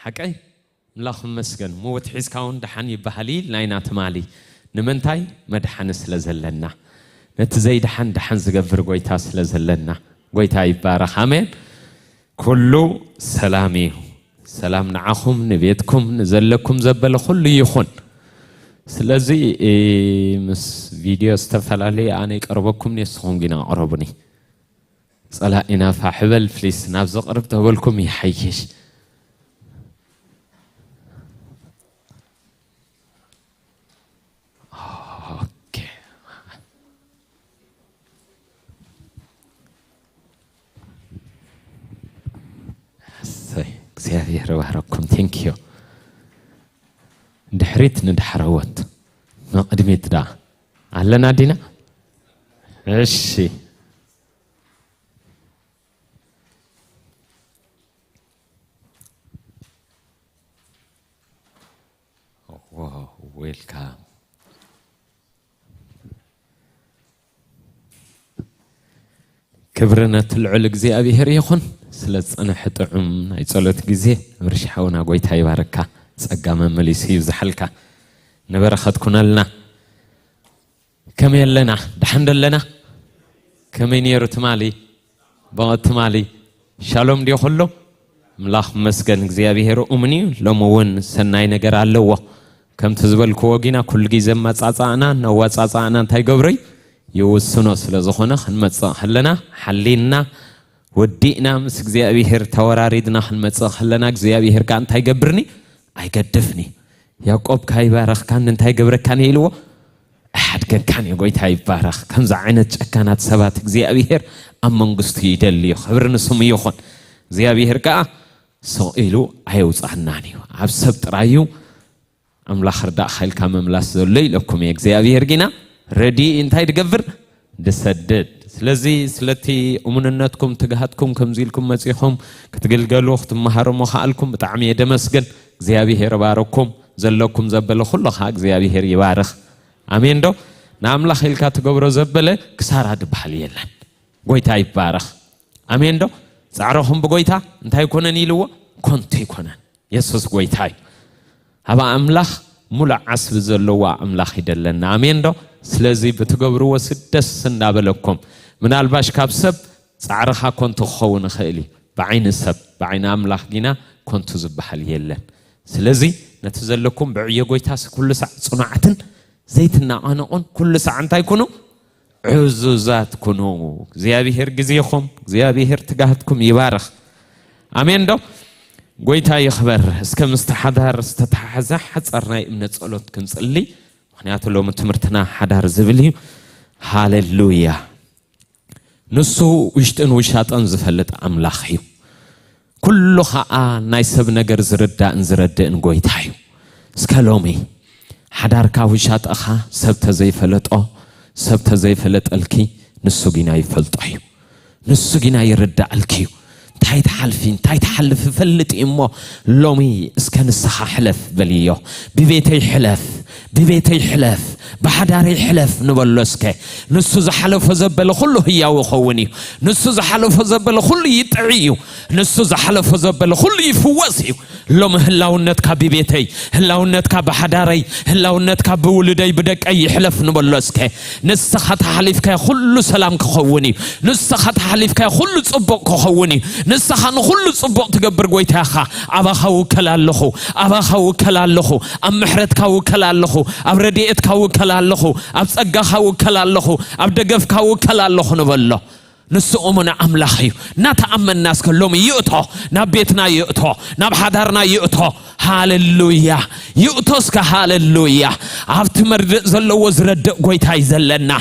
ሓቀይ? ኣምላኽ ይመስገን። ምውት ሒዝካ እውን ደሓን ይበሃል እዩ ናይና ትማሊ። ንምንታይ? መድሓኒ ስለ ዘለና። ነቲ ዘይደሓን ደሓን ዝገብር ጎይታ ስለ ዘለና። ጎይታ ይባረኽ። ኣሜን። ኩሉ ሰላም እዩ። ሰላም ንዓኹም፣ ንቤትኩም፣ ንዘለኩም ዘበለ ኩሉ ይኹን። ስለዚ፣ እ፣ ምስ ቪድዮ ዝተፈላለየ ኣነ ይቀርበኩም፣ ንስኹም ግን ኣቕረቡኒ። ጸላኢና ፋሕ በል ፕሊስ፣ ናብ ዘቕርብ ተበልኩም ይሓይሽ። ኦኬ። እሰይ፣ እግዚኣብሔር ይባረኩም። ቴንክ ዩ። ድሕሪት ንዳሕረዎት፣ ንቕድሚት ደኣ ኣለና ዲና? እሺ። ዋው፣ ዌልካም። ክብሪ ነቲ ልዑል እግዚኣብሔር ይኹን። ስለ ዝጸንሐ ጥዑም ናይ ጸሎት ግዜ፣ ኣብርሽ ሓውና፣ ጎይታ ይባርካ። ጸጋ መመሊሱ ይብዝሓልካ። ንበረኸት ኩነልና። ከመይ ኣለና? ደሓን ዶ ኣለና? ከመይ ነይሩ ትማሊ? ብቐ-፣ ትማሊ ሻሎም ድዮ ኩሉ? ኣምላኽ ይመስገን፣ እግዚኣብሔር እሙን እዩ። ሎሚ እውን ሰናይ ነገር ኣለዎ። ከምቲ ዝበልክዎ ጊና ኩሉ ግዜ ኣመጻጽኣና፣ ነዋጻጽኣና እንታይ ገብሮ እዩ? ይውስኖ። ስለ ዝኾነ ክንመጽእ ከለና ሓሊና፣ ወዲእና፣ ምስ እግዚኣብሔር ተወራሪድና ክንመጽእ ከለና እግዚኣብሔር ከኣ እንታይ ይገብርኒ? ኣይገድፍኒ። ያዕቆብ ካይባረኽካኒ እንታይ ገብረካኒ ኢልዎ? ኣሓድገካን እዩ። ጎይታ ይባረኽ። ከምዚ ዓይነት ጨካናት ሰባት እግዚኣብሔር ኣብ መንግስቱ ይደሊ እዩ። ክብሪ ንስሙ ይኹን። እግዚኣብሔር ከኣ ስቕ ኢሉ ኣየውፅኣናን እዩ። ኣብ ሰብ ጥራይ እዩ ኣምላኽ ርዳእኻ ኢልካ ምምላስ ዘሎ ኢለኩም እየ። እግዚኣብሔር ጊና ረድኢ እንታይ ድገብር? ድሰድድ። ስለዚ ስለቲ እሙንነትኩም፣ ትግሃትኩም፣ ከምዚ ኢልኩም መጺኹም ክትግልገሉ፣ ክትመሃሩ ምኽኣልኩም ብጣዕሚ እየ ደመስግን። እግዚኣብሔር ይባርኩም። ዘለኩም ዘበለ ኩሉ ኸዓ እግዚኣብሔር ይባርኽ። ኣሜን ዶ? ንኣምላኽ ኢልካ ትገብሮ ዘበለ ክሳራ ድበሃል የለን። ጎይታ ይባረኽ። ኣሜን ዶ? ጻዕረኹም ብጎይታ እንታይ ይኮነን ኢልዎ? ኮንቱ ይኮነን። የሱስ ጎይታ እዩ። ኣብ ኣምላኽ ሙሉእ ዓስቢ ዘለዎ ኣምላኽ ይደለና። ኣሜን ዶ? ስለዚ ብትገብርዎ ሲ ደስ እንዳበለኩም። ምናልባሽ ካብ ሰብ ጻዕርኻ ኮንቱ ክኸውን ይኽእል እዩ። ብዓይኒ ሰብ፣ ብዓይኒ ኣምላኽ ጊና ኮንቱ ዝበሃል የለን። ስለዚ ነቲ ዘለኩም ብዕዮ ጎይታ ሲ ኩሉ ሳዕ ጽኑዓትን ዘይትናቐነቑን ኩሉ ሳዕ እንታይ ኩኑ? ዕዙዛት ኩኑ። እግዚኣብሔር ግዜኹም፣ እግዚኣብሔር ትጋህትኩም ይባርኽ። ኣሜን ዶ? ጎይታ ይኽበር። እስከ ምስቲ ሓዳር ዝተተሓሓዘ ሓጻር ናይ እምነት ጸሎት ክንጽሊ። ምኽንያቱ ሎሚ ትምህርትና ሓዳር ዝብል እዩ። ሃሌሉያ። ንሱ ውሽጥን ውሻጠን ዝፈልጥ ኣምላኽ እዩ። ኩሉ ኸኣ ናይ ሰብ ነገር ዝርዳእን ዝረድእን ጎይታ እዩ። እስከ ሎሚ ሓዳርካ ውሻጠኻ ሰብ ተዘይፈለጦ፣ ሰብ ተዘይፈለጠልኪ፣ ንሱ ጊና ይፈልጦ እዩ። ንሱ ጊና ይርዳእልኪ እዩ። እንታይ ትሓልፊ፣ እንታይ ትሓልፍ እፈልጥ እዩ እሞ፣ ሎሚ እስከ ንስኻ ሕለፍ በልዮ። ብቤተይ ሕለፍ፣ ብቤተይ ሕለፍ፣ ብሓዳረይ ሕለፍ ንበሎ እስከ። ንሱ ዝሓለፎ ዘበለ ኩሉ ህያው ይኸውን እዩ። ንሱ ዝሓለፎ ዘበለ ኩሉ ይጥዒ እዩ። ንሱ ዝሓለፎ ዘበለ ኩሉ ይፍወስ እዩ። ሎሚ ህላውነትካ ብቤተይ፣ ህላውነትካ ብሓዳረይ፣ ህላውነትካ ብውሉደይ፣ ብደቀይ ይሕለፍ ንበሎ እስከ። ንስኻ ተሓሊፍካዮ ኩሉ ሰላም ክኸውን እዩ። ንስኻ ተሓሊፍካዮ ኩሉ ጽቡቕ ክኸውን እዩ። ንስኻ ንኹሉ ጽቡቕ ትገብር ጎይታ ኢኻ። ኣባኻ ውከል ኣለኹ፣ ኣባኻ ውከል ኣለኹ፣ ኣብ ምሕረትካ ውከል ኣለኹ፣ ኣብ ረድኤትካ ውከል ኣለኹ፣ ኣብ ጸጋኻ ውከል ኣለኹ፣ ኣብ ደገፍካ ውከል ኣለኹ ንበሎ። ንሱ እሙን ኣምላኽ እዩ። እናተኣመንና እስከ ሎሚ ይእቶ፣ ናብ ቤትና ይእቶ፣ ናብ ሓዳርና ይእቶ። ሃሌሉያ። ይእቶ እስከ፣ ሃሌሉያ። ኣብቲ መርድእ ዘለዎ ዝረድእ ጎይታ እዩ ዘለና።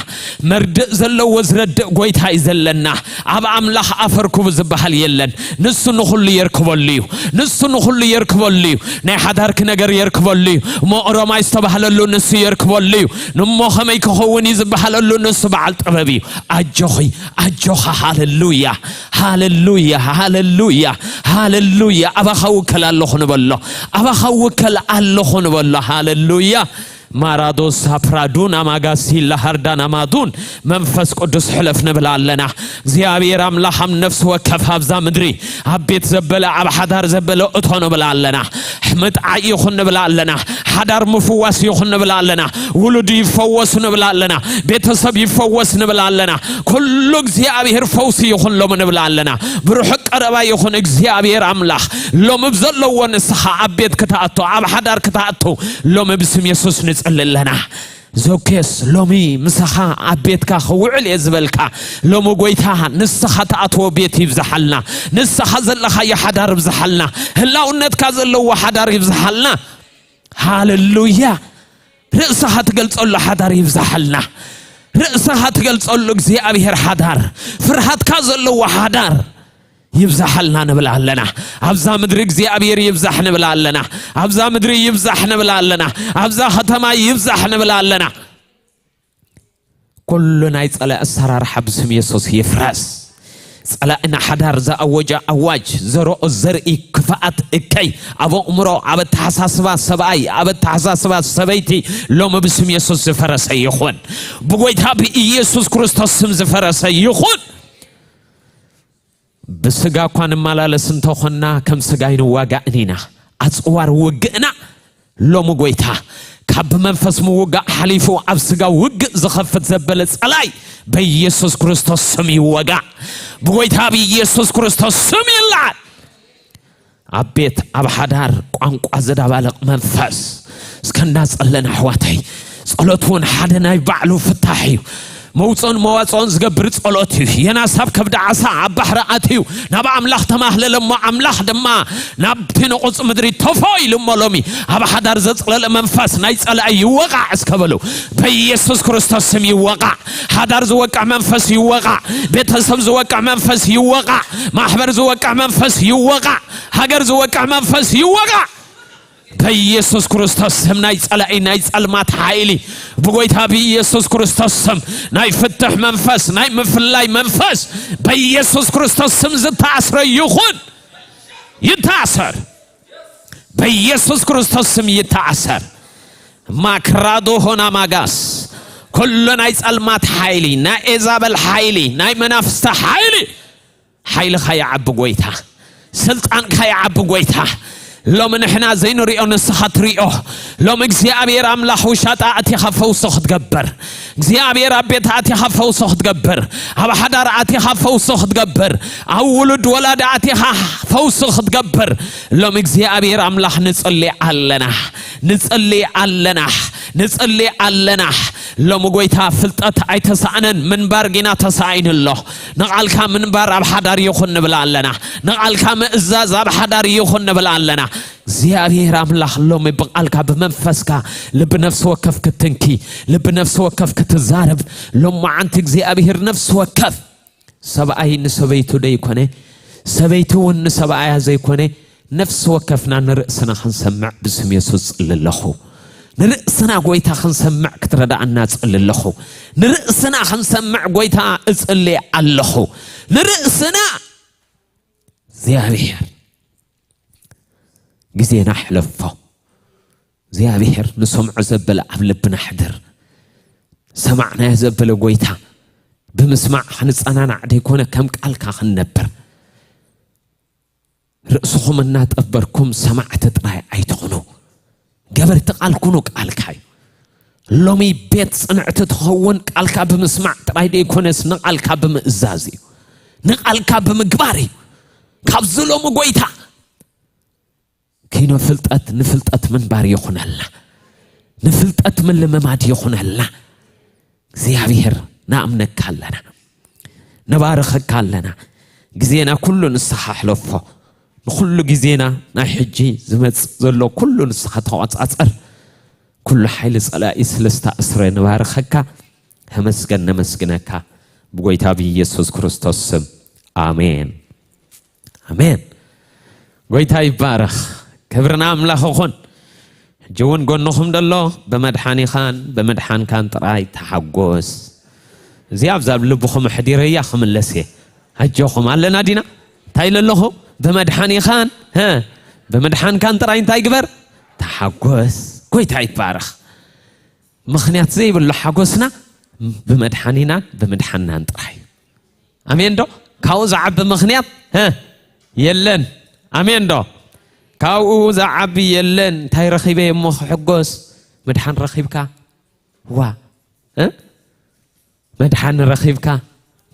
መርድእ ዘለዎ ዝረድእ ጎይታ እዩ ዘለና። ኣብ ኣምላኽ ኣፈርኩቡ ዝበሃል የለን። ንሱ ንኹሉ የርክበሉ እዩ። ንሱ ንኹሉ የርክበሉ እዩ። ናይ ሓዳርኪ ነገር የርክበሉ እዩ። እሞ ኦሮማይ ዝተባህለሉ ንሱ የርክበሉ እዩ። እሞ ከመይ ክኸውን እዩ ዝበሃለሉ ንሱ በዓል ጥበብ እዩ። ኣጆኺ፣ ኣጆኻ። ሃሌሉያ፣ ሃሌሉያ፣ ሃሌሉያ፣ ሃሌሉያ። ኣባኻ ውከል ኣለኹ ንበሎ። ኣባኻ ውከል ኣለኹ ንበሎ። ሃሌሉያ። ማራዶ ሳፕራዱን ኣማጋሲ ላሃርዳን ኣማዱን መንፈስ ቅዱስ ሕለፍ ንብል ኣለና። እግዚኣብሔር ኣምላኽ ኣብ ነፍሲ ወከፍ ኣብዛ ምድሪ ኣብ ቤት ዘበለ ኣብ ሓዳር ዘበለ እቶ ንብል ኣለና። ምጥዓይ ይኹን ንብል ኣለና። ሓዳር ምፍዋስ ይኹን ንብል ኣለና። ውሉድ ይፈወሱ ንብል ኣለና። ቤተሰብ ይፈወስ ንብል ኣለና። ኩሉ እግዚኣብሔር ፈውሲ ይኹን ሎሚ ንብል ኣለና። ብርሑቅ ቀረባ ይኹን እግዚኣብሔር ኣምላኽ ሎሚ ብዘለዎ ንስኻ ኣብ ቤት ክትኣቶ ኣብ ሓዳር ክትኣቶ ሎሚ ብስም የሱስ ንጽሊ ኣለና። ዘኬስ ሎሚ ምሳኻ ኣብ ቤትካ ክውዕል እየ ዝበልካ ሎሚ ጎይታ ንስኻ ትኣትዎ ቤት ይብዝሓልና። ንስኻ ዘለኻዮ ሓዳር ይብዝሓልና። ህላውነትካ ዘለዎ ሓዳር ይብዝሓልና። ሃሌሉያ። ርእስኻ ትገልጸሉ ሓዳር ይብዝሓልና። ርእስኻ ትገልጸሉ እግዚኣብሔር ሓዳር፣ ፍርሃትካ ዘለዎ ሓዳር ይብዝሓልና ንብል ኣለና። ኣብዛ ምድሪ እግዚኣብሔር ይብዛሕ ንብል ኣለና። ኣብዛ ምድሪ ይብዛሕ ንብል ኣለና። ኣብዛ ከተማ ይብዛሕ ንብል ኣለና። ኩሉ ናይ ጸላኢ ኣሰራርሓ ብስም የሱስ ይፍረስ። ጸላኢ ንሓዳር ዝኣወጀ ኣዋጅ፣ ዘርኦ ዘርኢ ክፍኣት እከይ ኣብ ኣእምሮ ኣብ ኣተሓሳስባ ሰብኣይ ኣብ ኣተሓሳስባ ሰበይቲ ሎሚ ብስም የሱስ ዝፈረሰ ይኹን። ብጎይታ ብኢየሱስ ክርስቶስ ስም ዝፈረሰ ይኹን። ብስጋ እኳ ንመላለስ እንተኾንና ከም ስጋ ኣይንዋጋእን ኢና። ኣጽዋር ውግእና ሎሚ ጎይታ ካብ መንፈስ ምውጋእ ሓሊፉ ኣብ ስጋ ውግእ ዝኸፍት ዘበለ ጸላይ በኢየሱስ ክርስቶስ ስም ይወጋእ። ብጎይታ ብኢየሱስ ክርስቶስ ስም ይለዓል። ኣብ ቤት ኣብ ሓዳር ቋንቋ ዘዳባልቕ መንፈስ እስከ እንዳጸለና ኣሕዋተይ፣ ጸሎት እውን ሓደ ናይ ባዕሉ ፍታሕ እዩ። መውፅኦን መዋፅኦን ዝገብር ጸሎት እዩ። ዮናስ ኣብ ከብዲ ዓሳ ኣብ ባሕሪ ኣትዩ ናብ ኣምላኽ ተማህለለ እሞ ኣምላኽ ድማ ናብቲ ንቑፅ ምድሪ ተፎ ኢሉ እሞ ሎሚ ኣብ ሓዳር ዘጽለለ መንፈስ ናይ ጸላኢ ይወቓዕ እስከ በሉ። በኢየሱስ ክርስቶስ ስም ይወቓዕ። ሓዳር ዝወቅዕ መንፈስ ይወቓዕ። ቤተሰብ ዝወቅዕ መንፈስ ይወቓዕ። ማሕበር ዝወቅዕ መንፈስ ይወቓዕ። ሃገር ዝወቅዕ መንፈስ ይወቓዕ። በኢየሱስ ክርስቶስ ስም ናይ ጸላኢ ናይ ጸልማት ሓይሊ ብጎይታ ብኢየሱስ ክርስቶስ ስም ናይ ፍትሕ መንፈስ ናይ ምፍላይ መንፈስ በኢየሱስ ክርስቶስ ስም ዝተኣስረ ይኹን። ይተኣሰር። በኢየሱስ ክርስቶስ ስም ይተኣሰር። ማክራዶ ሆና ማጋስ ኩሉ ናይ ጸልማት ሓይሊ ናይ ኤዛበል ሓይሊ ናይ መናፍስቲ ሓይሊ ሓይልኻ ይዓቢ ጎይታ። ስልጣንካ ይዓቢ ጎይታ። ሎሚ ንሕና ዘይንሪኦ ንስኻ ትሪኦ። ሎሚ እግዚኣብሔር ኣምላኽ ውሻጣ ኣቲኻ ፈውሲ ክትገብር እግዚኣብሔር ኣብ ቤት ኣቲኻ ፈውሲ ክትገብር ኣብ ሓዳር ኣቲኻ ፈውሲ ክትገብር ኣብ ውሉድ ወላዲ ኣቲኻ ፈውሲ ክትገብር ሎሚ እግዚኣብሔር ኣምላኽ ንጽሊ ኣለና። ንጽሊ ኣለና። ንጽሊ ኣለና። ሎሚ ጎይታ ፍልጠት ኣይተሳእነን ምንባር ጊና ተሳኢኑ ኣሎ። ንቓልካ ምንባር ኣብ ሓዳር ይኹን ንብል ኣለና። ንቓልካ ምእዛዝ ኣብ ሓዳር ይኹን ንብል ኣለና። እግዚኣብሔር ኣምላኽ ሎሚ ብቓልካ ብመንፈስካ ልቢ ነፍሲ ወከፍ ክትንኪ ልቢ ነፍሲ ወከፍ ክትዛረብ ሎማዓንቲ እግዚኣብሔር ነፍሲ ወከፍ ሰብኣይ ንሰበይቱ ደይኮነ ሰበይቲ እውን ንሰብኣያ ዘይኮነ ነፍሲ ወከፍና ንርእስና ክንሰምዕ ብስም የሱስ ጽሊ ኣለኹ። ንርእስና ጎይታ ክንሰምዕ ክትረዳእና ጽሊ ኣለኹ። ንርእስና ክንሰምዕ ጎይታ እጽሊ ኣለኹ። ንርእስና እግዚኣብሔር ግዜና ሕለፎ። እግዚኣብሔር ንሰምዖ ዘበለ ኣብ ልብና ሕድር። ሰማዕናዮ ዘበለ ጎይታ ብምስማዕ ክንጸናናዕ ደይኮነ ከም ቃልካ ክንነብር። ርእስኹም እናጠበርኩም ሰማዕቲ ጥራይ ኣይትኹኑ። ገበርቲ ቃል ኩኑ ቃልካ እዩ። ሎሚ ቤት ጽንዕቲ ትኸውን ቃልካ ብምስማዕ ጥራይ ደይኮነስ ንቃልካ ብምእዛዝ እዩ። ንቃልካ ብምግባር እዩ። ካብዚ ሎሚ ጎይታ ኪኖ ፍልጠት ንፍልጠት ምንባር ይኹነልና። ንፍልጠት ምልምማድ ይኹነልና። እግዚኣብሔር ንኣምነካ ኣለና። ንባርኸካ ኣለና። ግዜና ኩሉ ንስኻ ሕለፎ። ንኹሉ ግዜና ናይ ሕጂ ዝመጽእ ዘሎ ኩሉ ንስኻ ተቖጻጸር። ኩሉ ሓይሊ ጸላኢ ስለ ዝተኣስረ ንባርኸካ። ተመስገን ነመስግነካ ብጎይታ ብኢየሱስ ክርስቶስ ስም። ኣሜን። ኣሜን። ጎይታ ይባረኽ። ክብሪ ንኣምላኽ ይኹን። ሕጂ እውን ጎንኹም ደሎ ብመድሓኒኻን ብምድሓንካን ጥራይ ተሓጎስ። እዚኣ ኣብዛ ልብኹም ኣሕዲረያ ክምለስ እየ። ኣጆኹም ኣለና ዲና? እንታይ ኢለ ኣለኹ? ብመድሓኒኻን፣ ሀ፣ ብምድሓንካን ጥራይ እንታይ ግበር? ተሓጎስ። ጎይታ ይባረኽ። ምኽንያት ዘይብሉ ሓጎስና ብመድሓኒናን ብምድሓንናን ጥራይ። ኣሜን ዶ? ካብኡ ዝዓቢ ምኽንያት፣ እ፣ የለን። ኣሜን ዶ? ካብኡ ዝዓቢ የለን። እንታይ ረኺበ እሞ ክሕጎስ? ምድሓን ረኺብካ። ዋ፣ እ? መድሓን ረኺብካ፣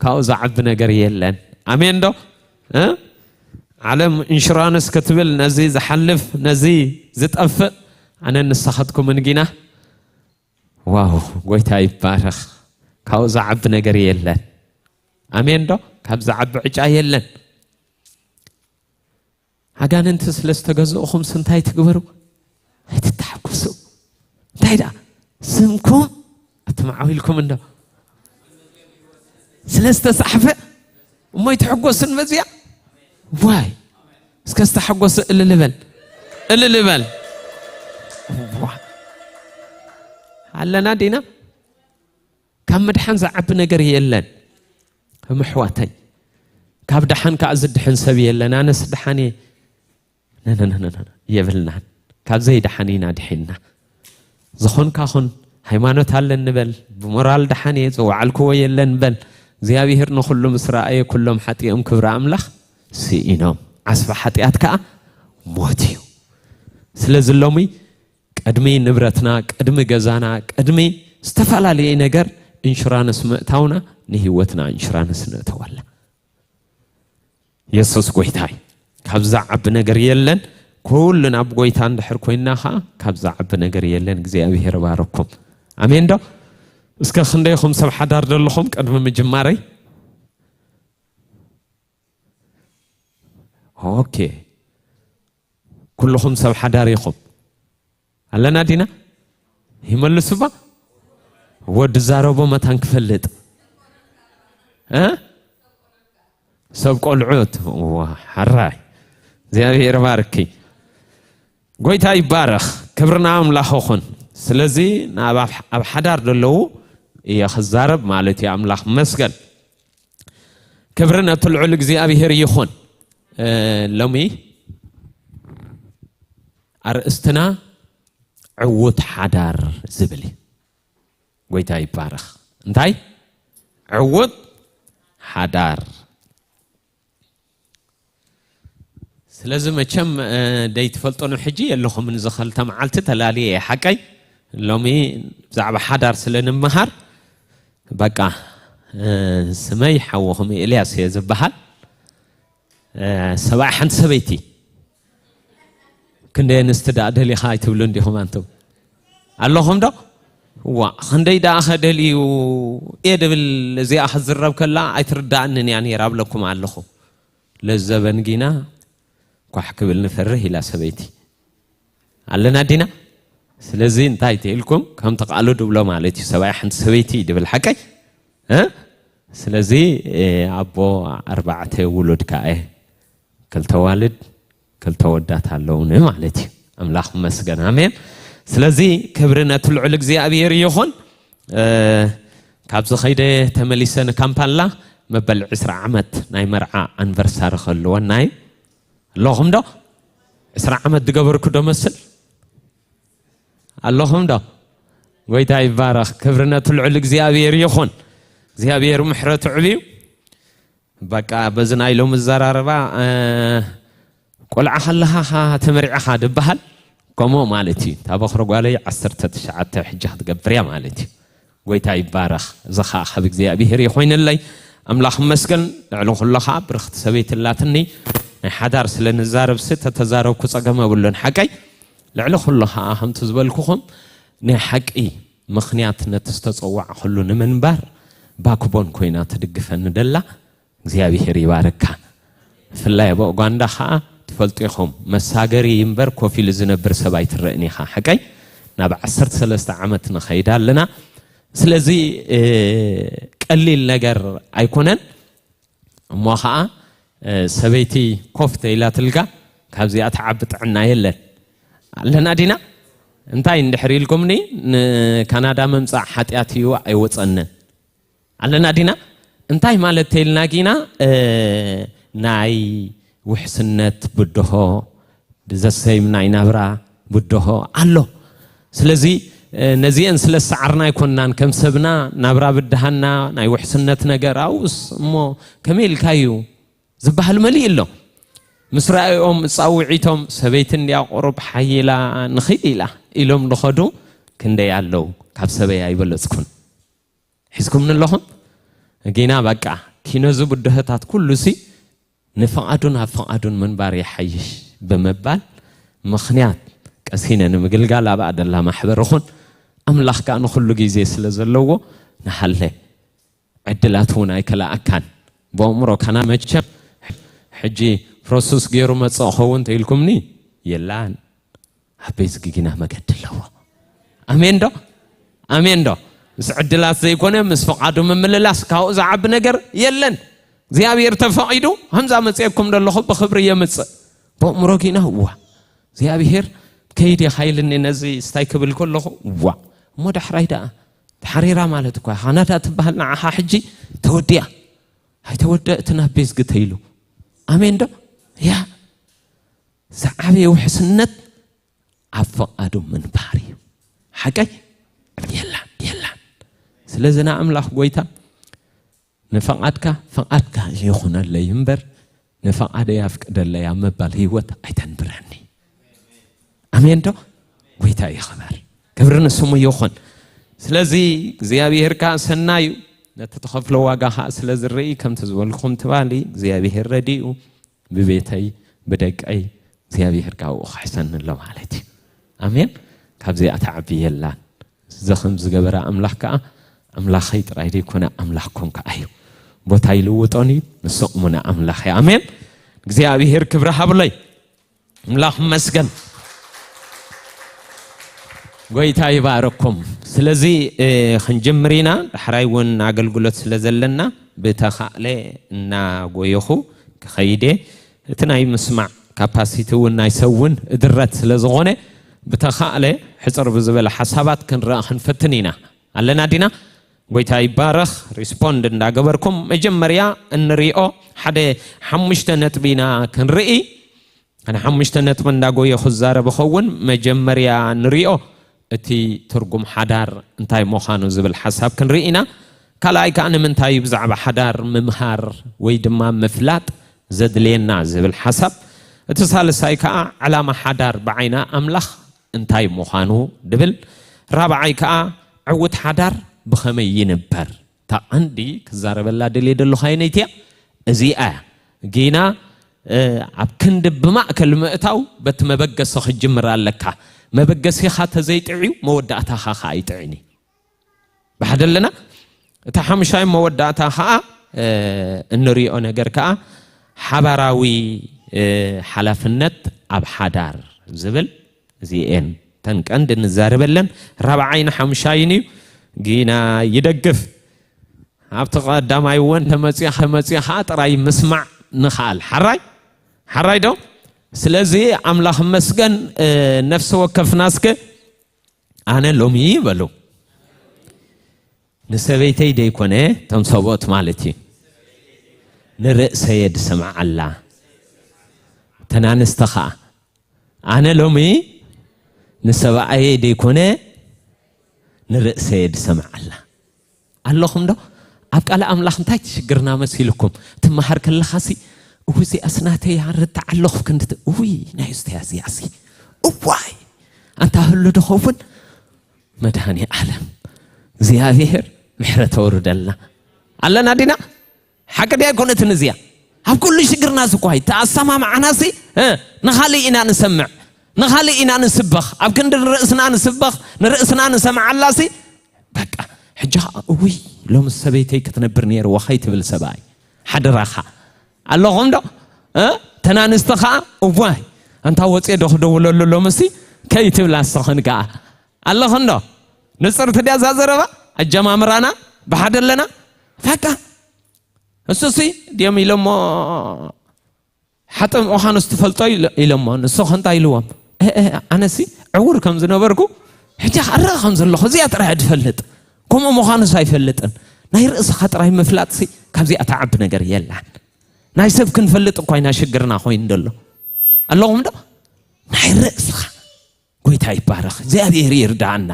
ካብኡ ዝዓቢ ነገር የለን። ኣሜን ዶ? እ? ዓለም ኢንሹራንስ ክትብል ነዚ ዝሓልፍ፣ ነዚ ዝጠፍእ፣ ኣነ ንስኻትኩምን ጊና፣ ዋው፣ ጎይታ ይባረኽ። ካብኡ ዝዓቢ ነገር የለን። ኣሜን ዶ? ካብ ዝዓቢ ዕጫ የለን። ኣጋንንቲ ስለ ዝተገዝእኹም እንታይ ትግበሩ? ኣይትተሓጎሱ። እንታይ ደኣ? ስምኩም ኣትመዓው ኢልኩም እንዶ ስለ ዝተጻሕፈ እሞ ኣይትሕጎስን በዚያ? ዋይ፣ እስከ ዝተሓጎስ እልል በል፣ እልል በል። ዋ፣ ኣለና ዲና? ካብ ምድሓን ዝዓቢ ነገር የለን። እምሕዋተይ፣ ካብ ደሓን ከኣ ዝድሕን ሰብ የለን። ኣነስ ደሓን እየ። ነነነነነ የብልናን። ካብ ዘይደሓን ኢና ድሒንና። ዝኾንካ ኹን፣ ሃይማኖት ኣለኒ በል፣ ብሞራል ደሓን እየ፣ ዝወዓልክዎ የለን በል። እግዚኣብሔር ንኹሉ ምስ ረኣየ፣ ኩሎም ሓጢኦም ክብሪ ኣምላኽ ስኢኖም። ዓስቢ ሓጢኣት ከኣ ሞት እዩ። ስለዚ ሎሚ ቅድሚ ንብረትና፣ ቅድሚ ገዛና፣ ቅድሚ ዝተፈላለየ ነገር ኢንሹራንስ ምእታውና፣ ንህይወትና ኢንሹራንስ ንእተወላ። የሱስ ጎይታ እዩ። ካብ ዝዓቢ ነገር የለን። ኩሉ ናብ ጎይታ እንድሕር ኮይንና ኸዓ ካብ ዝዓቢ ነገር የለን። እግዚኣብሔር ይባርኩም። ኣሜን ዶ? እስከ ክንደይኹም ሰብ ሓዳር ዘለኹም ቅድሚ ምጅማረይ? ኦኬ። ኩልኹም ሰብ ሓዳር ኢኹም። ኣለና ዲና? ይመልሱ ባ? ወዲ ዛረቦ መታን ክፈልጥ። እ? ሰብ ቆልዑት። ዋ፣ ሓራይ። እግዚኣብሔር ባርኪ። ጎይታ ይባረኽ። ክብርና ኣምላኽ ይኹን። ስለዚ ናብ ኣብ፣ ኣብ ሓዳር ዘለዉ እየ ክዛረብ ማለት እዩ። ኣምላኽ መስገን። ክብሪ ነቲ ልዑል እግዚኣብሔር ይኹን። እ፣ ሎሚ ኣርእስትና ዕዉት ሓዳር ዝብል እዩ። ጎይታ ይባረኽ። እንታይ? ዕዉት ሓዳር። ስለዚ መቸም፣ እ፣ ደይትፈልጦ ንሕጂ የለኹምን። እዚ ኸልተ መዓልቲ ተላልየ እየ ሓቀይ። ሎሚ ብዛዕባ ሓዳር ስለ ንምሃር፣ በቃ፣ እ፣ ስመይ ሓወኹም ኤልያስ እየ ዝበሃል። እ፣ ሰብኣይ ሓንቲ ሰበይቲ። ክንደይ ኣንስቲ ደኣ ደሊኻ ኣይትብሉ እንዲኹም ኣንቱም? ኣለኹም ዶ? ዋ፣ ክንደይ ደኣ ኸደልዩ እየ ድብል፣ እዚኣ ኽዝረብ ከላ ኣይትርዳእንን እያ ነይራ እብለኩም ኣለኹ። ለዘበን ጊና ኳሕ ክብል ንፈርህ ኢላ ሰበይቲ። ኣለና ዲና? ስለዚ እንታይ ትኢልኩም? ከም ተቃሉ ድብሎ ማለት እዩ። ሰብኣይ ሓንቲ ሰበይቲ ድብል ሓቀይ? እ? ስለዚ፣ እ፣ ኣቦ ኣርባዕተ ውሉድ ከኣ እየ። ክልተ ዋልድ፣ ክልተ ወዳት ኣለውኒ ማለት እዩ። ኣምላኽ ይመስገን። ኣሜን። ስለዚ ክብሪ ነቲ ልዑል እግዚኣብሔር ይኹን። እ፣ ካብዚ ኸይደ ተመሊሰ ንካምፓላ መበል ዕስራ ዓመት ናይ መርዓ ኣንቨርሳሪ ክህልወና እዩ። ኣለኹም ዶ? ዕስራ ዓመት ዝገበርኩ ዶ መስል? ኣለኹም ዶ? ጎይታ ይባረኽ። ክብሪ ነቲ ልዑል እግዚኣብሔር ይኹን። እግዚኣብሔር ምሕረቱ ዕብዩ። በቃ በዚ ናይ ሎሚ ዘራረባ፣ እ፣ ቆልዓ ከለኻ ኻ ተመሪዕኻ ድበሃል ከምኡ ማለት እዩ። እታ በኽሪ ጓለይ ዓሰርተ ትሽዓተ ሕጂ ክትገብር እያ ማለት እዩ። ጎይታ ይባረኽ። እዚ ኸዓ ካብ እግዚኣብሔር ይኾይንለይ። ኣምላኽ ይመስገን። ልዕሊ ኩሉ ኸዓ ብርኽቲ ሰበይቲ ኣላትኒ። ናይ ሓዳር ስለ ንዛረብሲ ተተዛረብኩ ጸገም የብሉን ሓቀይ። ልዕሊ ኩሉ ኸዓ ከምቲ ዝበልኩኹም ናይ ሓቂ ምኽንያት ነቲ ዝተጸዋዕኹሉ ንምንባር ባክቦን ኮይና ትድግፈኒ ደላ። እግዚኣብሔር ይባርካ። ብፍላይ ኣብ ኡጋንዳ ኸዓ ትፈልጡ ኢኹም፣ መሳገሪ እምበር ኮፍ ኢሉ ዝነብር ሰብ ኣይትረእን ኢኻ። ሓቀይ? ናብ ዓሰርተ ሰለስተ ዓመት ንኸይድ ኣለና። ስለዚ፣ እ፣ ቀሊል ነገር ኣይኮነን። እሞ ኸዓ፣ እ፣ ሰበይቲ ኮፍ ተኢላትልካ ካብዚኣ ትዓቢ ጥዕና የለን። ኣለና ዲና? እንታይ እንድሕር ኢልኩምኒ፣ ንካናዳ ምምጻእ ሓጢኣት እዩ፣ ኣይወጸንን። ኣለና ዲና? እንታይ ማለት ተይልና ጊና፣ እ፣ ናይ ውሕስነት ብድሆ፣ ዘሰይም ናይ ናብራ ብድሆ ኣሎ። ስለዚ ነዚአን ስለ ዝሰዓርና ኣይኮንናን። ከም ሰብና ናብራ ብድሃና ናይ ውሕስነት ነገር ኣውስ እሞ ከመይ ኢልካ እዩ ዝበሃል መሊእ ኣሎ። ምስ ረኣዮም ጻውዒቶም ሰበይቲ እንዲያ ቁሩብ ሓይላ ንኽእል ኢላ ኢሎም ዝኸዱ ክንደይ ኣለዉ። ካብ ሰበይ ኣይበለጽኩን። ሒዝኩምኒ ኣለኹም? ጊና በቃ ኪኖዚ ብድሆታት ኩሉ ሲ ንፍቓዱን ኣብ ፍቓዱን ምንባር ይሓይሽ ብምባል ምኽንያት ቀሲነ ንምግልጋል ኣብኣ ደላ ማሕበር ይኹን። ኣምላኽ ከኣ ንኹሉ ግዜ ስለ ዘለዎ ንሃለ ዕድላት እውን ኣይከላኣካን። ብኣእምሮ ካና መቸም ሕጂ ፕሮሰስ ገይሩ መጽእ ኸውን ተኢልኩምኒ የላን። ኣብ ቤት ዝግጊና መገዲ ኣለዎ። ኣሜን ዶ? ኣሜን ዶ? ምስ ዕድላት ዘይኮነ ምስ ፍቓዱ ምምልላስ ካብኡ ዝዓቢ ነገር የለን። እግዚኣብሔር ተፈቒዱ ከምዛ መፅኤኩም ዘለኹ ብኽብሪ የምፅእ። ብኣእምሮ ጊና እዋ እግዚኣብሔር ከይድ የኻይልኒ ነዚ ስታይ ክብል ከለኹ እዋ እሞ ዳሕራይ ደኣ ተሓሪራ ማለት እኳ ካናዳ ትበሃል ንዓኻ ሕጂ ተወዲያ ኣይተወደእትን ኣብ ቤዝጊ ተይሉ። ኣሜን ዶ? ያ ዝዓበየ ውሕስነት ኣብ ፍቓዱ ምንባር እዩ። ሓቀይ የላን የላን። ስለዚ ንኣምላኽ ጎይታ ንፍቓድካ ፍቓድካ ይኹነለይ እምበር ንፍቓደይ ኣፍቅደለይ ኣብ ምባል ህይወት ኣይተንብረኒ። ኣሜን ዶ? ጎይታ ይኽበር። ክብሪ ንስሙ ይኹን። ስለዚ እግዚኣብሔር ከዓ ሰናይ እዩ። ነቲ ተኸፍሎ ዋጋ ከዓ ስለ ዝርኢ ከምቲ ዝበልኩም ትባሊ እግዚኣብሔር ረዲኡ ብቤተይ ብደቀይ እግዚኣብሔር ካብኡ ክሕሰኒ ኣሎ ማለት እዩ። ኣሜን። ካብዚኣ ትዓቢ የላን። ዘኸም ዝገበረ ኣምላኽ ከዓ ኣምላኸይ ጥራይ ዘይኮነ ኣምላኽኩም ከዓ እዩ። ቦታ ይልውጦን እዩ። ንስቕሙና ኣምላኽ እዩ። ኣሜን። እግዚኣብሔር ክብሪ ሃብለይ። ኣምላኽ መስገን። ጎይታ ይባረኩም። ስለዚ ክንጅምር ኢና። ዳሕራይ እውን ኣገልግሎት ስለ ዘለና ብተኻእለ እናጎየኹ ክኸይደ እቲ ናይ ምስማዕ ካፓሲቲ እውን ናይ ሰብ እውን እድረት ስለ ዝኾነ ብተኻእለ ሕፅር ብዝበለ ሓሳባት ክንረኣ ክንፈትን ኢና። ኣለና ዲና? ጎይታ ይባረኽ። ሪስፖንድ እንዳገበርኩም መጀመርያ እንሪኦ ሓደ ሓሙሽተ ነጥቢ ኢና ክንርኢ። ኣነ ሓሙሽተ ነጥቢ እንዳጎየ ክዛረብ ኸውን መጀመርያ ንሪኦ እቲ ትርጉም ሓዳር እንታይ ምዃኑ ዝብል ሓሳብ ክንርኢ ኢና። ካልኣይ ከዓ ንምንታይ ብዛዕባ ሓዳር ምምሃር ወይ ድማ ምፍላጥ ዘድልየና ዝብል ሓሳብ። እቲ ሳልሳይ ከዓ ዕላማ ሓዳር ብዓይና ኣምላኽ እንታይ ምዃኑ ድብል። ራብዓይ ከዓ ዕውት ሓዳር ብኸመይ ይንበር። እታ ቀንዲ ክዛረበላ ደልየ ደለኹ ኣይነይትያ እዚኣ እያ። ጊና ኣብ ክንዲ ብማእከል ምእታው በቲ መበገሲ ክጅምር ኣለካ። መበገሲኻ ተዘይጥዕዩ መወዳእታኻ ከዓ ኣይጥዕኒ። ብሓደ ኣለና። እታ ሓሙሻይ መወዳእታ ከዓ እንሪኦ ነገር ከዓ ሓባራዊ ሓላፍነት ኣብ ሓዳር ዝብል እዚኤን ተን ቀንዲ ንዛረበለን ራብዓይን ሓሙሻይን እዩ። ጊና ይደግፍ ኣብቲ ቀዳማይ እውን ተመፅዮ ከመፅዮ ከዓ ጥራይ ምስማዕ ንኽኣል ሓራይ ሓራይ ዶ? ስለዚ ኣምላኽ መስገን። ነፍሲ ወከፍና እስከ ኣነ ሎሚ በሉ ንሰበይተይ ደይኮነ እቶም ሰብኦት ማለት እዩ ንርእሰየ ድሰምዓላ ተናንስተ ከዓ ኣነ ሎሚ ንሰብኣየ ደይኮነ ንርእሰየ ድሰምዓላ ኣለኹም ዶ? ኣብ ቃል ኣምላኽ እንታይ ትሽግርና መሲልኩም ትመሃር ከለኻሲ እውዚ ኣስናተይ ኣርታ ኣለኹ ክንድት ውይ ናይ ስተያ እዚኣሲ እዋይ ኣንታ ህሉ ድኸውን መድሃኒ ዓለም እግዚኣብሔር ምሕረት ኣውርደልና ኣለና ዲና ሓቂ ድያ ኣይኮነትን እዚያ ኣብ ኩሉ ሽግርና ዝኳይ ተኣሰማምዓናሲ ንኻልእ ኢና ንሰምዕ ንኻልእ ኢና ንስበኽ ኣብ ክንዲ ንርእስና ንስበኽ ንርእስና ንሰምዓላሲ በቃ ሕጂ ኸዓ እውይ ሎምስ ሰበይተይ ክትነብር ነይርዋ ከይትብል ሰብኣይ ሓደራኻ ኣለኹም ዶ ተናንስቲ ኸዓ እዋይ ኣንታ ወፅየ ዶ ክደውለሉ ሎምሲ ከይትብላ ኣስኽን ከኣ ኣለኽን ዶ ንፅርቲ ድያ እዛ ዘረባ ኣጀማምራና ብሓደ ኣለና በቃ እሱሲ ድዮም ኢሎሞ ሓጥእ ምዃኑስ ትፈልጦ ኢሎሞ ንሱ ከ እንታይ ኢልዎም ኣነሲ ዕውር ከም ዝነበርኩ ሕጂ ከኣ ርእ ከም ዘለኹ እዚኣ ጥራይ ድፈልጥ ከምኡ ምዃኑስ ኣይፈልጥን ናይ ርእስኻ ጥራይ ምፍላጥሲ ካብዚኣ ትዓቢ ነገር የላን ናይ ሰብ ክንፈልጥ እኳ ኢና ሽግርና ኮይኑ ደሎ ኣለኹም ዶ ናይ ርእስኻ ጎይታ ይባረኽ እግዚኣብሔር ይርዳኣና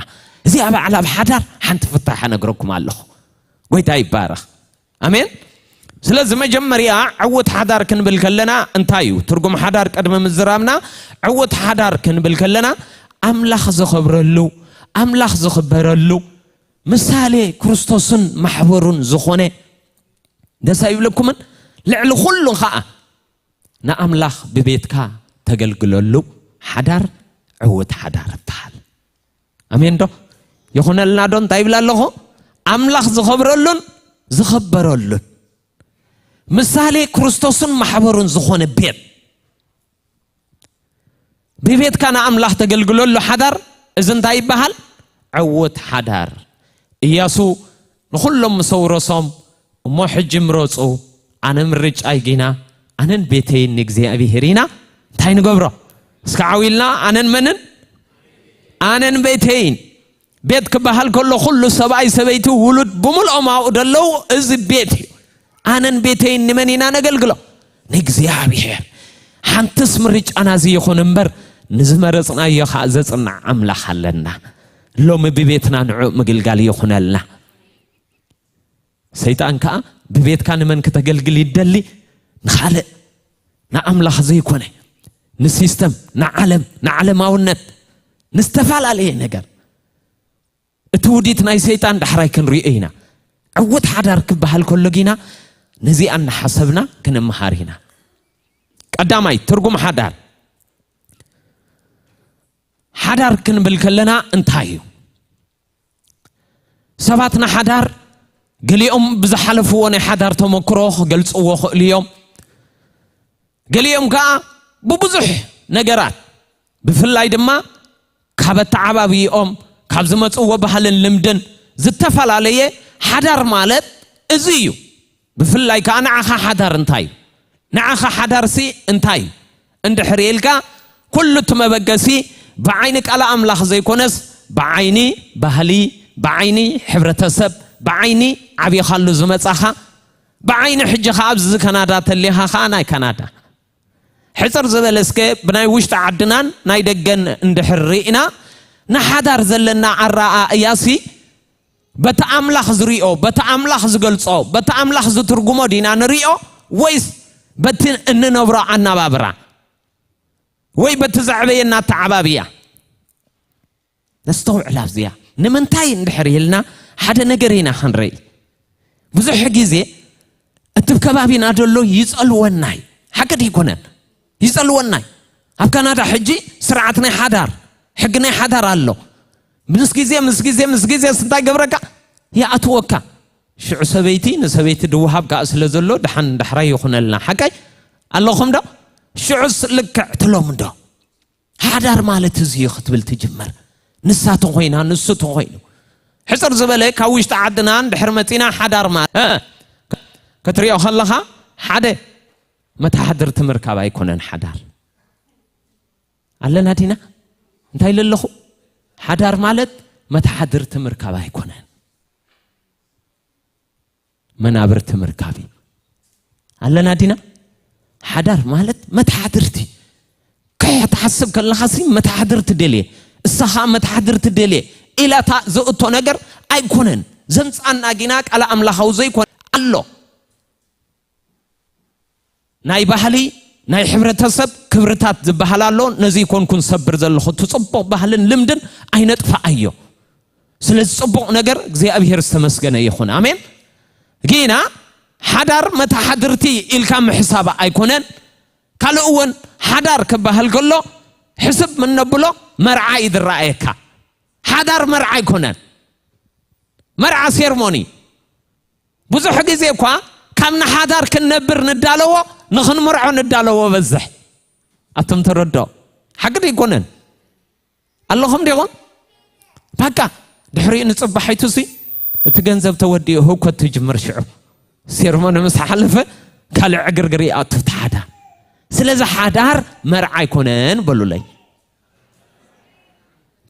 እዚኣ በዓል ኣብ ሓዳር ሓንቲ ፍታሕ ነግረኩም ኣለኹ። ጎይታ ይባረኽ። ኣሜን። ስለዚ መጀመርያ ዕውት ሓዳር ክንብል ከለና እንታይ እዩ? ትርጉም ሓዳር ቅድሚ ምዝራብና፣ ዕውት ሓዳር ክንብል ከለና ኣምላኽ ዘኸብረሉ፣ ኣምላኽ ዝኽበረሉ፣ ምሳሌ ክርስቶስን ማሕበሩን ዝኾነ፣ ደስ ኣይብለኩምን? ልዕሊ ኩሉ ኸዓ ንኣምላኽ ብቤትካ ተገልግለሉ ሓዳር ዕውት ሓዳር ይበሃል። ኣሜን ዶ? ይኹነልና ዶ? እንታይ ይብል ኣለኹ? ኣምላኽ ዝኸብረሉን ዝኸበረሉን፣ ምሳሌ ክርስቶስን ማሕበሩን ዝኾነ ቤት፣ ብቤትካ ንኣምላኽ ተገልግለሉ ሓዳር፣ እዚ እንታይ ይበሃል? ዕውት ሓዳር። ኢያሱ ንኹሎም ምስ ኣውረሶም፣ "እሞ ሕጂ ምረጹ፣ ኣነ ምርጫይ ጊና፣ ኣነን ቤተይን ንእግዚኣብሔር ኢና፣ እንታይ ንገብሮ?" እስከ ዓው ኢልና፣ ኣነን መንን? ኣነን ቤተይን። ቤት ክበሃል ከሎ ኩሉ ሰብኣይ፣ ሰበይቲ፣ ውሉድ ብምልኦም ኣብኡ ደለዉ፣ እዚ ቤት እዩ። ኣነን ቤተይን ንመን ኢና ነገልግሎ? ንእግዚኣብሔር። ሓንትስ ምርጫና እዚ ይኹን እምበር፣ ንዝመረጽናዮ ኸዓ ዘጽንዕ ኣምላኽ ኣለና። ሎሚ ብቤትና ንዕኡ ምግልጋል ይኹነልና። ሰይጣን ከኣ ብቤትካ ንመን ክተገልግል ይደሊ? ንኻልእ፣ ንኣምላኽ ዘይኮነ፣ ንሲስተም፣ ንዓለም፣ ንዓለማውነት፣ ንዝተፈላለየ ነገር። እቲ ውዲት ናይ ሰይጣን ዳሕራይ ክንሪኦ ኢና። ዕውት ሓዳር ክበሃል ከሎ ጊና ነዚኣ እናሓሰብና ክንመሃር ኢና። ቀዳማይ ትርጉም ሓዳር። ሓዳር ክንብል ከለና እንታይ እዩ? ሰባት ንሓዳር ገሊኦም ብዝሓለፍዎ ናይ ሓዳር ተመክሮ ክገልጽዎ ክእሉ እዮም። ገሊኦም ከኣ ብብዙሕ ነገራት፣ ብፍላይ ድማ ካብ ኣተዓባብይኦም፣ ካብ ዝመጽዎ ባህልን ልምድን ዝተፈላለየ፣ ሓዳር ማለት እዚ እዩ። ብፍላይ ከኣ ንዓኻ ሓዳር እንታይ እዩ? ንዓኻ ሓዳርሲ እንታይ እዩ? እንድሕር ኢልካ፣ ኩሉ እቲ መበገሲ ብዓይኒ ቃል ኣምላኽ ዘይኮነስ፣ ብዓይኒ ባህሊ፣ ብዓይኒ ሕብረተሰብ፣ ብዓይኒ ዓብኻሉ ዝመጻኻ፣ ብዓይኒ ሕጂ ኸዓ ኣብዚ ካናዳ ተሊኻ ኸዓ ናይ ካናዳ። ሕጽር ዝበለ እስከ ብናይ ውሽጢ ዓድናን ናይ ደገን እንድሕር ርኢና፣ ንሓዳር ዘለና ኣረኣእያሲ በቲ ኣምላኽ ዝሪኦ፣ በቲ ኣምላኽ ዝገልጾ፣ በቲ ኣምላኽ ዝትርጉሞ ዲና ንሪኦ፣ ወይስ በቲ እንነብሮ ኣነባብራ፣ ወይ በቲ ዘዕበየና ኣተዓባብያ? ነስተውዕል ኣብዚኣ። ንምንታይ እንድሕር ኢልና ሓደ ነገር ኢና ክንርኢ። ብዙሕ ግዜ እቲ ከባቢና ዘሎ ይጸልወናይ፣ ሓቂ ድዩ ይኮነን? ይጸልወናይ። ኣብ ካናዳ ሕጂ ስርዓት ናይ ሓዳር፣ ሕጊ ናይ ሓዳር ኣሎ። ምስ ግዜ፣ ምስ ግዜ፣ ምስ ግዜ እንታይ ገብረካ? ይኣትወካ። ሽዑ ሰበይቲ ንሰበይቲ ድወሃብ ከኣ ስለ ዘሎ፣ ደሓን ዳሕራይ ይኹነልና። ሓቀይ ኣለኹም ዶ? ሽዑስ ልክዕ ትሎም ዶ? ሓዳር ማለት እዚ እዩ ክትብል ትጅምር። ንሳ ተኾይና፣ ንሱ ተኾይኑ። ሕጽር ዝበለ ካብ ውሽጢ ዓድና እንድሕር መጺና ሓዳር ማለት፣ እ፣ ክትሪኦ ከለኻ ሓደ መተሓድርቲ ምርካብ ኣይኮነን ሓዳር። ኣለና ዲና? እንታይ ኢለ ኣለኹ? ሓዳር ማለት መተሓድርቲ ምርካብ ኣይኮነን። መናብርቲ ምርካብ እዩ። ኣለና ዲና? ሓዳር ማለት መተሓድርቲ። ክትሓስብ ከለኻሲ መተሓድርቲ ደልየ፣ እሳ ኸዓ መተሓድርቲ ደልየ ኢላታ ዘእቶ ነገር ኣይኮነን። ዘምጽኣና ጊና ቃል ኣምላኻዊ ዘይኮነ ኣሎ። ናይ ባህሊ፣ ናይ ሕብረተሰብ ክብርታት ዝበሃል ኣሎ። ነዚ ይኮንኩን ሰብር ዘለኹ፣ እቲ ጽቡቕ ባህልን ልምድን ኣይነጥፍኣዮ። ስለዚ ጽቡቕ ነገር እግዚኣብሔር ዝተመስገነ ይኹን። ኣሜን። ጊና ሓዳር መተሓድርቲ ኢልካ ምሕሳብ ኣይኮነን። ካልእ እውን ሓዳር ክበሃል ከሎ ሕስብ ምነብሎ መርዓ እዩ ዝረኣየካ። ሓዳር መርዓ ኣይኮነን። መርዓ ሴርሞኒ። ብዙሕ ግዜ እኳ ካብ ንሓዳር ክንነብር ንዳለዎ፣ ንኽንምርዖ ንዳለዎ በዝሕ። ኣቱም ተረድኦ። ሓቂ ዶ ኣይኮነን? ኣለኹም ዲኹም? በቃ፣ ድሕሪኡ ንጽባሒቱሲ እቲ ገንዘብ ተወዲኡ ህውከት ትጅምር ሽዑ። ሴርሞኒ ምስ ሓለፈ ካልእ ዕግርግር ይኣቱ እቲ ሓዳር። ስለዚ ሓዳር መርዓ ኣይኮነን በሉለይ።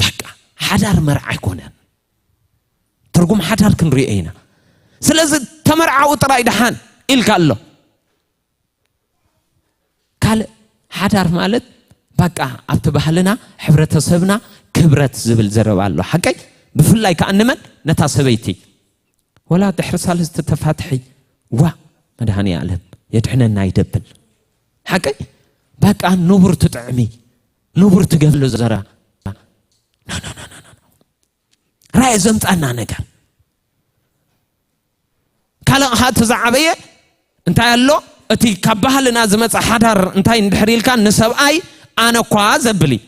በቃ፣ ሓዳር መርዓ ኣይኮነን። ትርጉም ሓዳር ክንሪኦ ኢና። ስለዚ ተመርዓዉ ጥራይ ደሓን ኢልካ ኣሎ። ካልእ ሓዳር ማለት በቃ ኣብቲ ባህልና፣ ሕብረተሰብና ክብረት ዝብል ዘረባ ኣሎ። ሓቀይ? ብፍላይ ከዓ ንመን? ነታ ሰበይቲ። ወላ ድሕሪ ሳልስቲ ተፋትሒ፣ ዋ፣ መድሃኒ ኣለም የድሕነና ይደብል። ሓቀይ? በቃ ንቡር ትጥዕሚ፣ ንቡር ትገብሎ ዘራ። ራየ ዘምፃና ነገር ካልእ ኸዓ እቲ ዝዓበየ እንታይ ኣሎ? እቲ ካብ ባህልና ዝመፀ ሓዳር እንታይ እንድሕር ኢልካ፣ ንሰብኣይ ኣነ እኳ ዘብል እዩ።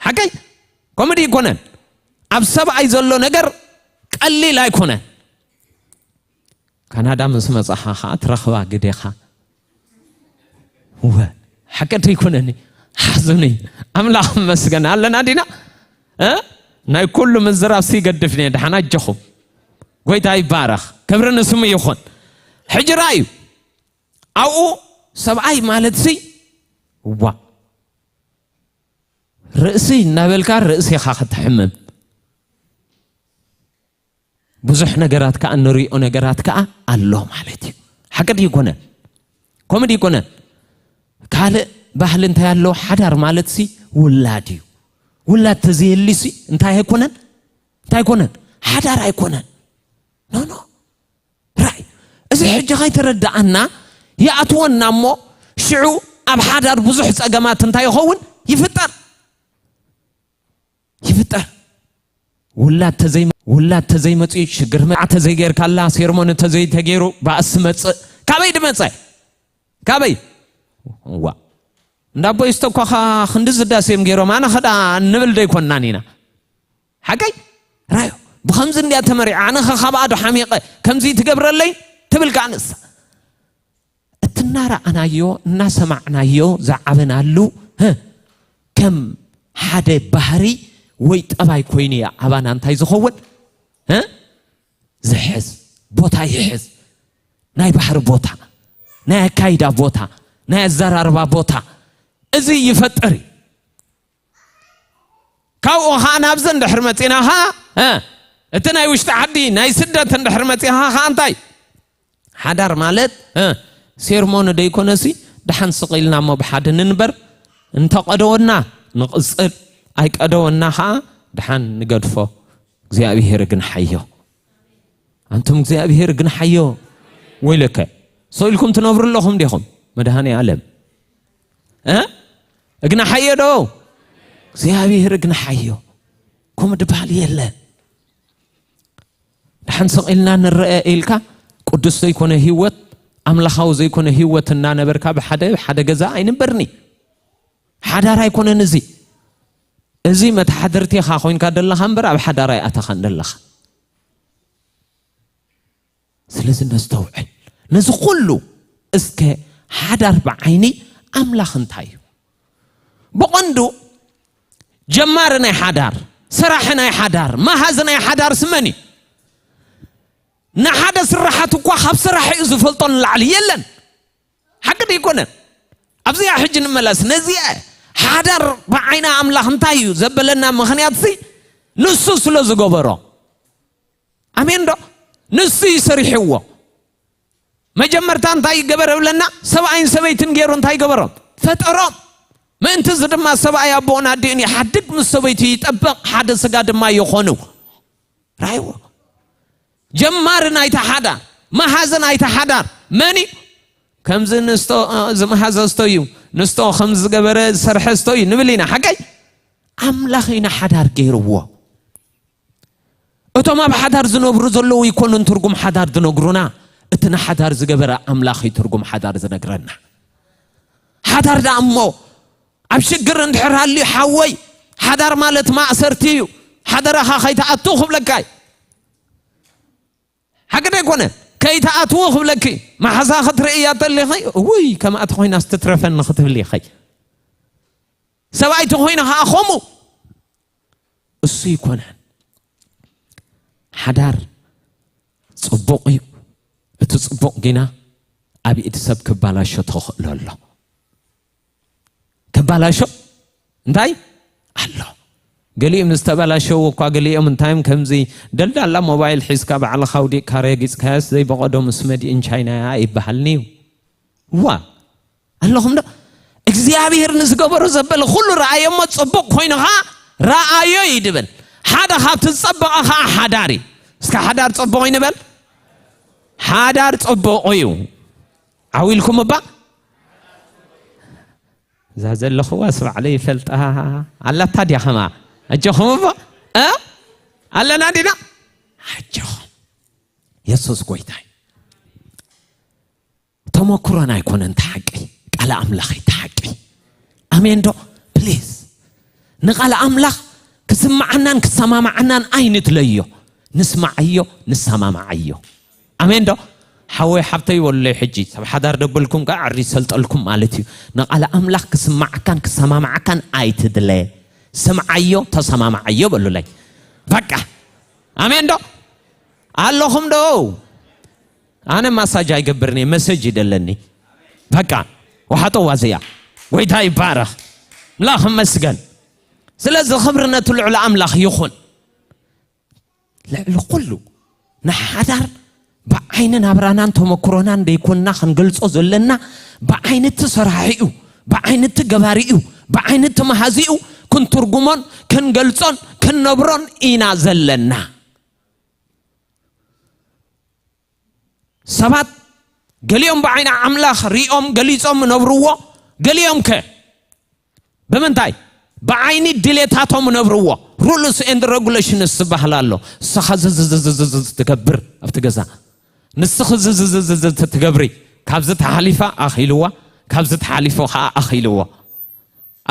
ሓቀይ? ኮሜዲ ይኮነን። ኣብ ሰብኣይ ዘሎ ነገር ቀሊል ኣይኮነን። ካናዳ ምስ መጻኻ ኸዓ ትረኽባ ግዴኻ። ወ ሓቂ ዶ ይኮነኒ? ሓዙኒ። ኣምላኽ መስገን ኣለና ዲና? እ? ናይ ኩሉ ምዝራብ ሲ ገድፍኒ። ደሓን ኣጆኹም። ጎይታ ይባረኽ። ክብሪ ንስሙ ይኹን። ሕጂ ራእዩ። ኣብኡ ሰብኣይ ማለት ሲ ዋ ርእሲ እናበልካ ርእሲኻ ክትሕምም ብዙሕ ነገራት ከዓ እንሪኦ ነገራት ከዓ ኣሎ ማለት እዩ። ሓቂ ድዩ ይኮነን? ኮሜዲ ይኮነን? ካልእ ባህሊ እንታይ ኣሎ? ሓዳር ማለት ሲ ውላድ እዩ። ውላድ ተዘየሊ ሲ እንታይ ኣይኮነን? እንታይ ኣይኮነን? ሓዳር ኣይኮነን። ኖ ኖ ራይ እዚ ሕጂ ከይተረዳኣና ይኣትወና እሞ ሽዑ ኣብ ሓዳር ብዙሕ ጸገማት እንታይ ይኸውን? ይፍጠር ይፍጠር። ውላድ ተዘይ ውላድ ተዘይመጽኡ ሽግር መዓ ተዘይጌርካላ ሴርሞኒ ተዘይተጌሩ ባእሲ መጽእ ካበይ ድመጸ? ካበይ ዋ እንዳ ቦይ ዝተኳኻ ክንዲ ዝዳሴም ገይሮም ኣነ ኸዳ ንብል ዶ ይኮንናን ኢና? ሓቀይ ራዮ ብኸምዚ እንድያ ተመሪዓ ኣነ ኸ ካብኣ ዶ ሓሚቐ ከምዚ ትገብረለይ ትብል ከዓ ንሳ። እቲ እናረኣናዮ እናሰማዕናዮ ዝዓበናሉ ህ፣ ከም ሓደ ባህሪ ወይ ጠባይ ኮይኑ እያ ኣባና እንታይ ዝኸውን ህ? ዝሕዝ ቦታ ይሕዝ። ናይ ባህሪ ቦታ፣ ናይ ኣካይዳ ቦታ፣ ናይ ኣዘራርባ ቦታ እዚ ይፈጥር እዩ። ካብኡ ኸዓ ናብዚ እንድሕር መፂና ኸዓ እ፣ እቲ ናይ ውሽጢ ዓዲ ናይ ስደት እንድሕር መፂኻ ኸዓ እንታይ ሓዳር ማለት እ፣ ሴርሞኒ ደይኮነሲ ደሓን ስቕ ኢልና እሞ ብሓደ ንንበር። እንተቐደወና ንቕፅል፣ ኣይቀደወና ኸዓ ደሓን ንገድፎ። እግዚኣብሄር ግን ሓዮ። ኣንቱም እግዚኣብሄር ግን ሓዮ። ወይለከ ሰው ኢልኩም ትነብሩ ኣለኹም ዲኹም? መድሃኒ ኣለም እ፣ እግና ሓዮ ዶ እግዚኣብሄር እግና ሓዮ። ከምኡ ድበሃል የለን። ደሓን ስቕ ኢልና ንረአ ኢልካ ቅዱስ ዘይኮነ ህይወት፣ ኣምላኻዊ ዘይኮነ ህይወት እናነበርካ ብሓደ ሓደ ገዛ ኣይንበርኒ። ሓዳር ኣይኮነን እዚ። እዚ መተሓደርቲ ኢኻ ኮይንካ ደለኻ እምበር ኣብ ሓዳር ኣይኣተኻን ደለኻ። ስለዚ ነስተውዕል ነዚ ኩሉ። እስከ ሓዳር ብዓይኒ ኣምላኽ እንታይ እዩ? ብቐንዱ ጀማሪ ናይ ሓዳር፣ ሰራሒ ናይ ሓዳር፣ መሃዚ ናይ ሓዳር ስመን እዩ? ንሓደ ስራሓት እኳ ካብ ስራሕ እዩ ዝፈልጦ ንላዕሊ የለን። ሓቂ ዶ ይኮነን? ኣብዚኣ ሕጂ ንመለስ። ነዚኣ ሓዳር ብዓይኒ ኣምላኽ እንታይ እዩ ዘበለና ምኽንያት ሲ ንሱ ስለ ዝገበሮ። ኣሜን ዶ? ንሱ እዩ ሰሪሕዎ። መጀመርታ እንታይ ይገበር እብለና? ሰብኣይን ሰበይትን ገይሩ እንታይ ገበሮም? ፈጠሮም። ምእንቲ እዚ ድማ ሰብኣይ ኣቦኡን ኣዲኡን ይሓድግ፣ ምስ ሰበይቱ ይጠበቕ፣ ሓደ ስጋ ድማ ይኾኑ። ራይዎ ጀማሪ ናይታ ሓዳር፣ መሃዚ ናይታ ሓዳር መን እዩ? ከምዚ ንስቶ ዝመሃዘ ስቶ እዩ፣ ንስቶ ከም ዝገበረ ዝሰርሐ ስቶ እዩ ንብል ኢና። ሓቀይ ኣምላኽ ኢና ሓዳር ገይርዎ። እቶም ኣብ ሓዳር ዝነብሩ ዘለዉ ይኮኑን ትርጉም ሓዳር ዝነግሩና፣ እቲ ንሓዳር ዝገበረ ኣምላኽ እዩ ትርጉም ሓዳር ዝነግረና። ሓዳር ደኣ እሞ ኣብ ሽግር እንድሕር ሃልዩ ሓወይ፣ ሓዳር ማለት ማእሰርቲ እዩ፣ ሓደራኻ ከይትኣቱ ክብለካ እዩ። ሓቂ ዶ ኣይኮነን? ከይትኣትዉ ክብለኪ፣ መሓዛ ክትርእያ ተሊኺ፣ ውይ ከምኣ ተኾይናስ ትትረፈኒ ክትብሊ ኢኺ። ሰብኣይ ተኾይኑ ኸዓ ኸምኡ እሱ ይኮነን። ሓዳር ጽቡቕ እዩ። እቲ ጽቡቕ ግና ኣብ ኢድ ሰብ ክባላሾ ተኽእሎ ኣሎ። ክባላሾ እንታይ ኣሎ? ገሊኦም ዝተባላሸው እኳ ገሊኦም እንታዮም ከምዚ ደልዳላ ሞባይል ሒዝካ ባዕልኻ ውዲቕካ ረጊጽካያስ ዘይበቐዶ ምስ መዲእን ቻይና እያ ይበሃልኒ እዩ። ዋ ኣለኹም ዶ እግዚኣብሔር ንዝገበሮ ዘበለ ኩሉ ረኣዮ እሞ ጽቡቕ ኮይኑ ኸዓ ረኣዮ እዩ ድብል። ሓደ ካብቲ ዝጸበቐ ኸዓ ሓዳር እዩ። እስከ ሓዳር ጽቡቕ እዩ ንበል። ሓዳር ጽቡቕ እዩ። ዓው ኢልኩም እባ። እዛ ዘለኹዋ ስባዕለ ይፈልጣ ኣላታ ድያ ኸማ? ኣጆኹም እባ። እ? ኣለና ዲና? ኣጆኹም። የሱስ ጎይታ እዩ። ተመኩሮና ኣይኮነን እቲ ሓቂ፣ ቃል ኣምላኽ እዩ እቲ ሓቂ። ኣሜን ዶ? ፕሊዝ፣ ንቃል ኣምላኽ ክስማዓናን ክሰማማዓናን ኣይንድለዮ። ንስማዓዮ፣ ንሰማማዓዮ። ኣሜን ዶ? ሓወይ ሓብተይ በሉለይ ሕጂ፣ ሰብ ሓዳር ደበልኩም ከኣ ዕሪ ይሰልጠልኩም ማለት እዩ። ንቃል ኣምላኽ ክስማዓካን ክሰማማዓካን ኣይትድለ። ስምዓዮ፣ ተሰማማዓዮ በሉለይ። በቃ። ኣሜን ዶ? ኣለኹም ዶ? ኣነ ማሳጅ ኣይገብርን እየ፣ መሰጅ ይደለኒ። በቃ፣ ወሓጠዋ እዚኣ። ጎይታ ይባረኽ። ኣምላኽ ይመስገን። ስለዚ ክብሪ ነቲ ልዑል ኣምላኽ ይኹን። ልዕሊ ኩሉ ንሓዳር ብዓይኒ ናብራናን ተመክሮናን ደይኮንና ክንገልጾ ዘለና፣ ብዓይኒ እቲ ሰራሒኡ፣ ብዓይኒ እቲ ገባሪኡ፣ ብዓይኒ እቲ መሃዚኡ ክንትርጉሞን ክንገልጾን ክንነብሮን ኢና ዘለና። ሰባት ገሊኦም ብዓይኒ ኣምላኽ ሪኦም ገሊጾም ነብርዎ፣ ገሊኦም ከ ብምንታይ? ብዓይኒ ድሌታቶም ነብርዎ። ሩልስ ኤንድ ሬጉሌሽንስ ዝበሃል ኣሎ። ንስኻ ዝዝዝዝዝዝ ትገብር ኣብቲ ገዛ፣ ንስኺ ዝዝዝዝዝዝ ትገብሪ፣ ካብዚ ተሓሊፋ ኣኺልዋ፣ ካብዚ ተሓሊፎ ኸዓ ኣኺልዎ።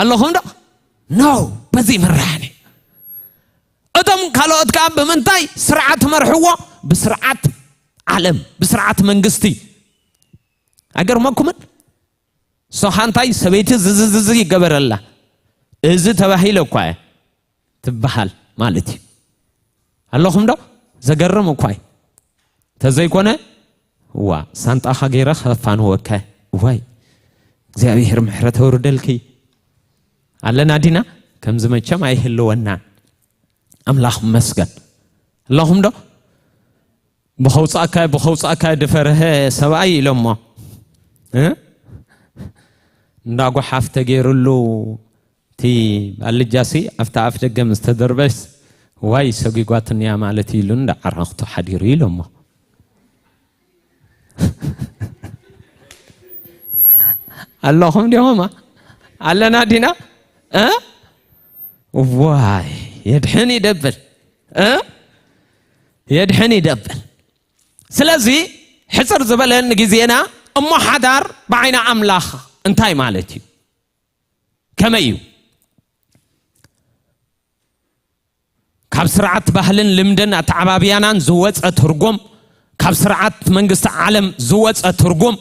ኣለኹም ዶ? ኖ፣ በዚ ይምራሕኒ። እቶም ካልኦት ከኣ ብምንታይ ስርዓት መርሕዎ? ብስርዓት ዓለም፣ ብስርዓት መንግስቲ። ኣይገርመኩምን? ሶኻ እንታይ ሰበይቲ ዝዝዝዝ ይገበረላ፣ እዚ ተባሂለ እኳ እየ ትበሃል ማለት እዩ። ኣለኹም ዶ? ዘገርም እኳ እዩ። ተዘይኮነ፣ ዋ፣ ሳንጣኻ ገይረ ከፋንወከ። ዋይ፣ እግዚኣብሔር ምሕረት ኣውርደልኪ። ኣለና ዲና? ከምዚ መቸም ኣይህልወናን። ኣምላኽ ይመስገን። ኣለኹም ዶ? ብኸውጻእካ፣ ብኸውጻእካ ድፈርሀ ሰብኣይ ኢሎሞ። እ? እንዳ ጓሓፍ ተገይሩሉ፣ እቲ ኣልጃሲ ኣብታ ኣፍ ደገ ምስ ተደርበስ፣ ዋይ፣ ሰጒጓትንያ ማለት ኢሉ እንዳ ዓራኽቱ ሓዲሩ ኢሎሞ። ኣለኹም ዲኹም? ኣለና ዲና? እ? ዋይ፣ የድሕን ይደብል። እ? የድሕን ይደብል። ስለዚ ሕጽር ዝበለ ንግዜና እሞ ሓዳር ብዓይኒ ኣምላኽ እንታይ ማለት እዩ? ከመይ እዩ? ካብ ስርዓት ባህልን ልምድን ኣተዓባብያናን ዝወጸ ትርጉም፣ ካብ ስርዓት መንግስቲ ዓለም ዝወጸ ትርጉም፣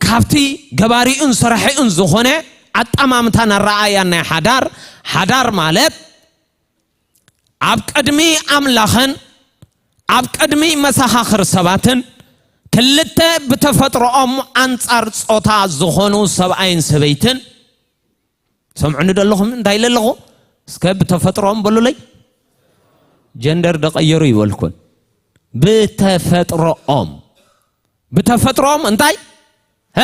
ካብቲ ገባሪኡን ሰራሒኡን ዝኾነ ኣጠማምታን ኣረኣእያን ናይ ሓዳር፣ ሓዳር ማለት ኣብ ቅድሚ ኣምላኽን ኣብ ቅድሚ መሰኻኽር ሰባትን ክልተ ብተፈጥሮኦም ኣንጻር ጾታ ዝኾኑ ሰብኣይን ሰበይትን፣ ሰምዑኒ ዶ ኣለኹም? እንታይ ኢለ ኣለኹ? እስከ ብተፈጥሮኦም በሉለይ። ጀንደር ደቀየሩ ይበልኩን። ብተፈጥሮኦም፣ ብተፈጥሮኦም እንታይ? ሀ?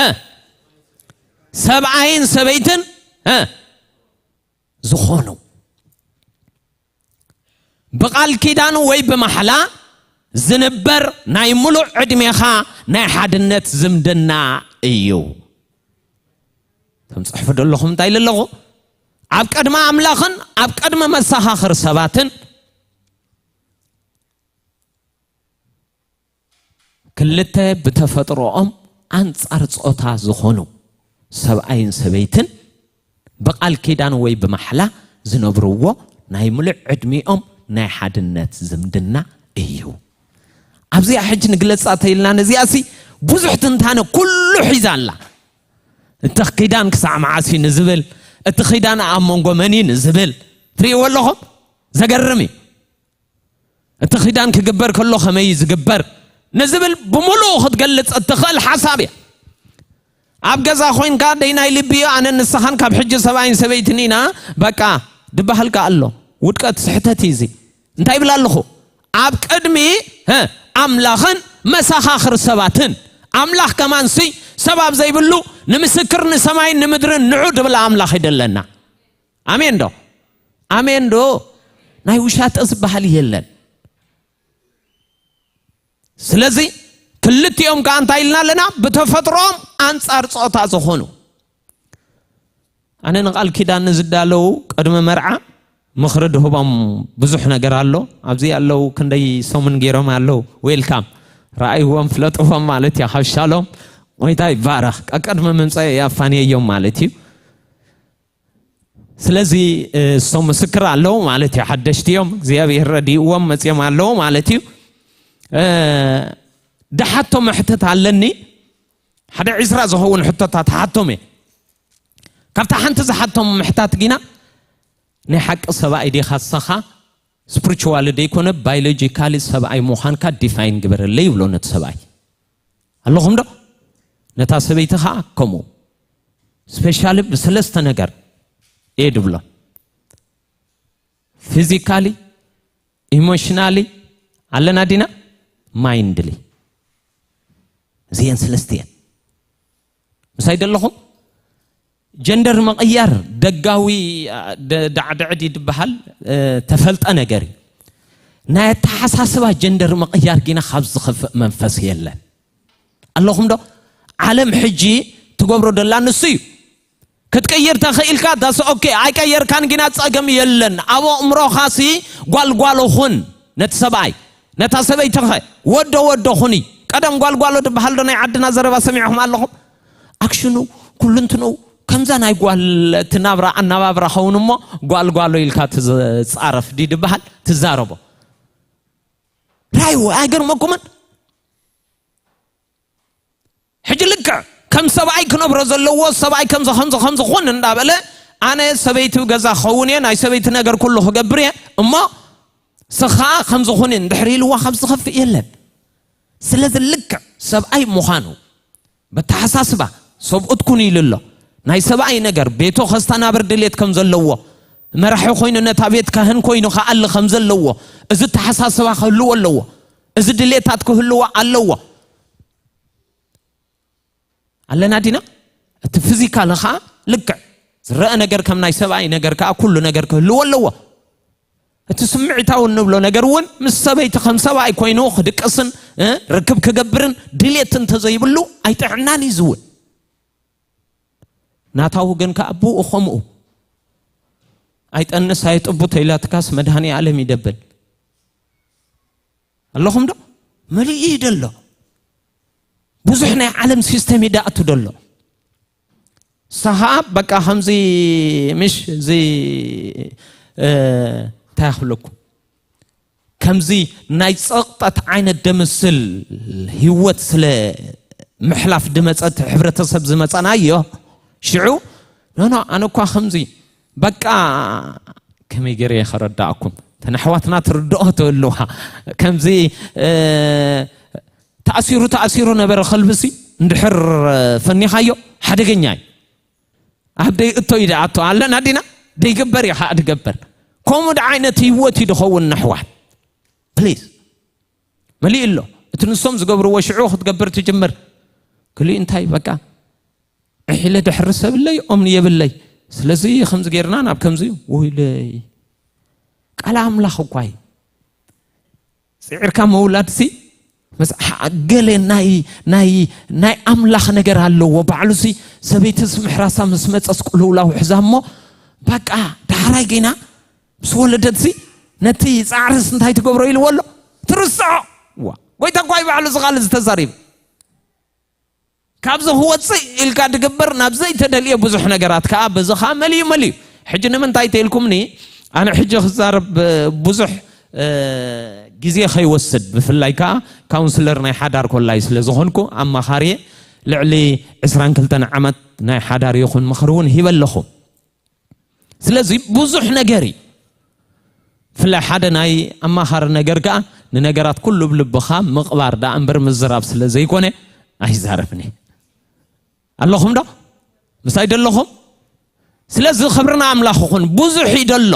ሰብኣይን ሰበይትን፣ ሀ? ዝኾኑ። ብቓል ኪዳን ወይ ብማሕላ ዝንበር ናይ ምሉእ ዕድሜኻ ናይ ሓድነት ዝምድና እዩ። እቶም ጽሕፉ ዘለኹም እንታይ ኢለ ኣለኹ? ኣብ ቅድሚ ኣምላኽን ኣብ ቅድሚ መሰኻኽር ሰባትን ክልተ ብተፈጥሮኦም ኣንጻር ጾታ ዝኾኑ ሰብኣይን ሰበይትን ብቓል ኪዳን ወይ ብማሕላ ዝነብርዎ ናይ ምሉእ ዕድሚኦም ናይ ሓድነት ዝምድና እዩ። ኣብዚኣ ሕጂ ንግለጻ ተይልና ነዚኣሲ ብዙሕ ትንታነ ኩሉ ሒዛ ኣላ። እቲ ኪዳን ክሳዕ መዓስ እዩ ንዝብል፣ እቲ ኪዳን ኣብ መንጎ መን እዩ ንዝብል ትርእይዎ ኣለኹም? ዘገርም እዩ። እቲ ኪዳን ክግበር ከሎ ከመይ እዩ ዝግበር ንዝብል ብምሉኡ ክትገልጽ እትኽእል ሓሳብ እያ። ኣብ ገዛ ኮይንካ ደይ ናይ ልቢ እዩ፣ ኣነ ንስኻን ካብ ሕጂ ሰብኣይን ሰበይትን ኢና በቃ ድበሃልካ ኣሎ። ውድቀት ስሕተት እዩ እዚ። እንታይ ይብል ኣለኹ? ኣብ ቅድሚ፣ ሀ፣ ኣምላኽን መሰኻኽር ሰባትን፣ ኣምላኽ ከማንሲ ሰብ ኣብ ዘይብሉ ንምስክር ንሰማይን ንምድርን ንዑ ድብል ኣምላኽ ይደለና። ኣሜን ዶ? ኣሜን ዶ? ናይ ውሻጠ ዝበሃል የለን። ስለዚ ክልቲኦም ከኣ እንታይ ኢልና ኣለና? ብተፈጥሮም ኣንጻር ጾታ ዝኾኑ። ኣነ ንቓል ኪዳን ንዝዳለዉ ቅድሚ መርዓ ምኽሪ ድህቦም ብዙሕ ነገር ኣሎ። ኣብዚ ኣለዉ ክንደይ ሰሙን ገይሮም ኣለዉ። ዌልካም። ረኣይዎም ፍለጥዎም ማለት እዩ። ካብ ሻሎም ጎይታ ይባረኽ። ቀቅድሚ ምምጻእ ያፋንየዮም ማለት እዩ። ስለዚ እሶም ምስክር ኣለዉ ማለት እዩ። ሓደሽቲ እዮም። እግዚኣብሔር ረዲእዎም መጽዮም ኣለዉ ማለት እዩ። ድሓቶ መሕተት ኣለኒ። ሓደ ዒስራ ዝኸውን ሕቶታት ሓቶም እየ። ካብታ ሓንቲ ዝሓቶም ምሕታት ጊና፣ ናይ ሓቂ ሰብኣይ ዲኻ ንስኻ? ስፕሪቹዋሊ ደይኮነ ባዮሎጂካሊ ሰብኣይ ምዃንካ ዲፋይን ግበረለይ ይብሎ ነቲ ሰብኣይ። ኣለኹም ዶ? ነታ ሰበይቲ ኸዓ ከምኡ። ስፔሻሊ ብሰለስተ ነገር እየ ድብሎ። ፊዚካሊ፣ ኢሞሽናሊ ኣለና ዲና? ማይንድሊ። እዚአን ሰለስቲአን ምሳይ ደለኹም? ጀንደር ምቕያር ደጋዊ ዳዕድዕድ ድበሃል ተፈልጠ ነገር እዩ። ናይ ኣተሓሳስባ ጀንደር ምቕያር ጊና ካብ ዝኸፍእ መንፈስ የለን። ኣለኹም ዶ? ዓለም ሕጂ ትገብሮ ደላ ንሱ እዩ። ክትቅይር ተኽኢልካ ዳስ ኦኬ፣ ኣይቀየርካን ጊና ጸገም የለን። ኣብ ኣእምሮኻሲ ጓልጓሎ ኹን። ነቲ ሰብኣይ ነታ ሰበይትኸ ወዶ ወዶ ኹኒ። ቀደም ጓልጓሎ ድበሃል ዶ ናይ ዓድና ዘረባ ሰሚዕኹም ኣለኹም? ኣክሽኑ ኩልንትኑ ከምዛ ናይ ጓል እቲ ናብራ ኣናባብራ ኸውን እሞ ጓልጓሎ ኢልካ ትዛረፍ ድዩ ድበሃል? ትዛረቦ ራይዎ ኣይገርመኩምን? ሕጂ ልክዕ ከም ሰብኣይ ክነብሮ ዘለዎ ሰብኣይ ከምዚ ከምዚ ከምዚ ኹን እንዳበለ ኣነ ሰበይቲ ገዛ ክኸውን እየ፣ ናይ ሰበይቲ ነገር ኩሉ ክገብር እየ እሞ ስኻ ከምዚ ኹን እንድሕር ኢልዋ ካብ ዝኸፍእ የለን። ስለዚ ልክዕ ሰብኣይ ምዃኑ በተሓሳስባ ሰብኡት ኩን ኢሉ ኣሎ። ናይ ሰብኣይ ነገር ቤቱ ከስተናብር ድሌት ከም ዘለዎ፣ መራሒ ኮይኑ ነታ ቤት ካህን ኮይኑ ክኣሊ ከም ዘለዎ፣ እዚ ተሓሳስባ ክህልዎ ኣለዎ። እዚ ድሌታት ክህልዎ ኣለዎ። ኣለና ዲና? እቲ ፊዚካል ኸዓ ልክዕ ዝረአ ነገር ከም ናይ ሰብኣይ ነገር ከኣ ኩሉ ነገር ክህልዎ ኣለዎ። እቲ ስምዒታዊ እንብሎ ነገር እውን ምስ ሰበይቲ ከም ሰብኣይ ኮይኑ ክድቅስን እ፣ ርክብ ክገብርን ድሌት እንተዘይብሉ ኣይጥዕናን እዩ ዝውን። ናታዊ ግን ከኣ ብኡ ኸምኡ ኣይጠንስ ኣይጥቡ ተይላትካስ መድሃኒ ዓለም ይደብል ኣለኹም ዶ? መሊኡ እዩ ደሎ። ብዙሕ ናይ ዓለም ሲስተም ይዳእቱ ደሎ። ሰሃ በቃ ከምዚ ምሽ እዚ እ፣ እንታይ ክብለኩም ከምዚ ናይ ጸቕጠት ዓይነት ደምስል ህይወት ስለ ምሕላፍ ድመጸት ሕብረተሰብ ዝመጸናዮ ሽዑ ኖኖ ኣነ እኳ ከምዚ በቃ ከመይ ገይረ እየ ከረዳእኩም ተን ኣሕዋትና ትርድኦ ትህልዋ ከምዚ እ፣ ተኣሲሩ ተኣሲሩ ነበረ ከልብሲ እንድሕር ፈኒኻዮ ሓደገኛ እዩ ኣብ ደይ እቶ እዩ ደኣቶ ኣለና ዲና ደይግበር እዩ ከዓ ድገበር ከምኡ ደ ዓይነት ህይወት እዩ ድኸውን ነሕዋት ፕሊዝ መሊእ ኣሎ እቲ ንሶም ዝገብርዎ ሽዑ ክትገብር ትጅምር ክሊእ እንታይ በቃ ዕሒለ ድሕሪ ሰብ ኣለይ ኦም የብለይ ስለዚ ከምዚ ጌርና ናብ ከምዚ እዩ ውይለይ ቃል ኣምላኽ እኳ እዩ ጽዒርካ ምውላድሲ ገለ ናይ ናይ ናይ ኣምላኽ ነገር ኣለዎ ባዕሉሲ ሰበይትስ ምሕራሳ ምስ መፀስ ቁልውላው ሕዛ እሞ በቃ ዳሕራይ ጌና ምስ ወለደትሲ ነቲ ፃዕርስ እንታይ ትገብሮ ኢልዎ ኣሎ ትርስዖ ዋ ጎይታ እኳ ባዕሉ ዝቃል ዝተዛሪብ ካብዚ ክወፅእ ኢልካ ድግበር ናብ ዘይተደልየ ብዙሕ ነገራት ከዓ በዚ ከዓ መሊዩ መሊዩ ሕጂ ንምንታይ ተኢልኩምኒ ኣነ ሕጂ ክዛረብ ብዙሕ ግዜ ከይወስድ ብፍላይ ከዓ ካውንስለር ናይ ሓዳር ኮላይ ስለ ዝኾንኩ ኣማኻሪየ ልዕሊ ዕስራን ክልተን ዓመት ናይ ሓዳር ይኹን ምኽሪ እውን ሂበ ኣለኹ ስለዚ ብዙሕ ነገር እዩ ብፍላይ ሓደ ናይ ኣማኻሪ ነገር ከዓ ንነገራት ኩሉ ብልብኻ ምቕባር ደኣ እምበር ምዝራብ ስለ ዘይኮነ ኣይዛረብኒ ኣለኹም ዶ ምሳይ ደለኹም ስለዚ ክብርና ኣምላኽ ኹን ብዙሕ እዩ ደሎ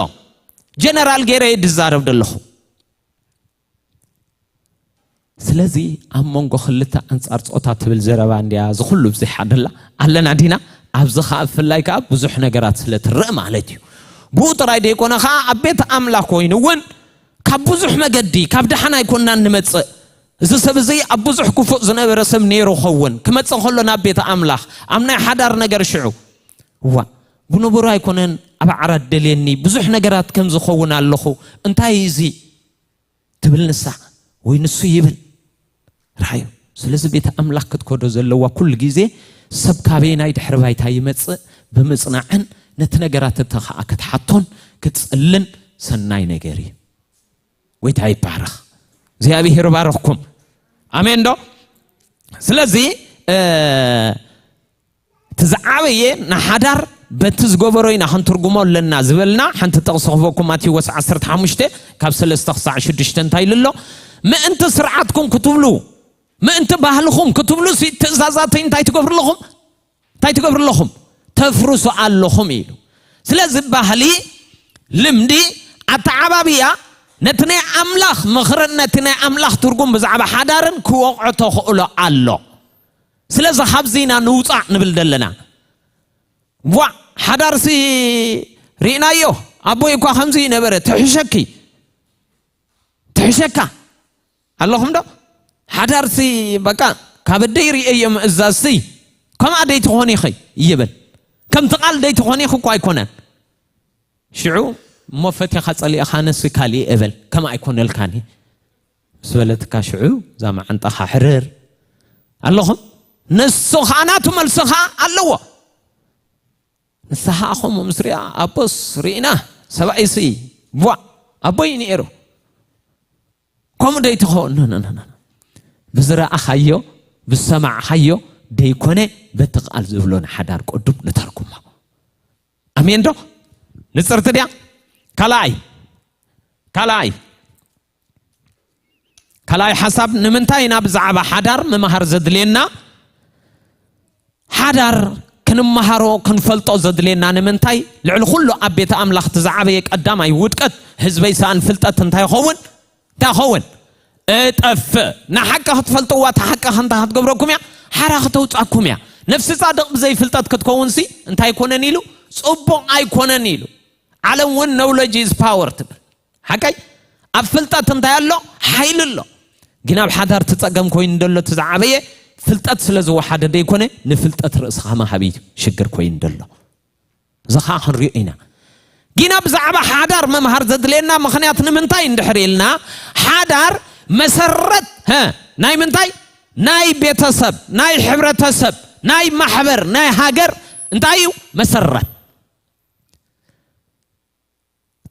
ጀነራል ገይረ ድዛረብ ደለኹ ስለዚ ኣብ መንጎ ክልተ ኣንጻር ጾታ ትብል ዘረባ እንድያ ዝኹሉ ብዚሓ ደላ ኣለና ዲና ኣብዚ ኸዓ ብፍላይ ከዓ ብዙሕ ነገራት ስለ ትረእ ማለት እዩ ብኡ ጥራይ ደይኮነ ኸዓ ኣብ ቤት ኣምላኽ ኮይኑ እውን ካብ ብዙሕ መገዲ፣ ካብ ደሓን ኣይኮንናን ንመጽእ። እዚ ሰብ እዚ ኣብ ብዙሕ ክፉእ ዝነበረ ሰብ ነይሩ ኸውን፣ ክመጽእ ከሎ ናብ ቤት ኣምላኽ፣ ኣብ ናይ ሓዳር ነገር ሽዑ፣ እዋ፣ ብንቡር ኣይኮነን፣ ኣብ ዓራት ደልየኒ፣ ብዙሕ ነገራት ከም ዝኸውን ኣለኹ፣ እንታይ እዚ? ትብል ንሳ፣ ወይ ንሱ ይብል። ራዩ። ስለዚ ቤት ኣምላኽ ክትከዶ ዘለዋ ኩሉ ግዜ ሰብ ካበየናይ ድሕሪ ባይታ ይመጽእ ብምጽናዕን ነቲ ነገራት እቲ ኸኣ ክትሓቶን ክትጽልን ሰናይ ነገር እዩ። ወይታ ይባረኽ። እግዚኣብሔር ይባረኽኩም። ኣሜን ዶ? ስለዚ፣ እ፣ እቲ ዝዓበየ ንሓዳር በቲ ዝገበሮ ኢና ክንትርጉሞ ኣለና ዝበልና ሓንቲ ጥቕሲ ክህበኩም፣ ማቴዎስ ዓሰርተ ሓሙሽተ ካብ ሰለስተ ክሳዕ ሽዱሽተ እንታይ ኢሉ ኣሎ? "ምእንቲ ስርዓትኩም ክትብሉ፣ ምእንቲ ባህልኹም ክትብሉ ሲ ትእዛዛተይ እንታይ ትገብሩ ኣለኹም? እንታይ ትገብሩ ኣለኹም? ተፍርሱ ኣለኹም" ኢሉ። ስለዚ ባህሊ፣ ልምዲ፣ ኣተዓባብያ ነቲ ናይ ኣምላኽ ምኽርን ነቲ ናይ ኣምላኽ ትርጉም ብዛዕባ ሓዳርን ክወቕዖ ተኽእሎ ኣሎ። ስለዚ ካብዚ ኢና ንውጻእ ንብል ዘለና። ዋ፣ ሓዳርሲ ርኢናዮ፣ ኣቦይ እኳ ከምዚ ይነበረ፣ ትሕሸኪ፣ ትሕሸካ። ኣለኹም ዶ? ሓዳርሲ በቃ ካብ ኣደይ ርእየዮ ምእዛዝሲ፣ ከምኣ ደይ ትኾኒ ኢኺ ይብል። ከምቲ ቃል ደይ ትኾኒ ኢኺ እኳ ኣይኮነን። ሽዑ እሞ ፈቲኻ ጸሊእኻ ነሲ ካሊእ እበል፣ ከምኣ ኣይኮነልካኒ ምስ በለትካ ሽዑ እዛ መዓንጣኻ ሕርር ኣለኹም። ንሱ ኸዓ ናቱ መልሲ ኸዓ ኣለዎ። ንስኻ ኸምኡ ምስ ሪኣ ኣቦስ ርኢና ሰብኣይሲ ቧ ኣቦይ ነይሩ። ከምኡ ደይትኸውን። ኖ፣ ኖ፣ ኖ፣ ኖ። ብዝረኣኻዮ፣ ብዝሰማዕኻዮ ደይኮነ በቲ ቃል ዝብሎ ንሓዳር ቅዱም ንተርጉሞ። ኣሜን ዶ? ንጽርቲ ድያ? ካልኣይ፣ ካልኣይ፣ ካልኣይ ሓሳብ ንምንታይ ኢና ብዛዕባ ሓዳር ምምሃር ዘድልየና? ሓዳር ክንመሃሮ ክንፈልጦ ዘድልየና ንምንታይ? ልዕሊ ኩሉ ኣብ ቤተ ኣምላኽ እቲ ዝዓበየ ቀዳማይ ውድቀት ህዝበይ ሰኣን ፍልጠት እንታይ ይኸውን? እንታይ ይኸውን? እጠፍእ። ንሓቂ ክትፈልጥዋ፣ እታ ሓቂ ከንታ ክትገብረኩም እያ፣ ሓራ ክተውጻኩም እያ። ነፍሲ ጻድቕ ብዘይ ፍልጠት ክትከውንሲ እንታይ ኣይኮነን ኢሉ? ጽቡቕ ኣይኮነን ኢሉ። ዓለም እውን knowledge is power ትብል። ሓቀይ? ኣብ ፍልጠት እንታይ ኣሎ? ሓይሊ ኣሎ። ግን ኣብ ሓዳር እቲ ጸገም ኮይኑ ደሎ እቲ ዝዓበየ ፍልጠት ስለ ዝወሓደ ደይኮነ፣ ንፍልጠት ርእስኻ ምሃብ እዩ ሽግር ኮይኑ ደሎ። እዚ ኸዓ ክንሪኦ ኢና። ጊና ብዛዕባ ሓዳር ምምሃር ዘድልየና ምኽንያት ንምንታይ እንድሕር ኢልና፣ ሓዳር መሰረት፣ ሀ፣ ናይ ምንታይ? ናይ ቤተሰብ፣ ናይ ሕብረተሰብ፣ ናይ ማሕበር፣ ናይ ሃገር እንታይ እዩ? መሰረት።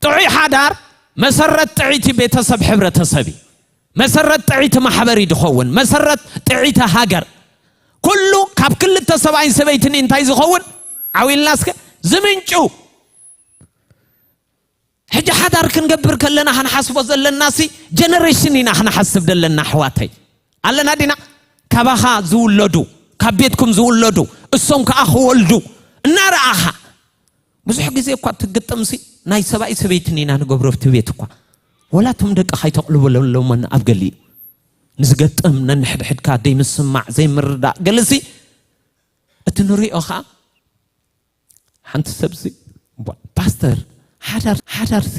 ጥዑይ ሓዳር መሰረት ጥዕይቲ ቤተሰብ፣ ሕብረተሰብ እዩ። መሰረት ጥዕይቲ ማሕበር እዩ ዝኸውን። መሰረት ጥዕይቲ ሃገር። ኩሉ ካብ ክልተ ሰብኣይን ሰበይትን እንታይ ዝኸውን? ዓው ኢልና እስከ ዝምንጩ። ሕጂ ሓዳር ክንገብር ከለና ክንሓስቦ ዘለናሲ ጀነሬሽን ኢና ክንሓስብ ዘለና ኣሕዋተይ። ኣለና ዲና? ካባኻ ዝውለዱ፣ ካብ ቤትኩም ዝውለዱ፣ እሶም ከኣ ክወልዱ እናረኣኻ። ብዙሕ ግዜ እኳ ትግጥምሲ ናይ ሰብኣይ ሰበይትን ኢና ንገብሮ ኣብቲ ቤት እኳ። ወላ እቶም ደቂ ካይተቕልበለሎምን ኣብ ገሊኡ። ንዝገጥም ነንሕድሕድካ ደይምስማዕ፣ ዘይምርዳእ፣ ገለሲ እቲ ንሪኦ ኸዓ ሓንቲ ሰብሲ፣ ቧ፣ ፓስተር፣ ሓዳር፣ ሓዳርሲ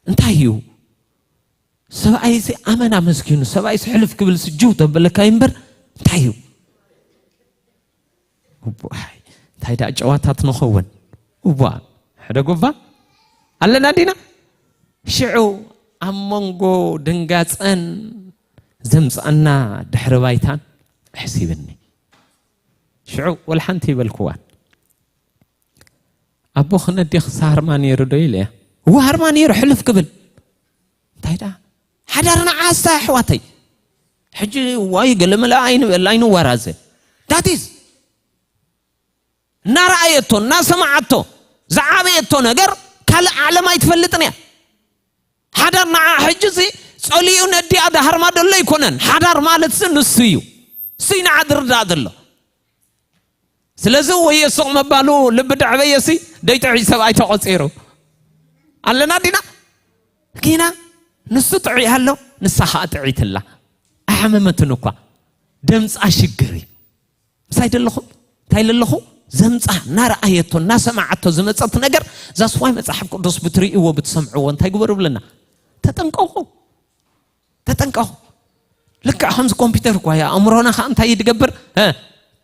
እንታይ እዩ? ሰብኣይሲ ኣመና መስኪኑ፣ ሰብኣይሲ ሕልፍ ክብልሲ ጅው ተበለካ እምበር እንታይ እዩ? እዋይ፣ እንታይ ደኣ ጨዋታት ንኸውን? እዋ፣ ሕደጉ እባ። ኣለና ዲና? ሽዑ ኣብ መንጎ ድንጋጸን ዘምጽኣና ድሕሪ ባይታን ኣሕሲብኒ። ሽዑ ወላ ሓንቲ ይበልክዋን። ኣቦ ክነዴኽስ ሃርማ ነይሩ ዶ ኢለ እያ። እዋ ሃርማ ነይሩ ሕልፍ ክብል። እንታይ ደኣ? ሓዳርና ዓሳ ኣሕዋተይ። ሕጂ ዋይ ገለመለ ኣይንበል፣ ኣይንወራዘ። That is እናረኣየቶ፣ እናሰማዓቶ ዝዓበየቶ ነገር ካልእ ዓለም ኣይትፈልጥን እያ። ሓዳር ንዓ ሕጂ እዚ ጸሊኡ ነዲኣ ዳሃርማ ደሎ ኣይኮነን። ሓዳር ማለት እዚ ንሱ እዩ። እሱ እዩ ንዓ ዝርዳእ ዘሎ። ስለዚ ወየ ሱቕ ምባሉ ልቢ ደዕበየሲ ደይ ጥዑይ ሰብኣይ ተቖጺሩ። ኣለና ዲና? ጊና ንሱ ጥዑይ ኣሎ፣ ንሳ ኸኣ ጥዕይቲ ኣላ። ኣሕመመትን እኳ። ደምጻ ሽግር እዩ። ምሳይ ደለኹም? እንታይ ለለኹ? ዘምጻ እናረኣየቶ እናሰማዓቶ ዝመጸት ነገር። ዛስዋይ መጽሓፍ ቅዱስ ብትርእይዎ ብትሰምዕዎ እንታይ ግበሩ ብለና? ተጠንቀቑ። ተጠንቀቑ። ልክዕ ከምዚ ኮምፒውተር እኳ እዩ። ኣእምሮና ከዓ እንታይ ይድገብር?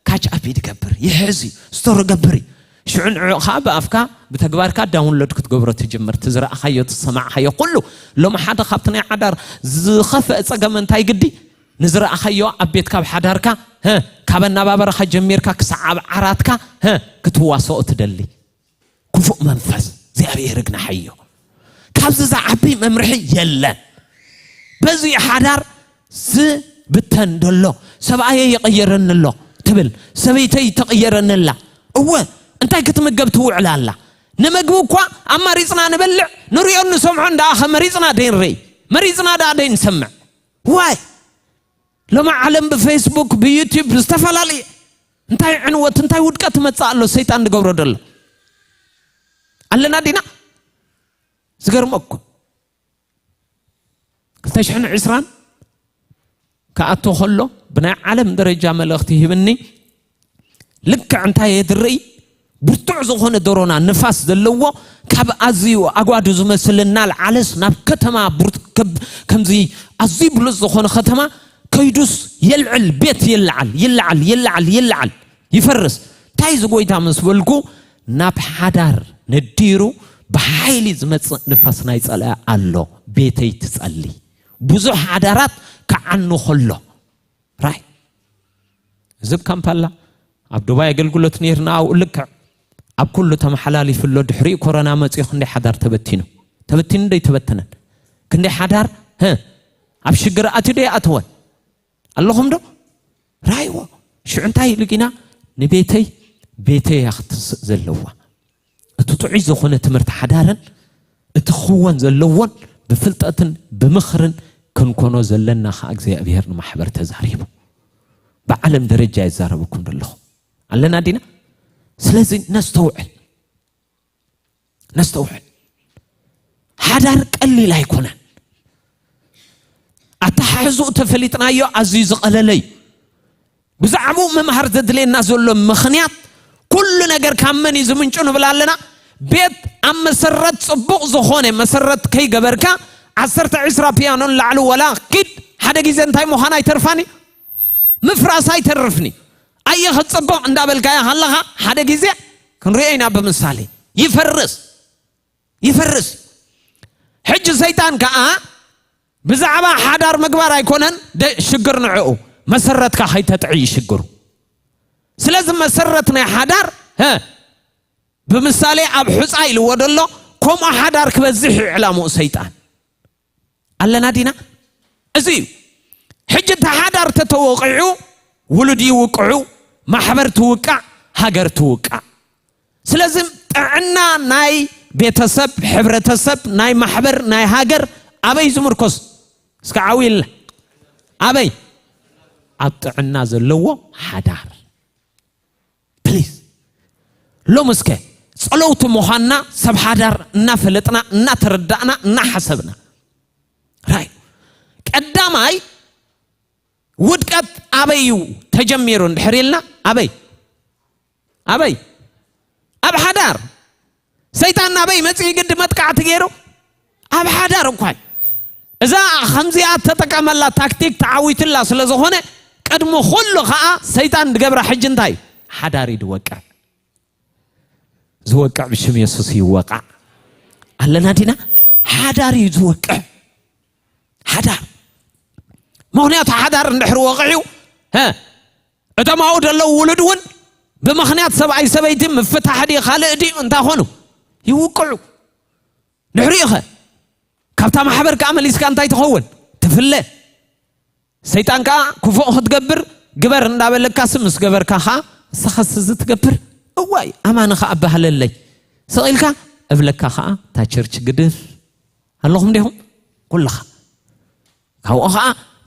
ካች ኣፕ ይድገብር፣ ይሕዝ እዩ፣ ስቶር ገብር እዩ። ሽዑ ንዕኡ ከዓ ብኣፍካ ብተግባርካ ዳውንሎድ ክትገብሮ ትጅምር። ትዝረኣኻዮ ትሰማዕኻዮ ኩሉ። ሎሚ ሓደ ካብቲ ናይ ሓዳር ዝኸፍአ ፀገም እንታይ ግዲ? ንዝረኣኻዮ ኣብ ቤት ካብ ሓዳርካ፣ ካብ ኣነባበረኻ ጀሚርካ ክሳዕ ኣብ ዓራትካ ክትዋሰኦ ትደሊ። ክፉእ መንፈስ እግዚኣብሔር እግናሓዮ። ካብዚ ዝዓቢ መምርሒ የለን። በዚ ሓዳር ዝብተን ደሎ ሰብኣየ ይቐየረኒ ኣሎ ትብል ሰበይተይ ተቐየረኒ ኣላ። እወ እንታይ ክትምገብ ትውዕል ኣላ? ንመግቢ እኳ ኣማሪፅና ንበልዕ፣ ንሪኦ ንሰምዖ እንዳኣኸ መሪፅና ደይንርኢ፣ መሪፅና ዳኣ ደይንሰምዕ። ዋይ ሎሚ ዓለም ብፌስቡክ ብዩቲዩብ ዝተፈላለየ እንታይ ዕንወት እንታይ ውድቀት ትመፅእ ኣሎ ሰይጣን ዝገብሮ ደሎ ኣለና ዲና? ዝገርመኩም ክልተ ሽሕን ዕስራን ክኣቶ ከሎ ብናይ ዓለም ደረጃ መልእኽቲ ሂብኒ። ልክዕ እንታይ የድርይ? ብርቱዕ ዝኾነ ደሮና ንፋስ ዘለዎ ካብ ኣዝዩ ኣጓዱ ዝመስል እናልዓለስ ናብ ከተማ ከምዚ ኣዝዩ ብሉፅ ዝኾነ ከተማ ከይዱስ የልዕል፣ ቤት ይልዓል ይልዓል ይልዓል ይልዓል ይፈርስ። እንታይ እዚ ጎይታ ምስ በልኩ ናብ ሓዳር ነዲሩ ብሓይሊ ዝመፅእ ንፋስ ናይ ፀላኢ ኣሎ። ቤተይ ትፀሊ ብዙሕ ሓዳራት ክዓኑ ከሎ ራይ እዚ ብ ካምፓላ ኣብ ዱባይ ኣገልግሎት ነይርና ኣብኡ ልክዕ ኣብ ኩሉ ተመሓላሊፍሎ ድሕሪኡ ኮሮና መፅኡ ክንደይ ሓዳር ተበቲኑ ተበቲኑ ዶ ኣይተበተነን? ክንደይ ሓዳር ኣብ ሽግር ኣትዩ ዶ ኣይኣተወን? ኣለኹም ዶ? ራይዎ ሽዑ እንታይ ኢሉ ጊና ንቤተይ ቤተይ እያ ክትስእ ዘለዋ። እቲ ጥዑይ ዝኾነ ትምህርቲ ሓዳርን እቲ ክኽወን ዘለዎን ብፍልጠትን ብምኽርን ክንኮኖ ዘለና ኸዓ እግዚኣብሔር ንማሕበር ተዛሪቡ። ብዓለም ደረጃ ይዛረበኩም ዘለኹ ኣለና ዲና? ስለዚ ነስተውዕል ነስተውዕል። ሓዳር ቀሊል ኣይኮነን። ኣተሓሕዝኡ ተፈሊጥናዮ ኣዝዩ ዝቐለለ እዩ። ብዛዕባኡ ምምሃር ዘድልየና ዘሎ ምኽንያት ኩሉ ነገር ካብ መን እዩ ዝምንጩ ንብል ኣለና። ቤት ኣብ መሰረት ፅቡቕ ዝኾነ መሰረት ከይገበርካ ዓሰርተ ዕስራ ፒያኖን ላዕሊ ወላ ኪድ ሓደ ግዜ እንታይ ምዃን ኣይተርፋን እዩ ምፍራስ ኣይተርፍን እዩ። ኣየ ክፅቡቕ እንዳበልካዮ ከለኻ ሓደ ግዜ ክንሪኦ ኢና ብምሳሌ ይፈርስ ይፈርስ። ሕጂ ሰይጣን ከዓ ብዛዕባ ሓዳር ምግባር ኣይኮነን ሽግር ንዕኡ መሰረትካ ከይተጥዕይ ሽግሩ። ስለዚ መሰረት ናይ ሓዳር ብምሳሌ ኣብ ሑፃ ኢልዎ ደሎ ከምኡ ሓዳር ክበዝሕ እዩ ዕላምኡ ሰይጣን። ኣለና ዲና? እዚ እዩ ሕጂ እቲ ሓዳር ተተወቂዑ ውሉድ ይውቅዑ፣ ማሕበር ትውቃዕ፣ ሃገር ትውቃዕ። ስለዚ ጥዕና ናይ ቤተሰብ ሕብረተሰብ ናይ ማሕበር ናይ ሃገር ኣበይ ዝምርኮስ? እስከ ዓው ኢልና ኣበይ? ኣብ ጥዕና ዘለዎ ሓዳር። ፕሊዝ ሎም እስከ ፀለውቲ ምዃንና ሰብ ሓዳር እናፈለጥና እናተረዳእና እናሓሰብና ራይ ቀዳማይ ውድቀት ኣበይ እዩ ተጀሚሩ እንድሕር ኢልና ኣበይ ኣበይ ኣብ ሓዳር ሰይጣን ናበይ መፅኢ ግዲ መጥቃዕቲ ገይሩ ኣብ ሓዳር እንኳይ እዛ ከምዚኣ ተጠቀመላ ታክቲክ ተዓዊትላ ስለ ዝኾነ ቅድሚ ኩሉ ከዓ ሰይጣን ዝገብራ ሕጂ እንታይ ሓዳር እዩ ዝወቅዕ ዝወቅዕ ብሽም የሱስ ይወቃዕ ኣለና ዲና ሓዳር እዩ ዝወቅዕ ሓዳር ምክንያቱ ሓዳር እንድሕር ወቅዕዩ እቶም ኣብኡ ዘለዉ ውሉድ እውን ብምኽንያት ሰብኣይ ሰበይቲ ምፍታሕ ድዩ ካልእ ድዩ እንታይ ኾኑ ይውቅዑ ድሕሪኡ ኸ ካብታ ማሕበር ከዓ መሊስካ እንታይ ትኸውን ትፍለ ሰይጣን ከዓ ክፉእ ክትገብር ግበር እንዳበለካስ ምስ ገበርካ ከዓ ንስኻስ እዚ ትገብር እዋይ ኣማኒ ከዓ ኣባህለለይ ስቕ ኢልካ እብለካ ከዓ እታ ቸርች ግድፍ ኣለኹም ዲኹም ኩልኻ ካብኡ ከዓ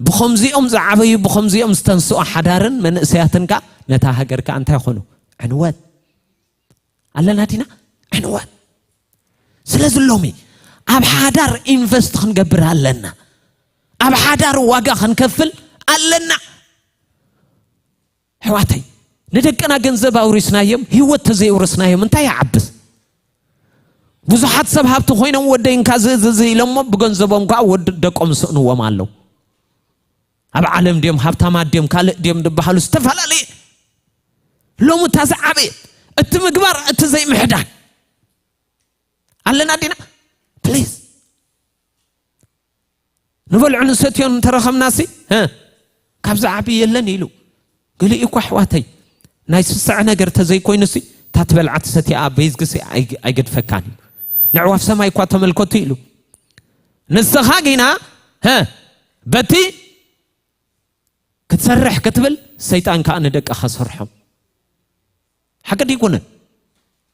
ብኸምዚኦም ዝዓበዩ ብኸምዚኦም ዝተንስኦ ሓዳርን መንእሰያትን ከዓ ነታ ሃገር ከዓ እንታይ ይኾኑ ዕንወት ኣለና ዲና ዕንወት ስለዚ ሎሚ ኣብ ሓዳር ኢንቨስት ክንገብር ኣለና ኣብ ሓዳር ዋጋ ክንከፍል ኣለና ኣሕዋተይ ንደቅና ገንዘብ ኣውሪስናዮም፣ ህይወት ተዘይውርስናዮም እንታይ ይዓብስ? ብዙሓት ሰብ ሃብቲ ኮይኖም ወደይንካ ዝእዝዝ ኢሎሞ ብገንዘቦም ከዓ ወድ ደቆም ስእንዎም ኣለዉ። ኣብ ዓለም ድዮም ሃብታማት ድዮም ካልእ ድዮም ዝበሃሉ ዝተፈላለየ። ሎሚ እታ ዝዓበየ እቲ ምግባር እቲ ዘይምሕዳን ኣለና ዲና? ፕሊዝ ንበልዑ ንሰትዮ እንተረኸብናሲ እ፣ ካብዚ ዓቢ የለን ኢሉ። ገሊኡ እኳ ኣሕዋተይ ናይ ስስዐ ነገር ተዘይኮይኑሲ እታ ትበልዓ ትሰትያ ኣብ ቤዝግሲ ኣይ- ኣይገድፈካን እዩ። ንዕዋፍ ሰማይ እኳ ተመልከቱ ኢሉ። ንስኻ ጊና እ፣ በቲ ክትሰርሕ ክትብል ሰይጣን ከዓ ንደቅኻ ሰርሖም። ሓቂ ድይኮነን?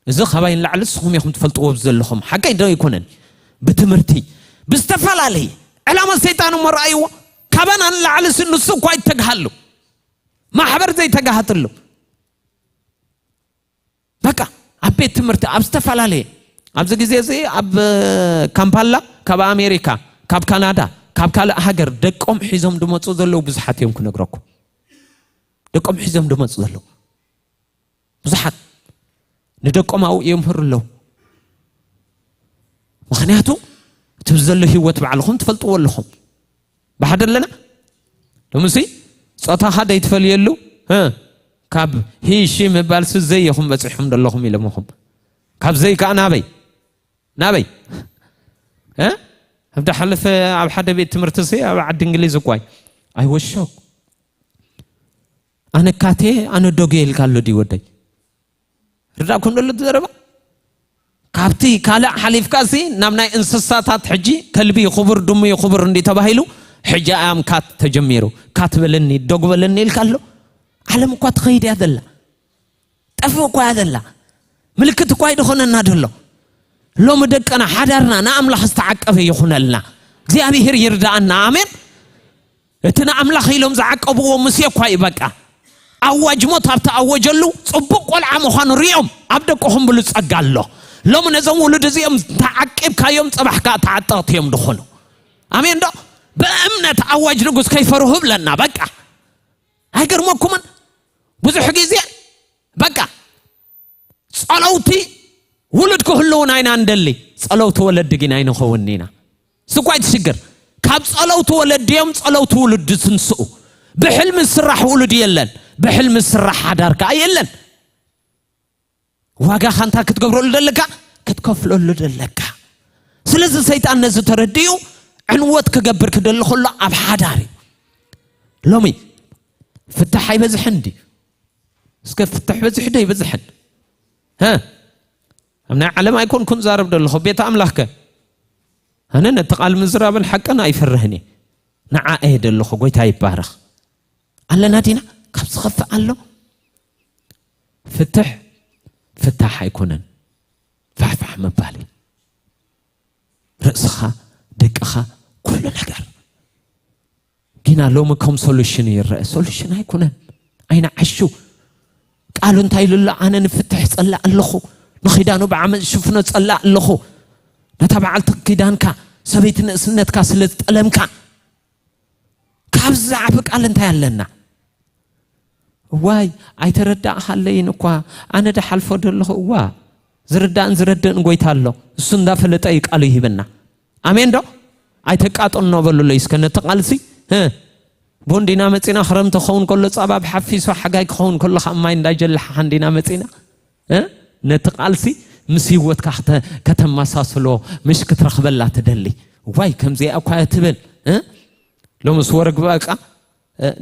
እዚ ካባይ ንላዕሊ ንስኹም ኢኹም ትፈልጥዎ ዘለኹም። ሓቂ ዶ ኣይኮነን? ብትምህርቲ ብዝተፈላለየ ዕላማ ሰይጣን እሞ ረኣይዎ። ካባና ንላዕሊ ስ- ንሱ እኳ ይተግሃሉ ማሕበር ዘይተጋሃትሉ በቃ ኣብ ቤት ትምህርቲ ኣብ ዝተፈላለየ ኣብዚ ግዜ እዚ ኣብ ካምፓላ ካብ ኣሜሪካ ካብ ካናዳ ካብ ካልእ ሃገር ደቆም ሒዞም ድመፁ ዘለዉ ብዙሓት እዮም ክነግረኩም። ደቆም ሒዞም ድመፁ ዘለዉ ብዙሓት ንደቆም ኣብኡ የምህሩ ኣለዉ። ምኽንያቱ እቲ ዘሎ ህይወት ባዕልኹም ትፈልጥዎ ኣለኹም። ብሓደ ኣለና ሎምሲ ፆታኻ ደይትፈልየሉ እ፣ ካብ ሂሺ ምባል ስ ዘይኹም በፂሕኹም ደለኹም ኢለምኹም። ካብ ዘይ ከዓ ናበይ ናበይ እ፣ ኣብ ዳሓለፈ ኣብ ሓደ ቤት ትምህርቲ ሲ ኣብ ዓዲ እንግሊዝ እኳይ ኣይወሾ ኣነ ካቴ ኣነ ዶጌ ኢልካ ኣሎ ድዩ ወደይ? ርዳእኩም ደሎ ዘረባ ካብቲ ካልእ ሓሊፍካ ሲ ናብ ናይ እንስሳታት ሕጂ ከልቢ ክቡር ድሙ ክቡር እንዲ ተባሂሉ ሕጂ ኣም ካት ተጀሚሩ። ካት በለኒ ዶግ በለኒ ኢልካ ኣሎ። ዓለም እኳ ትኸይድ እያ ዘላ። ጠፍእ እኳ እያ ዘላ። ምልክት እኳ ይድኾነና ደሎ። ሎሚ ደቅና ሓዳርና ንኣምላኽ ዝተዓቀበ ይኹነልና። እግዚኣብሔር ይርዳኣና። ኣሜን። እቲ ንኣምላኽ ኢሎም ዝዓቀብዎ ሙሴ እኳ እዩ። በቃ ኣዋጅ ሞት ኣብ ተኣወጀሉ ጽቡቕ ቆልዓ ምዃኑ ሪኦም ኣብ ደቅኹም ብሉ ጸጋ ኣሎ። ሎሚ ነዞም ውሉድ እዚኦም ተዓቂብካዮም ጽባሕ ከኣ ተዓጠቕቲ እዮም ድኾኑ። ኣሜን ዶ? ብእምነት ኣዋጅ ንጉስ ከይፈርሁ ብለና። በቃ ኣይገርመኩምን? ብዙሕ ግዜ በቃ ጸለውቲ ውሉድ ክህልውና ኢና እንደሊ። ጸለውቲ ወለዲ ግን ኣይንኸውን ኢና። ስኳይ ትሽግር ካብ ጸለውቲ ወለዲ እዮም ጸለውቲ ውሉድ ዝትንስኡ። ብሕልሚ ዝስራሕ ውሉድ የለን። ብሕልሚ ዝስራሕ ሓዳር ከኣ የለን። ዋጋ ካንታ ክትገብረሉ ደለካ ክትከፍለሉ ደለካ። ስለዚ ሰይጣን ነዚ ተረዲኡ ዕንወት ክገብር ክደሊ ከሎ ኣብ ሓዳር እዩ። ሎሚ ፍታሕ ኣይበዝሕን ድዩ? እስከ ፍትሕ በዚሑ ዶ ይበዝሕን? ሀ? ኣብ ናይ ዓለም ኣይኮንኩን ዛረብ ደለኹ ቤት ኣምላኽከ ኣነ ነቲ ቃል ምዝራብን ሓቅን ኣይፈርህን እየ። ንዓ እየ ደለኹ። ጎይታ ይባረኽ። ኣለና ዲና ካብ ዝኸፍእ ኣሎ? ፍትሕ ፍታሕ ኣይኮነን። ፋሕፋሕ ምባል እዩ። ርእስኻ ደቅኻ ኩሉ ነገር ጊና ሎሚ ከም ሶሉሽን ይረአ። ሶሉሽን ኣይኮነን። ኣይንዓሹ። ቃሉ እንታይ ኢሉ ኣሎ? ኣነ ንፍትሕ ጸላእ ኣለኹ፣ ንኺዳኑ ብዓመጽ ሽፍኖ ጸላእ ኣለኹ። ነታ በዓልቲ ኪዳንካ ሰበይቲ ንእስነትካ ስለ ዝጠለምካ ካብዚ ዝዓቢ ቃል እንታይ ኣለና? እዋይ ኣይተረዳእኻለይን እኳ ኣነ ድሓልፎ ደለኹ። እዋ ዝርዳእን ዝረድእን ጎይታ ኣሎ። እሱ እንዳፈለጠ እዩ ቃሉ ይህበና። ኣሜን ዶ? ኣይተቃጥኖ በሉለይ እስከ ነቲ ቃልሲ። ቡን ዲና መፂና ክረምቲ ክኸውን ከሎ ፃባ ብሓፊሶ ሓጋይ ክኸውን ከሎ ካብ ማይ እንዳጀለሓ ሓንዲና መፂና ነቲ ቃልሲ ምስ ህይወትካ ከተመሳስሎ ምሽ ክትረኽበላ ትደሊ። ዋይ ከምዚኣ እኳ ትብል። ሎምስ ወረግ በቃ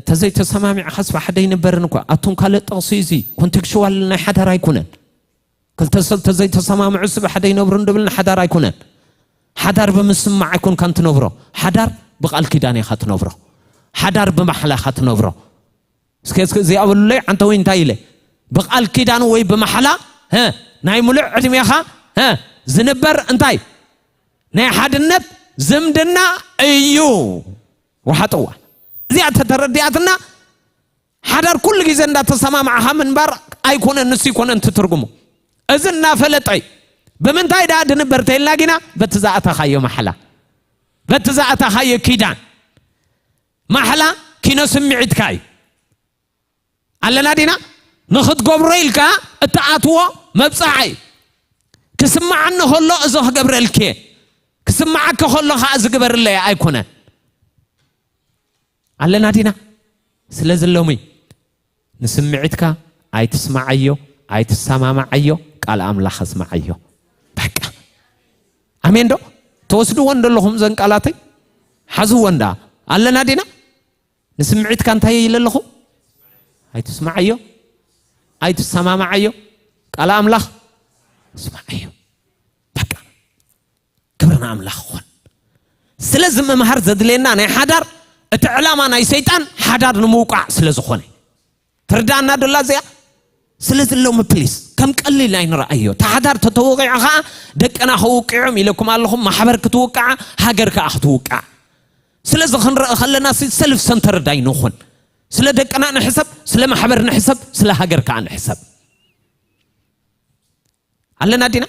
ተዘይተሰማሚዕኻስ ብሓደ ይንበርን እኳ ኣቱም ካልእ ጥቕሲ እዚ ኮንቴክሽዋል ናይ ሓዳር ኣይኮነን። ክልተ ሰብ ተዘይተሰማምዑ ስብ ሓደ ይነብሩን ድብል ንሓዳር ኣይኮነን። ሓዳር ብምስማዕ ኣይኮንካን ትነብሮ። ሓዳር ብቓል ኪዳን ኢኻ ትነብሮ። ሓዳር ብማሕላ ኢኻ ትነብሮ። እስከ እስከ እዚኣ በሉለይ ዓንተ ወይ እንታይ ኢለ ብቓል ኪዳን ወይ ብማሕላ ሀ ናይ ሙሉእ ዕድሜኻ ሀ ዝንበር እንታይ ናይ ሓድነት ዝምድና እዩ። ወሓጥዋ እዚኣ ተተረዲኣትና ሓዳር ኩሉ ግዜ እንዳተሰማማዕኻ ምንባር ኣይኮነን። ንሱ ይኮነን ትትርጉሙ። እዚ እናፈለጠ እዩ። ብምንታይ ደኣ ድንበር ተይልና ጊና በቲ ዝኣተኻዮ ማሕላ በቲ ዝኣተኻዮ ኪዳን ማሕላ ኪኖ ስምዒትካ እዩ። ኣለና ዲና ንኽትገብሮ ኢልካ እትኣትዎ መብጻዓ እዩ። ክስምዓኒ ከሎ እዚ ክገብረልኪ እየ፣ ክስምዓኪ ከሎ ኸዓ እዚ ግበርለይ ኣይኮነን። ኣለና ዲና? ስለዚ ሎሚ ንስምዒትካ ኣይትስማዓዮ፣ ኣይትሰማማዓዮ፣ ቃል ኣምላኽ ኣስማዓዮ። በቃ። ኣሜን ዶ? ትወስድዎ እንዶ ኣለኹም ዘን ቃላተይ? ሓዝዎ እንዳ። ኣለና ዲና? ንስምዒትካ እንታይ ኢለ ኣለኹ? ኣይትስማዓዮ፣ ኣይትሰማማዓዮ፣ ቃል ኣምላኽ ኣስማዓዮ። በቃ። ክብሪ ንኣምላኽ ይኹን። ስለዚ ምምሃር ዘድልየና ናይ ሓዳር፣ እቲ ዕላማ ናይ ሰይጣን ሓዳር ንምውቃዕ ስለ ዝኾነ። ትርዳእና ዶላ እዚኣ? ስለዚ ሎሚ ፕሊስ ከም ቀሊል ኣይንረኣዮ። እቲ ሓዳር ተተወቂዑ ኸዓ ደቅና ከውቅዖም ኢለኩም ኣለኹም፣ ማሕበር ክትውቃዓ፣ ሃገር ከኣ ክትውቃዕ። ስለዚ ክንረአ ከለና ሲ-፣ ሰልፍ ሰንተርድ ኣይንኹን። ስለ ደቅና ንሕሰብ፣ ስለ ማሕበር ንሕሰብ፣ ስለ ሃገር ከኣ ንሕሰብ። ኣለና ዲና?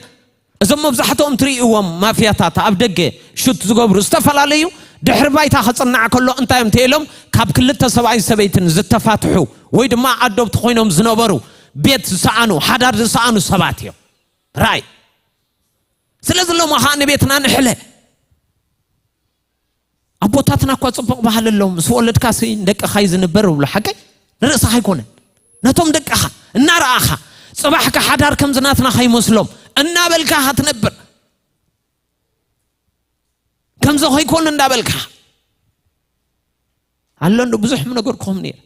እዞም መብዛሕትኦም ትርእይዎም ማፍያታት ኣብ ደገ ሹት ዝገብሩ ዝተፈላለዩ ድሕሪ ባይታ ከጽናዕ ከሎ እንታይ እዮም ተኢሎም ካብ ክልተ ሰብኣይን ሰበይትን ዝተፋትሑ ወይ ድማ ኣዶብቲ ኮይኖም ዝነበሩ ቤት ዝሰኣኑ ሓዳር ዝሰኣኑ ሰባት እዮም። ራይ ስለዚ ሎማ ኸዓ ንቤትና ንሕለ ኣቦታትና እኳ ጽቡቕ ባህሊ ኣለዎም። ምስ ወለድካ ሲ ንደቅኻ እዩ ዝንበር ይብሉ። ሓቀይ ንርእስኻ ኣይኮነን። ነቶም ደቅኻ እናረኣኻ ጽባሕካ ሓዳር ከምዚ ናትና ከይመስሎም እናበልካ ኢኻ ትነብር። ከምዚ ከይኮን እንዳበልካ ኣሎ እንዶ ብዙሕ ምነገርኩኹም ነይረ።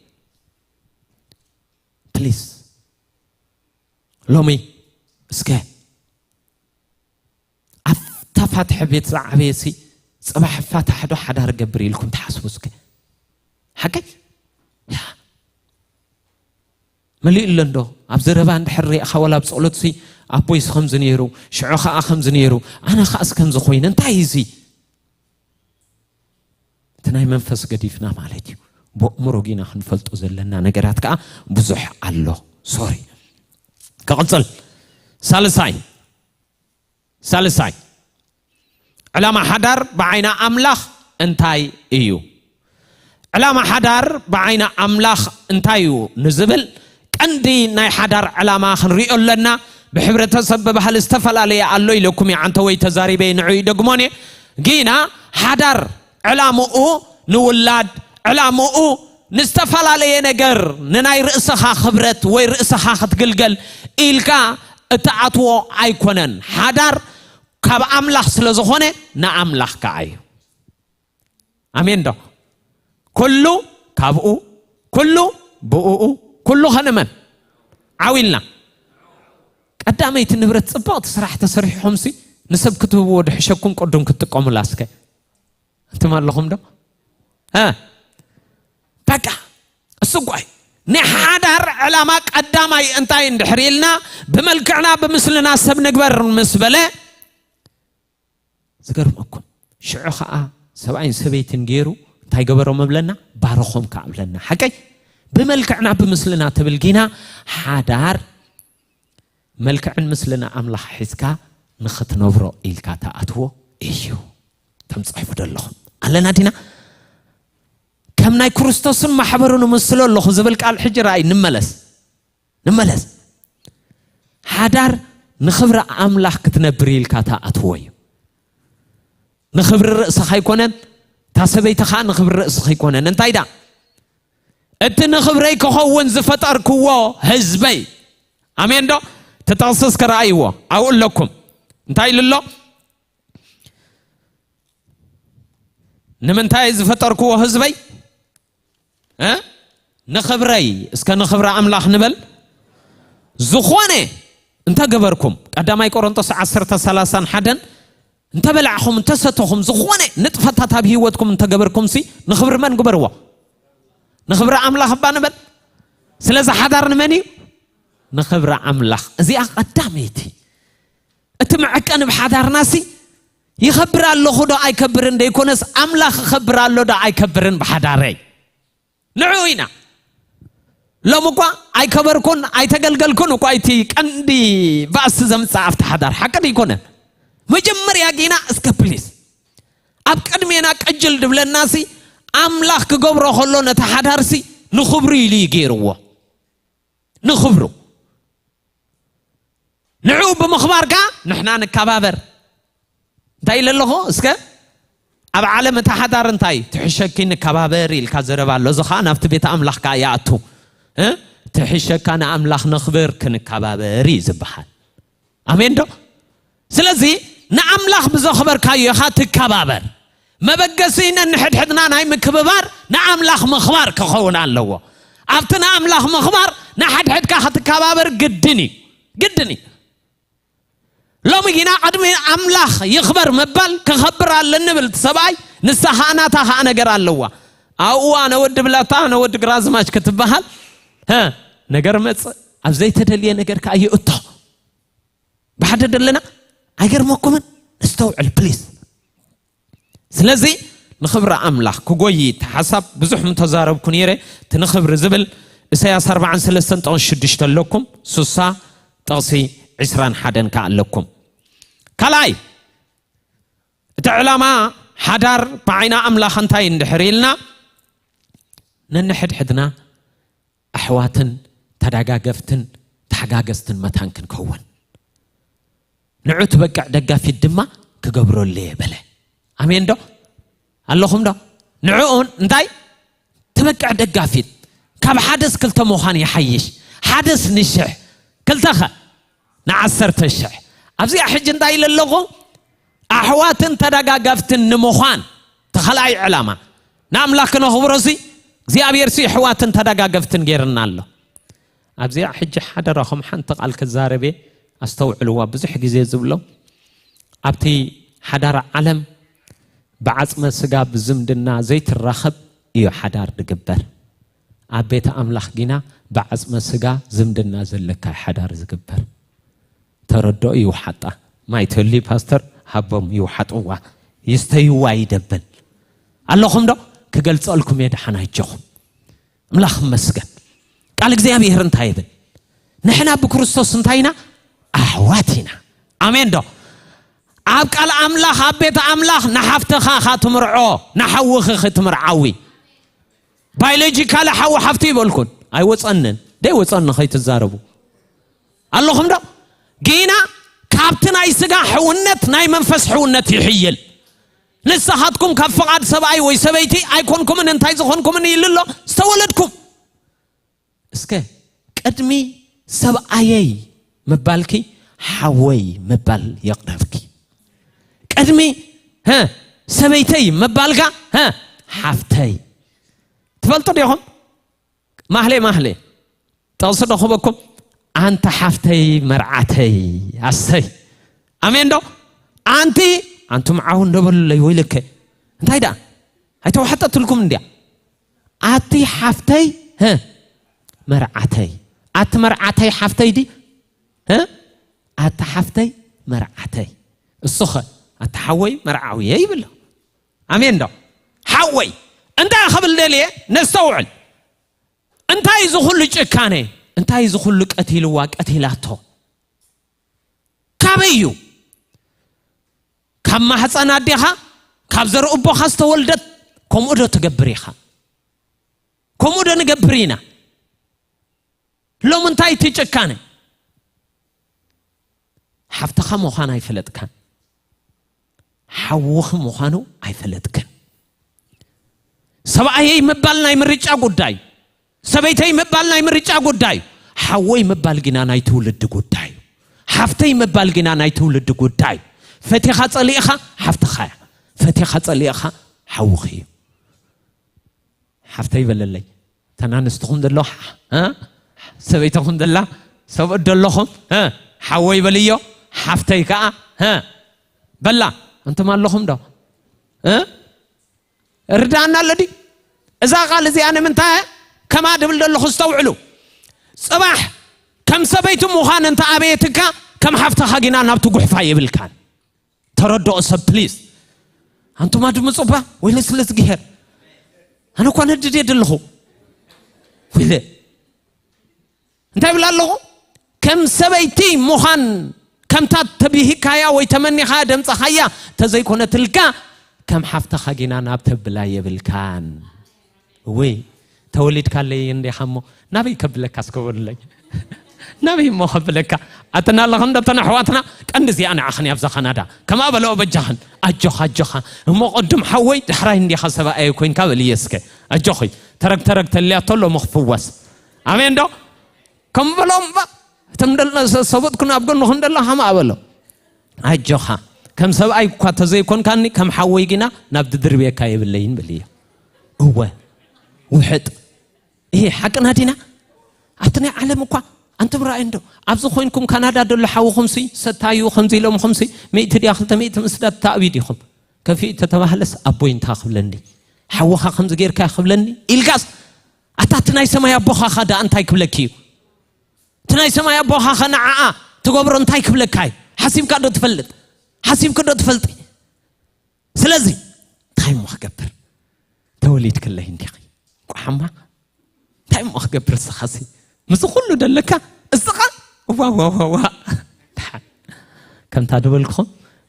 ፕሊስ ሎሚ እስከ ኣብታ ፋትሐ ቤት ዝዓበየ ሲ ጽባሕ ፋታሕ ዶ ሓዳር ገብር ኢልኩም ትሓስቡ እስከ? ሓቀይ? ያ። መሊኡ ኣሎ እንዶ? ኣብ ዘረባ እንድሕር ሪእኻ ወላ ኣብ ጸሎት ሲ ኣቦይስ ከምዚ ነይሩ፣ ሽዑ ኸኣ ከምዚ ነይሩ፣ ኣነ ኸኣስ ከምዚ ኮይነ፣ እንታይ እዩ እዚ? እቲ ናይ መንፈስ ገዲፍና ማለት እዩ። ብእምሮ ጊና ክንፈልጦ ዘለና ነገራት ከኣ ብዙሕ ኣሎ። ሶሪ። ክቕጽል። ሳልሳይ፣ ሳልሳይ፣ ዕላማ ሓዳር ብዓይኒ ኣምላኽ እንታይ እዩ? ዕላማ ሓዳር ብዓይኒ ኣምላኽ እንታይ እዩ ንዝብል ቀንዲ ናይ ሓዳር ዕላማ ክንሪኦ ኣለና። ብሕብረተሰብ ብባህሊ ዝተፈላለየ ኣሎ ኢለኩም እየ፣ ዓንተ ወይ ተዛሪበ ንዑ ይደግሞን እየ። ጊና ሓዳር ዕላምኡ ንውላድ፣ ዕላምኡ ንዝተፈላለየ ነገር፣ ንናይ ርእስኻ ክብረት ወይ ርእስኻ ክትግልገል ኢልካ እትኣትዎ ኣይኮነን። ሓዳር ካብ ኣምላኽ ስለ ዝኾነ ንኣምላኽ ከኣ እዩ። ኣሜን ዶ? ኩሉ ካብኡ፣ ኩሉ ብእኡ፣ ኩሉ ኸ ንመን? ዓው ኢልና። ቀዳመይቲ ንብረት ጽብቕቲ ስራሕ ተሰሪሕኹምሲ ንሰብ ክትህብዎ ድሕሸኩም ቅዱም ክትጥቀሙላ እስከ። ኣንቱም ኣለኹም ዶ? እ? በቃ፣ እሱ እኮ እዩ። ናይ ሓዳር ዕላማ ቀዳማይ እንታይ እንድሕር ኢልና፣ ብመልክዕና ብምስልና ሰብ ንግበር ምስ በለ፣ ዝገርመኩም፣ ሽዑ ኸኣ ሰብኣይን ሰበይትን ገይሩ እንታይ ገበሮም እብለና? ባረኾም ከኣ እብለና። ሓቀይ? ብመልክዕና ብምስልና ትብል ጊና፣ ሓዳር መልክዕን ምስልን ኣምላኽ ሒዝካ ንኽትነብሮ ኢልካ ትኣትዎ እዩ። ከም ጽሑፍ ዘለኹም ኣለና ዲና? ከም ናይ ክርስቶስን ማሕበሩን እምስሎ ኣለኹ ዝብል ቃል ሕጂ ረኣይ፣ ንመለስ፣ ንመለስ። ሓዳር ንኽብሪ ኣምላኽ ክትነብር ኢልካ ትኣትዎ እዩ። ንኽብሪ ርእስኻ ኣይኮነን፣ እታ ሰበይቲ ኸኣ ንኽብሪ ርእስኻ ኣይኮነን። እንታይ ደኣ? እቲ ንኽብረይ ክኸውን ዝፈጠርክዎ ህዝበይ። ኣሜን ዶ? እቲ ጥቕሲ እስከ ረኣይዎ፣ ኣብኡ ኣለኩም። እንታይ ኢሉ ኣሎ? ንምንታይ ዝፈጠርክዎ ህዝበይ? እ? ንኽብረይ። እስከ ንኽብሪ ኣምላኽ ንበል። ዝኾነ እንተገበርኩም፣ ቀዳማይ ቆሮንቶስ ዓሰርተ ሰላሳን ሓደን፣ እንተበላዕኹም፣ እንተሰተኹም፣ ዝኾነ ንጥፈታት ኣብ ህይወትኩም እንተገበርኩምሲ፣ ንኽብሪ መን ግበርዎ? ንኽብሪ ኣምላኽ እባ ንበል። ስለዚ ሓዳር ንመን እዩ? ንኽብሪ ኣምላኽ። እዚኣ ቀዳመይቲ። እቲ መዐቀኒ ብሓዳርናሲ፣ ይኸብር ኣለኹ ዶ ኣይከብርን ደይኮነስ፣ ኣምላኽ ይኸብር ኣሎ ዶ ኣይከብርን ብሓዳረይ? ንዑ ኢና። ሎሚ እኳ ኣይከበርኩን ኣይተገልገልኩን እኳ እቲ ቀንዲ ባእሲ ዘምጽእ ኣብቲ ሓዳር ሓቂ ዶ ኣይኮነን? መጀመርያ ጊና እስከ ፕሊስ ኣብ ቅድሜና ቅጅል ድብለናሲ፣ ኣምላኽ ክገብሮ ከሎ ነቲ ሓዳርሲ ንኽብሩ ኢሉ እዩ ገይርዎ። ንኽብሩ። ንዕኡ ብምኽባር ከኣ ንሕና ንከባበር። እንታይ ኢለ ኣለኹ? እስከ ኣብ ዓለም እቲ ሓዳር እንታይ? ትሕሸኪ ንከባበር ኢልካ ዘረባ ኣሎ። እዚ ኸኣ ናብቲ ቤት ኣምላኽ ከኣ ይኣቱ። እ? ትሕሸካ ንኣምላኽ ነኽብር ክንከባበር እዩ ዝበሃል። ኣሜን ዶ? ስለዚ ንኣምላኽ ብዘኽበርካዮ ኢኻ ትከባበር። መበገሲ ነንሕድሕድና ናይ ምክብባር ንኣምላኽ ምኽባር ክኸውን ኣለዎ። ኣብቲ ንኣምላኽ ምኽባር ንሓድሕድካ ክትከባበር ግድን እዩ። ግድን እዩ። ሎሚ ግና ቅድሚ ኣምላኽ ይኽበር ምባል ክኸብር ኣለኒ ብል እቲ ሰብኣይ። ንሳ ኸኣ ናታ ኸኣ ነገር ኣለዋ። ኣብኡ ኣነ ወዲ ብላታ ኣነ ወዲ ግራዝማች ክትበሃል ሀ ነገር መጽእ ኣብ ዘይተደልየ ነገር ከኣ ይእቶ። ብሓደ ደለና ኣይገርመኩምን? እስተውዕል ፕሊስ። ስለዚ ንኽብሪ ኣምላኽ ክጎይ እቲ ሓሳብ ብዙሕ ምተዛረብኩ ነይረ። እቲ ንኽብሪ ዝብል እሳያስ ኣርባዓን ሰለስተን ጥቕሲ ሽዱሽተ ኣለኩም፣ ስሳ ጥቕሲ ዕስራን ሓደን ከኣ ኣለኩም። ካልኣይ እቲ ዕላማ ሓዳር ብዓይና ኣምላኽ እንታይ እንድሕር ኢልና ነንሕድሕድና ኣሕዋትን ተዳጋገፍትን ተሓጋገዝትን መታን ክንከውን ንዑ ትበቅዕ ደጋፊት ድማ ክገብረሉ እየ በለ። ኣሜን ዶ ኣለኹም ዶ? ንዕኡን እንታይ ትበቅዕ ደጋፊት ካብ ሓደስ ክልተ ምዃን ይሓይሽ። ሓደስ ንሽሕ ክልተኸ ንዓሰርተ ሽሕ። ኣብዚኣ ሕጂ እንታይ ኢለ ኣለኹ? ኣሕዋትን ተደጋገፍትን ንምዃን ተኸልኣይ ዕላማ ንኣምላኽ ክነኽብሮ ሲ እግዚኣብሔር ሲ ኣሕዋትን ተደጋገፍትን ገይርና ኣሎ። ኣብዚኣ ሕጂ ሓደራኹም ሓንቲ ቃል ክዛረብ እየ፣ ኣስተውዕልዋ። ብዙሕ ግዜ ዝብሎ ኣብቲ ሓዳር ዓለም ብዓጽመ ስጋ ብዝምድና ዘይትራኸብ እዩ ሓዳር ዝግበር። ኣብ ቤተ ኣምላኽ ግና ብዓጽመ ስጋ ዝምድና ዘለካ ሓዳር ዝግበር። ተረድኦ ይውሓጣ። ማይ ተልዩ ፓስተር ሃቦም ይውሓጥዋ፣ ይስተይዋ ይደብል። ኣለኹም ዶ? ክገልጸልኩም እየ ደሓን ኣጆኹም። ኣምላኽ ይመስገን። ቃል እግዚኣብሔር እንታይ ይብል? ንሕና ብክርስቶስ እንታይ ኢና? ኣሕዋት ኢና። ኣሜን ዶ? ኣብ ቃል ኣምላኽ ኣብ ቤት ኣምላኽ ንሓፍትኻ ኢኻ ትምርዖ፣ ንሓውኺ ኢኺ ትምርዓዊ። ባዮሎጂካሊ ሓው ሓፍቲ ይበልኩን ኣይወጸንን ደይ ወጸኒ ከይትዛረቡ ኣለኹም ዶ? ጊና ካብቲ ናይ ስጋ ሕውነት ናይ መንፈስ ሕውነት ይሕይል። ንስኻትኩም ካብ ፍቓድ ሰብኣይ ወይ ሰበይቲ ኣይኮንኩምን እንታይ ዝኾንኩምን ኢሉ ኣሎ ዝተወለድኩም። እስከ ቅድሚ ሰብኣየይ ምባልኪ ሓወይ ምባል የቕረብኪ። ቅድሚ ሀ ሰበይተይ ምባልካ ሀ ሓፍተይ ትፈልጡ ዲኹም? ማህሌ ማህሌ ጥቕሲ ዶ ክበኩም? ኣንቲ ሓፍተይ መርዓተይ። ኣሰይ ኣሜን ዶ? ኣንቲ ኣንቱም ዓው እንደበሉለይ ወይልከ እንታይ ደኣ ኣይተዋሕጠትልኩም እንድያ። ኣቲ ሓፍተይ ሀ መርዓተይ። ኣቲ መርዓተይ ሓፍተይ ዲ ሀ ኣቲ ሓፍተይ መርዓተይ። እሱኸ ኣቲ ሓወይ መርዓውየ ይብሎ። ኣሜን ዶ? ሓወይ እንታይ ክብል ደልየ ነስተውዕል። እንታይ እዚ ኩሉ ጭካነ? እንታይ እዚ ኩሉ ቀቲልዋ ቀቲላቶ? ካበይ እዩ? ካብ ማህፀን ኣዴኻ ካብ ዘርእቦኻ ዝተወልደት ከምኡ ዶ ትገብር ኢኻ? ከምኡ ዶ ንገብር ኢና? ሎም እንታይ እቲ ጭካነ? ሓፍትኻ ምዃን ኣይፈለጥካን፣ ሓውኺ ምዃኑ ኣይፈለጥክን። ሰብኣየይ ምባል ናይ ምርጫ ጉዳይ፣ ሰበይተይ ምባል ናይ ምርጫ ጉዳይ፣ ሓወይ ምባል ግና ናይ ትውልዲ ጉዳይ፣ ሓፍተይ ምባል ግና ናይ ትውልዲ ጉዳይ። ፈቲኻ ጸሊእኻ ሓፍትኻ እያ፣ ፈቲኻ ጸሊእኻ ሓውኺ እዩ። ሓፍተይ በለለይ። ተናንስትኹም ዘሎ እ ሰበይተኹም ዘላ ሰብኡት ዘለኹም እ ሓወይ በልዮ፣ ሓፍተይ ከዓ እ በላ። እንቱም ኣለኹም ዶ እ ርዳና ኣሎ ዲ እዛ ቃል እዚኣ ንምንታይ ከማ ድብል ዘለኹ ዝተውዕሉ። ጽባሕ ከም ሰበይቲ ምዃን እንተ ኣበየትካ ከም ሓፍትኻ ጊና ናብቲ ጉሕፋ የብልካን። ተረድኦ ሰብ ፕሊዝ። ኣንቱም ኣድምጹ እባ ወይ ለስለስ ግሄር። ኣነ እኳ ነድድ እየ ደለኹ። ወይለ እንታይ ብላ ኣለኹ? ከም ሰበይቲ ምዃን ከምታ ተብሂካያ ወይ ተመኒኻያ ደምጸኻያ ተዘይኮነትልካ ከም ሓፍትኻ ጊና ናብ ተብላ የብልካን። ወይ ተወሊድካለይ እንዲኻ እሞ ናበይ ከብለካ እስከ በሉለይ። ናበይ እሞ ከብለካ? ኣተና ኣለኸ እንዶ ተን ኣሕዋትና፣ ቀንዲ እዚኣ ንዓኽን ኣብዛ ካናዳ። ከማ በለኦ በጃኽን፣ ኣጆኻ፣ ኣጆኻ። እሞ ቅድም ሓወይ፣ ዳሕራይ እንዲኻ ሰብኣየ ኮይንካ በልየ እስከ። ኣጆኺ፣ ተረግ ተረግ ተልያ ተሎ ምኽፍወስ። ኣሜን ዶ? ከም በሎም እባ፣ እቶም ደለ-፣ ሰ-፣ ሰብኡትኩን ኣብ ጎንኹም ደሎ ከማ በሎ። ኣጆኻ፣ ከም ሰብኣይ እኳ ተዘይኮንካኒ፣ ከም ሓወይ ግና ናብ ድድርብየካ የብለይን በልዮ። እወ፣ ውሕጥ። ይሄ ሓቅና ዲና? ኣብቲ ናይ ዓለም እኳ ኣንቱም ረኣይ እንዶ፣ ኣብዚ ኮይንኩም ካናዳ ደሎ ሓውኹምሲ፣ ሰታዩ ከምዚ ኢሎምኹምሲ፣ ሚእቲ ድያ ክልተ ሚእቲ ምስዳድ ተኣብዩ ዲኹም? ከፊኡ ተተባህለስ ኣቦይ እንታይ ክብለኒ? ሓውኻ ከምዚ ጌርካ ክብለኒ? ኢልካስ፣ ኣታ እቲ ናይ ሰማይ ኣቦኻኻ ደኣ እንታይ ክብለኪ እዩ? እቲ ናይ ሰማይ ኣቦኻኸ ንዓኣ ትገብሮ እንታይ ክብለካ እዩ? ሓሲብካ ዶ ትፈልጥ? ሓሲብክ ዶ ትፈልጢ? ስለዚ እንታይ እሞ ክገብር? ተወሊድክለይ እንዲኺ። ቋሓማ፣ እንታይ እሞ ክገብር እስኻሲ? ምስ ኩሉ ደለካ እስኻ? ዋ፣ ዋ፣ ዋ፣ ዋ። ከምታ ድበልኩኹም፣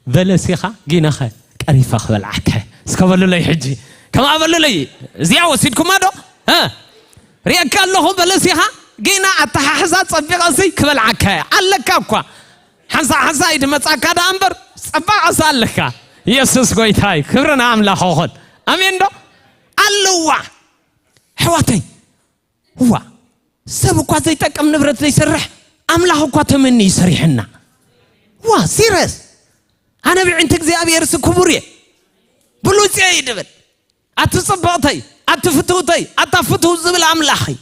በለሲኻ ጊናኸ ቀሪፋ ክበልዓከ። እስከ በሉለይ ሕጂ። ከምኣ በሉለይ። እዚኣ ወሲድኩማ ዶ? እ? ሪኤካ ኣለኹ በለሲኻ ጊና ኣተሓሕዛ ጸቢቐሲ ክበልዓከ። ኣለካ እኳ። ሓንሳ ሓንሳ እዩ ድመጻካ ደኣ እምበር፣ ጸባቐስ ኣለካ። ኢየሱስ ጎይታይ፣ ክብሪ ንኣምላኽ ይኹን። ኣሜን ዶ? ኣለዋ። ኣሕዋተይ፣ ዋ፣ ሰብ እኳ ዘይጠቅም ንብረት ዘይሰርሕ፣ ኣምላኽ እኳ ተመኒ ይሰሪሕና። ዋ፣ ሲረስ። ኣነ ብዕንቲ እግዚኣብሔር ስ ክቡር እየ። ብሉጽ እየ ይድብል። ኣቲ ጽብቕተይ፣ ኣቲ ፍትውተይ፣ ኣታ ፍትው ዝብል ኣምላኽ እዩ።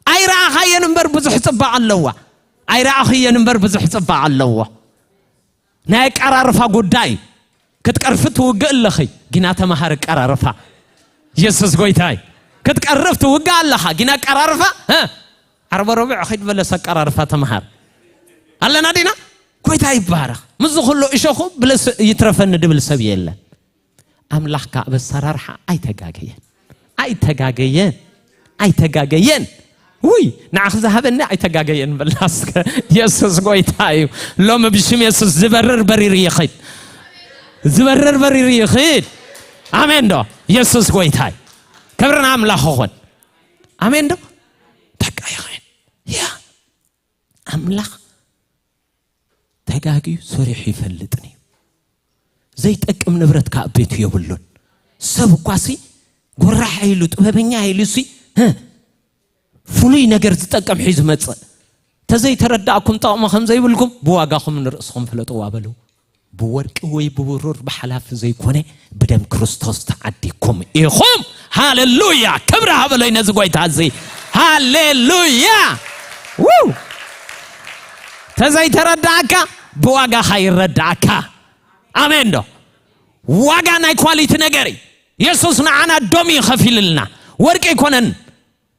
ኣይረኣኻየን እምበር ብዙሕ ጽባቕ ኣለዋ። ኣይረኣኽየን እምበር ብዙሕ ጽባቕ ኣለዎ። ናይ ኣቀራርፋ ጉዳይ። ክትቀርፊ ትውግእ ኣለኺ፣ ግና ተማሃሪ ኣቀራርፋ። ኢየሱስ ጎይታይ። ክትቀርፍ ትውግእ ኣለኻ፣ ግና ኣቀራርፋ፣ እ? ዓርበ ረቡዕ ኺድ በለስ ኣቀራርፋ ተማሃር። ኣለና ዲና? ጎይታ ይባረኽ። ምስዚ ኩሉ እሾኹ ብለስ ይትረፈኒ ድብል ሰብ የለን። ኣምላኽ ከኣ በሰራርሓ ኣይተጋገየን። ኣይተጋገየን። ኣይተጋገየን። ውይ፣ ንዓኽ ዝሃበኒ ኣይተጋገየን በላ እስከ። የሱስ ጎይታ እዩ። ሎሚ ብሽም የሱስ ዝበርር በሪሩ ይኽድ። ዝበርር በሪሩ ይኽድ። ኣሜን ዶ? የሱስ ጎይታ እዩ። ክብሪ ንኣምላኽ ይኹን። ኣሜን ዶ? በቃ ይኽድ። ያ ኣምላኽ ተጋግዩ ሰሪሑ ይፈልጥን እዩ። ዘይጠቅም ንብረት ከኣ ኣብ ቤቱ የብሉን። ሰብ እኳሲ ጎራሕ ኢሉ ጥበበኛ ኢሉ ሲ፣ ህ፣ ፍሉይ ነገር ዝጠቅም ሒዙ መጽእ። ተዘይተረዳእኩም ጠቕሚ ከም ዘይብልኩም ብዋጋኹም ንርእስኹም ፍለጥዋ በሉ። ብወርቂ ወይ ብብሩር ብሓላፊ ዘይኮነ ብደም ክርስቶስ ተዓዲግኩም ኢኹም። ሃሌሉያ! ክብሪ ሃበለይ ነዚ ጎይታ እዚ። ሃሌሉያ! ው! ተዘይተረዳእካ ብዋጋኻ ይረዳእካ። ኣሜን ዶ? ዋጋ ናይ ኳሊቲ ነገር እዩ። የሱስ ንዓና ደም እዩ ከፊልልና። ወርቂ ኣይኮነን፣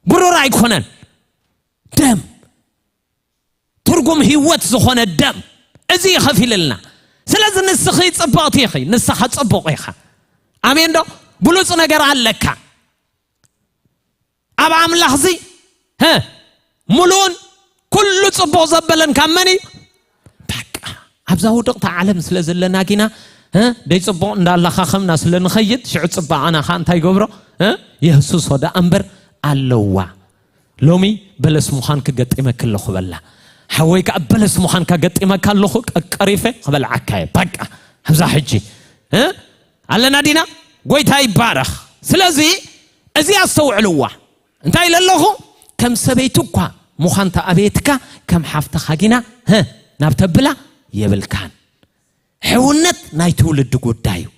ብሩር ኣይኮነን፣ ደም። ትርጉም ህይወት ዝኾነ ደም። እዚ እዩ ከፊልልና። ስለዚ ንስኺ ጽብቕቲ ኢኺ፣ ንስኻ ጽቡቕ ኢኻ። ኣሜን ዶ? ብሉጽ ነገር ኣለካ። ኣብ ኣምላኽዚ፣ ሀ፣ ሙሉእን ኩሉ ጽቡቕ ዘበለን ካብ መን እዩ? በቃ፣ ኣብዛ ውድቕቲ ዓለም ስለ ዘለና ጊና፣ እ፣ ደይ ጽቡቕ እንዳላኻኸምና ስለ ንኸይድ፣ ሽዑ ጽባቐና ኸኣ እንታይ ይገብሮ? እ፣ የህስሶ ደኣ እምበር ኣለዋ። ሎሚ በለስ ምዃን ክገጢመኪ ኣለኹ በላ። ሓወይ ከኣ በለስ ምዃንካ ገጢመካ ኣለኹ፣ ቀ-፣ ቀሪፈ ክበልዓካ እየ። በቃ፣ ኣብዛ ሕጂ፣ እ፣ ኣለና ዲና? ጎይታ ይባረኽ። ስለዚ፣ እዚ ኣስተውዕልዋ። እንታይ ኢለ ኣለኹ? ከም ሰበይቲ እኳ ምዃን ተኣበየትካ፣ ከም ሓፍትኻ ጊና፣ ህ፣ ናብ ተብላ የብልካን። ሕውነት ናይ ትውልዲ ጉዳይ እዩ።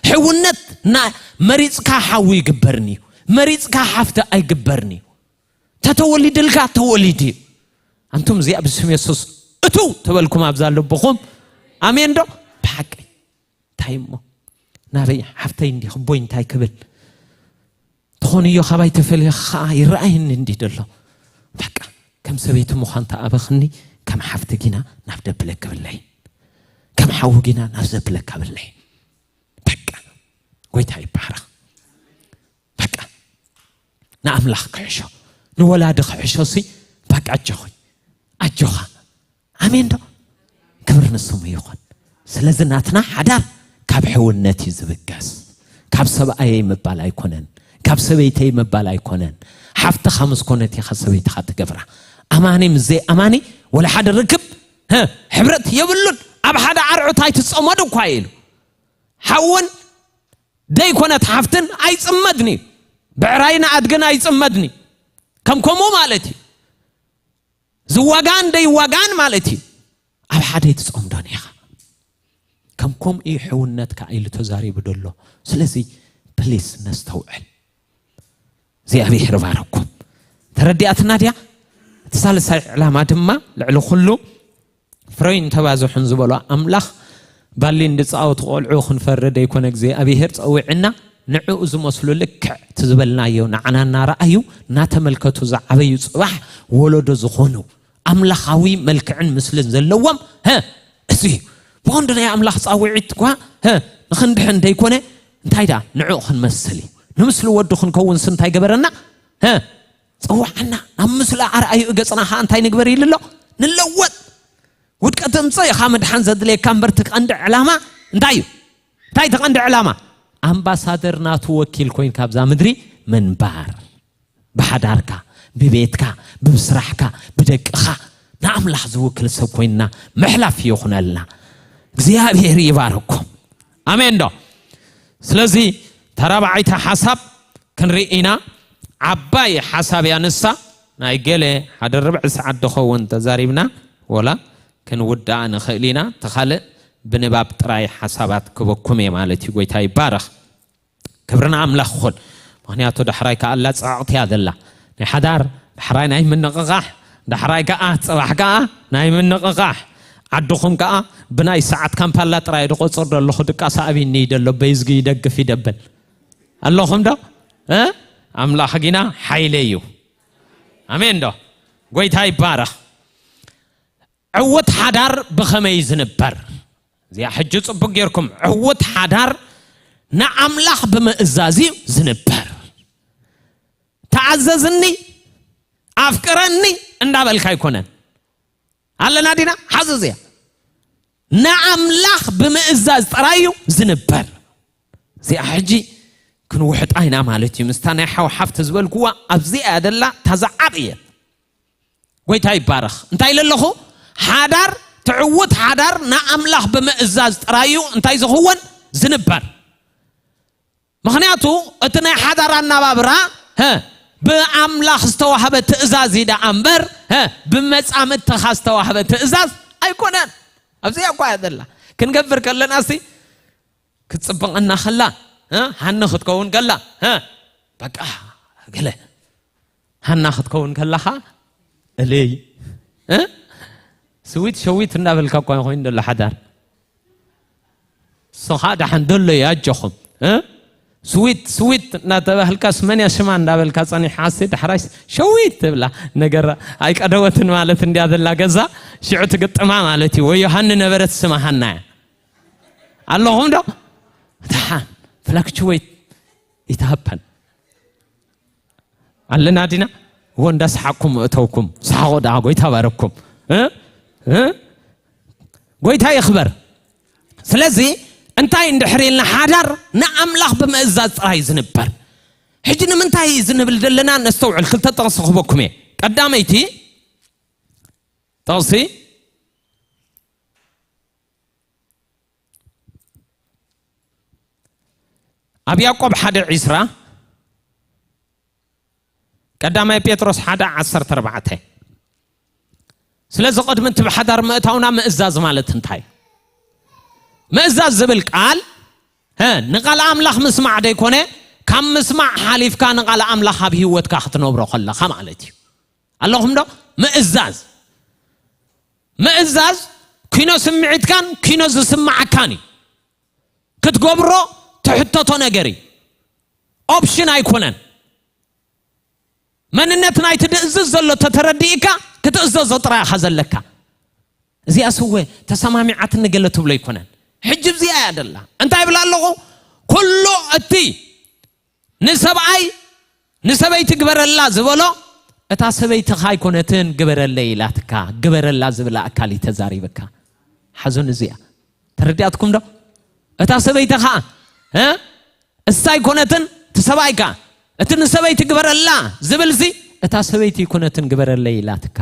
ሕውነት ና-፣ መሪጽካ ሓዊ ይግበርን እዩ። መሪጽካ ሓፍቲ ኣይግበርን እዩ። ተተወሊድልካ ተወሊድ እዩ። ኣንቱም እዚኣ ብስም የሱስ እቱ ተበልኩም ኣብዛ ልብኹም። ኣሜን ዶ? ብሓቂ። እንታይ እሞ? ናበይ ሓፍተይ እንዲ ክቦይ እንታይ ክብል? ትኾንዮ ካባይ ተፈልየ ኸዓ ይረኣየኒ እንዲ ደሎ። በቃ፣ ከም ሰበይቲ ምዃን ተኣበኽኒ፣ ከም ሓፍቲ ጊና ናብ ደብለ ክብለይ። ከም ሓዊ ጊና ናብ ዘብለ ካብለይ። በቃ፣ ጎይታ ይባረኽ። በቃ፣ ንኣምላኽ ክሕሾ፣ ንወላዲ ክሕሾ ሲ፣ በቃ፣ ኣጆኺ፣ ኣጆኻ። ኣሜን ዶ? ክብሪ ንስሙ ይኹን። ስለዚ ናትና ሓዳር ካብ ሕውነት እዩ ዝብገስ። ካብ ሰብኣየይ ምባል ኣይኮነን፣ ካብ ሰበይተይ ምባል ኣይኮነን። ሓፍትኻ ምስ ኮነት ኢኻ ሰበይትኻ ትገብራ። ኣማኒ ምስ ዘይኣማኒ ወላ ሓደ ርክብ፣ ህ፣ ሕብረት የብሉን። ኣብ ሓደ ዓርዑት ኣይትጸመዱ እኳ ኢሉ። ሓውን ደይኮነት ሓፍትን ኣይጽመድን እዩ። ብዕራይን ኣድግን ኣይጽመድን እዩ። ከም ከምኡ ማለት እዩ። ዝዋጋን ደይዋጋን ማለት እዩ። ኣብ ሓደ ኣይትጸምዶን ኢኻ። ከም ከምኡ እዩ ሕውነት ከኣ ኢሉ ተዛሪቡ ደሎ። ስለዚ ፕሊስ ነስተውዕል። እግዚኣብሔር ይባረኩም። ተረዲኣትና ድያ? እቲ ሳልሳይ ዕላማ ድማ ልዕሊ ኩሉ ፍረይን ተባዝሑን ዝበሎ ኣምላኽ ባሊ እንድጻወቱ ቆልዑ ክንፈርድ ኣይኮነ እግዚኣብሔር ጸዊዕና፣ ንዕኡ ዝመስሉ ልክዕ እቲ ዝበልናዮ ንዓና እናረኣዩ እናተመልከቱ ዝዓበዩ ጽባሕ ወለዶ ዝኾኑ ኣምላኻዊ መልክዕን ምስልን ዘለዎም፣ ሀ፣ እዚ እዩ። ብቐንዱ ናይ ኣምላኽ ጻውዒት እኳ፣ ሀ፣ ንኽንድሕን ደይኮነ፣ እንታይ ደኣ ንዕኡ ክንመስል እዩ። ንምስሊ ወዱ ክንከውንስ እንታይ ገበረና? ሀ፣ ጸውዓና። ናብ ምስሉ ኣርኣዩ ገጽና ኸኣ እንታይ ንግበር ኢሉ ኣሎ? ንለወጥ። ውድቀት ተምጽእ ኢኻ ምድሓን ዘድልየካ እምበር፣ እቲ ቀንዲ ዕላማ እንታይ እዩ? እንታይ እቲ ቀንዲ ዕላማ? ኣምባሳደር ናቱ ወኪል ኮይንካ ኣብዛ ምድሪ ምንባር። ብሓዳርካ፣ ብቤትካ፣ ብስራሕካ፣ ብደቅኻ ንኣምላኽ ዝውክል ሰብ ኮይንና ምሕላፍ ይኹነልና። እግዚኣብሔር ይባርኩም። ኣሜን ዶ? ስለዚ ተራባዓይቲ ሓሳብ ክንርኢ ኢና። ዓባይ ሓሳብ እያ ንሳ። ናይ ገለ ሓደ ርብዒ ሰዓት ዝኸውን ተዛሪብና፣ ወላ ክንውድኣ ንኽእል ኢና። እቲ ካልእ ብንባብ ጥራይ ሓሳባት ክበኩም እየ ማለት እዩ። ጎይታ ይባረኽ። ክብሪ ንኣምላኽ ይኹን። ምኽንያቱ ዳሕራይ ከኣ ኣላ ጽዕቕቲ እያ ዘላ። ናይ ሓዳር ዳሕራይ ናይ ምንቕቓሕ፣ ዳሕራይ ከኣ ጽባሕ ከኣ ናይ ምንቕቓሕ። ዓድኹም ከኣ ብናይ ሰዓት ካምፓላ ጥራይ ድቆጽር ደለኹ፣ ድቃስ ኣብይኒ ይደሎ፣ በይዝጊ ይደግፍ ይደብል ኣለኹም ዶ? እ? ኣምላኽ ጊና ሓይለ እዩ። ኣሜን ዶ? ጎይታ ይባረኽ። ዕውት ሓዳር ብኸመይ ዝንበር? እዚኣ ሕጂ ጽቡቅ ጌርኩም። ዕውት ሓዳር ንኣምላኽ ብምእዛዝ እዩ ዝንበር። ተኣዘዝኒ፣ ኣፍቅረኒ እንዳበልካ ኣይኮነን። ኣለና ዲና? ሓዚ እዚኣ ንኣምላኽ ብምእዛዝ ጥራይ እዩ ዝንበር። እዚኣ ሕጂ ክንውሕጣ ኢና ማለት እዩ። ምስታ ናይ ሓው ሓፍቲ ዝበልኩዋ ኣብዚኣ እያ ደላ፣ እታ ዝዓበየት። ጎይታ ይባረኽ። እንታይ ኢለ ኣለኹ? ሓዳር፣ ትዕውት ሓዳር ንኣምላኽ ብምእዛዝ ጥራይ እዩ እንታይ ዝኽወን? ዝንበር። ምኽንያቱ እቲ ናይ ሓዳር ኣናባብራ፣ ሀ፣ ብኣምላኽ ዝተዋህበ ትእዛዝ እዩ ደኣ እምበር፣ ሀ፣ ብመጻምድትኻ ዝተዋህበ ትእዛዝ ኣይኮነን። ኣብዚኣ እኳ እያ ዘላ። ክንገብር ከለና ሲ ክትጽብቐና ከላ፣ እ? ሃኒ ክትከውን ከላ፣ እ? በቃ ገለ ሃና ክትከውን ከላኻ እልይ፣ እ? ስዊት ሸዊት እንዳበልካ እኳ ኮይኑ ዘሎ ሓዳር። እሱ ኸዓ ደሓን ደሎ እዩ ኣጆኹም፣ እ? ስዊት ስዊት እናተባህልካ ስመንያ ሽማ እንዳበልካ ጸኒሕካሲ ዳሕራይ ሸዊት ትብላ። ነገር ኣይቀደወትን ማለት እንድያ ዘላ ገዛ ሽዑ ትግጥማ ማለት እዩ። ወይ ሃኒ ነበረት ስማ ሃና እያ። ኣለኹም ዶ? ደሓን ፍላክቹዌት ይትሃፐን ኣለና ዲና። እዎ እንዳሰሓቅኩም እተውኩም ሰሓቆ ደኣ ጎይታ ባረኩም፣ እ? እ? ጎይታ ይኽበር። ስለዚ እንታይ እንድሕር ኢልና ሓዳር ንኣምላኽ ብምእዛዝ ጥራይ ዝንበር። ሕጂ ንምንታይ ዝንብል ዘለና ነስተውዕል። ክልተ ጥቕሲ ክህበኩም እየ። ቀዳመይቲ ጥቕሲ ኣብ ያዕቆብ ሓደ ዒስራ፣ ቀዳማይ ጴጥሮስ ሓደ ዓሰርተ ኣርባዕተ። ስለዚ ቅድሚ እቲ ብሓዳር ምእታውና ምእዛዝ ማለት እንታይ? ምእዛዝ ዝብል ቃል፣ ሀ፣ ንቃል ኣምላኽ ምስማዕ ደይኮነ፣ ካብ ምስማዕ ሓሊፍካ ንቃል ኣምላኽ ኣብ ህይወትካ ክትነብሮ ከለኻ ማለት እዩ። ኣለኹም ዶ? ምእዛዝ። ምእዛዝ ኪኖ ስምዒትካን ኪኖ ዝስምዓካን እዩ። ክትገብሮ ትሕተቶ ነገር እዩ። ኦፕሽን ኣይኮነን። መንነት ናይቲ ድእዝዝ ዘሎ ተተረዲእካ ክትእዘዞ ጥራይ ኢኻ ዘለካ። እዚኣ ስወ ተሰማሚዓትኒ ገለ ትብሎ ኣይኮነን። ሕጂ እዚኣ እያ ደላ። እንታይ ይብል ኣለኹ? ኩሉ እቲ ንሰብኣይ ንሰበይቲ ግበረላ ዝበሎ፣ እታ ሰበይትኻ ኣይኮነትን ግበረለይ ኢላትካ፣ ግበረላ ዝብላ ኣካል እዩ ተዛሪብካ። ሓዞን እዚኣ ተረዲኣትኩም ዶ? እታ ሰበይቲ ኸዓ፣ እ? እሳ ኣይኮነትን፣ እቲ ሰብኣይ ከኣ፣ እቲ ንሰበይቲ ግበረላ ዝብልሲ፣ እታ ሰበይቲ ኣይኮነትን ግበረለይ ኢላትካ፣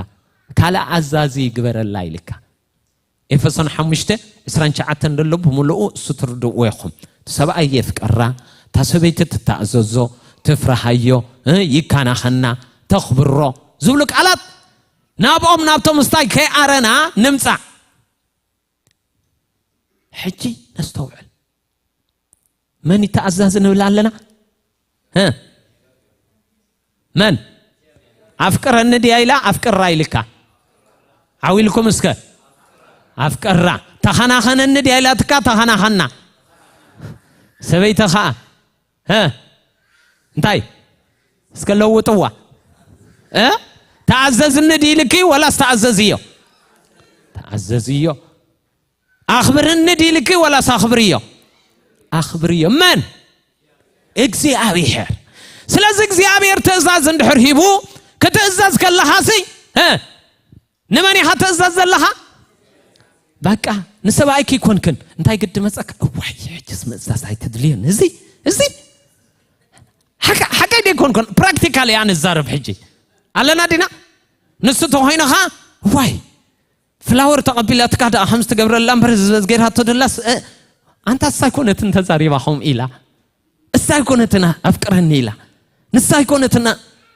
ካልእ ኣዛዚ ግበረላ ኢልካ። ኤፌሶን ሓሙሽተ ዕስራን ትሽዓተን ዘሎ ብምልኡ እሱ ትርድእዎ ኢኹም። እቲ ሰብኣይ የፍቀራ፣ እታ ሰበይቲ ትተኣዘዞ፣ ትፍርሃዮ፣ እ፣ ይከናኸና፣ ተኽብሮ ዝብሉ ቃላት ናብኦም ናብቶም ምስታይ ከይኣረና ንምጻእ። ሕጂ ነስተውዕል። መን ይተኣዛዝ ንብል ኣለና? እ? መን? ኣፍቅረኒ ድያ ኢላ ኣፍቅራ ኢልካ? ዓው ኢልኩም እስከ። ኣፍቅራ። ተኸናኸነኒ ድያ ኢላትካ? ተኸናኸና። ሰበይቲ ኸኣ? እ? እንታይ? እስከ ለውጥዋ። እ? ተኣዘዝኒ ድዩ ኢልኪ ወላስ ተኣዘዝዮ? ተኣዘዝዮ። ኣኽብርኒ ድዩ ኢልኪ ወላስ ኣኽብርዮ? ኣኽብርዮ። መን? እግዚኣብሔር። ስለዚ እግዚኣብሔር ትእዛዝ እንድሕር ሂቡ፣ ክትእዘዝ ከለኻሲ፣ እ፣ ንመን ኢኻ ትእዘዝ ዘለኻ? በቃ፣ ንሰብኣይኪ ይኮንክን። እንታይ ግዲ መጸካ? እዋይ፣ ሕጅስ ምእዛዝ ኣይትድልዮን። እዚ፣ እዚ፣ ሓቀ-፣ ሓቀይ ደይኮንኩን፣ ፕራክቲካል እያ ንዛረብ ሕጂ። ኣለና ዲና? ንሱ ተኾይኑ ኸኣ፣ ዋይ፣ ፍላወር ተቐቢላትካ ደኣ ከምዚ ትገብረላ እምበር፣ እዚ ገይራቶ ደላስ፣ እ፣ ኣንታ እሳ ኣይኮነትን ተዛሪባ ከምኡ ኢላ። እሳ ኣይኮነትን ኣፍቅረኒ ኢላ። ንሳ ኣይኮነትን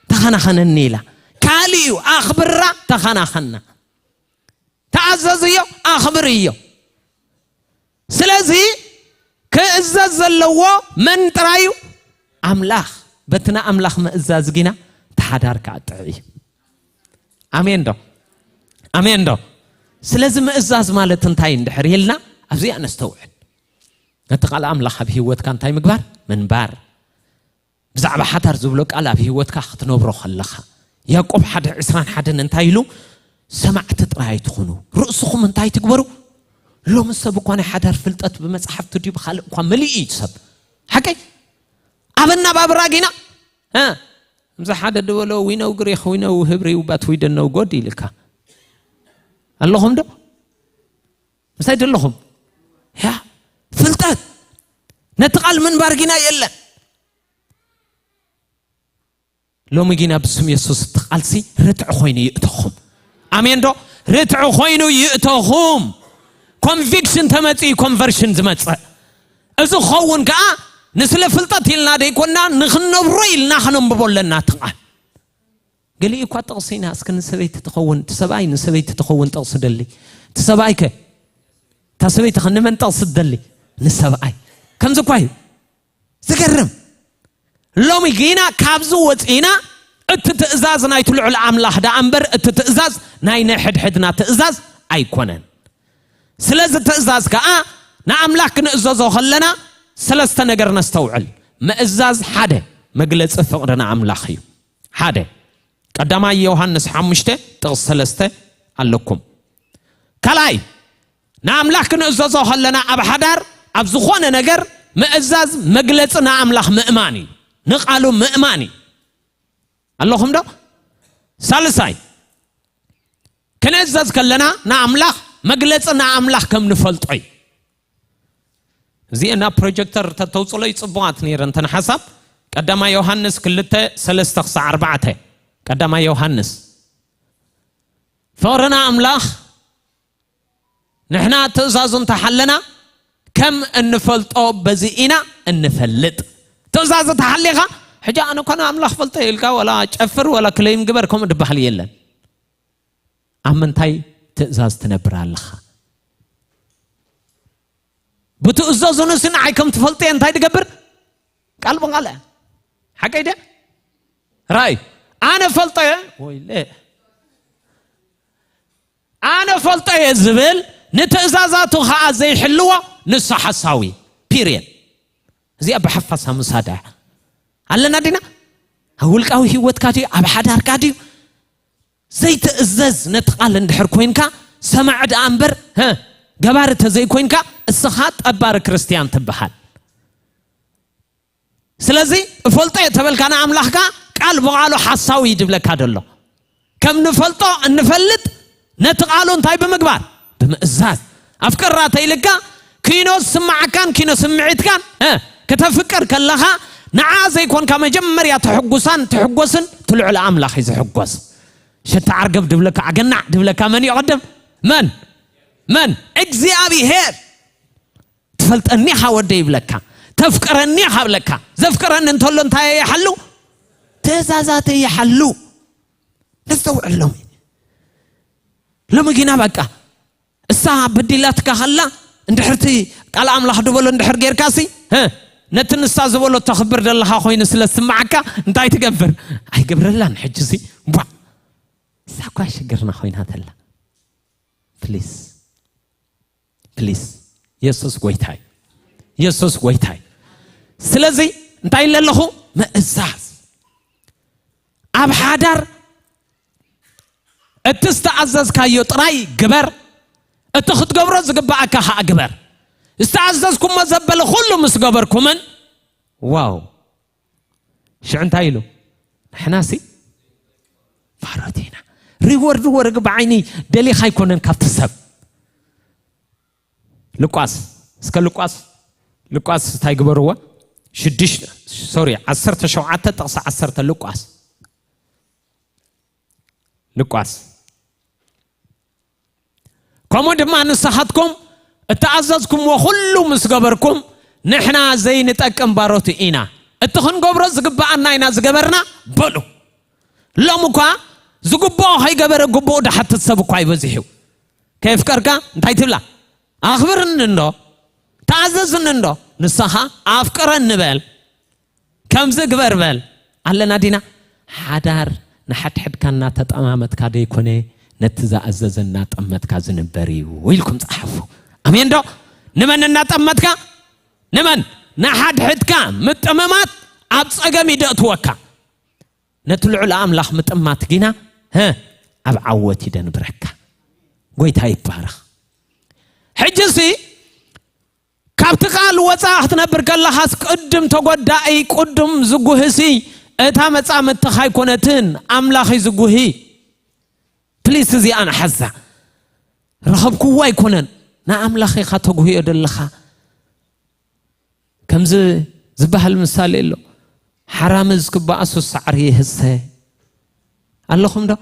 ተኸናኸነኒ ኢላ። ካልእ እዩ፣ ኣኽብራ፣ ተኸናኸና። ተኣዘዝዮ፣ ኣኽብርዮ። ስለዚ ክእዘዝ ዘለዎ መን ጥራይ እዩ? ኣምላኽ። በቲ ንኣምላኽ ምእዛዝ ጊና እቲ ሓዳር ክኣጥዕ እዩ። ኣሜን ዶ? ኣሜን ዶ? ስለዚ ምእዛዝ ማለት እንታይ እንድሕር ኢልና ኣብዚኣ ነስተውዕል። ነቲ ቃል ኣምላኽ ኣብ ህይወትካ እንታይ ምግባር? ምንባር። ብዛዕባ ሓዳር ዝብሎ ቃል ኣብ ህይወትካ ክትነብሮ ከለኻ፣ ያዕቆብ ሓደ ዕስራን ሓደን እንታይ ኢሉ? ሰማዕቲ ጥራይ ኣይትኹኑ፣ ርእስኹም እንታይ ትግበሩ? ሎሚ ሰብ እኳ ናይ ሓዳር ፍልጠት ብመጽሓፍቲ ድዩ ብኻልእ እኳ መሊኡ እዩ ሰብ። ሓቀይ? ኣብ ኣነባብራ ጊና፣ እ፣ ከምዚ ሓደ ድበሎ፣ "We know Greek, we know Hebrew, but we don't know God" ኢልካ። ኣለኹም ዶ? ምሳይ ደለኹም? ያ፣ ፍልጠት። ነቲ ቃል ምንባር ጊና የለን። ሎሚ ጊና ብስም የሱስ እቲ ቃልሲ ርትዕ ኮይኑ ይእተኹም። ኣሜን ዶ? ርትዕ ኮይኑ ይእተኹም። ኮንቪክሽን ተመጺኡ ኮንቨርሽን ዝመጽእ። እዚ ክኸውን ከኣ ንስለ ፍልጠት ኢልና ደይኮንና፣ ንኽንነብሮ ኢልና ከነንብቦ ኣለና እቲ ቃል። ገሊኡ እኳ ጥቕሲ ኢና፣ እስከ ንሰበይቲ ትኸውን፣ እቲ ሰብኣይ ንሰበይቲ ትኸውን ጥቕሲ ደሊ። እቲ ሰብኣይ ከ? እታ ሰበይቲ ከ ንመን ጥቕሲ ትደሊ? ንሰብኣይ። ከምዚ እኳ እዩ። ዝገርም። ሎሚ ጊና ካብዚ ወፂና፣ እቲ ትእዛዝ ናይቲ ልዑል ኣምላኽ ደኣ እምበር፣ እቲ ትእዛዝ ናይ ንሕድሕድና ትእዛዝ ኣይኮነን። ስለዚ ትእዛዝ ከኣ ንኣምላኽ ክንእዘዞ ከለና ሰለስተ ነገር ነስተውዕል። ምእዛዝ ሓደ መግለጺ ፍቕሪ ንኣምላኽ እዩ። ሓደ፣ ቀዳማይ ዮሃንስ ሓሙሽተ ጥቕሲ ሰለስተ ኣለኩም። ካልኣይ፣ ንኣምላኽ ክንእዘዞ ከለና ኣብ ሓዳር፣ ኣብ ዝኾነ ነገር ምእዛዝ መግለጺ ንኣምላኽ ምእማን እዩ። ንቓሉ ምእማን እዩ። ኣለኹም ዶ? ሳልሳይ፣ ክንእዘዝ ከለና ንኣምላኽ መግለጺ ንኣምላኽ ከም ንፈልጦ እዩ። እዚኤ ናብ ፕሮጀክተር ተተውፅሎ ይፅቡቓት ነይረ እንተን ሓሳብ። ቀዳማይ ዮሃንስ ክልተ ሰለስተ ክሳዕ ኣርባዕተ። ቀዳማይ ዮሃንስ። ፍቕርና ኣምላኽ ንሕና ትእዛዙ እንተሓለና ከም እንፈልጦ በዚ ኢና እንፈልጥ። ትእዛዝ ተሓሊኻ፣ ሕጂ ኣነ እኮ ንኣምላኽ ፈልጦ ኢልካ፣ ወላ ጨፍር፣ ወላ ክለይም ግበር፣ ከምኡ ድበሃል የለን። ኣብ ምንታይ ትእዛዝ ትነብር ኣለኻ? ብትእዛዙ ንሱ ንዓይ ከም ትፈልጦ እየ እንታይ ትገብር? ቃል ብቓል እያ። ሓቀይ ድያ? ራይ፣ ኣነ ፈልጦ እየ። ወይለ። ኣነ ፈልጦ እየ ዝብል፣ ንትእዛዛቱ ኸዓ ዘይሕልዎ፣ ንሱ ሓሳዊ። ፒርየድ። እዚኣ ብሓፋሳ ምሳዳ እያ። ኣለና ዲና? ኣብ ውልቃዊ ህይወትካ ድዩ? ኣብ ሓዳርካ ድዩ? ዘይትእዘዝ ነቲ ቃል እንድሕር ኮይንካ፣ ሰማዒ ደኣ እምበር፣ ሀ፣ ገባሪ ተዘይኮይንካ፣ እስኻ ጠባሪ ክርስትያን ትበሃል። ስለዚ እፈልጦ እየ ተበልካ ንኣምላኽካ፣ ቃል ብቓሉ ሓሳዊ እዩ ድብለካ ደሎ። ከም ንፈልጦ እንፈልጥ ነቲ ቃሉ እንታይ ብምግባር? ብምእዛዝ። ኣፍቅራ ተይልካ ኪኖ ዝስማዓካን ኪኖ ስምዒትካን፣ እ፣ ከተፍቅር ከለኻ ንዓ ዘይኮንካ መጀመርያ ትሕጉሳን ትሕጎስን ትልዑል ኣምላኽ እዩ ዝሕጎስ። ሸታ ዓርገብ ድብለካ፣ ኣገናዕ ድብለካ መን ይቐድም? መን? መን? እግዚኣብሔር። ትፈልጠኒ ኢኻ ወደ ይብለካ፣ ተፍቅረኒ ኢኻ ብለካ። ዘፍቅረኒ እንተሎ እንታይ ይሓሉ? ትእዛዛት ይሓሉ። ነስተውዕሎም። ሎሚ ግና በቃ እሳ በዲላትካ ከላ እንድሕርቲ ቃል ኣምላኽ ድበሎ እንድሕር ጌርካሲ፣ ህ፣ ነቲ ንሳ ዝበሎ ተኽብር ዘለኻ ኮይኑ ስለ ዝስምዓካ እንታይ ትገብር? ኣይገብረላን ሕጂ ሲ ቧ። እሳ እኳ ሽግርና ኮይና ተላ። ፕሊስ፣ ፕሊስ። የሱስ ጎይታይ፣ የሱስ ጎይታይ። ስለዚ እንታይ ኢለ ኣለኹ? ምእዛዝ። ኣብ ሓዳር እቲ ዝተኣዘዝካዮ ጥራይ ግበር፣ እቲ ክትገብሮ ዝግባኣካ ኸዓ ግበር። ዝተኣዘዝኩሞ ዘበለ ኩሉ ምስ ገበርኩምን፣ ዋው፣ ሽዑ እንታይ ኢሉ? ንሕናሲ ባሮት ኢና። ሪወርድ ወርግ ብዓይኒ ደሊኻ ኣይኮነን ካብቲ ሰብ። ሉቃስ፣ እስከ ሉቃስ፣ ሉቃስ እንታይ ግበርዎ? ሽዱሽተ፣ ሶሪ፣ ዓሰርተ ሸውዓተ ጥቕሲ ዓሰርተ። ሉቃስ፣ ሉቃስ። ከምኡ ድማ ንስኻትኩም እተኣዘዝኩምዎ ኩሉ ምስ ገበርኩም፣ ንሕና ዘይንጠቅም ባሮት ኢና። እቲ ክንገብሮ ዝግብኣና ኢና ዝገበርና በሉ። ሎም እኳ ዝግብኦ ከይገበረ ግብኡ ድሓትት ሰብ እኳ ይበዝሕ እዩ። ከየፍቀርካ እንታይ ትብላ? ኣኽብርኒ እንዶ፣ ተኣዘዝኒ እንዶ። ንስኻ ኣፍቅረኒ በል፣ ከምዚ ግበር በል። ኣለና ዲና? ሓዳር ንሓድሕድካ እናተጠማመትካ ደይኮነ፣ ነቲ ዝኣዘዘ እናጠመትካ ዝንበር እዩ ኢልኩም ጸሓፉ። ኣሜን ዶ? ንመን እናጠመትካ? ንመን? ንሓድሕድካ ምጥምማት ኣብ ጸገም ይደእትወካ። ነቲ ልዑል ኣምላኽ ምጥማት ግና፣ ሀ፣ ኣብ ዓወት ይደንብረካ። ጎይታ ይባረኽ። ሕጂ ሲ ካብቲ ቃል ወፃ ክትነብር ከለኻስ ቅድም ተጎዳኢ፣ ቅድም ዝጉህሲ እታ መጻምድትኻ ኣይኮነትን፣ ኣምላኽ እዩ ዝጉሂ። ፕሊስ እዚኣ ንሓዛ። ረኸብክዎ ኣይኮነን፣ ንኣምላኽ ኢኻ ተጉህዮ ዘለኻ። ከምዚ ዝበሃል ምሳሌ ኣሎ፣ ሓራምዝ ክበኣሱ ሳዕሪ ይህሰ። ኣለኹም ዶ?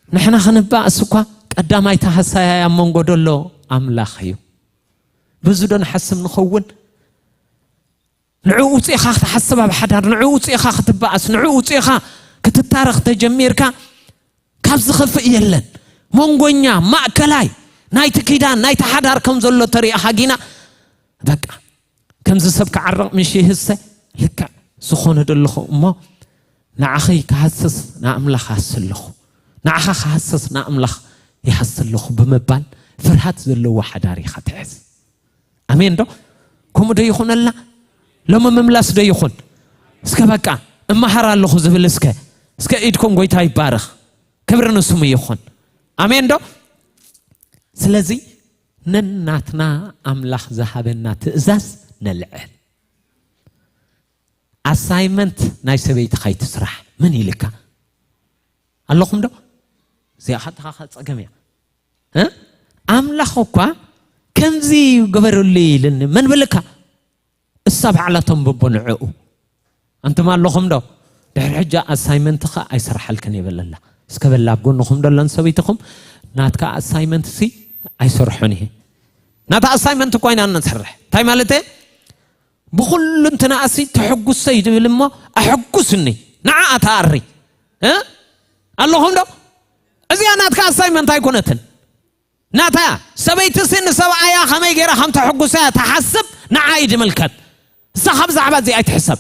ንሕና ክንበኣስ እኳ ቀዳማይ ተሃሳያይ ኣብ መንጎ ደሎ ኣምላኽ እዩ። በዚ ዶ ንሓስብ ንኸውን? ንዕኡ ውፅኢኻ ክትሓስብ ኣብ ሓዳር፣ ንዕኡ ውፅኢኻ ክትበኣስ፣ ንዕኡ ውፅኢኻ ክትታረኽ ተጀሚርካ፣ ካብ ዝኸፍእ የለን። መንጎኛ፣ ማእከላይ ናይቲ ኪዳን፣ ናይቲ ሓዳር ከም ዘሎ ተሪእኻ ጊና፣ በቃ፣ ከምዚ ሰብ ክዓርቕ ምሽ ይህሰ፣ ልክዕ ዝኾነ ደለኹ እሞ፣ ንዓኺ ክሃስስ ንኣምላኽ ሃሲ ኣለኹ፣ ንዓኻ ክሃስስ ንኣምላኽ ይሃሲ ኣለኹ ብምባል፣ ፍርሃት ዘለዎ ሓዳር ኢኻ ትሕዝ። ኣሜን ዶ? ከምኡ ዶ ይኹነልና? ሎሚ ምምላስ ዶ ይኹን? እስከ በቃ፣ እመሃር ኣለኹ ዝብል እስከ፣ እስከ ኢድኩም፣ ጎይታ ይባረኽ። ክብሪ ንስሙ ይኹን። ኣሜን ዶ? ስለዚ ነናትና ኣምላኽ ዝሃበና ትእዛዝ ነልዕል። ኣሳይመንት ናይ ሰበይትኻ ይትስራሕ። መን ኢልካ? ኣለኹም ዶ? እዚኣ ኸዓ ተኻኻ ጸገም እያ። እ? ኣምላኽ እኳ ከምዚ ግበርሉ ኢልኒ። መን ብልካ? እሳ ባዕላ ተንብቦ ንዕኡ። ኣንቱም ኣለኹም ዶ? ድሕሪ ሕጂ ኣሳይመንትኻ ኣይስርሓልክን ይበለላ። እስከ በላ ኣብ ጎንኹም ደሎን ሰበይትኹም፣ ናትካ ኣሳይመንት ሲ ኣይሰርሖን እየ። ናታ ኣሳይመንት እኳ ኢና ንሰርሕ። እንታይ ማለት እየ? ብኹሉ እንትናኣሲ ተሐጉሰይ ድብል እሞ ኣሐጉስኒ። ንዓኣ ተኣሪ። እ? ኣለኹም ዶ? እዚኣ ናትካ ኣሳይመንት ኣይኮነትን። ናታ ሰበይትሲ ንሰብኣያ ከመይ ገይራ ከም ተሐጉሳ እያ ትሓስብ፣ ንዓ እዩ ድምልከት። እሳ ካብ ዛዕባ እዚኣ ኣይትሕሰብ።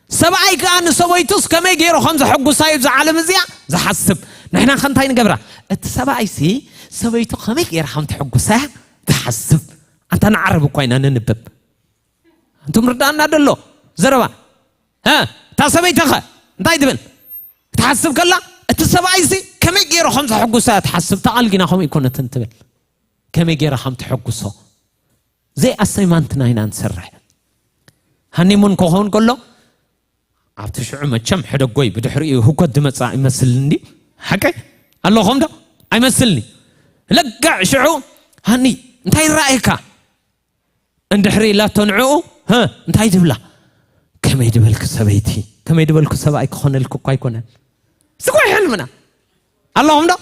ሰብኣይ ከኣ ንሰበይቱስ ከመይ ገይሩ ከም ዘሐጉሳ እዩ እዛ ዓለም እዚኣ ዝሓስብ። ንሕና ከ እንታይ ንገብራ? እቲ ሰብኣይሲ ሰበይቱ ከመይ ገይራ ከም ተሐጉሳ እያ ትሓስብ። ኣንታ ንዓረብ እኳ ኢና ነንብብ። ኣንቱም ርዳእና ደሎ ዘረባ። እ፣ እታ ሰበይትኸ እንታይ ትብል? ክትሓስብ ከላ፣ እቲ ሰብኣይሲ ከመይ ገይሩ ከም ዘሐጉሳ እያ ትሓስብ። እታ ቃል ግና ከምኡ ኣይኮነትን ትብል። ከመይ ገይራ ከም ተሐጉሶ። ዘይ ኣሳይመንትና ኢና ንሰርሕ። ሃኒሙን ክኸውን ከሎ፣ ኣብቲ ሽዑ መቸም ሕደጎይ ብድሕሪኡ ህጎት ዝመጽእ ይመስል እንዲ። ሓቀይ ኣለኹም ዶ? ኣይመስልኒ። ለጋዕ ሽዑ፣ ሃኒ፣ እንታይ ይረኣየካ? እንድሕሪ ኢላቶ ንዕኡ፣ ሀ፣ እንታይ ትብላ? ከመይ ድበልኪ ሰበይቲ፣ ከመይ ድበልኩ ሰብኣይ ክኾነልኩ እኳ ኣይኮነን። ስኮ ሕልምና ኣለኹም ዶ?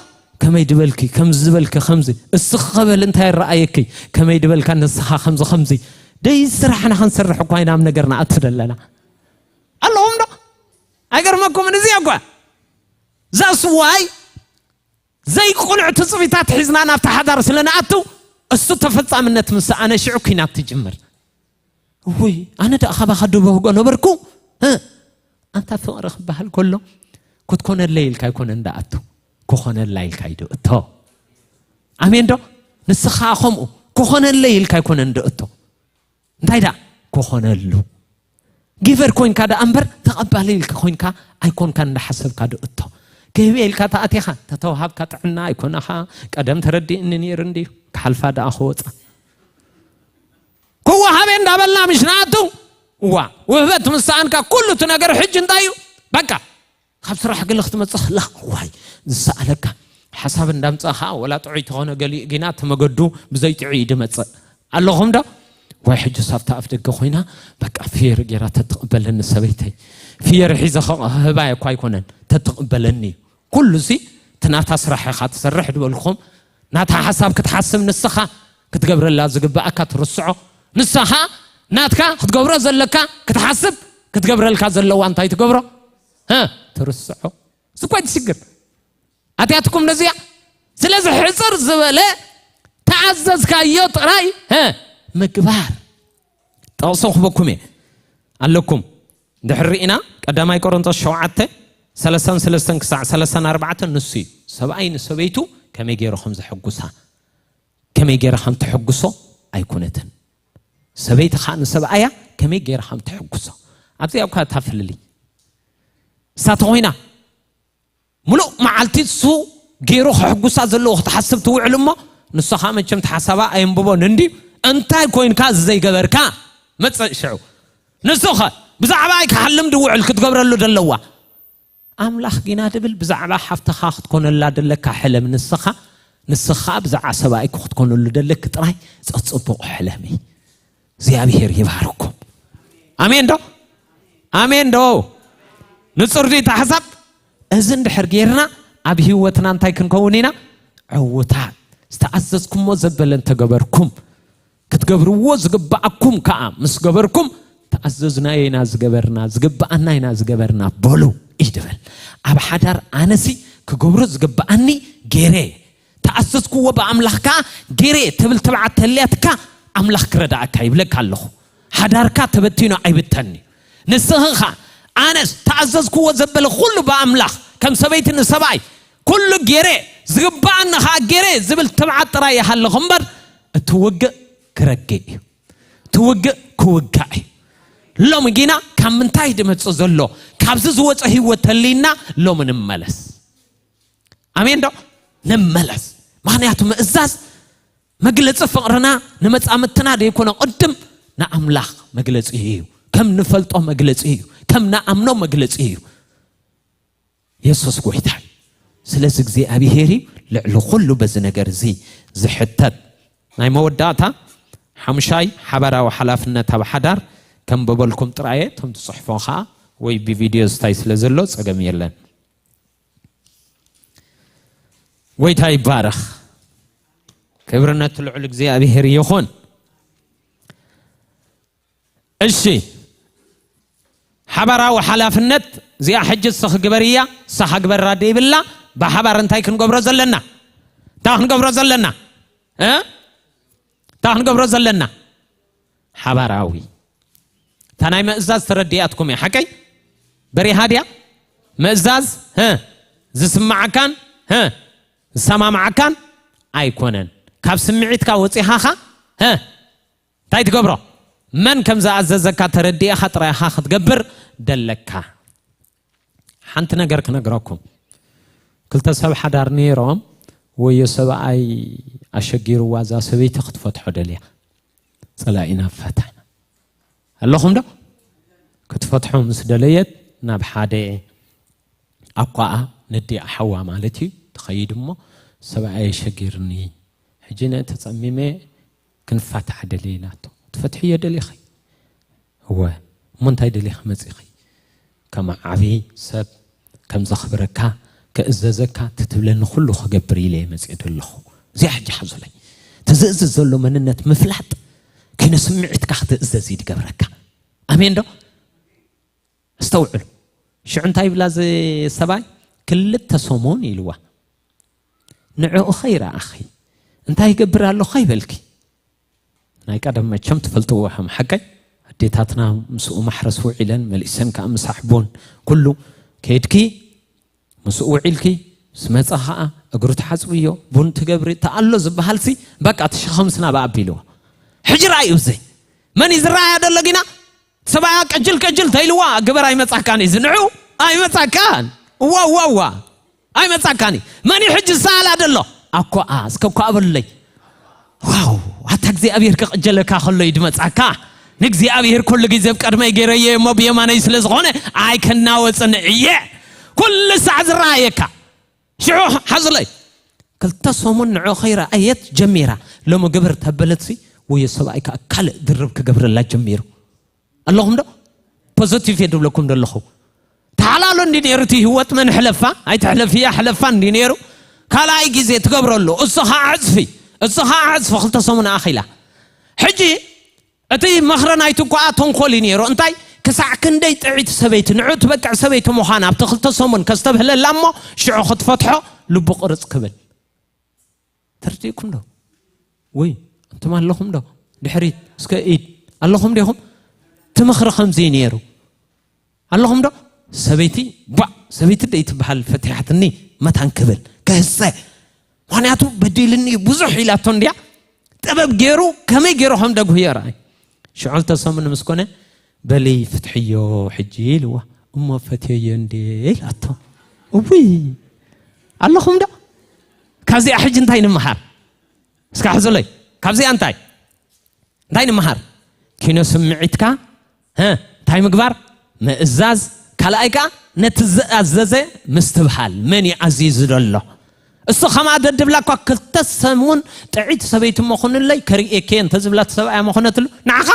ከመይ ድበልኪ፣ ከምዚ ዝበልኪ፣ ከምዚ እስኺ ኸበል እንታይ ረኣየኪ፣ ከመይ ድበልካ ንስኻ ከምዚ ከምዚ። ደይ ስራሕና ክንሰርሕ እኳ ኢና ኣብ ነገር ንኣቱ ዘለና። ኣለኹም ዶ? ኣይገርመኩምን? እዚ እኳ ዛስዋይ ዘይቁኑዕ ትጽቢታት ሒዝና ናብቲ ሓዳር ስለ ንኣቱ፣ እሱ ተፈጻምነት ምስ ኣነ ሽዑ ኲናት ትጅምር። ውይ፣ ኣነ ደኣ ካባኻ ድበህጎ ነበርኩ። እ፣ ኣንታ ፍቕሪ ክበሃል ከሎ ክትኮነለይ ኢልካ ኣይኮነን ደኣቱ፣ ክኾነላ ኢልካ እዩ ድእቶ። ኣሜን ዶ? ንስኻ ከምኡ ክኾነለይ ኢልካ ኣይኮነን ድእቶ። እንታይ ደኣ ክኾነሉ? ጊቨር ኮይንካ ደኣ እምበር ተቐባሊ ኢልካ ኮይንካ ኣይኮንካ እንዳሓሰብካ ድእቶ። ክህብ ኢልካ ተኣቲኻ ተተዋሃብካ ጥዕና ኣይኮነኻ። ቀደም ተረዲእኒ ነይሩ እንድዩ፣ ክሓልፋ ደኣ ክወፃ ክወሃበ እንዳበልና ምሽ ንኣቱ። እዋ፣ ውህበት ምስ ሰኣንካ ኩሉ እቲ ነገር ሕጂ እንታይ እዩ? በቃ፣ ካብ ስራሕ ገለ ክትመጽእ ከላ፣ ዋይ፣ ዝሰኣለካ ሓሳብ እንዳምጻኻ፣ ወላ ጥዑይ ተኾነ ገሊኡ ግና ተመገዱ ብዘይ ጥዑይ ድመጽእ ኣለኹም ዶ? ዋይ፣ ሕጂ ሳብታ ኣፍ ደገ ኮይና፣ በቃ፣ ፍየር ጌራ ተትቕበለኒ ሰበይተይ። ፍየር ሒዘ ኸ-፣ ህባይ እኳ ኣይኮነን፣ ተትቕበለኒ እዩ። ኩሉ ሲ፣ እቲ ናታ ስራሕ ኢኻ ትሰርሕ ድበልኩም፣ ናታ ሓሳብ ክትሓስብ ንስኻ ክትገብረላ ዝግብኣካ ትርስዖ። ንስኻ ናትካ ክትገብሮ ዘለካ ክትሓስብ ክትገብረልካ ዘለዋ እንታይ ትገብሮ? እ፣ ትርስዖ። እዚ እኮ እቲ ሽግር። ኣትያትኩም ነዚኣ። ስለዚ ሕጽር ዝበለ ተኣዘዝካዮ ጥራይ፣ እ፣ ምግባር። ጠቕሶ ክበኩም እየ ኣለኩም። ድሕሪ ርኢና ቀዳማይ ቆሮንቶስ ሸውዓተ፣ ሰለሳን ሰለስተን ክሳዕ ሰለሳን ኣርባዕተን ንሱ እዩ። ሰብኣይ ንሰበይቱ ከመይ ገይሩ ከም ዘሐጉሳ፣ ከመይ ገይራ ከም ተሐጉሶ ኣይኮነትን። ሰበይቲ ኸኣ ንሰብኣያ ከመይ ገይራ ከም ተሐጉሶ። ኣብዚኣ እኳ እታ ፍልልይ። እሳ ተኾይና፣ ምሉእ መዓልቲ እሱ ገይሩ ከሕጉሳ ዘለዎ ክትሓስብ ትውዕል እሞ፣ ንሱ ኸኣ መቸም እቲ ሓሳባ ኣየንብቦን እንድዩ። እንታይ ኮይንካ እዚ ዘይገበርካ? መጸእ ሽዑ። ንሱ ኸ ብዛዕባ ኣይክሓልም ድውዕል ክትገብረሉ ደለዋ። ኣምላኽ ጊና ድብል ብዛዕባ ሓፍትኻ ክትኮነላ ደለካ ሕለም ንስኻ፣ ንስኻ ብዛዕባ ሰብኣይኩ ክትኮነሉ ደለክ ጥራይ ጸጽቡቕ ሕለሚ። እግዚኣብሔር ይባርኩም። ኣሜን ዶ? ኣሜን ዶ? ንጹር ድዩ እቲ ሓሳብ? እዚ እንድሕር ጌርና ኣብ ህይወትና እንታይ ክንከውን ኢና? ዕዉታት። ዝተኣዘዝኩሞ ዘበለ እንተገበርኩም፣ ክትገብርዎ ዝግብኣኩም ከኣ ምስ ገበርኩም፣ ተኣዘዝናዮ ኢና ዝገበርና፣ ዝግብኣና ኢና ዝገበርና በሉ እዩ ድብል። ኣብ ሓዳር ኣነሲ ክገብሮ ዝግብኣኒ ገይረ፣ ተኣዘዝክዎ ብኣምላኽ ከኣ ገይረ ትብል ትብዓት ተልያትካ፣ ኣምላኽ ክረዳእካ ይብለካ ኣለኹ። ሓዳርካ ተበቲኑ ኣይብተንዩ። ንስኺ ኸኣ ኣነስ ተኣዘዝክዎ ዘበለ ኩሉ ብኣምላኽ ከም ሰበይቲ ንሰብኣይ ኩሉ ገይረ ዝግብኣኒ ኸኣ ገይረ ዝብል ትብዓት ጥራይ ይሃልኽ እምበር፣ እቲ ውግእ ክረግእ እዩ። እቲ ውግእ ክውጋእ እዩ። ሎሚ ጊና ካብ ምንታይ ድመጽእ ዘሎ? ካብዚ ዝወጸ ህይወት ተልይና ሎሚ ንመለስ። ኣሜን ዶ? ንመለስ። ምኽንያቱ ምእዛዝ መግለጺ ፍቕርና ንመጻምድትና ደይኮነ ቅድም ንኣምላኽ መግለጺ እዩ። ከም ንፈልጦ መግለጺ እዩ። ከም ንኣምኖ መግለጺ እዩ። የሱስ ጎይታ እዩ። ስለዚ እግዚኣብሔር እዩ ልዕሊ ኩሉ በዚ ነገር እዚ ዝሕተት። ናይ መወዳእታ ሓሙሻይ ሓባራዊ ሓላፍነት ኣብ ሓዳር ከም በበልኩም ጥራየ፣ እቶም ትጽሕፎ ኸኣ ወይ ብቪድዮ ዝታይ ስለ ዘሎ ጸገም የለን። ጎይታ ይባረኽ። ክብርነት ልዑል እግዚኣብሔር ይኹን። እሺ፣ ሓባራዊ ሓላፍነት እዚኣ ሕጂ እሱ ክግበር እያ፣ እሳ ክግበራ ደይብላ፣ ብሓባር እንታይ ክንገብሮ ዘለና? እንታይ ክንገብሮ ዘለና? እ? እንታይ ክንገብሮ ዘለና? ሓባራዊ። እታ ናይ ምእዛዝ ተረዲኣትኩም እያ፣ ሓቀይ? በሪሃ ድያ? ምእዛዝ፣ እ፣ ዝስማዓካን፣ እ፣ ዝሰማማዓካን ኣይኮነን። ካብ ስምዒትካ ወጺኻኻ፣ እ፣ እንታይ ትገብሮ? መን ከም ዝኣዘዘካ ተረዲእኻ ጥራይ ኢኻ ክትገብር ደለካ። ሓንቲ ነገር ክነግረኩም። ክልተ ሰብ ሓዳር ነይሮም፣ ወዮ ሰብኣይ ኣሸጊርዋ እዛ ሰበይቲ ክትፈትሖ ደልያ። ጸላኢና ፈተነ። ኣለኹም ዶ? ክትፈትሖ ምስ ደለየት ናብ ሓደ ኣኳኣ ነዲኣ ሓዋ ማለት እዩ ትኸይድ እሞ፣ ሰብኣይ ኣሸጊርኒ፣ ሕጂ ነ ተጸሚመ ክንፋታሕ ደልየ ኢላቶ። ትፈትሕዮ ደሊኺ? እወ። እሞ እንታይ ደሊኻ መጺኺ? ከም ዓብዪ ሰብ ከም ዘኽብረካ፣ ክእዘዘካ፣ ትትብለኒ ኩሉ ክገብር ኢለ እየ መጺእ ዘለኹ። እዚኣ ሕጂ ሓዙለይ። ትዝእዝዝ ዘሎ መንነት ምፍላጥ፣ ኪነ ስምዒትካ ክትእዘዝ እዩ ዝገብረካ። ኣሜን ዶ? ኣስተውዕሉ። ሽዑ እንታይ ይብላ እዚ ሰብኣይ? ክልተ ሰሙን ኢልዋ። ንዕኡ ኸይረኣኺ እንታይ ይገብር ኣለኹ ይበልኪ። ናይ ቀደም መቸም ትፈልጥዎ ከም ሓቀይ፣ ኣዴታትና ምስኡ ማሕረስ ውዒለን መሊሰን ከዓ ምሳሕ ቡን ኩሉ ከይድኪ ምስኡ ውዒልኪ፣ ምስ መጻ ከዓ እግሩ ትሓጽብዮ፣ ቡን ትገብሪ፣ ተኣሎ ዝበሃልሲ በቃ ትሽኸምስና ብኣቢልዎ። ሕጂ ረኣዩ እዚ መን እዩ ዝረኣያ ደሎ ጊና? ሰብኣያ ቀጅል ቀጅል ተይልዋ ግበር ኣይመጻካን እዩ ዝንዑ። ኣይመጻካን። እዋ እዋ እዋ። ኣይመጻካን እዩ። መን እዩ ሕጂ ዝሰኣላ ደሎ? ኣኮኣ እስከ እኮ ኣበለይ። ዋው፣ ኣታ እግዚኣብሔር ክቕጀለካ ከሎ እዩ ድመጻካ። ንእግዚኣብሔር ኩሉ ግዜ ኣብ ቀድመይ ገይረዮ እሞ ብየማነይ ስለ ዝኾነ ኣይክናወጽን እየ። ኩሉ ሳዕ ዝረኣየካ። ሽዑ ሓዝለይ ክልተ ሰሙን ንዑ ከይረኣየት ጀሚራ። ሎሚ ግብር ተበለትሲ፣ ወዮ ሰብኣይ ከዓ ካልእ ድርብ ክገብረላ ጀሚሩ። ኣለኹም ዶ? ፖዘቲቭ እየ ድብለኩም ዘለኹ። ተሓላሎ እንዲ ነይሩ እቲ ህይወት፣ መን ሕለፋ? ኣይትሕለፍያ፣ ሕለፋ እንዲ ነይሩ። ካልኣይ ግዜ ትገብረሉ። እሱ ኸዓ ዕፅፊ፣ እሱ ኸዓ ዕፅፊ፣ ክልተ ሰሙን ኣኺላ። ሕጂ እቲ መኽረ ናይቲ እኳ ተንኮል እዩ ነይሩ። እንታይ? ክሳዕ ክንደይ ጥዕይቲ ሰበይቲ፣ ንዑ ትበቅዕ ሰበይቲ ምዃና ኣብቲ ክልተ ሰሙን ከስተብህለላ እሞ ሽዑ ክትፈትሖ ልቡ ቁርፅ ክብል። ተርዲእኩም ዶ? ወይ ኣንቱም ኣለኹም ዶ? ድሕሪት እስከ ኢድ ኣለኹም ዲኹም? እቲ ምኽሪ ከምዚ እዩ ነይሩ። ኣለኹም ዶ? ሰበይቲ፣ ቧ፣ ሰበይቲ ደይ ትበሃል ፈቲሓትኒ መታን ክብል፣ ክህሰ። ምኽንያቱ በዲልኒ ብዙሕ ኢላቶ እንድያ። ጥበብ ገይሩ፣ ከመይ ገይሩ ከም ደግህዮ ረኣይ። ሽዑ ክልተ ሰሙን ምስ ኮነ፣ በሊ ፍትሕዮ ሕጂ ኢልዋ። እሞ ፈትየዮ እንዴ ኢላቶ። እውይ፣ ኣለኹም ዶ? ካብዚኣ ሕጂ እንታይ ንምሃር? እስካ ሕዙለይ። ካብዚኣ እንታይ? እንታይ ንምሃር? ኪኖ ስምዒትካ፣ ሀ፣ እንታይ ምግባር? ምእዛዝ። ካልኣይ ከኣ ነቲ ዝኣዘዘ ምስትብሃል። መን እዩ ኣዚዙ ዘሎ? እሱ ከምኣ ደድብላ እኳ ክልተ ሰሙን ጥዒት ሰበይቲ መኹንለይ ከርእየኪ እየ እንተዝብላ እቲ ሰብኣያ መኾነትሉ። ንዓኻ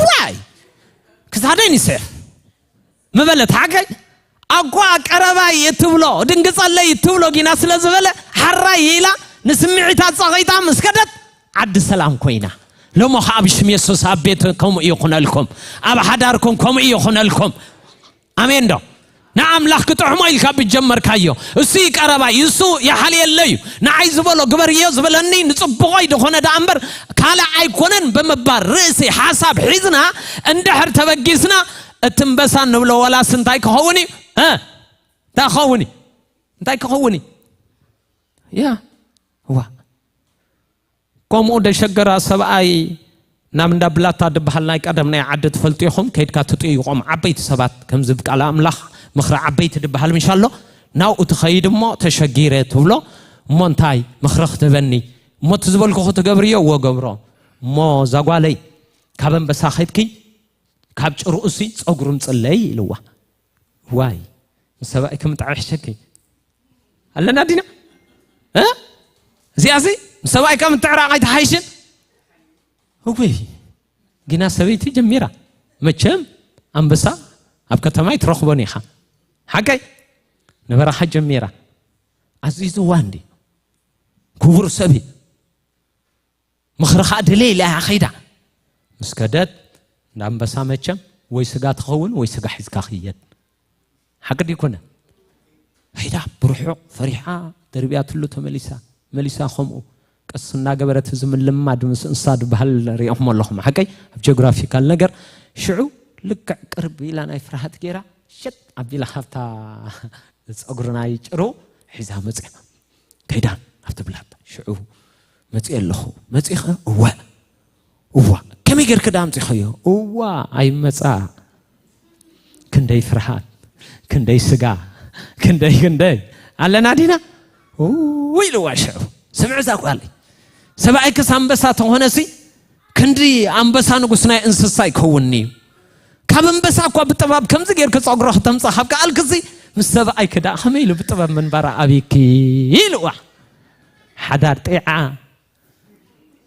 ዋይ! ክሳደይ ንስዕር። ምበለት ሓቀይ ኣኳ ቀረባይ እትብሎ ድንግጸለይ እትብሎ ጊና ስለ ዝበለ ሓራይ ኢላ ንስምዒታ ጸቒጣ ምስ ከደት ዓዲ ሰላም ኮይና። ሎሞ ኸዓ ብሽም የሱስ ኣብ ቤት ከምኡ ይኹነልኩም፣ ኣብ ሓዳርኩም ከምኡ ይኹነልኩም። ኣሜን ዶ? ንኣምላኽ ክጥዕሞ ኢልካ ብጀመርካዮ እሱ ይቀረባይ፣ እሱ ይሓልየለይ እዩ። ንዓይ ዝበሎ ግበርዮ ዝበለኒ ንጽቡቐይ ዝኾነ ደኣ እምበር ካልእ ኣይኮነን ብምባል ርእሲ ሓሳብ ሒዝና እንድሕር ተበጊስና እቲ እምበሳ እንብሎ ወላስ እንታይ ክኸውን እዩ? እ? እንታይ ክኸውን እዩ? እንታይ ክኸውን እዩ? ያ፣ እዋ። ከምኡ ደሸገራ ሰብኣይ ናብ እንዳ ብላታ ድበሃል ናይ ቀደም ናይ ዓዲ ትፈልጡ ኢኹም። ከይድካ ትጥይቖም ዓበይቲ ሰባት ከምዚ ብቃል ኣምላኽ ምኽሪ ዓበይቲ ድበሃል ምሻሎ ናብኡ ትኸይድ እሞ ተሸጊረ ትብሎ እሞ እንታይ ምኽሪ ክትህበኒ እሞ እቲ ዝበልኩ ክትገብርዮ እዎ ገብሮ እሞ እዛ ጓለይ ካብ ኣንበሳ ከድኪ ካብ ጭርኡ ሲ ጸጉሩ ምጽለይ ኢልዋ። ዋይ ምስ ሰብኣይ ከምጣዕ ይሕሸኪ ኣለና ዲና እ? እዚኣ ሲ ምስ ሰብኣይ ከም ትዕራቕ ኣይትሓይሽን። እውይ ግና ሰበይቲ ጀሚራ። መቸም ኣንበሳ ኣብ ከተማ ኣይትረኽቦን ኢኻ። ሓቀይ ነበራኻ ጀሚራ። ኣዚዝዋ እንዲ ክቡር ሰብ እዩ። ምኽሪ ኸዓ ድለ ኢላ እያ ኸይዳ። ምስ ከደት እንዳ ኣንበሳ መቸም ወይ ስጋ ትኸውን ወይ ስጋ ሒዝካ ክየድ። ሓቂ ድዩ ኮነ? ኸይዳ ብርሑቕ ፈሪሓ ደርብያትሉ ተመሊሳ። መሊሳ ከምኡ ቀስ እናገበረት እዚ ምልማድ ምስ እንስሳ ዝበሃል ሪእኹም ኣለኹም። ሓቀይ ኣብ ጂኦግራፊካል ነገር ሽዑ ልክዕ ቅርብ ኢላ ናይ ፍርሃት ገይራ ሸጥ ኣቢላ ካብታ ጸጉሪ ናይ ጭሩ ሒዛ መጽያ። ከይዳ ኣብቲ ብላታ ሽዑ መጽየ ኣለኹ። መጺኸ? እወ። እዋ። ከመይ ጌርክ ደኣ ኣምጺኸዮ? እዋ ኣይመጻ። ክንደይ ፍርሃት፣ ክንደይ ስጋ፣ ክንደይ ክንደይ ኣለና ዲና? እው ኢልዋ ሽዑ። ስምዕ እዛ ጓለይ። ሰብኣይክስ ኣንበሳ ተኾነሲ ክንዲ ኣንበሳ ንጉስ ናይ እንስሳ ይከውንኒ እዩ። ካብ ኣንበሳ እኳ ብጥበብ ከምዚ ጌርክ ጸጉሮ ክተምጽእ ካብ ከኣልክሲ ምስ ሰብኣይክ ደኣ ከመይ ኢሉ ብጥበብ ምንባር ኣብይኪ ኢልዋ። ሓዳር ጢዓ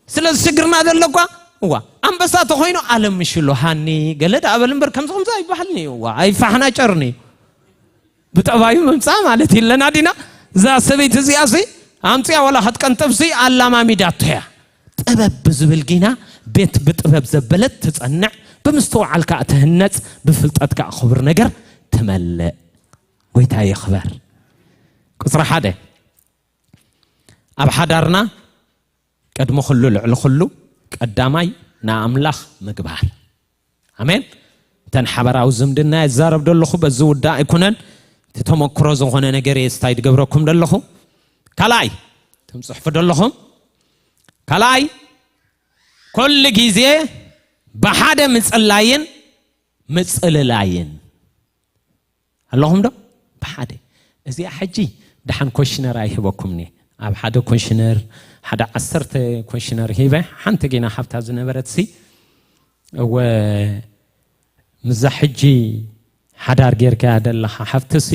ስለዚ ሽግርና ዘሎ እኳ እዋ ኣንበሳ ተኾይኑ ኣለምሽሉ ሃኒ ገለ ደኣ በል እምበር ከምዚ ከምዚ ኣይበሃልን እዩ። እዋ ኣይፋሕና ጨርኒ እዩ። ብጠባዩ ምምፃእ ማለት የለና ዲና? እዛ ሰበይቲ እዚኣ ሲ ኣምፅያ ዋላ ክትቀንጥብ ሲ ኣላማሚዳቶ እያ። ጥበብ ብዝብል ጊና ቤት ብጥበብ ዘበለት ትጸንዕ፣ ብምስትውዓል ከኣ ትህነጽ፣ ብፍልጠት ከኣ ክቡር ነገር ትመልእ። ጎይታ ይኽበር። ቁጽሪ ሓደ ኣብ ሓዳርና ቅድሚ ኩሉ ልዕሊ ኩሉ ቀዳማይ ንኣምላኽ ምግባር። ኣሜን። እተን ሓበራዊ ዝምድና ይዛረብ ደለኹ በዚ ውዳእ ኣይኮነን። እቲ ተመክሮ ዝኾነ ነገር እየ ስታይ ድገብረኩም ደለኹ። ካልኣይ ትም ጽሕፉ ደለኹም። ካልኣይ ኩሉ ግዜ ብሓደ ምጽላይን ምጽልላይን ኣለኹም ዶ? ብሓደ እዚኣ ሕጂ ደሓን ኮሽነር ኣይህበኩም እየ። ኣብ ሓደ ኮሽነር ሓደ ዓሰርተ ኮሽነር ሂበ። ሓንቲ ጌና ሓብታ ዝነበረት ሲ እወ ምዛ ሕጂ ሓዳር ጌርካያ ደለኻ ሓፍትሲ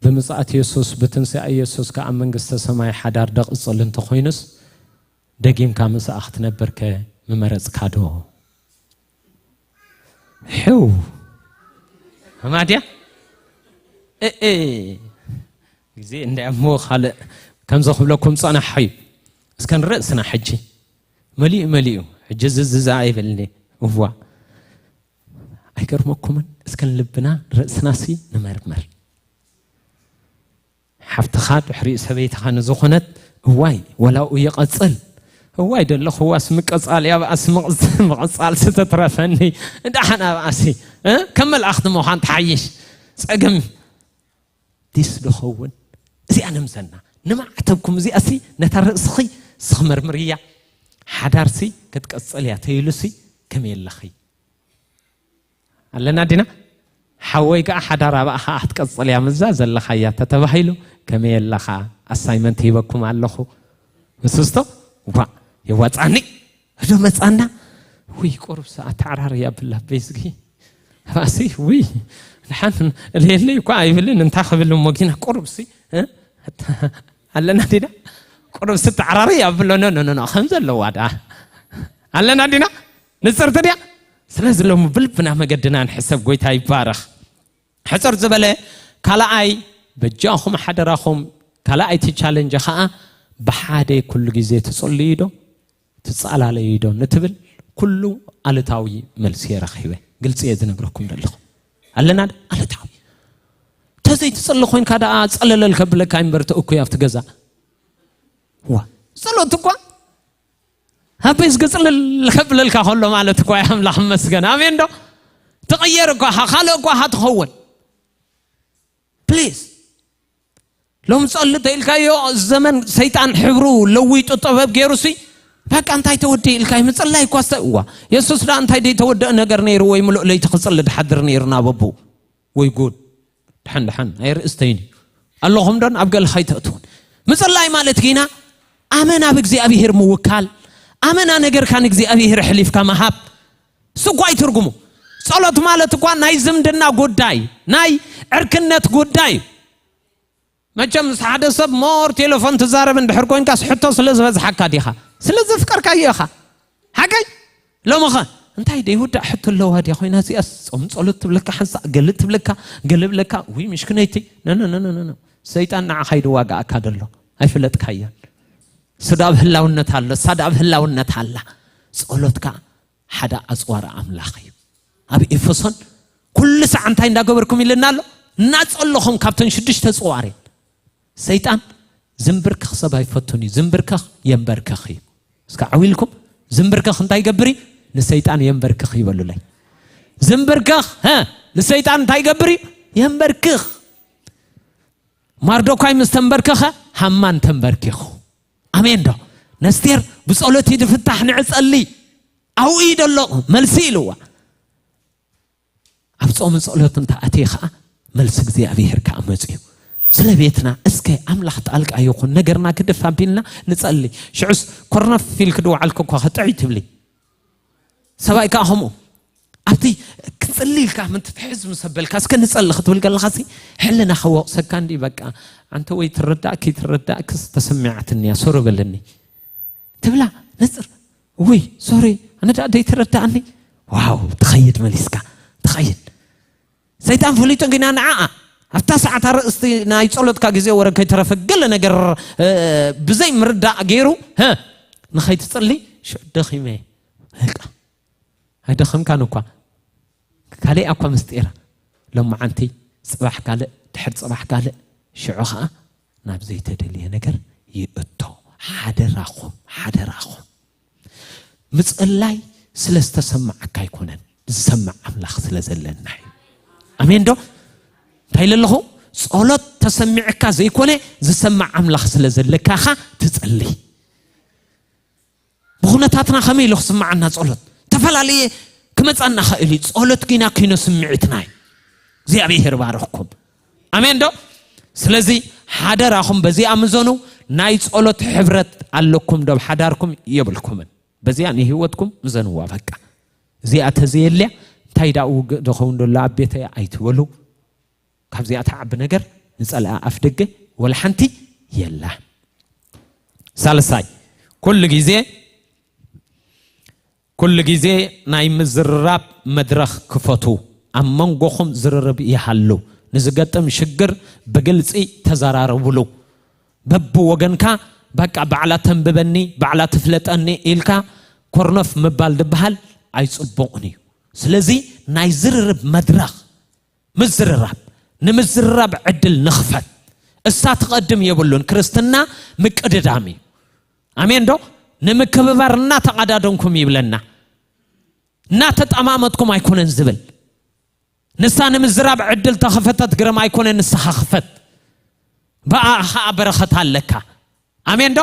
ብምጽኣት የሱስ ብትንስኣ የሱስ ከኣ መንግስተ ሰማይ ሓዳር ደቕጽል እንተኾይኑስ ደጊምካ ምስኣ ክትነብርከ ምመረጽካ ዶ? ሕው ማድያ እእ ግዜ እንዳይ እሞ ካልእ ከምዚ ክብለኩም ጸናሕ እዩ። እስከ ንርእስና ሕጂ መሊኡ መሊኡ ሕጂ ዝዝዛ ኣይበልኒ። እዋ ኣይገርመኩምን? እስከ ንልብና ርእስና ሲ ንመርምር። ሓፍትኻ ድሕሪኡ ሰበይትኻ ንዝኾነት እዋይ ወላኡ ይቐጽል እዋይ ደለኹዋ ስምቀጻል ያብኣስ ምቕጻል ስተትረፈኒ ዳሓን ኣብኣሲ ከም መልኣኽቲ ምዃን ተሓይሽ ጸገም ዲስ ድኸውን እዚኣ ነምሰና ንማዕተብኩም እዚኣ ሲ ነታ ርእስኺ ስኽመርምር እያ ሓዳርሲ ክትቀጽል እያ ተይሉሲ ከመይ ኣለኺ ኣለና ዲና ሓወይ ከዓ ሓዳር ኣብኣ ከዓ ክትቀፅል እያ ምዛ ዘለኻያ ተተባሂሉ ከመይ ኣለኻ ኣሳይመንት ሂበኩም ኣለኹ ምስስቶ ዋ የዋፃኒ እዶ መፃና ውይ ቁሩብ ሰዓት ተዓራር እያ ብላ ቤዝጊ ባሲ ውይ ንሓን እልየለይ እኳ ኣይብልን እንታይ ክብል እሞ ጊና ቁሩብ ሲ ኣለና ዲና ቁሩብ ሲ ተዓራር እያ ብሎ ኖ ኖ ኖ ከም ዘለዋ ዳ ኣለና ዲና ንፅርቲ ድያ ስለዚ ሎሚ ብልብና መገድና ንሕሰብ ጎይታ ይባረኽ ሕፅር ዝበለ ካልኣይ በጃኹም ሓደራኹም ካልኣይቲ ቻለንጅ ከዓ ብሓደ ኩሉ ግዜ ትፅልዩ ዶ ትፃላለዩ ዶ ንትብል ኩሉ ኣሉታዊ መልሲ የረኺበ ግልፂ እየ ዝነግረኩም ዘለኹ ኣለና ኣሉታዊ ተዘይትፅሊ ኮይንካ ደኣ ፀለለል ከብለካ ይንበር ተእኩ ኣብቲ ገዛ ዋ ጸሎት እኳ ኣበይ ዝገጽልል ከብለልካ ከሎ ማለት እኳ ኣምላኽ መስገን ኣሜን ዶ ትቕየር እኳ ካልእ እኳ ትኸውን ፕሊዝ ሎም ጸሊ ተኢልካዮ ዘመን ሰይጣን ሕብሩ ለዊጡ ጥበብ ገይሩ ሲ በቃ እንታይ ተወዲ ኢልካ ምጽላይ እኳ ስተእዋ የሱስ ዳ እንታይ ደይተወደአ ነገር ነይሩ ወይ ምሉእ ለይቲ ክጽሊ ድሓድር ነይሩ ናበቡ ወይ ጉድ ድሓን ድሓን ኣይርእስተይን እዩ ኣለኹም ዶን ኣብ ገለ ከይተእትውን ምፅላይ ማለት ጊና ኣመና ብእግዚኣብሄር ምውካል ኣመና ነገርካ ንእግዚኣብሄር ኣሕሊፍካ ምሃብ ስኳይ ትርጉሙ ጸሎት ማለት እኳ ናይ ዝምድና ጉዳይ ናይ ዕርክነት ጉዳይ እዩ መቸም ምስ ሓደ ሰብ ሞር ቴሌፎን ትዛረብ እንድሕር ኮይንካስ ሕቶ ስለ ዝበዝሓካ ዲኻ ስለ ዘፍቀርካዮ ኢኻ ሓቀይ ሎምኸ እንታይ ደ ይውዳእ ሕቶ ኣለዋ ድያ ኮይና እዚኣ ጾም ጸሎት ትብለካ ሓንሳእ ገለ ትብለካ ገለ ብለካ ውይ ምሽክነይቲ ነነነነነ ሰይጣን ንዓኻ ይድዋጋኣካ ደሎ ኣይፍለጥካያን ስዳብ ህላውነት ኣሎ ሳዳብ ህላውነት ኣላ ጸሎትካ ሓደ ኣጽዋር ኣምላኽ እዩ ኣብ ኤፌሶን ኩሉ ሳዕ እንታይ እንዳገበርኩም ኢልና ኣሎ እናጸለኹም ካብተን ሽዱሽተ ጽዋር እየን ሰይጣን ዝንብርክኽ ሰብ ኣይፈቱን እዩ ዝንብርክኽ የንበርክኽ እዩ እስከ ዓው ኢልኩም ዝንብርክኽ እንታይ ይገብር እዩ ንሰይጣን የንበርክኽ ይበሉለይ ዝንብርክኽ ንሰይጣን እንታይ ይገብር እዩ የንበርክኽ ማርዶኳይ ምስ ተንበርከኸ ሃማን ተንበርኪኹ ኣሜን ዶ ነስቴር ብጸሎት ድፍታሕ ንዕጸሊ ኣብኡ እዩ ደሎ መልሲ ኢልዋ ኣብ ጾም ጸሎት እንተ ኣትየ ኸዓ መልሲ እግዚኣብሔር ከኣ መጽዩ ስለ ቤትና እስከ ኣምላኽ ጣልቃ ይኹን ነገርና ክድፍ ኣቢልና ንጸሊ ሽዑስ ኮርነፍ ኢልክ ድወዓልክ እኳ ኸጥዕይ ትብሊ ሰብኣይ ከኣ ከምኡ ኣብቲ ክጽሊ ኢልካ ምንቲ ትሕዝ ምስ ኣበልካ እስከ ንጸሊ ክትብል ከለኻሲ ሕልና ከወቕሰካ እንዲ በቃ ኣንተ ወይ ትረዳእኪ ትረዳእክስ ተሰሚዓትኒ እያ ሶሮ በለኒ ትብላ ነጽር ውይ ሶሪ፣ ኣነ ደኣ ደይተረዳእኒ። ዋው፣ ትኸይድ መሊስካ፣ ትኸይድ። ሰይጣን ፈሊጡ ግና ንዓኣ ኣብታ ሰዓት ኣርእስቲ ናይ ጸሎትካ ግዜ ወረ ከይተረፈ ገለ ነገር ብዘይ ምርዳእ ገይሩ ንኸይትጽሊ ሽዑ ደኺመ። በቃ ኣይደኸምካን እኳ፣ ካልእ እኳ ምስጢራ። ሎማዓንቲ ጽባሕ ካልእ፣ ድሕር ጽባሕ ካልእ፣ ሽዑ ኸዓ ናብ ዘይተደልየ ነገር ይእቶ። ሓደራኹም፣ ሓደራኹም። ምጽላይ ስለ ዝተሰማዓካ ኣይኮነን፣ ዝሰማዕ ኣምላኽ ስለ ዘለና እዩ። ኣሜን ዶ? እንታይ ኢለ ኣለኹ? ጸሎት ተሰሚዕካ ዘይኮነ፣ ዝሰማዕ ኣምላኽ ስለ ዘለካ ኻ ትጽሊ። ብኹነታትና ከመይ ኢሉ ክስማዓና ጸሎት ተፈላለየ ክመጻና ኸእል እዩ። ጸሎት ግና ኪኖ ስምዒትና እዩ። እግዚኣብሔር ባረኽኩም። ኣሜን ዶ? ስለዚ ሓደራኹም በዚኣ ምዘኑ። ናይ ጸሎት ሕብረት ኣለኩም ዶ? ሓዳርኩም የብልኩምን። በዚኣ ንህይወትኩም ምዘንዋ። በቃ እዚኣ ተዘየልያ እንታይ ዳኡ ውግእ ደኸውን ደሎ ኣብ ቤተይ ኣይትበሉ። ካብዚኣ ትዓቢ ነገር ንጸልኣ ኣፍ ደገ ወላ ሓንቲ የላ። ሳልሳይ፣ ኩሉ ግዜ ኩሉ ግዜ ናይ ምዝርራብ መድረኽ ክፈቱ። ኣብ መንጎኹም ዝርርብ ይሃሉ። ንዝገጥም ሽግር ብግልጺ ተዘራረቡሉ። በብወገንካ በቃ ባዕላ ተንብበኒ፣ ባዕላ ትፍለጠኒ ኢልካ ኮርነፍ ምባል ዝበሃል ኣይጽቡቕን እዩ። ስለዚ ናይ ዝርርብ መድረኽ ምዝርራብ፣ ንምዝርራብ ዕድል ንኽፈት። እሳ ትቐድም የብሉን። ክርስትና ምቅድዳም እዩ። ኣሜን ዶ? ንምክብባር እናተቐዳደምኩም ይብለና። እናተጠማመጥኩም ኣይኮነን ዝብል። ንሳ ንምዝራብ ዕድል ተኸፈተት ግርም ኣይኮነን፣ ንስኻ ክፈት። ብኣ ኸዓ በረኸት ኣለካ። ኣሜን ዶ?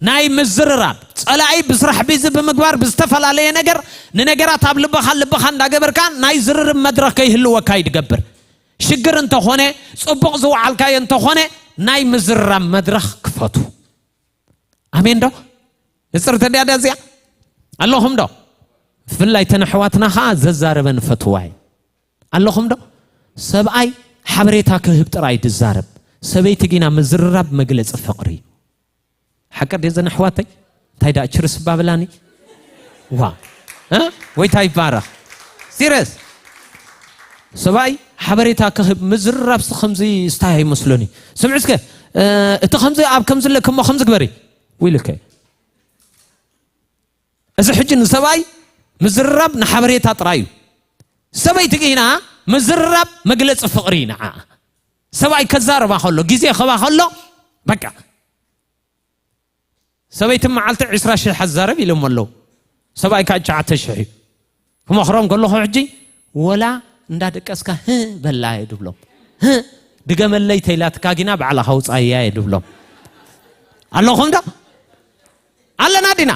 ናይ ምዝርራብ፣ ጸላኢ ብስራሕ ቢዚ ብምግባር ብዝተፈላለየ ነገር ንነገራት ኣብ ልብኻ ልብኻ እንዳገበርካ ናይ ዝርርብ መድረኽ ከይህልወካ እዩ ድገብር። ሽግር እንተኾነ፣ ጽቡቕ ዝወዓልካዮ እንተኾነ፣ ናይ ምዝርራብ መድረኽ ክፈቱ። ኣሜን ዶ? ንጽርቲ ድያ እዚኣ? ኣለኹም ዶ? ብፍላይ ተን ኣሕዋትና ኸዓ ዘዛረበን ፈትዋ እዩ። ኣለኹም ዶ? ሰብኣይ ሓበሬታ ክህብ ጥራይ ድዛረብ፣ ሰበይቲ ግና ምዝርራብ መግለጺ ፍቕሪ እዩ። ሓቂ ድየ ዘን ኣሕዋተይ? እንታይ ደኣ ችርስ ባብላኒ? ዋ። እ? ጎይታ ይባረኽ። ሲሪየስ። ሰብኣይ ሓበሬታ ክህብ ምዝርራብ ሲ ከምዚ ስታይ ኣይመስሎን እዩ። ስምዒ እስከ፣ እ፣ እቲ ከምዚ ኣብ ከምዚ ኣለኪ እሞ ከምዚ ግበሪ። ውይልከ። እዚ ሕጂ ንሰብኣይ ምዝርራብ ንሓበሬታ ጥራይ እዩ። ሰበይቲ ግና ምዝርራብ መግለጺ ፍቕሪ እዩ ንዓኣ። ሰብኣይ ከዛርባ ከሎ፣ ግዜ ክህባ ከሎ፣ በቃ። ሰበይቲ መዓልቲ ዕስራ ሽሕ ኣዛረብ ኢሎም ኣለዉ። ሰብኣይ ከዓ ትሽዓተ ሽሕ እዩ። ክመኽሮም ከለኹ ሕጂ፣ ወላ እንዳደቀስካ ህ በላ እየ ድብሎም። ህ ድገመለይ ተይላትካ ግና ባዕልኻ ውፃእያ እየ ድብሎም። ኣለኹም ዶ? ኣለና ዲና?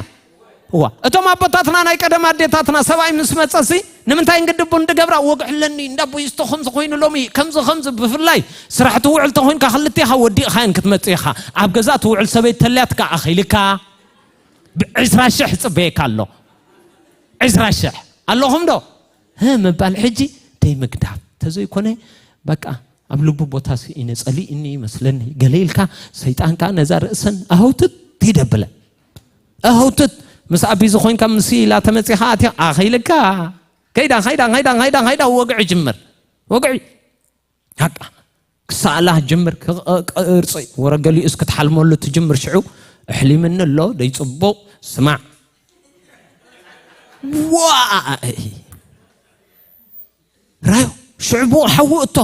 እዋ፣ እቶም ኣቦታትና ናይ ቀደም ኣዴታትና ሰብኣይ ምስ መጸሲ ንምንታይ እንግዲ ቡን ድገብራ? ወግዒ ኣለኒ፣ እንዳ ቡይ ዝቶ ከምዚ ኮይኑ ሎሚ ከምዚ ከምዚ። ብፍላይ ስራሕ ትውዕል ተኾይንካ ክልቴኻ ወዲእኻየን ክትመጽእ ኢኻ። ኣብ ገዛ ትውዕል ሰበይቲ ተልያትካ ኣኺልካ ብዕስራ ሽሕ ጽበየካ ኣሎ። ዕስራ ሽሕ ኣለኹም ዶ? ህ ምባል ሕጂ ደይ ምግዳፍ ተዘይኮነ በቃ ኣብ ልቡ ቦታ ስኢነ ጸሊእኒ ይመስለኒ ገለ ኢልካ፣ ሰይጣን ከኣ ነዛ ርእሰን ኣህውትት ይደብለ። ኣህውትት ምስ ኣቢ ዝኾንካ ምስ ኢላ ተመጺኻ ኣትያ ኣኺልካ። ከይዳ፣ ከይዳ፣ ከይዳ፣ ከይዳ፣ ከይዳ፣ ወግዒ ጅምር። ወግዒ። ሃቃ። ክሰኣላ ጅምር። ክቕርጺ። ወረ ገሊኡስ ክትሓልመሉ ትጅምር። ሽዑ ኣሕሊምኒ ኣሎ፣ ደይ ጽቡቕ። ስማዕ። ዋይ። ራዮ፣ ሽዑ ብኡ ሓዊ እቶ።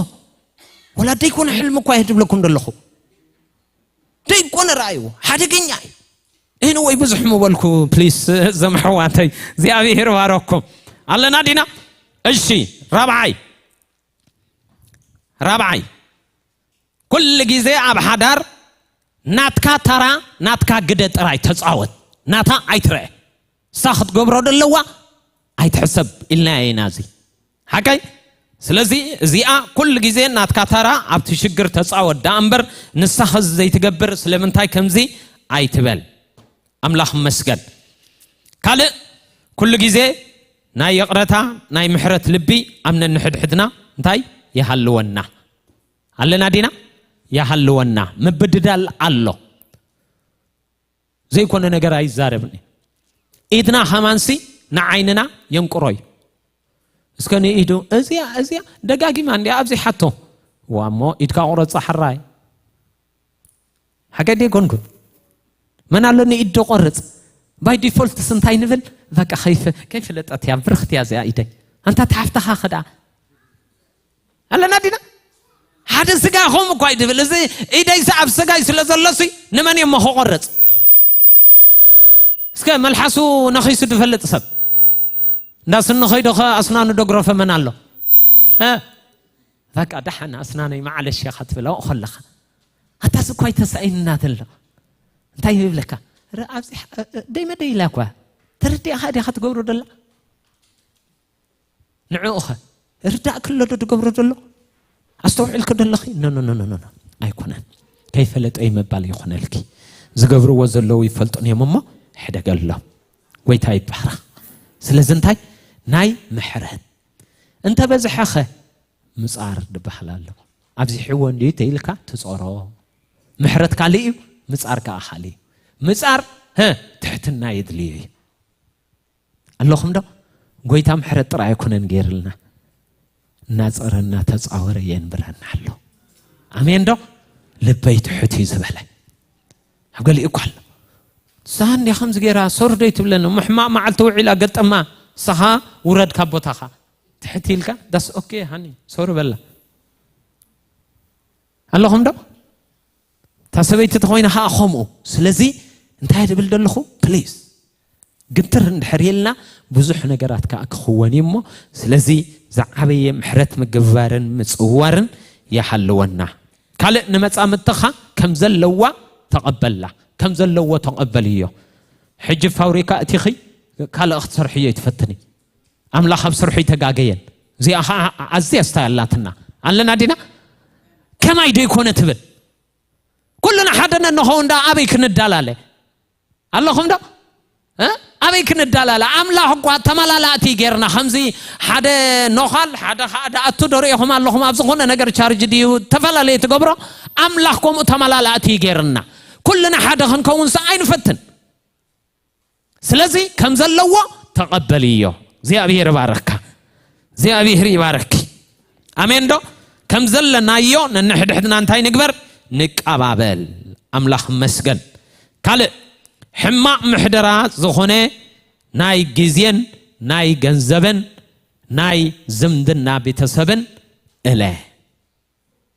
ወላ ደይኮነ ሕልሚ እኳ እየ ድብለኩም ዘለኹ። ደይኮነ ራእዩ ሓደገኛ እዩ። እህን ወይ ብዙሕ ምበልኩ፣ ፕሊስ፣ ዘም ኣሕዋተይ፣ እግዚኣብሔር ባረኩም። ኣለና ዲና? እሺ፣ ራብዓይ፣ ራብዓይ፣ ኩሉ ግዜ ኣብ ሓዳር ናትካ ተራ፣ ናትካ ግደ ጥራይ ተጻወት። ናታ ኣይትርአ። እሳ ክትገብሮ ደለዋ ኣይትሕሰብ ኢልናያ ኢና እዚ። ሓቀይ? ስለዚ እዚኣ ኩሉ ግዜ ናትካ ተራ ኣብቲ ሽግር ተጻወት ደኣ እምበር፣ ንሳ ኸዚ ዘይትገብር ስለምንታይ ከምዚ ኣይትበል። ኣምላኽ ይመስገን። ካልእ፣ ኩሉ ግዜ ናይ ይቕረታ፣ ናይ ምሕረት ልቢ ኣብ ነንሕድሕድና እንታይ ይሃልወና። ኣለና ዲና? ይሃልወና። ምብድዳል ኣሎ። ዘይኮነ ነገር ኣይዛረብን። ኢድና ከማንሲ ንዓይንና የንቅሮ እዩ። እስከ ንኢዱ እዚኣ እዚኣ ደጋጊማ እንዲያ ኣብዚ ሓቶ ዋሞ ኢድካ ቁረፃ ሕራይ ሓገዴ ጎንጉን መን ኣሎ ንኢድ ዶ ቆርፅ ባይ ዲፎልትስ እንታይ ንብል በቃ ከይፈ ከይፍለጠት እያ ብርኽት እያ እዚኣ ኢደይ ኣንታ ተሓፍተኻ ክዳ ኣለና ዲና ሓደ ስጋ ኹም እኳ ይድብል እዚ ኢደይሲ ኣብ ስጋይ ስለ ዘሎሲ ንመን እየ እሞ ክቆርፅ እስከ መልሓሱ ነኺሱ ድፈልጥ ሰብ እንዳ ስኒ ኸይዶ ኸ ኣስናኑ ዶ ግረፈ መን ኣሎ እ? በቃ ደሓን ኣስናነይ ማዓለሽ ኢኻ ትብል ኣብኡ ከለኻ ኣታስ እኳ ኣይተሳኢንና ተሎ እንታይ ይብለካ ረ ኣብዚ እ- እ- ደይ መደይ ኢላ እኳ ተረዲእኻ ዲኻ ትገብሮ ደላ ንዕኡ ኸ ርዳእ ክሎ ዶ ትገብሮ ደሎ ኣስተውዒልክ ደለኺ ኖ ኖ ኖ ኖ ኖ ኣይኮነን ከይፈለጠ ይመባል ይኾነልኪ ዝገብርዎ ዘለዉ ይፈልጡን እዮም እሞ ሕደገሎም ጎይታ ይባረኽ ስለዚ እንታይ ናይ ምሕረት እንተ በዝሐኸ ምጻር ድበሃል ኣሎ ኣብዚሕዎ እንድዩ ተኢልካ ትጾሮ ምሕረት ካልእ እዩ ምጻር ከዓ ካልእ እዩ ምጻር ህ ትሕትና የድልዮ እዩ ኣለኹም ዶ ጎይታ ምሕረት ጥራይ ኣይኮነን ገይርልና እናጸረ እናተጻወረ የንብረና ኣሎ ኣሜን ዶ ልበይ ትሑት እዩ ዝበለ ኣብ ገሊኡ እኳ ኣሎ ንስኻ እንዲያ ከምዚ ገይራ ሶር ዶ ኣይትብለኒ እሞ ሕማቕ መዓልቲ ውዒላ ገጠማ ንስኻ ውረድ ካብ ቦታኻ ትሕት ኢልካ that's okay honey ሶሪ በላ ኣለኹም ዶ እታ ሰበይቲ ተኾይና ከዓ ከምኡ ስለዚ እንታይ ድብል ዘለኹ please ግትር እንድሕር ኢልና ብዙሕ ነገራት ከዓ ክኽወን እዩ እሞ ስለዚ ዝዓበየ ምሕረት ምግባርን ምፅዋርን ይሃልወና ካልእ ንመፃምድትኻ ከም ዘለዋ ተቐበላ ከም ዘለዎ ተቐበልዮ ሕጂ ፋብሪካ እቲኺ ካልእ ክትሰርሕዮ ይትፈትኒ ኣምላኽ ኣብ ስርሑ ይተጋገየን እዚኣ ከዓ ኣዝያ ስታይ ኣላትና ኣለና ዲና ከማይ ዶ ይኮነ ትብል ኩልና ሓደ ነንኸውን ዳ ኣበይ ክንዳላለ ኣለኹም ዶ እ? ኣበይ ክንዳላለ ኣምላኽ እኳ ተመላላእቲ ጌርና ከምዚ ሓደ ኖኻል ሓደ ከዓ ደኣቱ ዶ ርእኹም ኣለኹም ኣብ ዝኾነ ነገር ቻርጅ ድዩ ዝተፈላለየ ትገብሮ ኣምላኽ ከምኡ ተመላላእቲ ጌርና ኩልና ሓደ ክንከውን ሰ ኣይንፈትን ስለዚ ከም ዘለዎ ተቐበልዮ እግዚኣብሔር ይባረካ እግዚኣብሔር ይባረኪ ኣሜን ዶ ከም ዘለናዮ ነንሕድሕድና እንታይ ንግበር ንቀባበል ኣምላኽ መስገን ካልእ ሕማቕ ምሕደራ ዝኾነ ናይ ግዜን ናይ ገንዘብን ናይ ዝምድና ቤተሰብን እለ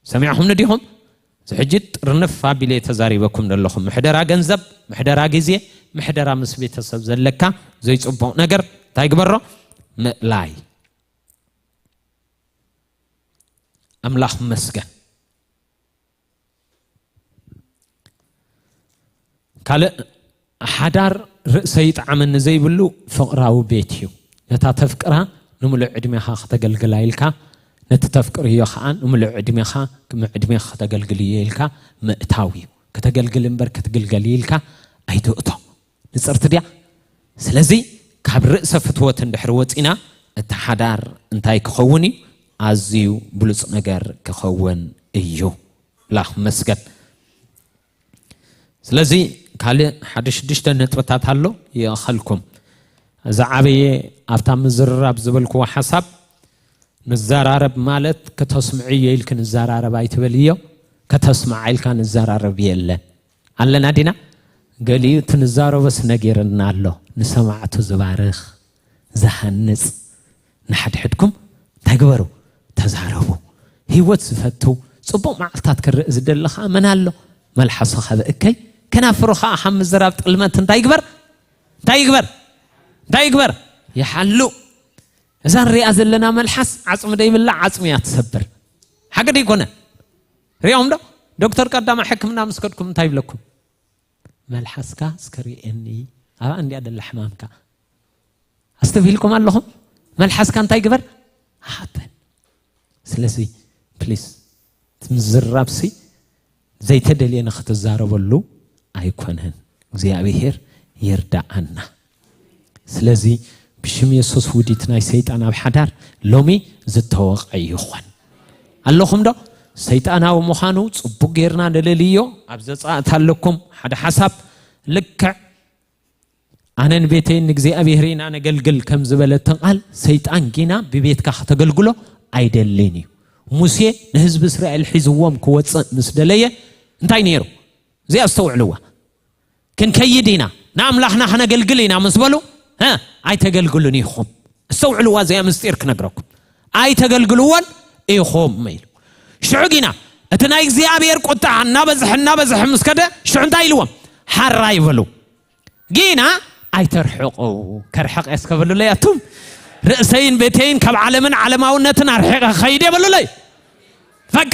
ሰሚዕኹምኒ ዲኹም እዚ ሕጂ ጥርንፍ ኣቢለ ተዛሪበኩም ዘለኹ ምሕደራ ገንዘብ ምሕደራ ግዜ ምሕደራ ምስ ቤተሰብ ዘለካ ዘይፅቡቕ ነገር እንታይ ግበሮ ምእላይ ኣምላኽ መስገን ካልእ ሓዳር ርእሰ ይጥዓመኒ ዘይብሉ ፍቕራዊ ቤት እዩ ነታ ተፍቅራ ንምሉእ ዕድሜኻ ከተገልግላ ኢልካ ነቲ ተፍቅርዮ ከዓ ንምሉእ ዕድሜኻ ዕድሜኻ ከተገልግልዮ ኢልካ ምእታው እዩ ከተገልግል እምበር ክትግልገል ኢልካ ኣይትእቶ ንፅርቲ ድያ ስለዚ ካብ ርእሰ ፍትወት እንድሕር ወፂና እቲ ሓዳር እንታይ ክኸውን እዩ ኣዝዩ ብሉፅ ነገር ክኸውን እዩ ላኽ መስገን ስለዚ ካልእ ሓደ ሽዱሽተ ነጥብታት ኣሎ ይእኸልኩም ዝዓበየ ኣብታ ምዝርራብ ዝበልክዎ ሓሳብ ንዘራረብ ማለት ከተስምዕዮ ኢልክ ንዘራረብ ኣይትበልዮ ከተስምዓ ኢልካ ንዘራረብ የለን ኣለና ዲና ገሊኡ እቲ ንዛረቦስ ነጊርና ኣሎ ንሰማዕቱ ዝባርኽ ዝሃንፅ ንሓድሕድኩም እንታይ ግበሩ ተዛረቡ ህይወት ዝፈቱ ፅቡቕ መዓልታት ክርኢ ዝደሊ ከዓ መን ኣሎ መልሓሱ ካብ እከይ ከናፍሩ ከዓ ካብ ምዝራብ ጥልመት እንታይ ይግበር እንታይ ይግበር እንታይ ይግበር ይሓሉ እዛ ንሪኣ ዘለና መልሓስ ዓፅሚ ደይብላ ዓፅሚ እያ ትሰብር ሓቂ ደይኮነ ሪኦም ዶ ዶክተር ቀዳማ ሕክምና ምስ ከድኩም እንታይ ይብለኩም መልሓስካ እስከ ሪኤኒ ኣብኣ እንዲያ ደላ ሕማምካ ኣስተብሂልኩም ኣለኹም መልሓስካ እንታይ ግበር ሃበን ስለዚ ፕሊስ ምዝራብሲ ዘይተደልየ ንክትዛረበሉ ኣይኮነን እግዚኣብሄር ይርዳኣና ስለዚ ብሽም የሱስ ውዲት ናይ ሰይጣን ኣብ ሓዳር ሎሚ ዝተወቐ ይኾን ኣለኹም ዶ ሰይጣናዊ ምዃኑ ፅቡቅ ጌርና ንልልዮ ኣብ ዘፃእት ኣለኩም ሓደ ሓሳብ ልክዕ ኣነን ቤተይን ንእግዚኣብሔር ኢና ነገልግል ከም ዝበለትን ቃል፣ ሰይጣን ጊና ብቤትካ ከተገልግሎ ኣይደልን እዩ። ሙሴ ንህዝቢ እስራኤል ሒዝዎም ክወፅእ ምስ ደለየ እንታይ ነይሩ? እዚኣ ኣስተውዕልዋ። ክንከይድ ኢና፣ ንኣምላኽና ክነገልግል ኢና ምስ በሉ፣ እ፣ ኣይተገልግሉን ኢኹም። ኣስተውዕልዋ፣ እዚኣ ምስጢር ክነግረኩም። ኣይተገልግልዎን ኢኹም ኢሉ። ሽዑ ጊና እቲ ናይ እግዚኣብሔር ቁጣ እናበዝሐ እናበዝሐ ምስ ከደ፣ ሽዑ እንታይ ኢልዎም? ሓራ ይበሉ። ጊና ኣይተርሕቑ። ከርሕቕ እየ እስከ በሉለይ ኣቱም። ርእሰይን ቤተይን ካብ ዓለምን ዓለማውነትን ኣርሒቐ ክኸይድ እየ በሉለይ። በቃ።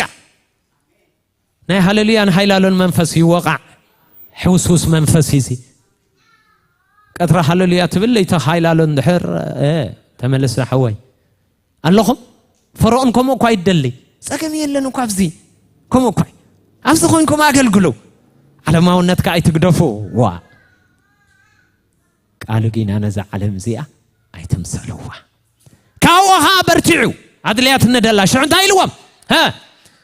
ናይ ሃለሉያን ሃይላሎን መንፈስ ይወቓዕ። ሕውስውስ መንፈስ እዩ እዚ። ቀትሪ ሃለሉያ ትብል፣ ለይቲ ሃይላሎ እንድሕር፣ እ፣ ተመለስ ሓወይ። ኣለኹም? ፈርኦን ከምኡ እኳ ይደሊ። ጸገም የለን እኳ ኣብዚ። ከምኡ እኳ። ኣብዚ ኮይንኩም ኣገልግሉ። ዓለማውነትካ ኣይትግደፉ። ዋ። ቃሉ ጊና ነዛ ዓለም እዚኣ ኣይትምሰልዋ። ካብኡ ኸዓ በርቲዑ ኣድልያትኒ ደላ። ሽዑ እንታይ ኢልዎም? ሀ?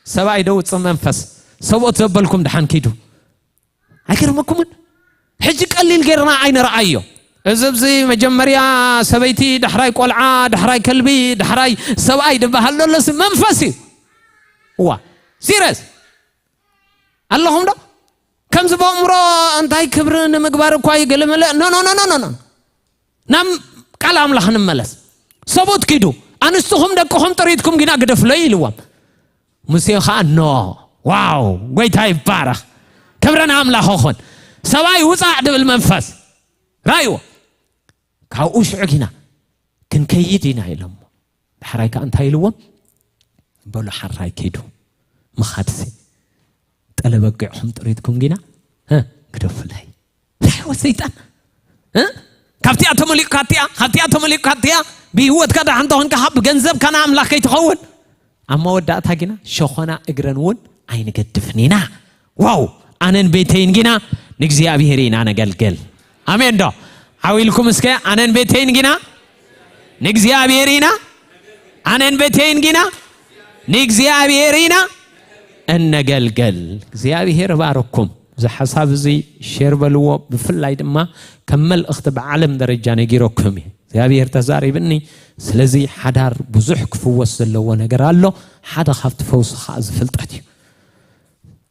ሰብኣይ ደውፅእ መንፈስ፣ ሰብኦት ዘበልኩም ደሓን ኪዱ። ኣይገርመኩምን? ሕጂ ቀሊል ጌርና ኣይንረኣዮ። እዚ ኣብዚ መጀመርያ ሰበይቲ፣ ዳሕራይ ቆልዓ፣ ዳሕራይ ከልቢ፣ ዳሕራይ ሰብኣይ ድበሃል ዘሎ ሲ መንፈስ እዩ። እዋ፣ ሲሪየስ ኣለኹም ዶ? ከምዚ በእምሮ እንታይ ክብሪ ንምግባር እኳ ይገለመለ። ኖ፣ ኖ፣ ኖ፣ ኖ፣ ኖ፣ ኖ። ናብ ቃል ኣምላኽ ንመለስ። ሰብኡት ኪዱ፣ ኣንስትኹም ደቅኹም ጥሪትኩም ጊና ግደፍለይ ኢልዎም። ሙሴ ኸዓ ኖ። ዋው፣ ጎይታ ይባረኽ። ክብሪ ንኣምላኽ ይኹን። ሰብኣይ ውፃእ ድብል መንፈስ። ራእይዎ። ካብኡ ሽዑ ጊና ክንከይድ ኢና ኢሎሞ። ዳሕራይ ከኣ እንታይ ኢልዎም? በሉ ሓራይ ኪዱ። ምኻድሲ ጠለበጊዕኹም ጥሪትኩም ጊና፣ እ፣ ግደፉለይ። እንታይ ወ ሰይጣን? እ? ካብቲኣ ተመሊእካ እቲኣ፣ ካብቲኣ ተመሊእካ እቲኣ፣ ብህይወትካ ደሓን ተኾንካ፣ ካብ ገንዘብካ ንኣምላኽ ከይትኸውን። ኣብ መወዳእታ ጊና ሸኾና እግረን እውን ኣይንገድፍን ኢና። ዋው! ኣነን ቤተይን ጊና ንእግዚኣብሔር ኢና ነገልግል። ኣሜን ዶ? ዓው ኢልኩም እስከ፣ ኣነን ቤተይን ጊና ንእግዚኣብሔር ኢና፣ ኣነን ቤተይን ጊና ንእግዚኣብሔር ኢና እነገልግል። እግዚኣብሔር ባርኩም። እዚ ሓሳብ እዚ ሼር በልዎ፣ ብፍላይ ድማ ከም መልእኽቲ ብዓለም ደረጃ ነጊረኩም እየ። እግዚኣብሔር ተዛሪብኒ። ስለዚ ሓዳር ብዙሕ ክፍወስ ዘለዎ ነገር ኣሎ። ሓደ ካብቲ ፈውሲ ኸዓ እዚ ፍልጠት እዩ።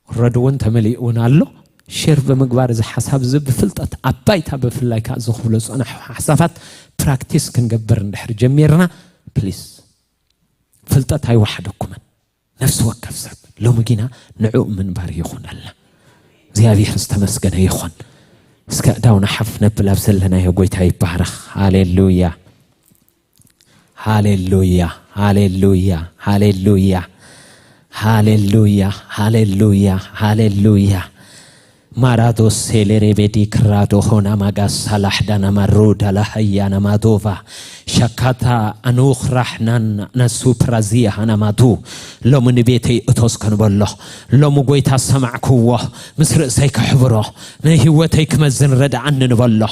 ረድ እውን ተመሊኡ እውን ኣሎ። ሼር ብምግባር እዚ ሓሳብ እዚ ብፍልጠት ኣብ ባይታ ብፍላይ ከዓ እዚ ክብሎ ዝፀናሑ ሓሳባት ፕራክቲስ ክንገብር እንድሕር ጀሚርና፣ ፕሊዝ ፍልጠት ኣይወሓደኩምን። ነፍሲ ወከፍ ሰብ ሎሚ ጊና ንዕኡ ምንባር ይኹነልና። እግዚኣብሔር ዝተመስገነ ይኹን። እስከ እዳውና ሓፍ ነብል ኣብ ዘለናዮ። ጎይታ ይባረኽ። ሃሌሉያ፣ ሃሌሉያ፣ ሃሌሉያ፣ ሃሌሉያ፣ ሃሌሉያ፣ ሃሌሉያ፣ ሃሌሉያ። ማራዶ ሴሌሬቤዲ ክራዶ ሆና ማጋ ሳላሕ ዳና ማሮ ዳላ ሃያ ናማዶቫ ሸካታ ኣኑኽ ራሕናን ነሱ ፕራዚያ ሃናማቱ። ሎሚ ንቤተይ እቶ እስከ ንበሎ። ሎሚ ጎይታ ሰማዕክዎ፣ ምስ ርእሰይ ከሕብሮ፣ ንህይወተይ ክመዝን ረድኣኒ ንበሎ።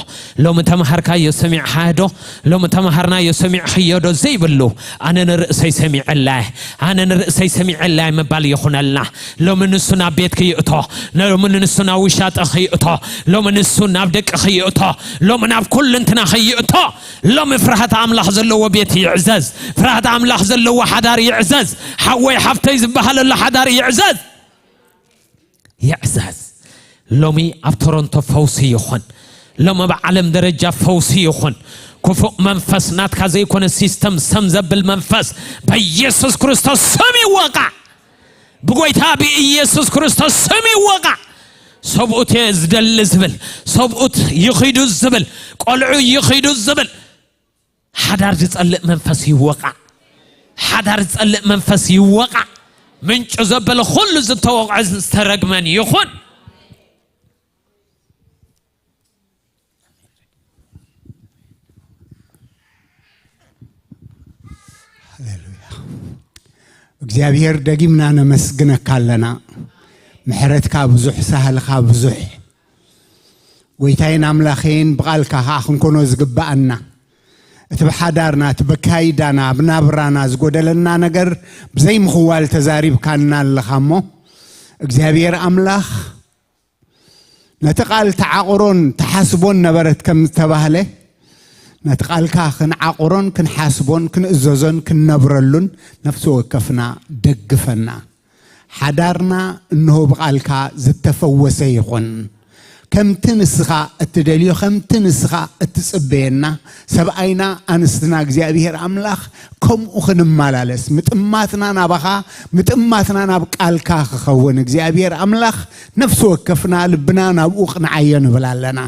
ሎሚ ተምሃርካዮ ሰሚዕኻዮ ዶ? ሎሚ ተምሃርናዮ ሰሚዕኽዮ ዶ ዘይብሉ፣ ኣነ ንርእሰይ ሰሚዐላ፣ ኣነ ንርእሰይ ሰሚዐላ ምባል ይኹነልና። ሎሚ ንሱ ናብ ቤትኪ ይእቶ፣ ሎሚ ንሱ ናብ ውሻጠኺ ይእቶ፣ ሎሚ ንሱ ናብ ደቅኺ ይእቶ፣ ሎሚ ናብ ኩልንትናኺ ይእቶ። ሎሚ ፍርሃት ኣምላኽ ዘለዎ ቤት ይዕዘዝ፣ ፍርሃት ኣምላኽ ዘለዎ ሓዳር ይዕዘዝ፣ ሓወይ ሓፍተይ ዝበሃለሉ ሓዳር ይዕዘዝ። ይዕዘዝ። ሎሚ ኣብ ቶሮንቶ ፈውሲ ይኹን። ሎሚ ኣብ ዓለም ደረጃ ፈውሲ ይኹን። ክፉእ መንፈስ ናትካ ዘይኮነ ሲስተም ሰም ዘብል መንፈስ በኢየሱስ ክርስቶስ ስም ይወቃዕ። ብጎይታ ብኢየሱስ ክርስቶስ ስም ይወቃዕ። ሰብኡት እየ ዝደሊ ዝብል፣ ሰብኡት ይኺዱ ዝብል፣ ቆልዑ ይኺዱ ዝብል፣ ሓዳር ዝጸልእ መንፈስ ይወቃዕ። ሓዳር ዝጸልእ መንፈስ ይወቃዕ። ምንጩ ዘበለ ኩሉ ዝተወቕዐ ዝተረግመን ይኹን። ሃሌሉያ። እግዚኣብሔር፣ ደጊምና ነመስግነካ ኣለና። ምሕረትካ ብዙሕ፣ ሳህልካ ብዙሕ። ጎይታይን ኣምላኸይን፣ ብቓልካ ኸዓ ክንኮኖ ዝግብኣና፣ እቲ ብሓዳርና፣ እቲ በካይዳና፣ ኣብ ናብራና ዝጎደለና ነገር ብዘይምኽዋል ተዛሪብካና ኣለኻ እሞ፣ እግዚኣብሔር ኣምላኽ፣ ነቲ ቃል ተዓቑሮን ተሓስቦን ነበረት ከም ዝተባህለ፣ ነቲ ቃልካ ክንዓቑሮን ክንሓስቦን ክንእዘዞን ክንነብረሉን ነፍሲ ወከፍና ደግፈና። ሓዳርና እንሆ ብቃልካ ዝተፈወሰ ይኹን። ከምቲ ንስኻ እትደልዮ፣ ከምቲ ንስኻ እትጽበየና፣ ሰብኣይና ኣንስትና እግዚኣብሔር ኣምላኽ ከምኡ ክንመላለስ፣ ምጥማትና ናባኻ፣ ምጥማትና ናብ ቃልካ ክኸውን እግዚኣብሔር ኣምላኽ ነፍሲ ወከፍና ልብና ናብኡ ቅንዓዮ ንብል ኣለና።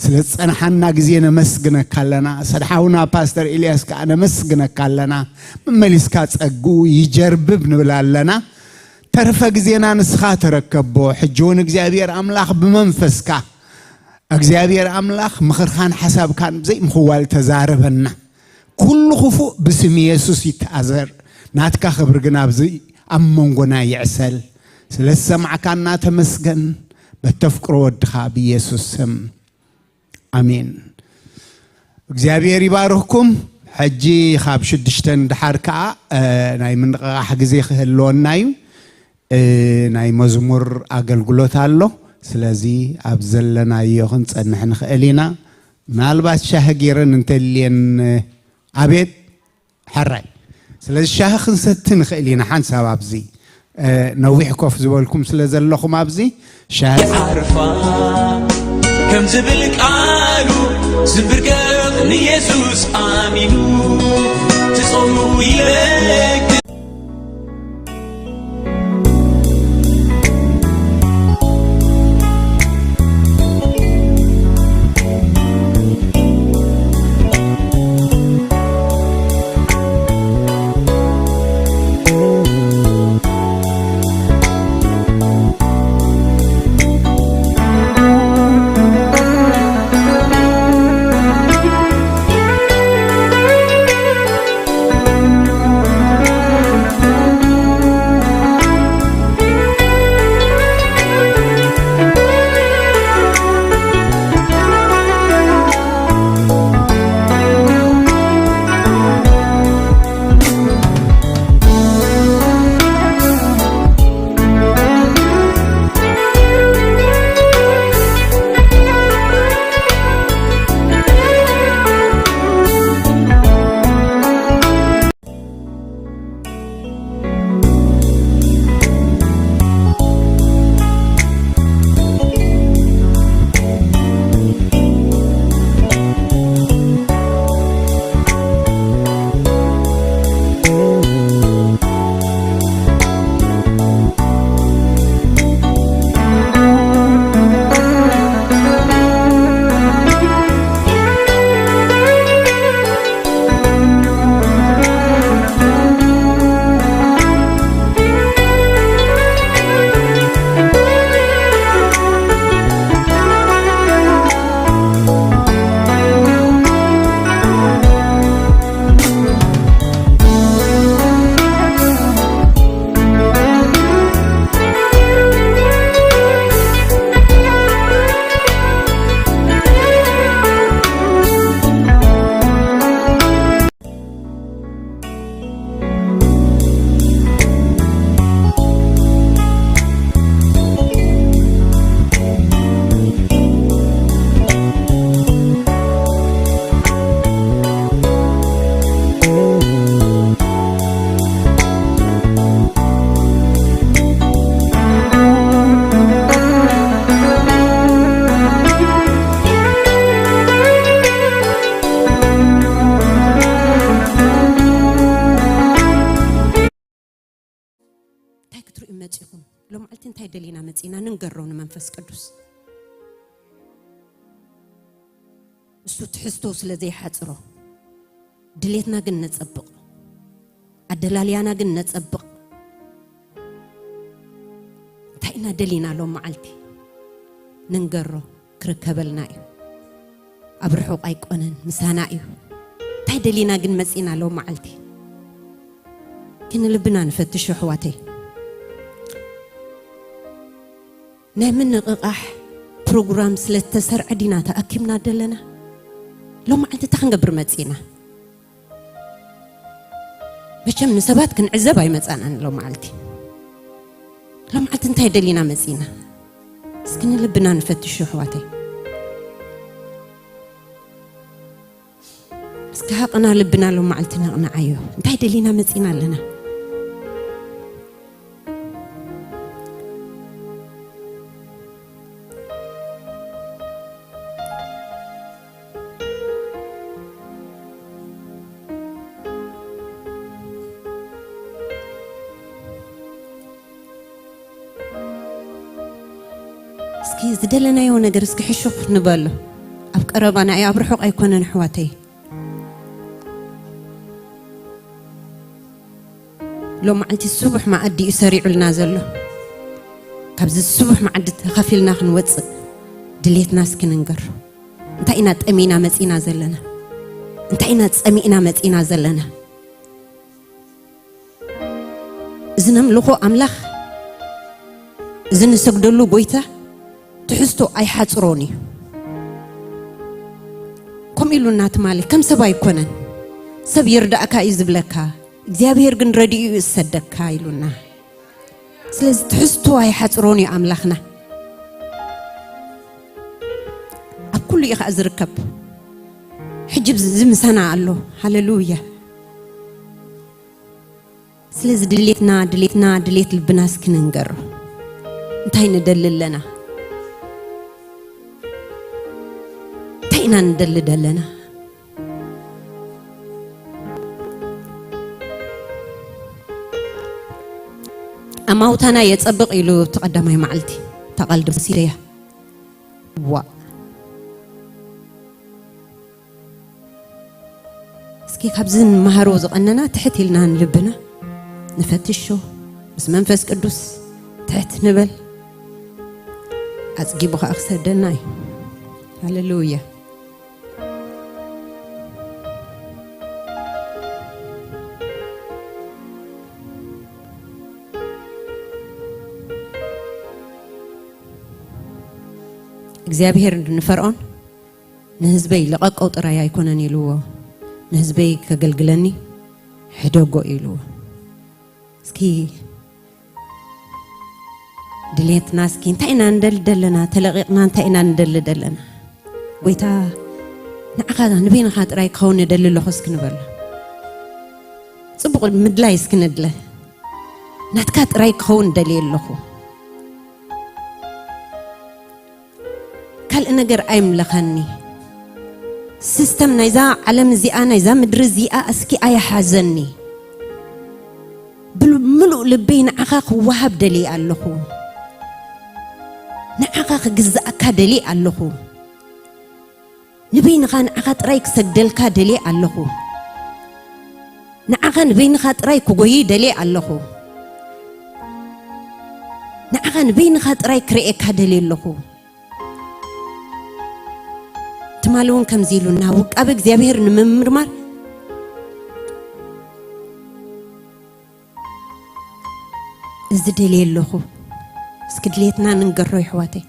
ስለ ዝጸንሓና ግዜ ነመስግነካ ኣለና። ሰድሓውና ፓስተር ኤልያስ ከኣ ነመስግነካ ኣለና። መመሊስካ ጸግኡ ይጀርብብ ንብል ኣለና። ተረፈ ግዜና ንስኻ ተረከቦ። ሕጂ እውን እግዚኣብሔር ኣምላኽ ብመንፈስካ እግዚኣብሔር ኣምላኽ ምኽርኻን ሓሳብካን ብዘይ ምኽዋል ተዛረበና። ኩሉ ክፉእ ብስም የሱስ ይተኣዘር። ናትካ ክብሪ ግን ኣብዚ ኣብ መንጎና ይዕሰል። ስለ ዝሰማዕካና ተመስገን። በተፍቅሮ ወድኻ ብየሱስ ስም ኣሜን። እግዚኣብሔር ይባርኽኩም። ሕጂ ካብ ሽዱሽተ ንደሓር ከኣ፣ እ፣ ናይ ምንቕቓሕ ግዜ ክህልወና እዩ። እ፣ ናይ መዝሙር ኣገልግሎት ኣሎ። ስለዚ ኣብ ዘለናዮ ክንጸንሕ ንኽእል ኢና። ምናልባት ሻሂ ገይረን እንተልየን፣ ኣቤት፣ ሕራይ። ስለዚ ሻሂ ክንሰቲ ንኽእል ኢና ሓንሳብ ኣብዚ። እ፣ ነዊሕ ኮፍ ዝበልኩም ስለ ዘለኹም ኣብዚ ሻሂ ዓርፋ ከም ዝብል ቃሉ ዝብርገቕ ንየሱስ ኣሚኑ ትጾሙ ይለግስ። እንታይ ክትርእዩ መጺኹም? ሎም መዓልቲ እንታይ ደሊና መጺና? ንንገሮ ንመንፈስ ቅዱስ። እሱ ትሕዝቶ ስለ ዘይሓጽሮ፣ ድሌትና ግን ነጸብቕ፣ ኣደላልያና ግን ነጸብቕ። እንታይ ኢና ደሊና ሎም መዓልቲ? ንንገሮ፣ ክርከበልና እዩ። ኣብ ርሑቕ ኣይኮነን፣ ምሳና እዩ። እንታይ ደሊና ግን መጺና ሎም መዓልቲ? ክንልብና ንፈትሽ ኣሕዋተይ። ናይ ምንቕቓሕ ፕሮግራም ስለ ዝተሰርዐ ዲና ተኣኪብና ደለና? ሎም መዓልቲ እንታይ ክንገብር መጺና? መቸም ንሰባት ክንዕዘብ ኣይመጻናን ሎም መዓልቲ። ሎም መዓልቲ እንታይ ደሊና መጺና? እስኪ ንልብና ንፈትሹ ኣሕዋተይ። እስኪ ሃቕና ልብና ሎም መዓልቲ ነቕንዓዮ። እንታይ ደሊና መጺና ኣለና? እስኪ ዝደለናዮ ነገር እስኪ ሕሹኽ ንበሎ። ኣብ ቀረባና እዩ፣ ኣብ ርሑቕ ኣይኮነን ኣሕዋተይ። ሎም መዓልቲ ስቡሕ መኣዲ እዩ ሰሪዑልና ዘሎ። ካብዚ ስቡሕ መዓዲ ተኸፊልና ክንወፅእ ድሌትና እስኪ ንንገር። እንታይ ኢና ጠሚና መፂና ዘለና? እንታይ ኢና ፀሚእና መፂና ዘለና? እዚ ነምልኾ ኣምላኽ፣ እዚ ንሰግደሉ ጎይታ ትሕዝቶ ኣይሓጽሮን እዩ። ከምኡ ኢሉና ትማሊ፣ ከም ሰብ ኣይኮነን። ሰብ ይርዳእካ እዩ ዝብለካ፣ እግዚኣብሔር ግን ረድኡ እዩ ዝሰደካ ኢሉና። ስለዚ ትሕዝቶ ኣይሓጽሮን እዩ ኣምላኽና። ኣብ ኩሉ እዩ ኸኣ ዝርከብ። ሕጂ እዚ ምሳና ኣሎ። ሃሌሉያ። ስለዚ ድሌትና፣ ድሌትና፣ ድሌት ልብና እስኪ ንንገሮ። እንታይ ንደሊ ኣለና? እንታይ ኢና ንደሊ ደለና? ኣማውታና የጸብቕ ኢሉ እቲ ቀዳማይ መዓልቲ። እታ ቃል ድማ ወሲደያ። ዋ። እስኪ ካብዚ ንመሃሮ ዝቐነና ትሕት ኢልና ንልብና ንፈትሾ፣ ምስ መንፈስ ቅዱስ ትሕት ንበል። ኣጽጊቡ ኸኣ ክሰደና እዩ። ሃሌሉያ። እግዚኣብሔር ንፈርዖን ንህዝበይ ልቐቀው ጥራይ ኣይኮነን ኢልዎ፣ ንህዝበይ ከገልግለኒ ሕደጎ ኢልዎ። እስኪ ድሌትና እስኪ እንታይ ኢና ንደሊ ደለና? ተለቒቕና እንታይ ኢና ንደሊ ደለና? ጎይታ ንዓኻ ንበይንኻ ጥራይ ክኸውን እደሊ ኣለኹ እስኪ ንበሎ። ጽቡቕ ምድላይ እስኪ ንድለ። ናትካ ጥራይ ክኸውን ደልየ ኣለኹ። ካልእ ነገር ኣይምለኸኒ። ሲስተም ናይዛ ዓለም እዚኣ፣ ናይዛ ምድሪ እዚኣ እስኪ ኣይሓዘኒ። ብምሉእ ልበይ ንዓኻ ክወሃብ ደልየ ኣለኹ። ንዓኻ ክግዝኣካ ደልየ ኣለኹ። ንበይንኻ ንዓኻ ጥራይ ክሰግደልካ ደልየ ኣለኹ። ንዓኻ ንበይንኻ ጥራይ ክጎይ ደልየ ኣለኹ። ንዓኻ ንበይንኻ ጥራይ ክርእየካ ደልየ ኣለኹ። ትማሊ እውን ከምዚ ኢሉና፣ ውቃበ እግዚኣብሔር ንምምርማር እዚ ደልየ ኣለኹ። እስኪ ድሌትና ንንገሮ ይሕዋተይ።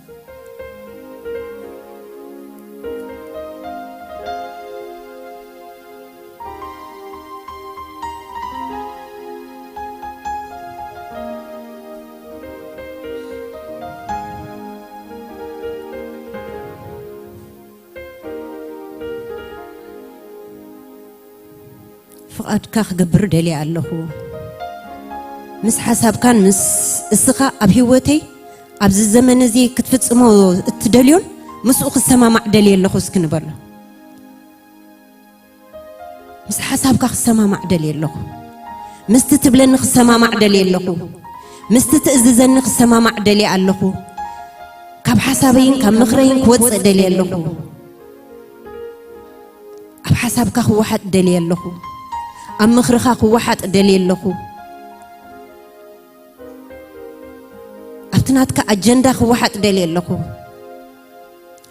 ፍቓድካ ክገብር ደልየ ኣለኹ። ምስ ሓሳብካን ምስ እስኻ ኣብ ህይወተይ ኣብዚ ዘመን እዚ ክትፍጽሞ እትደልዮን ምስኡ ክሰማማዕ ደልየ ኣለኹ እስኪ ንበሎ። ምስ ሓሳብካ ክሰማማዕ ደልየ ኣለኹ። ምስቲ ትብለኒ ክሰማማዕ ደልየ ኣለኹ። ምስቲ ትእዝዘኒ ክሰማማዕ ደልየ ኣለኹ። ካብ ሓሳበይን ካብ ምኽረይን ክወጽእ ደልየ ኣለኹ። ኣብ ሓሳብካ ክወሓጥ ደልየ ኣለኹ። ኣብ ምኽርኻ ክወሓጥ ደልየ ኣለኹ። ኣብቲ ናትካ ኣጀንዳ ክወሓጥ ደልየ ኣለኹ።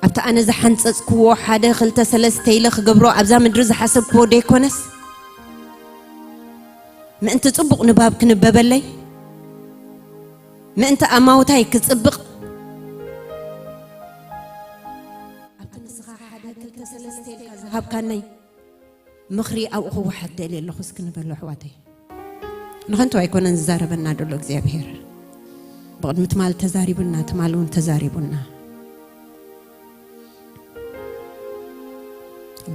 ኣብቲ ኣነ ዝሓንጸጽክዎ ሓደ፣ ክልተ፣ ሰለስተ ኢለ ክገብሮ ኣብዛ ምድሪ ዝሓሰብክዎ ደይኮነስ፣ ምእንቲ ጽቡቕ ንባብ ክንበበለይ፣ ምእንቲ ኣማውታይ ክጽብቕ፣ ኣብቲ ንስኻ ሓደ፣ ክልተ፣ ሰለስተ ኢልካ ዝሃብካነይ ምኽሪ ኣብኡ ክወሓጥ ደልየ ኣለኹ እስኪ ንበሎ ኣሕዋተይ። ንኸንቱ ኣይኮነን ዝዛረበና ደሎ እግዚኣብሔር። ብቕድሚ ትማል ተዛሪቡና፣ ትማል እውን ተዛሪቡና።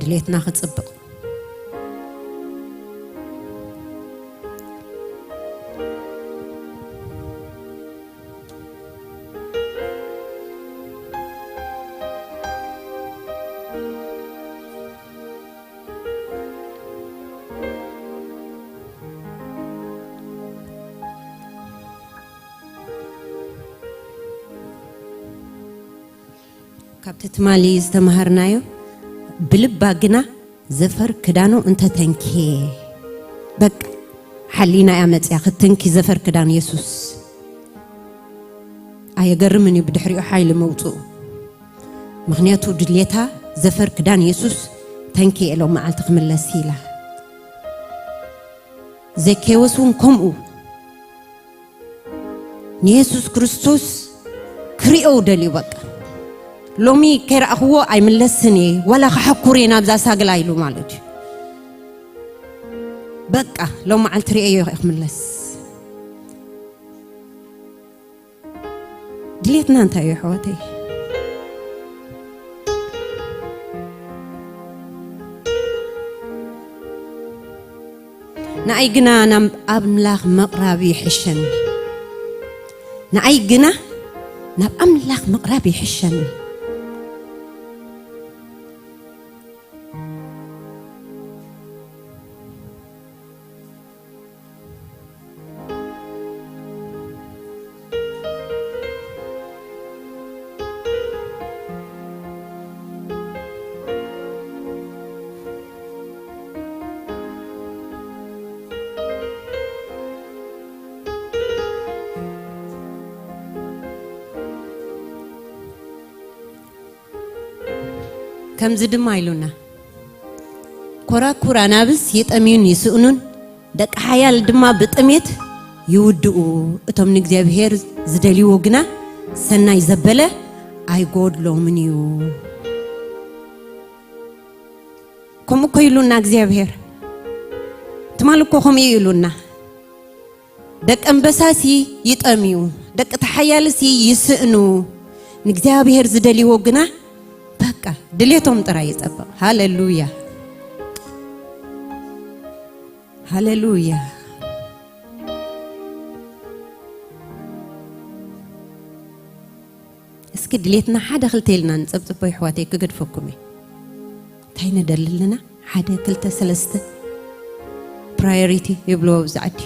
ድሌትና ክጽብቕ። ካብቲ ትማሊ ዝተማሃርናዮ፣ ብልባ ግና ዘፈር ክዳኑ እንተተንክየ፣ በቃ፣ ሓሊና እያ መጽያ ክትንኪ ዘፈር ክዳን የሱስ። ኣየገርምን እዩ ብድሕሪኡ ሓይሊ መውጽኡ። ምኽንያቱ ድልየታ ዘፈር ክዳን የሱስ ተንክየ ሎም መዓልቲ ክምለስ ኢላ። ዘኬዎስ እውን ከምኡ። ንየሱስ ክርስቶስ ክሪኦ ደልዩ። በቃ፣ ሎሚ ከይረኣኽዎ ኣይምለስን እየ፣ ዋላ ክሓኩር እየ ናብዛ ሳግላ ኢሉ ማለት እዩ። በቃ፣ ሎም መዓልቲ ርእዮ እየ ክምለስ። ድሌትና እንታይ እዩ ኣሕዋተይ? ንኣይ ግና ናብ ኣምላኽ ምቕራብ ይሕሸኒ። ንኣይ ግና ናብ ኣምላኽ ምቕራብ ይሕሸኒ። ከምዚ ድማ ኢሉና፣ ኮራኩር ኣናብስ ይጠምዩን ይስእኑን፣ ደቂ ሓያል ድማ ብጥሜት ይውድኡ። እቶም ንእግዚኣብሔር ዝደልይዎ ግና ሰናይ ዘበለ ኣይጎድሎምን እዩ። ከምኡ እኮ ኢሉና እግዚኣብሔር። ትማል እኮ ከምኡ እዩ ኢሉና። ደቂ ኣንበሳሲ ይጠምዩ፣ ደቂ ተሓያልሲ ይስእኑ፣ ንእግዚኣብሔር ዝደልይዎ ግና በቃ ድሌቶም ጥራይ ይጸብቕ። ሃሌሉያ፣ ሃሌሉያ። እስኪ ድሌትና ሓደ ክልተ ኢልና ንጸብጽቦ፣ ይሕዋተይ፣ ክገድፈኩም እየ። እንታይ ንደሊ ኣለና? ሓደ፣ ክልተ፣ ሰለስተ። ፕራዮሪቲ ይብልዎ ኣብዚ ዓዲ።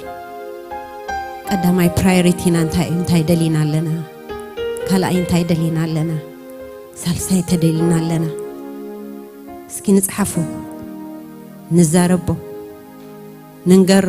ቀዳማይ ፕራዮሪቲና እንታይ እዩ? እንታይ ደሊና ኣለና? ካልኣይ እንታይ ደሊና ኣለና? ሳልሳይ ተደሊና ኣለና? እስኪ ንጽሓፎ፣ ንዛረቦ፣ ንንገሮ።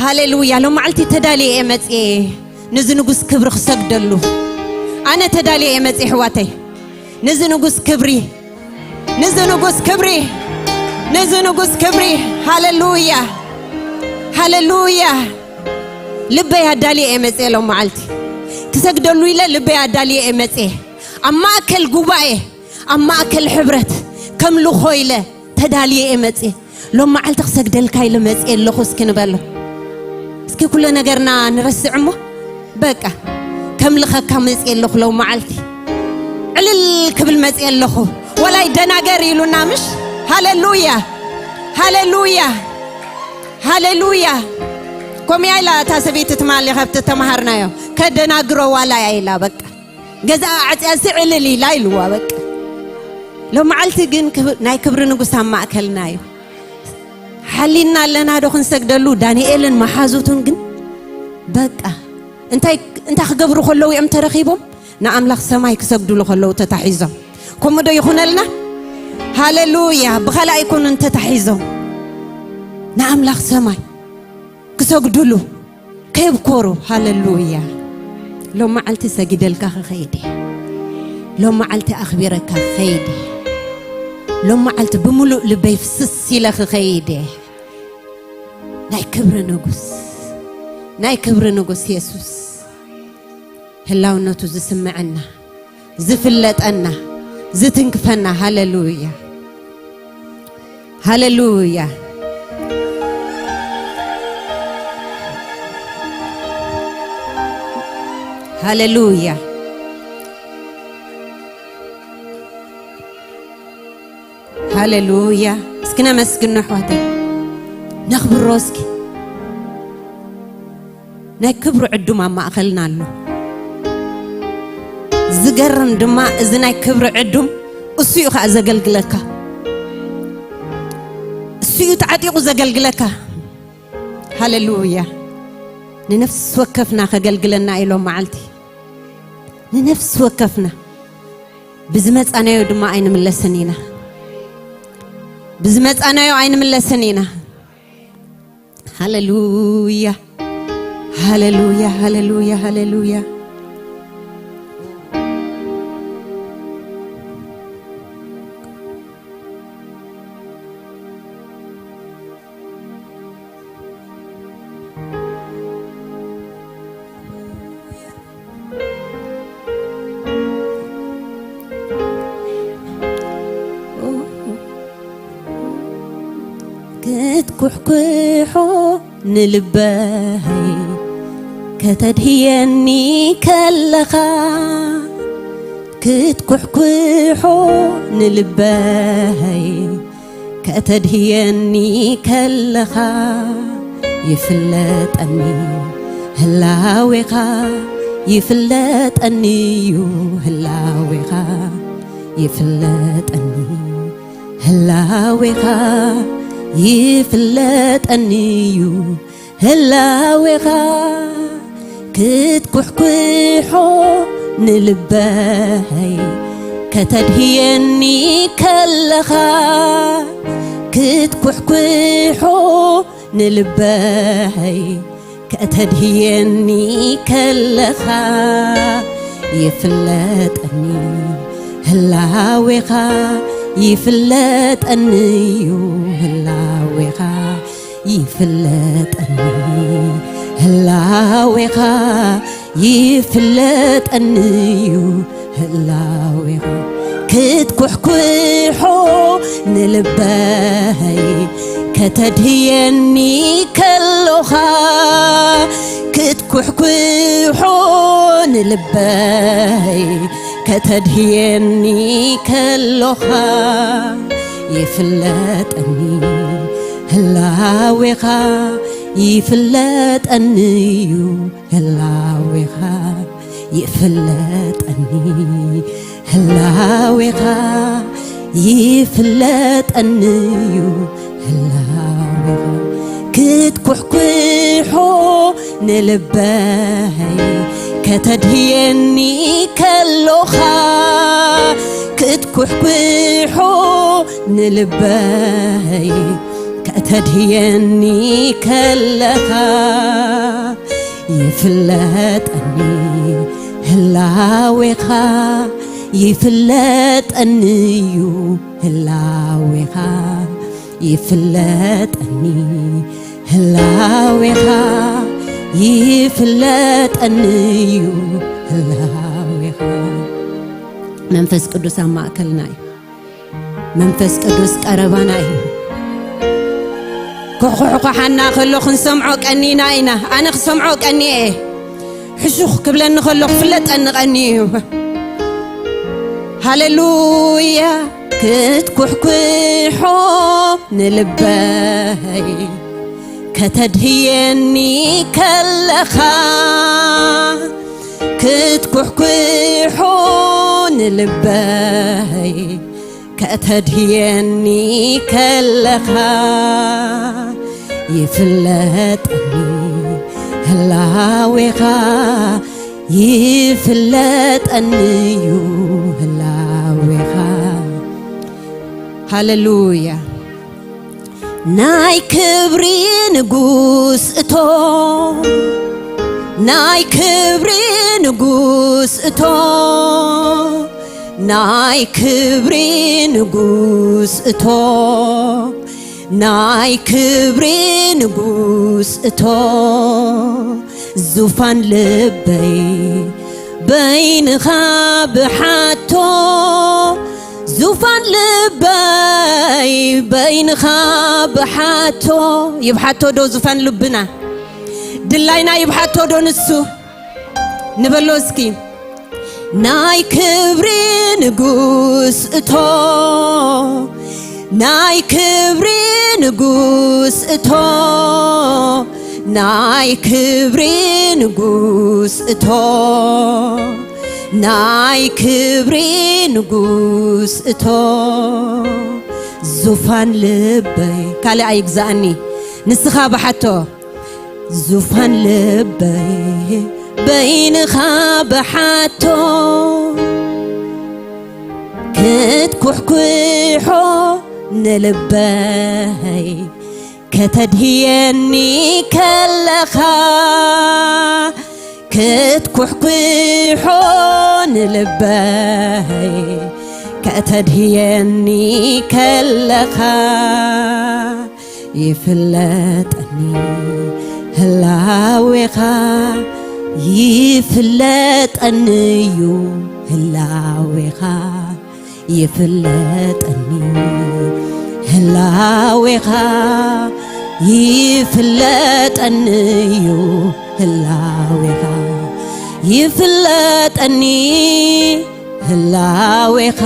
ሃሌሉያ። ሎም መዓልቲ ተዳልየ እየ መጽየ፣ ነዚ ንጉስ ክብሪ ክሰግደሉ። ኣነ ተዳልየ እየ መጽየ፣ ኣሕዋተይ፣ ነዚ ንጉስ ክብሪ፣ ነዚ ንጉስ ክብሪ፣ ነዚ ንጉስ ክብሪ። ሃሌሉያ፣ ሃሌሉያ። ልበይ ኣዳልየ እየ መጽየ፣ ሎም መዓልቲ ክሰግደሉ ኢለ ልበይ ኣዳልየ እየ መጽየ። ኣብ ማእከል ጉባኤ፣ ኣብ ማእከል ሕብረት ከምልኾ ኢለ ተዳልየ እየ መጽየ። ሎም መዓልቲ ክሰግደልካ ኢለ መጽየ ኣለኹ፣ እስኪ ንበሎ። እስኪ ኩሉ ነገርና ንረስዕ እሞ፣ በቃ፣ ከምልኸካ መጽየ ኣለኹ። ሎም መዓልቲ ዕልል ክብል መጽየ ኣለኹ። ወላይ ደናገር ኢሉና፣ ምሽ? ሃሌሉያ፣ ሃሌሉያ፣ ሃሌሉያ። ከምያ ኢላ እታ ሰበይቲ ትማሊ ካብቲ ተማሃርናዮ፣ ከደናግሮ ዋላ እያ ኢላ፣ በቃ፣ ገዛ ኣዕጽያ ስዕልል ኢላ ኢልዋ፣ በቃ። ሎም መዓልቲ ግን ክብ-፣ ናይ ክብሪ ንጉስ ኣብ ማእከልና እዩ። ሓሊና ኣለና ዶ ክንሰግደሉ? ዳንኤልን መሓዙቱን ግን፣ በቃ፣ እንታይ፣ እንታይ ክገብሩ ከለዉ እዮም ተረኺቦም? ንኣምላኽ ሰማይ ክሰግዱሉ ከለዉ ተታሒዞም። ከምኡ ዶ ይኹነልና? ሃሌሉያ። ብኻልእ ኣይኮኑን ተታሒዞም፣ ንኣምላኽ ሰማይ ክሰግዱሉ፣ ከየብኮሩ። ሃሌሉያ። ሎም መዓልቲ ሰጊደልካ ክኸይድ እየ። ሎም መዓልቲ ኣኽቢረካ ክኸይድ እየ። ሎም መዓልቲ ብምሉእ ልበይ ፍስስ ኢለ ክኸይድ እየ። ናይ ክብሪ ንጉስ፣ ናይ ክብሪ ንጉስ የሱስ ህላውነቱ ዝስምዐና፣ ዝፍለጠና፣ ዝትንክፈና። ሃሌሉያ፣ ሃሌሉያ፣ ሃሌሉያ፣ ሃሌሉያ። እስኪ ነመስግኖ ኣሕዋተይ፣ ነኽብሮ እስኪ። ናይ ክብሪ ዕዱም ኣብ ማእከልና ኣሎ። ዝገርም ድማ፣ እዚ ናይ ክብሪ ዕዱም እሱ እዩ ኸዓ ዘገልግለካ። እሱ እዩ ተዓጢቑ ዘገልግለካ። ሃሌሉያ። ንነፍሲ ወከፍና ከገልግለና እዩ ሎም መዓልቲ። ንነፍሲ ወከፍና። ብዝመጻናዮ ድማ ኣይንምለስን ኢና። ብዝመጻናዮ ኣይንምለስን ኢና። ሃሌሉያ፣ ሃሌሉያ፣ ሃሌሉያ፣ ሃሌሉያ። ክትኩሕኩሖ ንልበይ ከተድህየኒ ከለኻ፣ ክትኩሕኩሖ ንልበይ ከተድህየኒ ከለኻ፣ ይፍለጠኒ ህላዌኻ፣ ይፍለጠኒ እዩ ህላዌኻ፣ ይፍለጠኒ ህላዌኻ፣ ይፍለጠኒ እዩ ህላዌኻ። ክትኩሕኩሖ ንልበይ ከተድህየኒ ከለኻ፣ ክትኩሕኩሖ ንልበይ ከተድህየኒ ከለኻ፣ ይፍለጠኒ ህላዌኻ፣ ይፍለጠኒ እዩ ህላዌኻ፣ ይፍለጠኒ ህላዌኻ፣ ይፍለጠኒ እዩ ህላዌኻ። ክትኩሕኩሖ ንልበይ ከተድህየኒ ከሎኻ፣ ክትኩሕኩሖ ንልበይ ከተድህየኒ ከሎኻ፣ ይፍለጠኒ ህላዌኻ፣ ይፍለጠኒ እዩ ህላዌኻ፣ ይፍለጠኒ ህላዌኻ፣ ይፍለጠኒ እዩ ህላዌኻ። ክትኩሕኩሖ ንልበይ ከተድህየኒ ከሎኻ፣ ክትኩሕኩሖ ንልበይ ተድህየኒ ከለኻ ይፍለጠኒ ህላዌኻ፣ ይፍለጠኒ እዩ ህላዌኻ፣ ይፍለጠኒ ህላዌኻ፣ ይፍለጠኒ እዩ ህላዌኻ። መንፈስ ቅዱስ ኣብ ማእከልና እዩ። መንፈስ ቅዱስ ቀረባና እዩ። ኩሕኩሕኳሓና ከሎ ክንሰምዖ ቀኒና ኢና። ኣነ ክሰምዖ ቀኒየ። ሕሹኽ ክብለኒ ከሎ ክፍለጠኒ ቀኒዩ እዩ። ሃሌሉያ። ክትኩሕኩሖ ንልበይ ከተድህየኒ ከለኻ፣ ክትኩሕኩሖ ንልበይ ከተድህየኒ ከለኻ፣ ይፍለጠኒ ህላዌኻ፣ ይፍለጠኒ እዩ ህላዌኻ። ሃሌሉያ። ናይ ክብሪ ንጉስ እቶ፣ ናይ ክብሪ ንጉስ እቶ፣ ናይ ክብሪ ንጉስ እቶ፣ ናይ ክብሪ ንጉስ እቶ፣ ዙፋን ልበይ በይንኻ ብሓቶ፣ ዙፋን ልበይ በይንኻ ብሓቶ። ይብሓቶ ዶ ዙፋን ልብና? ድላይና ይብሓቶ ዶ ንሱ? ንበሎ እስኪ። ናይ ክብሪ ንጉስ እቶ፣ ናይ ክብሪ ንጉስ እቶ፣ ናይ ክብሪ ንጉስ እቶ፣ ናይ ክብሪ ንጉስ እቶ፣ ዙፋን ልበይ ካልእ ኣይግዛእኒ፣ ንስኻ ብሓቶ። ዙፋን ልበይ በይንኻ ብሓቶ፣ ክትኩሕኩሖ ንልበይ ከተድህየኒ ከለኻ፣ ክትኩሕኩሖ ንልበይ ከተድህየኒ ከለኻ፣ ይፍለጠኒ ህላዌኻ፣ ይፍለጠኒ እዩ ህላዌኻ፣ ይፍለጠኒ ህላዌኻ፣ ይፍለጠኒ እዩ ህላዌኻ፣ ይፍለጠኒ ህላዌኻ፣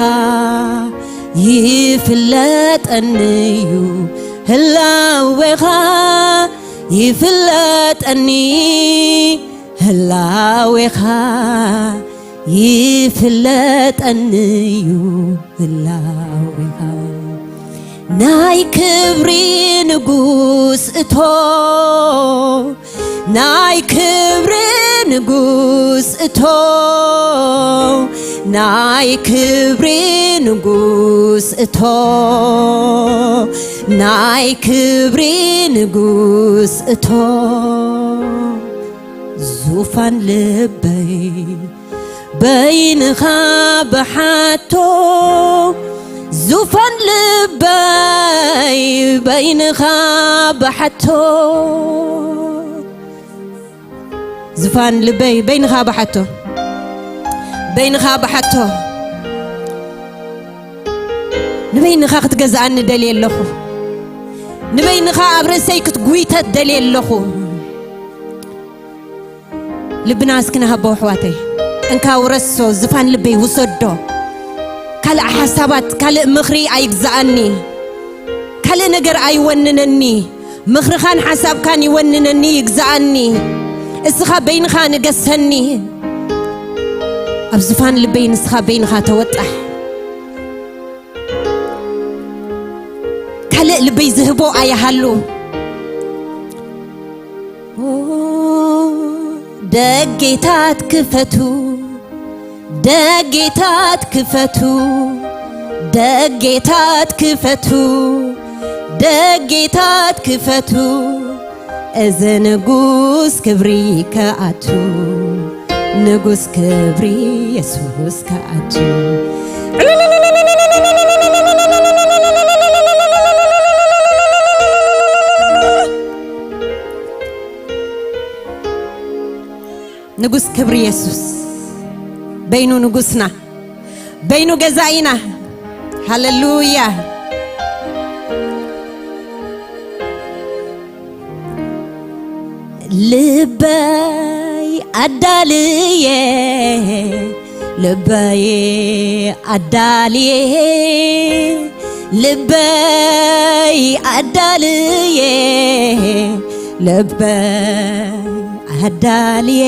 ይፍለጠኒ እዩ ህላዌኻ፣ ይፍለጠኒ ህላዌኻ፣ ይፍለጠኒ እዩ ህላዌኻ። ናይ ክብሪ ንጉስ እቶ፣ ናይ ክብሪ ንጉስ እቶ፣ ናይ ክብሪ ንጉስ እቶ፣ ናይ ክብሪ ንጉስ እቶ፣ ዙፋን ልበይ በይንኻ ብሓቶ፣ ዙፋን ልበይ በይንኻ ብሓቶ፣ ዙፋን ልበይ በይንኻ ብሓቶ፣ በይንኻ ብሓቶ፣ ንበይንኻ ክትገዝኣኒ ደልየ ኣለኹ፣ ንበይንኻ ኣብ ርእሰይ ክትጉይተት ደልየ ኣለኹ። ልብና እስኪ ንሃቦ ኣሕዋተይ። እንካ ውረሶ፣ ዝፋን ልበይ ውሰዶ። ካልእ ሓሳባት፣ ካልእ ምኽሪ ኣይግዛኣኒ። ካልእ ነገር ኣይወንነኒ። ምኽርኻን ሓሳብካን ይወንነኒ፣ ይግዛኣኒ። እስኻ በይንኻ ንገሰኒ። ኣብ ዝፋን ልበይ ንስኻ በይንኻ ተወጣሕ። ካልእ ልበይ ዝህቦ ኣይሃሉ። ኦ፣ ደጌታት ክፈቱ፣ ደጌታት ክፈቱ፣ ደጌታት ክፈቱ፣ ደጌታት ክፈቱ፣ እዚ ንጉስ ክብሪ ከኣቱ፣ ንጉስ ክብሪ የሱስ ከኣቱ። ንጉስ ክብሪ የሱስ በይኑ ንጉስና፣ በይኑ ገዛኢና። ሃሌሉያ። ልበይ ኣዳልየ፣ ልበይ ኣዳልየ፣ ልበይ ኣዳልየ፣ ልበይ ኣዳልየ።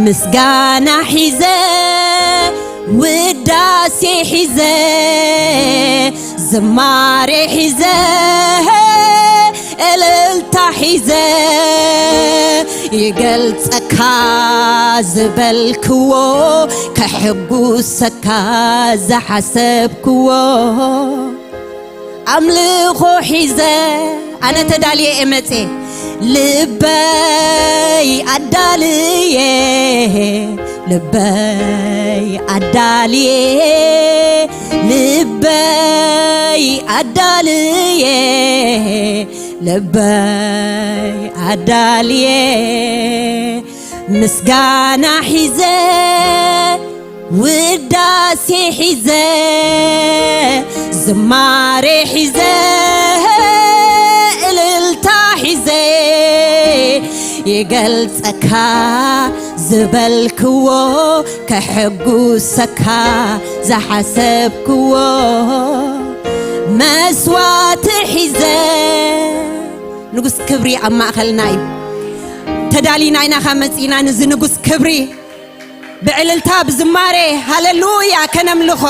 ምስጋና ሒዘ፣ ውዳሴ ሒዘ፣ ዝማሬ ሒዘ፣ እልልታ ሒዘ፣ ይገልጸካ ዝበልክዎ፣ ከሕጉሰካ ዝሓሰብክዎ። ኣምልኾ ሒዘ ኣነ ተዳልየ እየ መጽየ፣ ልበይ ኣዳልየ፣ ልበይ ኣዳልየ፣ ልበይ ኣዳልየ፣ ልበይ ኣዳልየ። ምስጋና ሒዘ፣ ውዳሴ ሒዘ፣ ዝማሬ ሒዘ፣ እልልታ ሒዘ፣ ይገልጸካ ዝበልክዎ፣ ከሕጉሰካ ዝሓሰብክዎ፣ መስዋዕቲ ሒዘ። ንጉስ ክብሪ ኣብ ማእኸልና እዩ። ተዳሊና ኢና ካብ መጺና ንዚ ንጉስ ክብሪ ብዕልልታ፣ ብዝማሬ፣ ሃሌሉያ፣ ከነምልኾ፣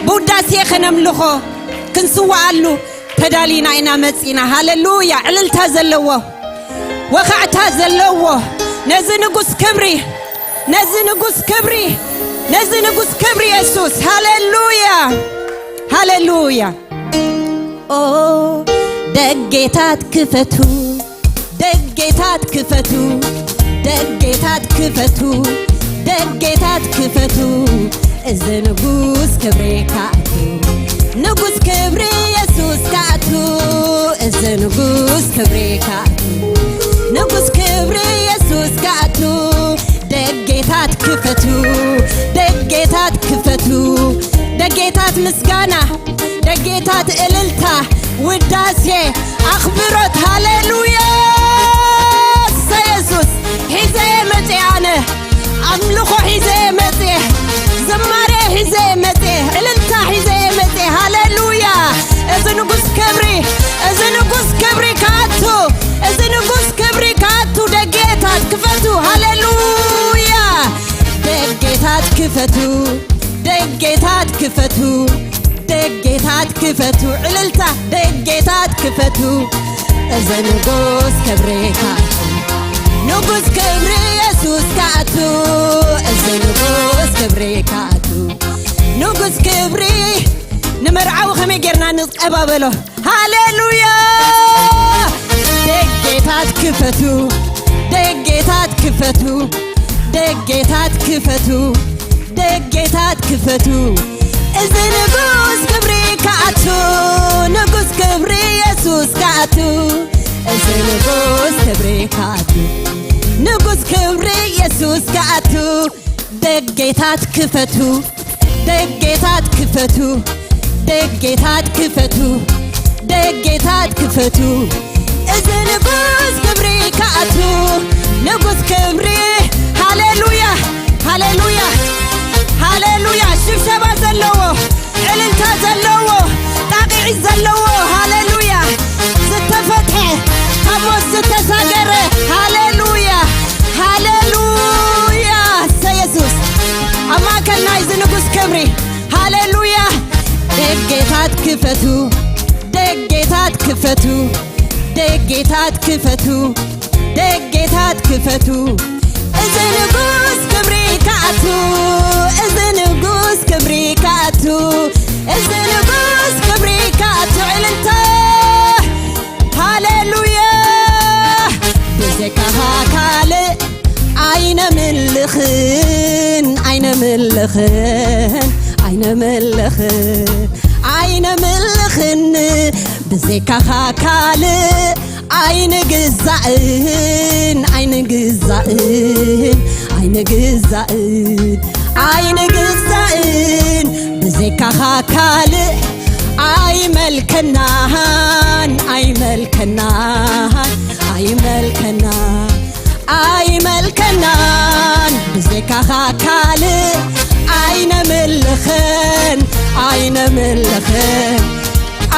ብውዳሴ ከነምልኾ፣ ክንስዋኣሉ ተዳሊና ኢና መጺና። ሃሌሉያ። ዕልልታ ዘለዎ፣ ወኻዕታ ዘለዎ፣ ነዚ ንጉስ ክብሪ፣ ነዚ ንጉስ ክብሪ፣ ነዚ ንጉስ ክብሪ የሱስ። ሃሌሉያ፣ ሃሌሉያ። ኦ ደጌታት ክፈቱ፣ ደጌታት ክፈቱ፣ ደጌታት ክፈቱ፣ ደጌታት ክፈቱ። እዚ ንጉስ ክብሪ ከኣቱ፣ ንጉስ ክብሪ የሱስ ከኣቱ፣ እዚ ንጉስ ክብሪ ከኣቱ፣ ንጉስ ክብሪ የሱስ ከኣቱ። ደጌታት ክፈቱ፣ ደጌታት ክፈቱ፣ ደጌታት ምስጋና፣ ደጌታት እልልታ፣ ውዳሴ፣ ኣኽብሮት። ሃሌሉያ። እሰ የሱስ ሒዘ እየ መጽየ ኣነ። ኣምልኾ ሒዘ እየ መጽየ። ዝማሬ ሒዘ እየ መጽየ። እልልታ ሒዘ እየ መጽየ። ሃሌሉያ። እዚ ንጉስ ክብሪ፣ እዚ ንጉስ ክብሪ ከኣቱ፣ እዚ ንጉስ ክብሪ ከኣቱ። ደጌታት ክፈቱ። ሃሌሉያ። ደጌታት ክፈቱ፣ ደጌታት ክፈቱ፣ ደጌታት ክፈቱ። እልልታ። ደጌታት ክፈቱ፣ እዚ ንጉስ ክብሪ ከኣቱ፣ ንጉስ ክብሪ የሱስ ከኣቱ፣ እዚ ንጉስ ክብሪ ከኣቱ፣ ንጉስ ክብሪ። ንመርዓዊ ከመይ ጌርና ንቀባበሎ? ሃሌሉያ። ደጌታት ክፈቱ፣ ደጌታት ክፈቱ፣ ደጌታት ክፈቱ፣ ደጌታት ክፈቱ። እዚ ንጉስ ክብሪ ከኣቱ፣ ንጉስ ክብሪ የሱስ ከኣቱ፣ እዚ ንጉስ ክብሪ ከኣቱ፣ ንጉስ ክብሪ የሱስ ከኣቱ። ደጌታት ክፈቱ፣ ደጌታት ክፈቱ፣ ደጌታት ክፈቱ፣ ደጌታት ክፈቱ። እዚ ንጉስ ክብሪ ከኣቱ፣ ንጉስ ክብሪ። ሃሌሉያ፣ ሃሌሉያ፣ ሃሌሉያ። ሽብሸባ ዘለዎ፣ እልልታ ዘለዎ፣ ጣቕዒት ዘለዎ። ሃሌሉያ። ዝተፈትሐ፣ ካብ ሞት ዝተሳገረ። ሃሌሉያ፣ ሃሌሉያ። እሰ የሱስ ኣብ ማእከል ናይዚ ንጉስ ክብሪ። ሃሌሉያ። ደጌታት ክፈቱ፣ ደጌታት ክፈቱ፣ ደጌታት ክፈቱ፣ ደጌታት ክፈቱ። እዚ ንጉስ ክብሪ ከኣቱ፣ እዚ ንጉስ ክብሪ ከኣቱ፣ እዚ ንጉስ ክብሪካ ትዕልልታ። ሃሌሉያ። ብዘይካኻ ካልእ ኣይነምልኽን፣ ኣይነምልኽን፣ ኣይነምልኽን፣ ኣይነምልኽን። ብዘይካኻ ካልእ ኣይንግዛእን፣ ኣይንግዛእን፣ ኣይንግዛእን፣ ኣይንግዛእን። ብዘይካኻ ካልእ ኣይመልከናን፣ ኣይመልከናን፣ ኣይመልከናን፣ ኣይመልከናን። ብዘይካኻ ካልእ ኣይነምልኽን፣ ኣይነምልኽን፣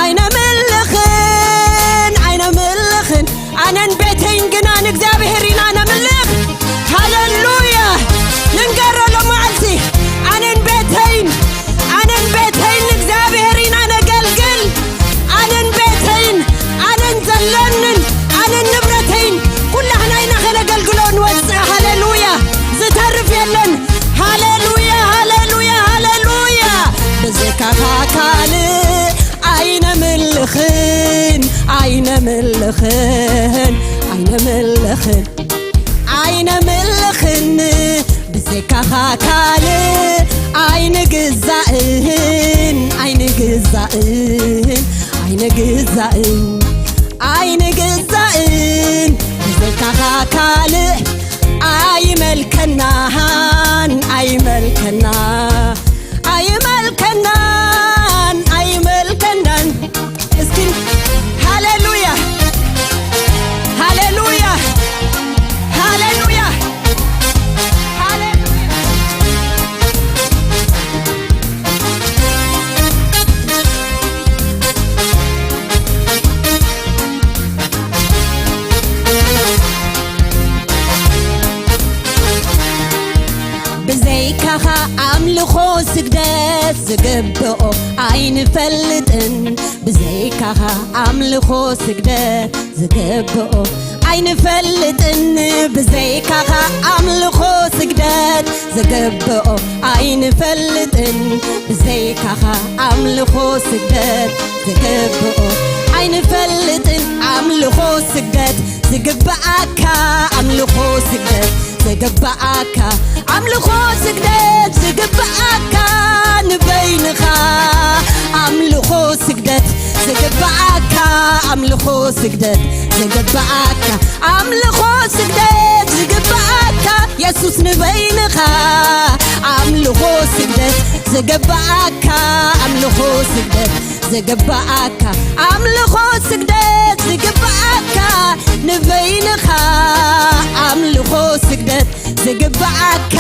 ኣይነምልኽን፣ ኣይነምልኽን። ኣነን ቤተይን ግና ንእግዚኣብሔር ኢና ነምልኽ። ሃሌሉያ። ንንገሮ ሎመዓልቲ፣ ኣነን ቤተይን፣ ኣነን ቤተይን ንእግዚኣብሔር ኢና ነገልግል። ኣነን ቤተይን፣ ኣነን ዘለንን፣ ኣነን ንብረተይን፣ ኩላህና ኢና ከነገልግሎ ንወፅእ። ሃሌሉያ። ዝተርፍ የለን። ሃሌሉያ፣ ሃሌሉያ፣ ሃሌሉያ። ብዘይካኻ ካልእ ኣይነምልኽን፣ ኣይነምልኽን፣ ኣይነምልኽን፣ ኣይነምልኽን። ብዘይካኻ ካልእ ኣይንግዛእን፣ ኣይንግዛእን፣ ኣይንግዛእን፣ ኣይንግዛእን። ብዘይካኻ ካልእ ኣይመልከናን፣ ኣይመልከና፣ ኣይመልከናን፣ ኣይመልከናን። እስኪ ሃሌሉያ፣ ሃሌሉያ፣ ሃሌሉያ፣ ሃሌሉያ። ብዘይካኻ ኣምልኾ ስግደት ዝግብኦ ኣይንፈልጥን። ብዘይካኻ ኣምልኾ ስግደት ዝግብኦ ኣይንፈልጥን። ብዘይካኻ ኣምልኾ ስግደት ዝግብኦ ኣይንፈልጥን። ብዘይካኻ ኣምልኾ ስግደት ዝግብኦ ኣይንፈልጥን። ኣምልኾ ስግደት ዝግብኣካ፣ ኣምልኾ ስግደት ዝግብኣካ፣ ኣምልኾ ስግደት ዝግብኣካ ንበይንኻ። ኣምልኾ ስግደት ዝግብኣካ፣ ኣምልኾ ስግደት ዝግብኣካ፣ ኣምልኾ ስግደት ዝግብኣካ የሱስ ንበይንኻ። ኣምልኾ ስግደት ዝግብኣካ፣ ኣምልኾ ስግደት ዝግብኣካ፣ ኣምልኾ ስግደት ዝግብኣካ ንበይንኻ። ኣምልኾ ስግደት ዝግብኣካ፣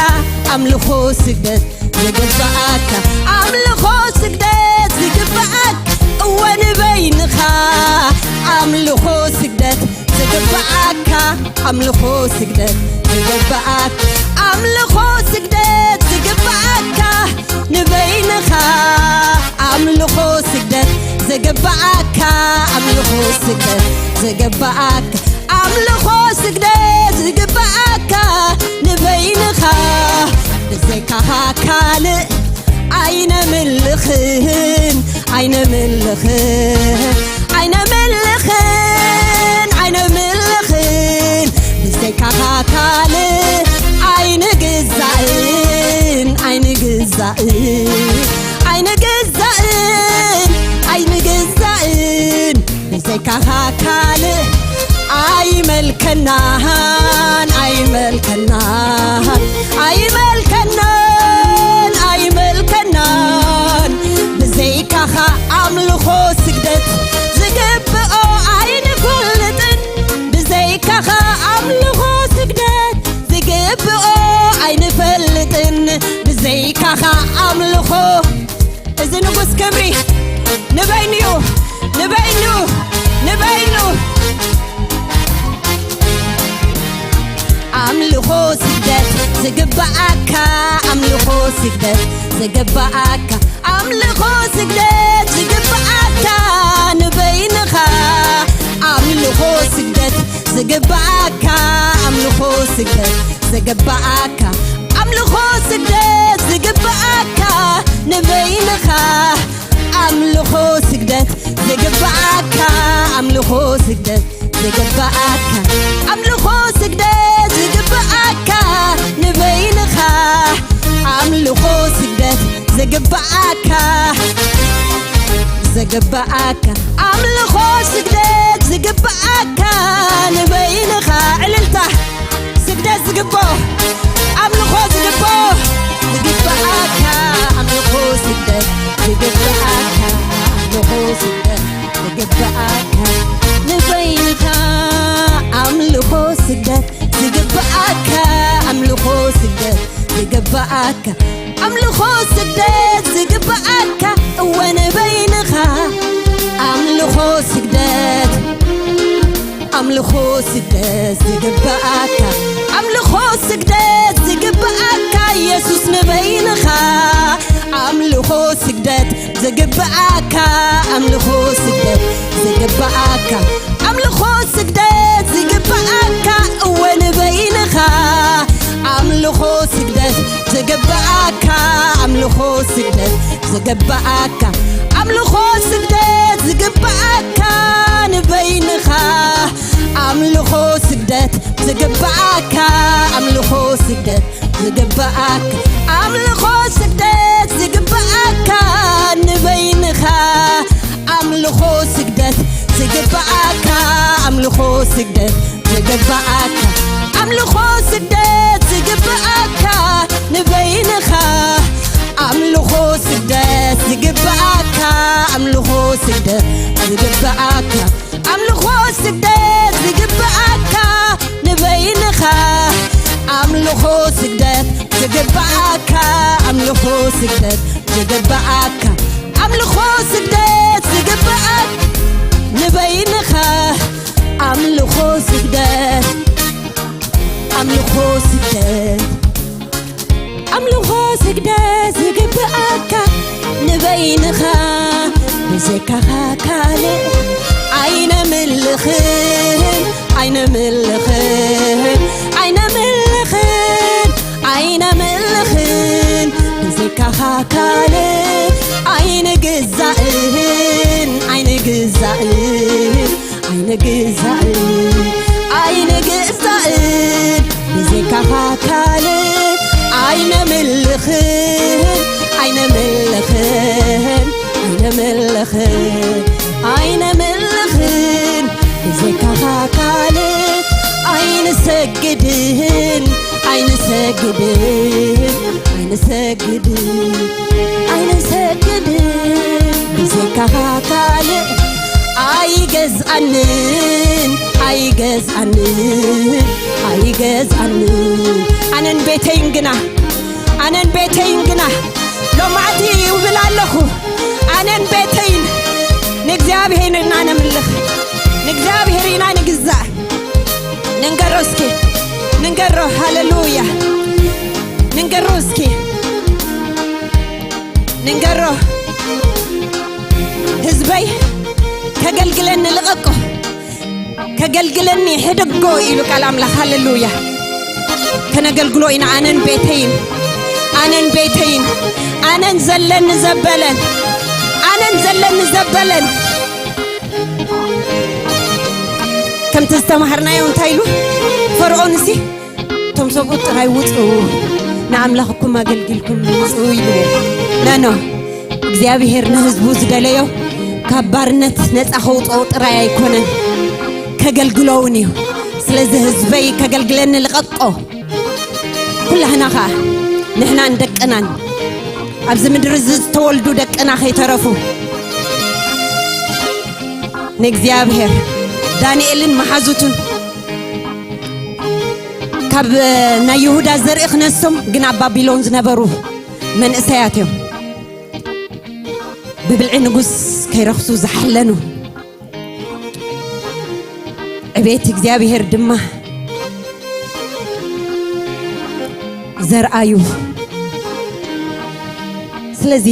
ኣምልኾ ስግደት ዝግብኣካ፣ ኣምልኾ ስግደት ዝግብኣካ፣ እወ ንበይንኻ። ኣምልኾ ስግደት ዝግብኣካ፣ ኣምልኾ ስግደት ዝግብኣካ፣ ኣምልኾ ስግደት ዝግብኣካ ንበይንኻ። ኣምልኾ ስግደት ዝግብኣካ፣ ኣምልኾ ስግደት ዝግብኣካ፣ ኣምልኾ ስግደት ዝግብኣካ ንበይንኻ። ብዘይካኻ ካልእ ኣይነምልኽን፣ ኣይነምልኽን፣ ኣይነምልኽን፣ ኣይነምልኽን። ብዘይካኻ ካልእ ኣይንግዛእን፣ ኣይንግዛእን፣ ኣይንግዛእን፣ ኣይንግዛእን። ብዘይካኻ ካልእ ኣይመልከናን፣ ኣይመልከናን፣ ኣይመልከናን፣ ኣይመልከናን። ብዘይካኻ ኣምልኾ ስግደት ዝግብኦ ኣይንፈልጥን። ብዘይካኻ ኣምልኾ ስግደት ዝግብኦ ኣይንፈልጥን። ብዘይካኻ ኣምልኾ እዚ ንጉስ ክብሪ ንበይኑ እዩ፣ ንበይኑ፣ ንበይኑ። ኣምልኾ ስግደት ዝግብኣካ፣ ኣምልኾ ስግደት ዝግብኣካ፣ ኣምልኾ ስግደት ዝግብኣካ ንበይንኻ። ኣምልኾ ስግደት ዝግብኣካ፣ ኣምልኾ ስግደት ዝግብኣካ፣ ኣምልኾ ስግደት ዝግብኣካ ንበይንኻ። ኣምልኾ ስግደት ዝግብኣካ፣ ኣምልኾ ስግደት ዝግብኣካ፣ ኣምልኾ ስግደት ዝግብኣካ ንበይንኻ፣ ኣምልኾ ስግደት ዝግብኣካ፣ ዝግብኣካ፣ ኣምልኾ ስግደት ዝግብኣካ ንበይንኻ። ዕልልታ ስግደት ዝግብኦ፣ ኣምልኾ ዝግብኦ፣ ዝግብኣካ፣ ኣምልኾ ስግደት ዝግብኣካ፣ ኣምልኾ ስግደት ዝግብኣካ ንበይንኻ፣ ኣምልኾ ስግደት ዝግብኣካ፣ ኣምልኾ ስግደት ዝግብኣካ፣ ኣምልኾ ስግደት ዝግብኣካ፣ እወ ንበይንኻ፣ ኣምልኾ ስግደት፣ ኣምልኾ ስግደት ዝግብኣካ፣ ኣምልኾ ስግደት ዝግብኣካ፣ የሱስ ንበይንኻ፣ ኣምልኾ ስግደት ዝግብኣካ፣ ኣምልኾ ስግደት ዝግብኣካ፣ ኣምልኾ ስግደት ዝግብኣካ፣ እወ ንበይንኻ፣ ኣምልኾ ስግደት ዝግብኣካ፣ ኣምልኾ ስግደት ዝግብኣካ፣ ኣምልኾ ስግደት ዝግብኣካ ንበይንኻ፣ ኣምልኾ ስግደት ዝግብኣካ፣ ኣምልኾ ስግደት ዝግብኣካ፣ ኣምልኾ ስግደት ዝግብኣካ ንበይንኻ፣ ኣምልኾ ስግደት ዝግብኣካ፣ ኣምልኾ ስግደት ዝግብኣካ፣ ኣምልኾ ስግደት ዝግብኣካ ንበይንኻ፣ ኣምልኾ ስግደት ዝግብኣካ፣ ኣምልኾ ስግደት ዝግብኣካ፣ ኣምልኾ ስግደት ዝግብኣካ ንበይንኻ፣ ኣምልኾ ስግደት ዝግብኣካ፣ ኣምልኾ ስግደት ዝግብኣካ፣ ኣምልኾ ስግደት ዝግብኣካ ንበይንኻ፣ ኣምልኾ ስግደት፣ ኣምልኾ ስግደት፣ ኣምልኾ ስግደት ዝግብኣካ ንበይንኻ፣ ብዘይካኻ ካልእ ኣይነምልኽን፣ ኣይነምልኽን፣ ኣይነምልኽን፣ ኣይነምልኽን፣ ብዘይካኻ ካልእ ኣይንግዛእን፣ ኣይንግዛእን፣ ኣይንግዛእን፣ ኣይንግዛእን፣ ብዘይካኻ ካልእ ኣይነምልኽን፣ ኣይነምልኽን፣ ኣይነምልኽን፣ ኣይነምልኽን፣ ብዘይካኻ ካልእ ኣይንሰግድን፣ ኣይንሰግድን፣ ኣይንሰግድን፣ ኣይንሰግድን፣ ብዘይካኻ ካልእ ኣይገዝኣንን፣ ኣይገዝኣንን፣ ኣይገዝኣንን። ኣነን ቤተይን ግና፣ ኣነን ቤተይን ግና ሎማዕቲ ይብል ኣለኹ። ኣነን ቤተይን ንእግዚኣብሔር ኢና ነምልኽ፣ ንእግዚኣብሔር ኢና ንግዛእ። ንንገሮ እስኪ፣ ንንገሮ። ሃሌሉያ። ንንገሮ እስኪ፣ ንንገሮ። ህዝበይ ከገልግለኒ ልቐቆ፣ ከገልግለኒ ሕደጎ ኢሉ ቃል ኣምላኽ። ሃሌሉያ። ከነገልግሎ ኢና፣ ኣነን ቤተይን፣ ኣነን ቤተይን፣ ኣነን ዘለኒ ዘበለን፣ ኣነን ዘለኒ ዘበለን። ከምቲ ዝተማሃርናዮ እንታይ ኢሉ ፈርዖን? እሲ እቶም ሰብኡት ጥራይ ውፅኡ፣ ንኣምላኽኩም ኣገልጊልኩም ውፅኡ ኢልዎ። ነኖ እግዚኣብሔር ንህዝቡ ዝደለዮ ካብ ባርነት ነፃ ከውፅኦ ጥራይ ኣይኮነን፣ ከገልግሎ እውን እዩ። ስለዚ ህዝበይ ከገልግለኒ ልቐቆ። ኩላህና ኸዓ ንሕናን ደቅናን ኣብዚ ምድሪ እዚ ዝተወልዱ ደቅና ከይተረፉ ንእግዚኣብሔር ዳንኤልን መሓዙቱን ካብ ናይ ይሁዳ ዘርኢ ክነሶም ግን ኣብ ባቢሎን ዝነበሩ መንእሰያት እዮም። ብብልዒ ንጉስ ከይረኽሱ ዝሓለኑ ዕቤት እግዚኣብሔር ድማ ዘርኣዩ። ስለዚ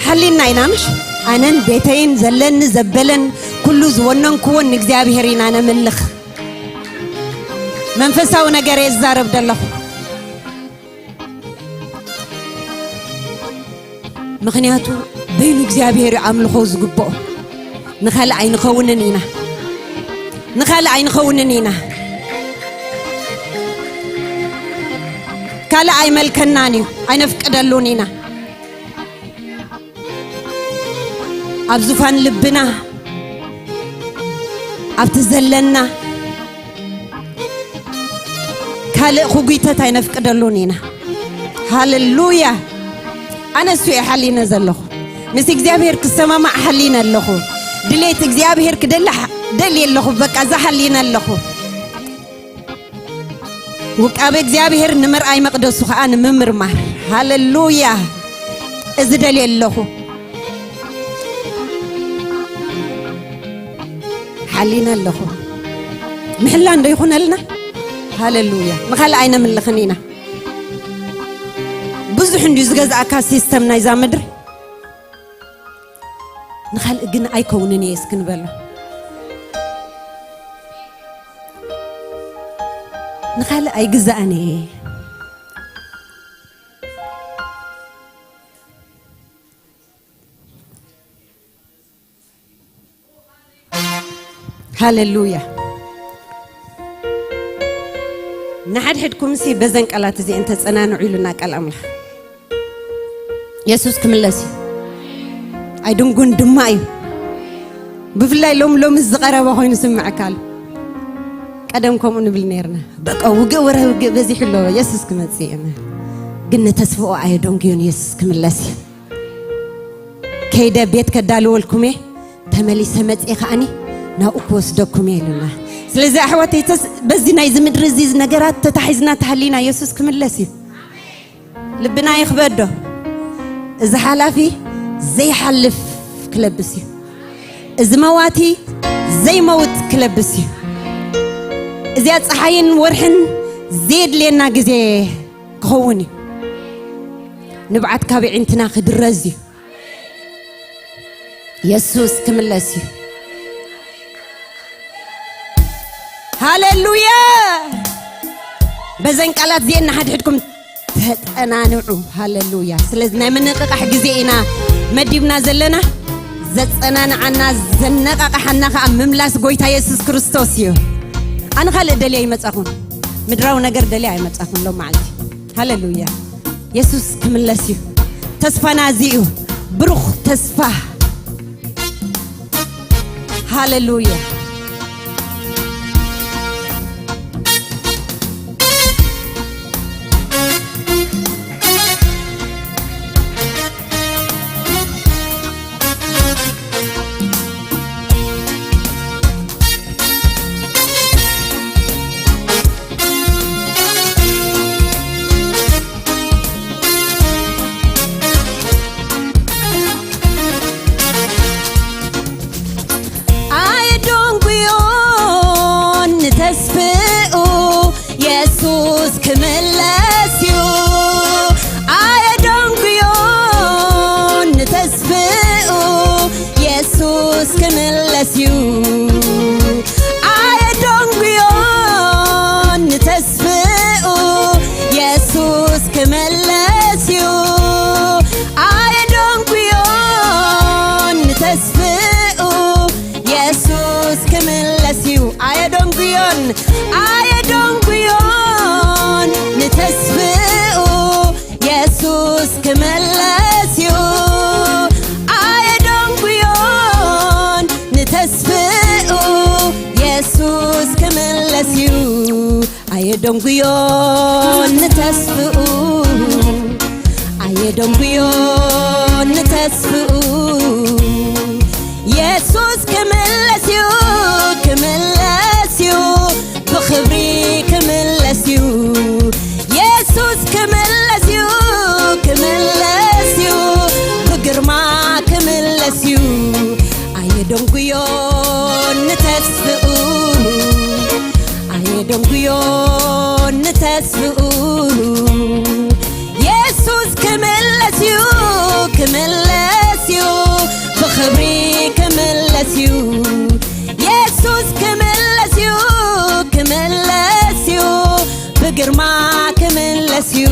ሓሊና ኢና ምሽ ኣነን ቤተይን ዘለኒ ዘበለን ኩሉ ዝወነንክዎን ንእግዚኣብሔር ኢና ነምልኽ። መንፈሳዊ ነገር እየ ዝዛረብ ዘለኹ። ምኽንያቱ ኮይኑ እግዚኣብሔር እዩ ኣምልኾ ዝግብኦ። ንኻልእ ኣይንኸውንን ኢና። ንኻልእ ኣይንኸውንን ኢና። ካልእ ኣይመልከናን እዩ። ኣይነፍቅደሉን ኢና። ኣብ ዙፋን ልብና፣ ኣብቲ ዘለና ካልእ ክጉይተት ኣይነፍቅደሉን ኢና። ሃሌሉያ። ኣነ እሱ እየ ሓሊነ ዘለኹ። ምስ እግዚኣብሔር ክሰማማዕ ሓሊነ ኣለኹ። ድሌት እግዚኣብሔር ክደሊ ሓ-፣ ደልየ ኣለኹ። በቃ፣ እዛ ሓሊነ ኣለኹ። ውቃበ እግዚኣብሔር ንምርኣይ፣ መቕደሱ ኸኣ ንምምርማር። ሃሌሉያ። እዚ ደልየ ኣለኹ። ሓሊነ ኣለኹ። ምሕላ እንዶ ይኹነልና። ሃሌሉያ። ንኻልእ ኣይነምልኽን ኢና። ብዙሕ እንድዩ ዝገዝኣካ ሲስተም ናይዛ ምድሪ። ንኻልእ ግን ኣይከውንን እየ እስኪ ንበሎ። ንኻልእ ኣይግዛእን እየ። ሃሌሉያ። ንሓድሕድኩምሲ በዘን ቃላት እዚአን ተጸናንዑ ኢሉና ቃል ኣምላኽ። የሱስ ክምለስ እዩ። ኣይድንጉን ድማ እዩ። ብፍላይ ሎም ሎምስ ዝቐረበ ኮይኑ ስምዐካ ኣሎ። ቀደም ከምኡ ንብል ነርና። በቃ ውግእ ወረ ውግእ በዚሑ ኣሎ። የሱስ ክመጽእ እዩ። ግን ንተስፍኦ ኣየደንጉዮን። የሱስ ክምለስ እዩ። ከይደ ቤት ከዳልወልኩም እየ፣ ተመሊሰ መጽኤ ከኣኒ ናብኡ ክወስደኩም እየ ኢሉና። ስለዚ ኣሕዋተይ፣ ተስ-፣ በዚ ናይዚ ምድሪ እዚ ነገራት ተታሒዝና ተሃሊና፣ የሱስ ክምለስ እዩ። ልብና ይኽበዶ። እዚ ሓላፊ ዘይሓልፍ ክለብስ እዩ። እዚ መዋቲ ዘይመውት ክለብስ እዩ። እዚኣ ጸሓይን ወርሕን ዘየድልየና ግዜ ክኸውን እዩ። ንብዓት ካብ ኣዒንትና ክድረዝ እዩ። የሱስ ክምለስ እዩ። ሃሌሉያ። በዘን ቃላት እዚአን ንሓድሕድኩም ተጠናንዑ። ሃሌሉያ። ስለዚ ናይ ምንቕቓሕ ግዜ ኢና መዲብና ዘለና። ዘጸናንዓና፣ ዘነቓቕሓና ከኣ ምምላስ ጎይታ የሱስ ክርስቶስ እዩ። ኣነ ካልእ ደልየ ኣይመጻኹን። ምድራዊ ነገር ደልየ ኣይመጻኹን ሎም መዓልቲ። ሃሌሉያ። የሱስ ክምለስ እዩ። ተስፋና እዚ እዩ። ብሩኽ ተስፋ። ሃሌሉያ። ኣየደንጉዮን ንተስፍኡ የሱስ ክምለስ እዩ። ኣየደንጉዮን ንተስፍኡ የሱስ ክምለስ እዩ። ኣየደንጉዮን ንተስፍኡ የሱስ ክምለስ እዩ። ኣየደንጉዮን ንተስፍኡ የሱስ ክምለስ እዩ። ኣየደንጉዮን፣ ኣየደንጉዮን ንተስፍኡ የሱስ ክምለስ እዩ። ኣየደንጉዮን ንተስፍኡ የሱስ ክምለስ እዩ። ኣየደንጉዮን ንተስፍኡ፣ ኣየደንጉዮን ንተስፍኡ። የሱስ ክምለስ እዩ፣ ክምለስ እዩ፣ ብኽብሪ ክምለስ እዩ። የሱስ ክምለስ እዩ፣ ክምለስ እዩ፣ ብግርማ ክምለስ እዩ። ኣየደንጉዮን ንተስፍኡ፣ ኣየደንጉዮን ንተስፍኡ። የሱስ ክምለስ እዩ፣ ክምለስ እዩ፣ ብኽብሪ ክምለስ እዩ። የሱስ ክምለስ እዩ፣ ክምለስ እዩ፣ ብግርማ ክምለስ እዩ።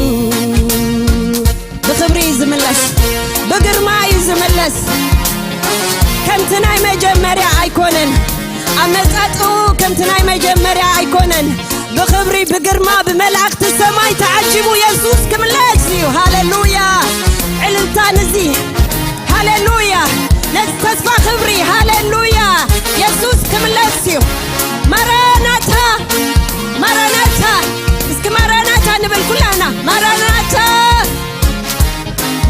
ብኽብሪ እዩ ዝምለስ፣ ብግርማ እዩ ዝምለስ። ከምቲ ናይ መጀመርያ ኣይኮነን። ኣመጻጽኡ ከምቲ ናይ መጀመርያ ኣይኮነን። ብኽብሪ፣ ብግርማ፣ ብመላእኽቲ ሰማይ ተዓጂቡ የሱስ ክምለስ እዩ። ሃሌሉያ! ዕልልታ ንዚ፣ ሃሌሉያ! ነዚ ተስፋ ክብሪ፣ ሃሌሉያ! የሱስ ክምለስ እዩ። ማራናታ፣ ማራናታ! እስኪ ማራናታ ንብል ኩላና። ማራናታ!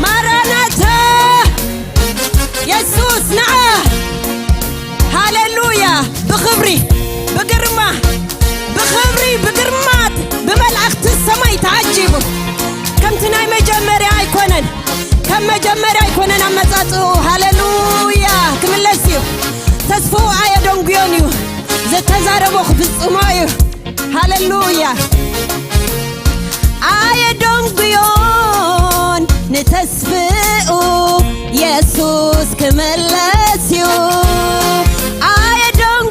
ማራናታ! የሱስ ንዓ! ሃሌሉያ! ብኽብሪ፣ ብግርማ፣ ብኽብሪ፣ ብግርማ፣ ብመላእኽቲ ሰማይ ተዓጂቡ። ከምቲ ናይ መጀመርያ ኣይኮነን። ከም መጀመርያ ኣይኮነን ኣመጻጽኡ። ሃሌሉያ! ክምለስ እዩ። ተስፍኡ ኣየደንጉዮን እዩ። ዝተዛረቦ ክፍጽሞ እዩ። ሃሌሉያ! ኣየደንጉዮን ንተስፍኡ፣ የሱስ ክምለስ እዩ።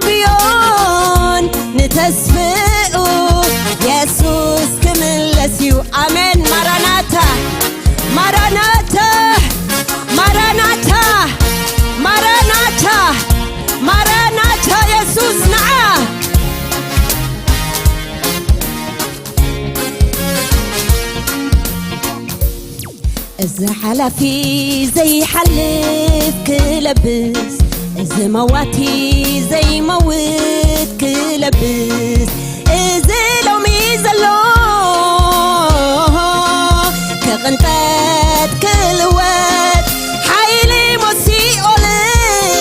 ኣየደንጉዮን ንተስፍኡ፣ የሱስ ክምለስ እዩ። ኣሜን። ማራናታ፣ ማራናታ፣ ማራናታ፣ ማራናታ፣ ማራናታ፣ የሱስ ንዓ። እዚ ሓላፊ ዘይሓልፍ ክለብስ፣ እዚ መዋቲ ዘይመውት ክለብስ፣ እዚ ሎሚ ዘሎ ክቕንጠጥ ክልወጥ፣ ሓይሊ ሞት ሲኦልን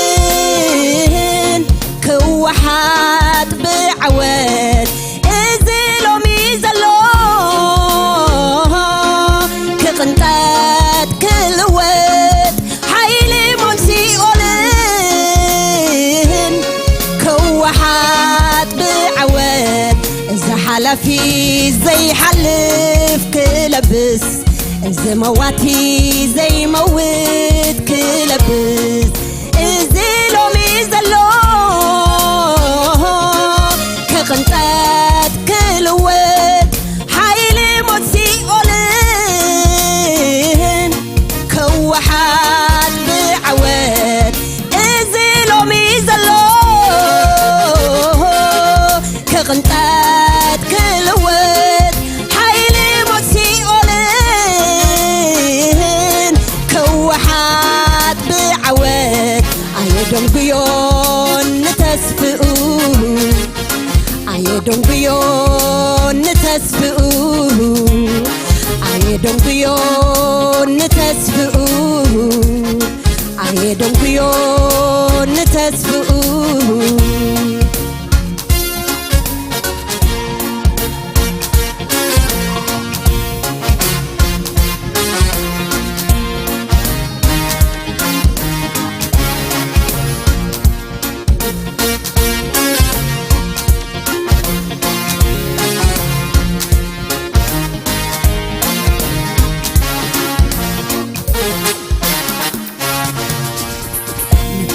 ክወሓጥ ብዓወት፣ እዚ ሎሚ ዘሎ ክቕንጠጥ ክልወጥ፣ ሓይሊ ሞት ሲኦልን ክወሓጥ ብዓወት፣ እዚ ሓላፊ ዘይሓልፍ ክለብስ፣ እዚ መዋቲ ዘይመውት ክለብስ፣ እዚ ሎሚ ዘሎ ክቕንጠጥ ክልወጥ፣ ሓይሊ ሞት ሲኦልን ክወሓጥ ብዓወት፣ እዚ ሎሚ ዘሎ ክቕንጠጥ ክልወጥ፣ ሓይሊ ሞት ሲኦልን ክወሓጥ ብዓወት፣ ኣየደንጉዮን ንተስፍኡ፣ ኣየደንጉዮን ንተስፍኡ፣ ኣየደንጉዮን ንተስፍኡ፣ ኣየደንጉዮን ንተስፍኡ።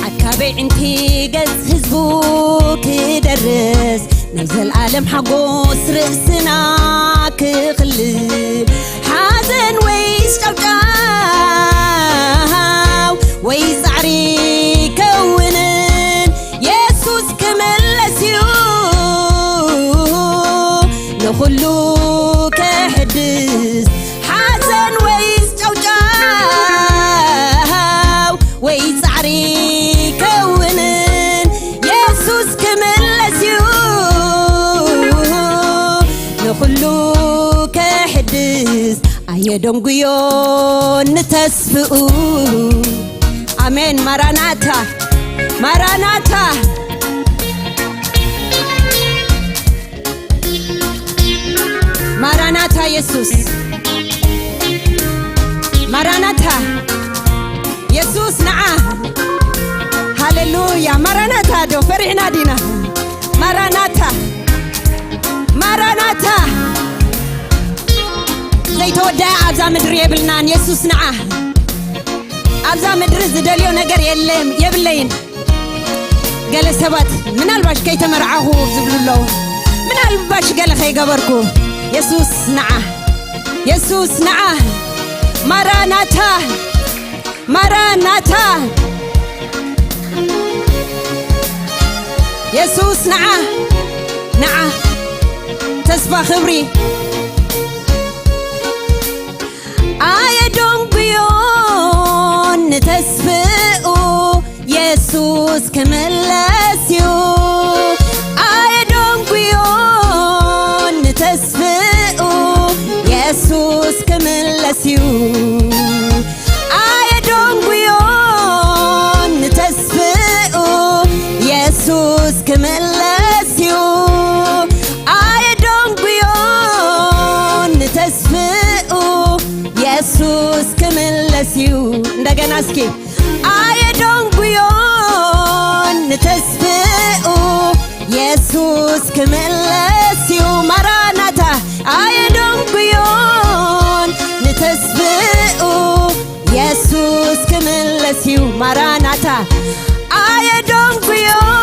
ኣካበይ ዕንቲ ገጽ ህዝቡ ክደርስ፣ ናይ ዘልኣለም ሓጎስ ርእስና ክኽልል፣ ሓዘን ወይስ ጫውጫው ወይ ጻዕሪ ከውንን፣ የሱስ ክምለስ እዩ ንኹሉ ከሕድስ፣ ሓዘን ወይስ ጫውጫው ወይ ጻዕሪ ከውንን፣ የሱስ ክምለስ እዩ ንኹሉ ከሕድስ፣ ኣየደንጉዮን ንተስፍኡ። ኣሜን። ማራናታ፣ ማራናታ፣ ማራናታ፣ የሱስ ማራናታ፣ የሱስ ንዓ። ሃሌሉያ። ማራናታ ዶ ፈሪሕና ዲና? ማራናታ፣ ማራናታ። ዘይተወደኣ ኣብዛ ምድሪ የብልናን። የሱስ ንዓ። ኣብዛ ምድሪ ዝደልዮ ነገር የለን፣ የብለይን። ገለ ሰባት ምናልባሽ ከይተመርዓኹ ዝብሉ ኣለዉ። ምናልባሽ ገለ ከይገበርኩ። የሱስ ንዓ፣ የሱስ ንዓ። ማራናታ፣ ማራናታ የሱስ ንዓ ንዓ ተስፋ ክብሪ ኣየደንጉዮን ንተስፍኡ የሱስ ክምለስ እዩ። ኣየደንጉዮን ንተስፍኡ የሱስ ክምለስ እዩ። ኣየደንጉዮን ንተስፍኡ የሱስ ክምለስ እዩ። ኣየደንጉዮን ንተስፍኡ የሱስ ክምለስ እዩ። እንደገና እስኪ ኣየደንጉዮን ንተስፍኡ የሱስ ክምለስ እዩ። ማራናታ ኣየደንጉዮን ንተስፍኡ የሱስ ክምለስ እዩ። ማራናታ ኣየደንጉዮን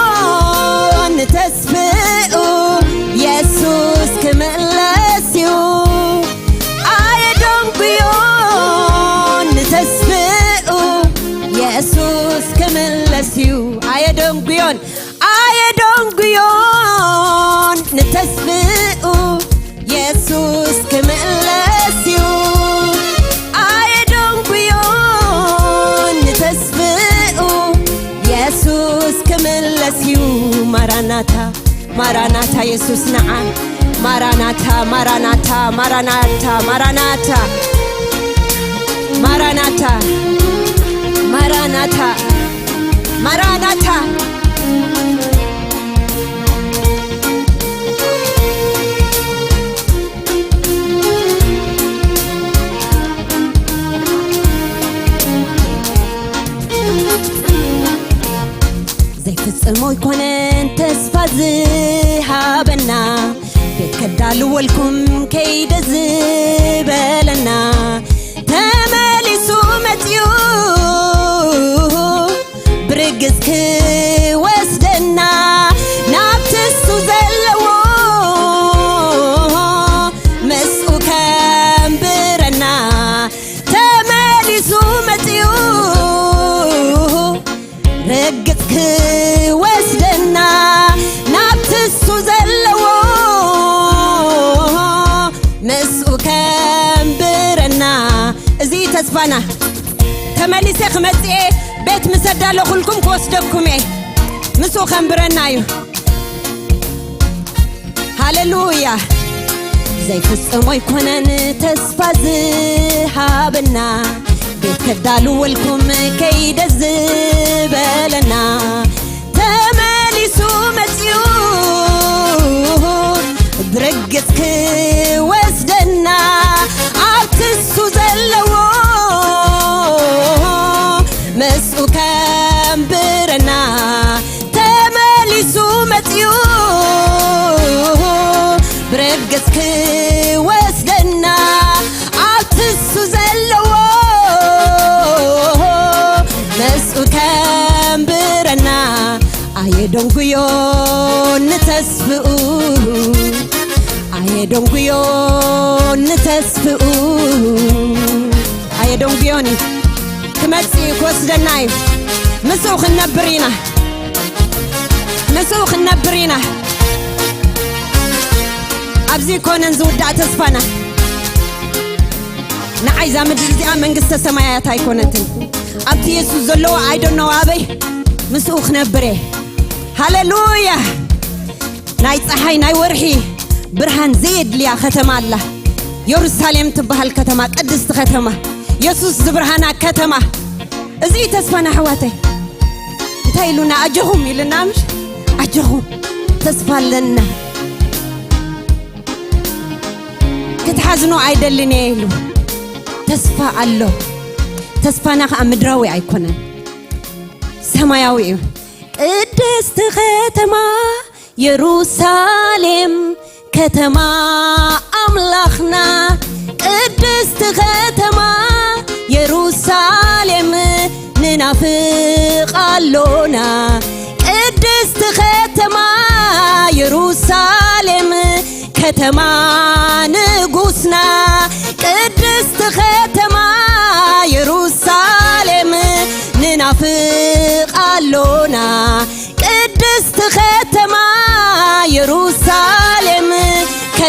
ንተስፍኡ የሱስ ክምለስ እዩ። ኣየደንጉዮን ንተስፍኡ የሱስ ክምለስ እዩ። ኣየደንጉዮን ኣየደንጉዮን ንተስፍኡ የሱስ ክምለስ እዩ። ኣየደንጉዮን ንተስፍኡ የሱስ ክምለስ እዩ። ማራናታ ማራናታ የሱስ ንዓ ማራናታ ማራናታ ማራናታ ማራናታ ማራናታ ማራናታ ማራናታ ዘይፍጽሞ ኣይኮነን ተስፋ ዝሃበና ቤት ከዳልወልኩም ከይደ ዝበለና ተመሊሱ መጽዩ ብርግጽ ክወስደና ናብቲ እሱ ዘለዎ ምስኡ ከንብረና ተመሊሱ መጽዩ ርግጽ ክወስደና ናብቲ እሱ ዘለዎ ምስኡ ከንብረና እዚ ተስፋና ተመሊሰ ክመጽእ እየ ቤት ምስ ኣዳለኹልኩም ክወስደኩም እየ ምስኡ ከንብረና እዩ ሃሌሉያ ዘይፍጽሞ ኣይኮነን ተስፋ ዝሃበና ቤት ከዳልወልኩም ከይደ ዝበለና ተመሊሱ መጽዩ ብርግጽ ክወስደና ኣብቲ እሱ ዘለዎ ምስኡ ከንብረና ተመሊሱ መጽዩ ብርግጽ ክወስደና ኣብቲ እሱ ዘለዎ ምስኡ ከንብረና ኣየደንጉዮ ንተስፍኡ ኣየደንጉዮ ንተስፍኡ ኣየደንጉዮን እዩ ክመጽእ እዩ ክወስደና እዩ ምስኡ ክንነብር ኢና ምስኡ ክንነብር ኢና ኣብዚ ይኮነን ዝውዳእ ተስፋና ንዓይ እዛ ምድሪ እዚኣ መንግስተ ሰማያት ኣይኮነትን ኣብቲ የሱስ ዘለዎ ኣይደኖ ኣበይ ምስኡ ክነብር እየ ሃሌሉያ ናይ ፀሓይ ናይ ወርሒ ብርሃን ዘየድልያ ከተማ ኣላ የሩሳሌም ትበሃል ከተማ ቅድስቲ ከተማ የሱስ ዝብርሃና ከተማ እዚ ተስፋና ኣሕዋተይ እንታይ ኢሉና ኣጆኹም ኢልና ምሽ ኣጆኹም ተስፋ ኣለና ክትሓዝኖ ኣይደልን እየ ኢሉ ተስፋ ኣሎ ተስፋና ከዓ ምድራዊ ኣይኮነን ሰማያዊ እዩ ቅድስቲ ከተማ የሩሳሌም ከተማ ኣምላኽና ቅድስቲ ከተማ የሩሳሌም ንናፍቕ ኣሎና ቅድስቲ ከተማ የሩሳሌም ከተማ ንጉስና ቅድስቲ ከተማ የሩሳሌም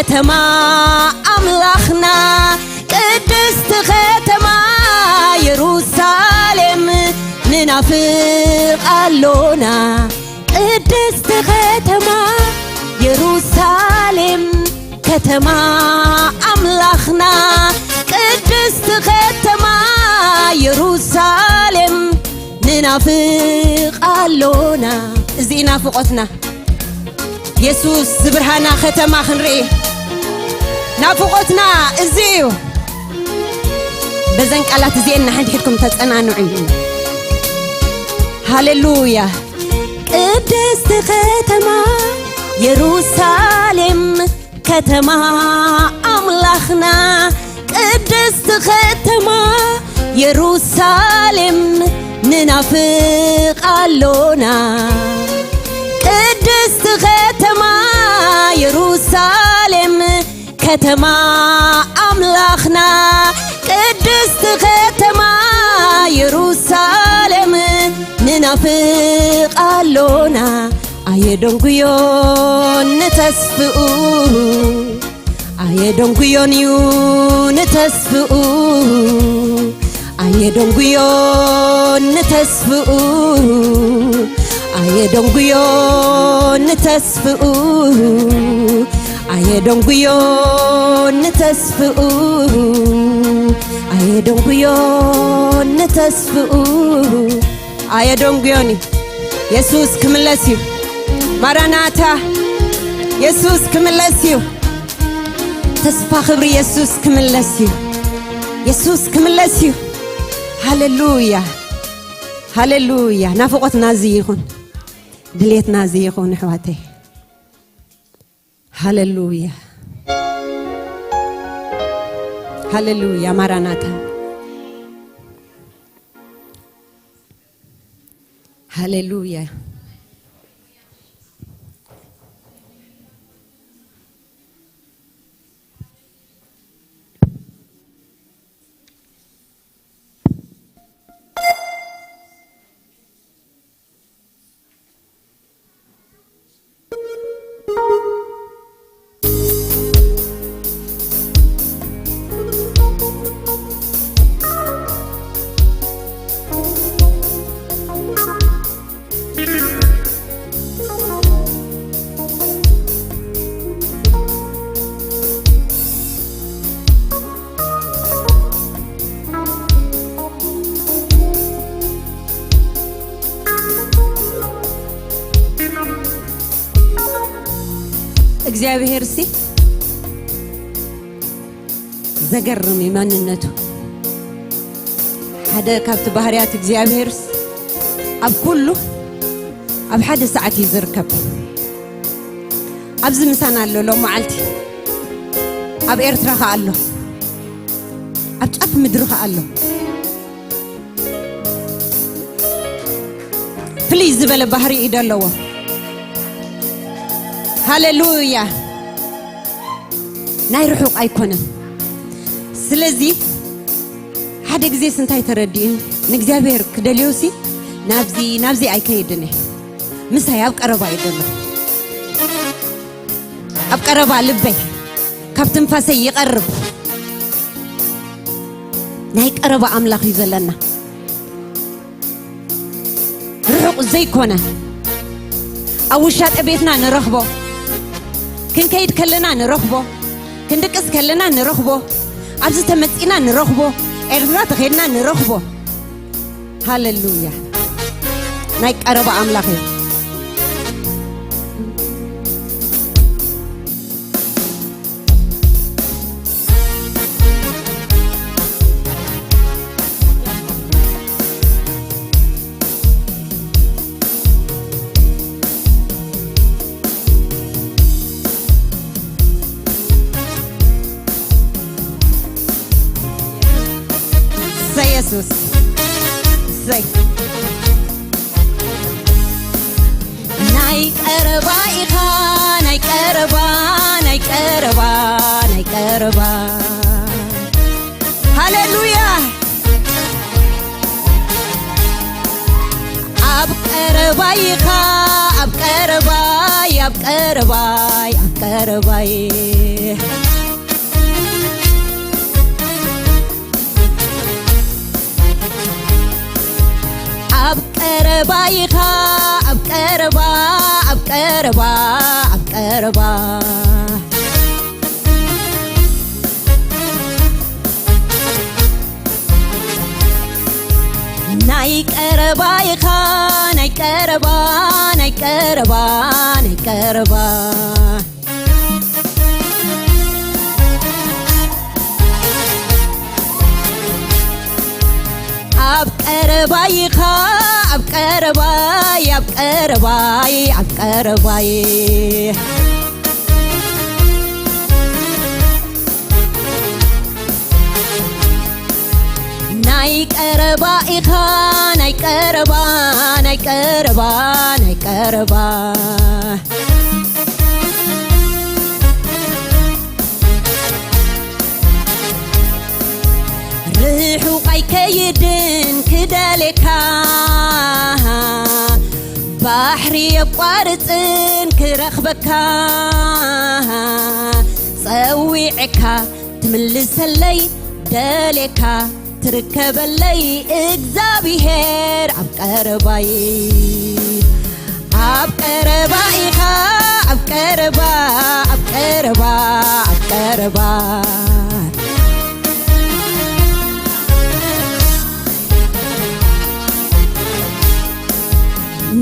ከተማ ኣምላኽና ቅድስቲ ከተማ የሩሳሌም ንናፍቕ ኣሎና። ቅድስቲ ከተማ የሩሳሌም ከተማ ኣምላኽና ቅድስቲ ከተማ የሩሳሌም ንናፍቕ ኣሎና። እዚ ናፍቖትና። የሱስ ዝብርሃና ከተማ ክንርኢ ናፍቖትና እዚ እዩ። በዘን ቃላት እዚኤን ንሓድሕድኩም ተጸናንዑ እዩ። ሃሌሉያ። ቅድስቲ ከተማ የሩሳሌም ከተማ ኣምላኽና ቅድስቲ ከተማ የሩሳሌም ንናፍቕ ኣሎና። ቅድስቲ ከተማ የሩሳሌም ከተማ ኣምላኽና ቅድስቲ ከተማ የሩሳሌም ንናፍቕ ኣሎና። ኣየደንጉዮን ንተስፍኡ ኣየደንጉዮን እዩ ንተስፍኡ ኣየደንጉዮን ንተስፍኡ ኣየደንጉዮን ንተስፍኡ ኣየደንጉዮን ንተስፍኡ ኣየደንጉዮን ንተስፍኡ ኣየደንጉዮን እዩ። የሱስ ክምለስ እዩ። ማራናታ የሱስ ክምለስ እዩ። ተስፋ ክብሪ የሱስ ክምለስ እዩ። የሱስ ክምለስ እዩ። ሃሌሉያ ሃሌሉያ። ናፍቆትና እዚ ይኹን፣ ድሌትና እዚ ይኹን ኣሕዋተይ። ሃሌሉያ ሃሌሉያ። ማራናታ ሃሌሉያ። እግዚኣብሔር ሲ ዘገርም እዩ ማንነቱ። ሓደ ካብቲ ባህርያት እግዚኣብሔርስ ኣብ ኩሉ ኣብ ሓደ ሰዓት እዩ ዝርከብ። ኣብዚ ምሳና ኣሎ ሎም መዓልቲ፣ ኣብ ኤርትራ ከኣ ኣሎ፣ ኣብ ጫፍ ምድሪ ከኣ ኣሎ። ፍልይ ዝበለ ባህሪ እዩ ዘለዎ። ሃሌሉያ። ናይ ርሑቕ ኣይኮነን። ስለዚ ሓደ ግዜስ እንታይ ተረዲኡ፣ ንእግዚኣብሔር ክደልዮሲ ናብዚ ናብዚ ኣይከይድን እየ። ምሳይ ኣብ ቀረባ እዩ ዘሎ። ኣብ ቀረባ ልበይ ካብ ትንፋሰይ ይቐርብ። ናይ ቀረባ ኣምላኽ እዩ ዘለና። ርሑቕ ዘይኮነ፣ ኣብ ውሻጠ ቤትና ንረኽቦ፣ ክንከይድ ከለና ንረኽቦ፣ ክንድቅስ ከለና ንረኽቦ፣ ኣብዚ ተመጺና ንረኽቦ፣ ኤርትራ ተኸድና ንረኽቦ። ሃሌሉያ። ናይ ቀረባ ኣምላኽ እዩ። እሰይ የሱስ፣ እሰይ። ናይ ቀረባ ኢኻ፣ ናይ ቀረባ፣ ናይ ቀረባ፣ ናይ ቀረባ። ሃሌሉያ። ኣብ ቀረባ ኢኻ፣ ኣብ ቀረባ፣ ኣብ ቀረባይ፣ ኣብ ቀረባይ። ኣብ ቀረባይኻ፣ ኣብ ቀረባ፣ ኣብ ቀረባ፣ ኣብ ቀረባ። ናይ ቀረባይኻ፣ ናይ ቀረባ፣ ናይ ቀረባ፣ ናይ ቀረባ። ኣብ ቀረባይኻ፣ ኣብ ቀረባይ፣ ኣብ ቀረባይ፣ ኣብ ቀረባይ። ናይ ቀረባ ኢኻ፣ ናይ ቀረባ፣ ናይ ቀረባ፣ ናይ ቀረባ። ርሑቕ ኣይከይድን ክደሌካ፣ ባሕሪ የቋርጽን ክረኽበካ፣ ጸዊዕካ ትምልሰለይ ደሌካ ትርከበለይ እግዚኣብሄር ኣብ ቀረባይ። ኣብ ቀረባ ኢኻ፣ ኣብ ቀረባ፣ ኣብ ቀረባ፣ ኣብ ቀረባ።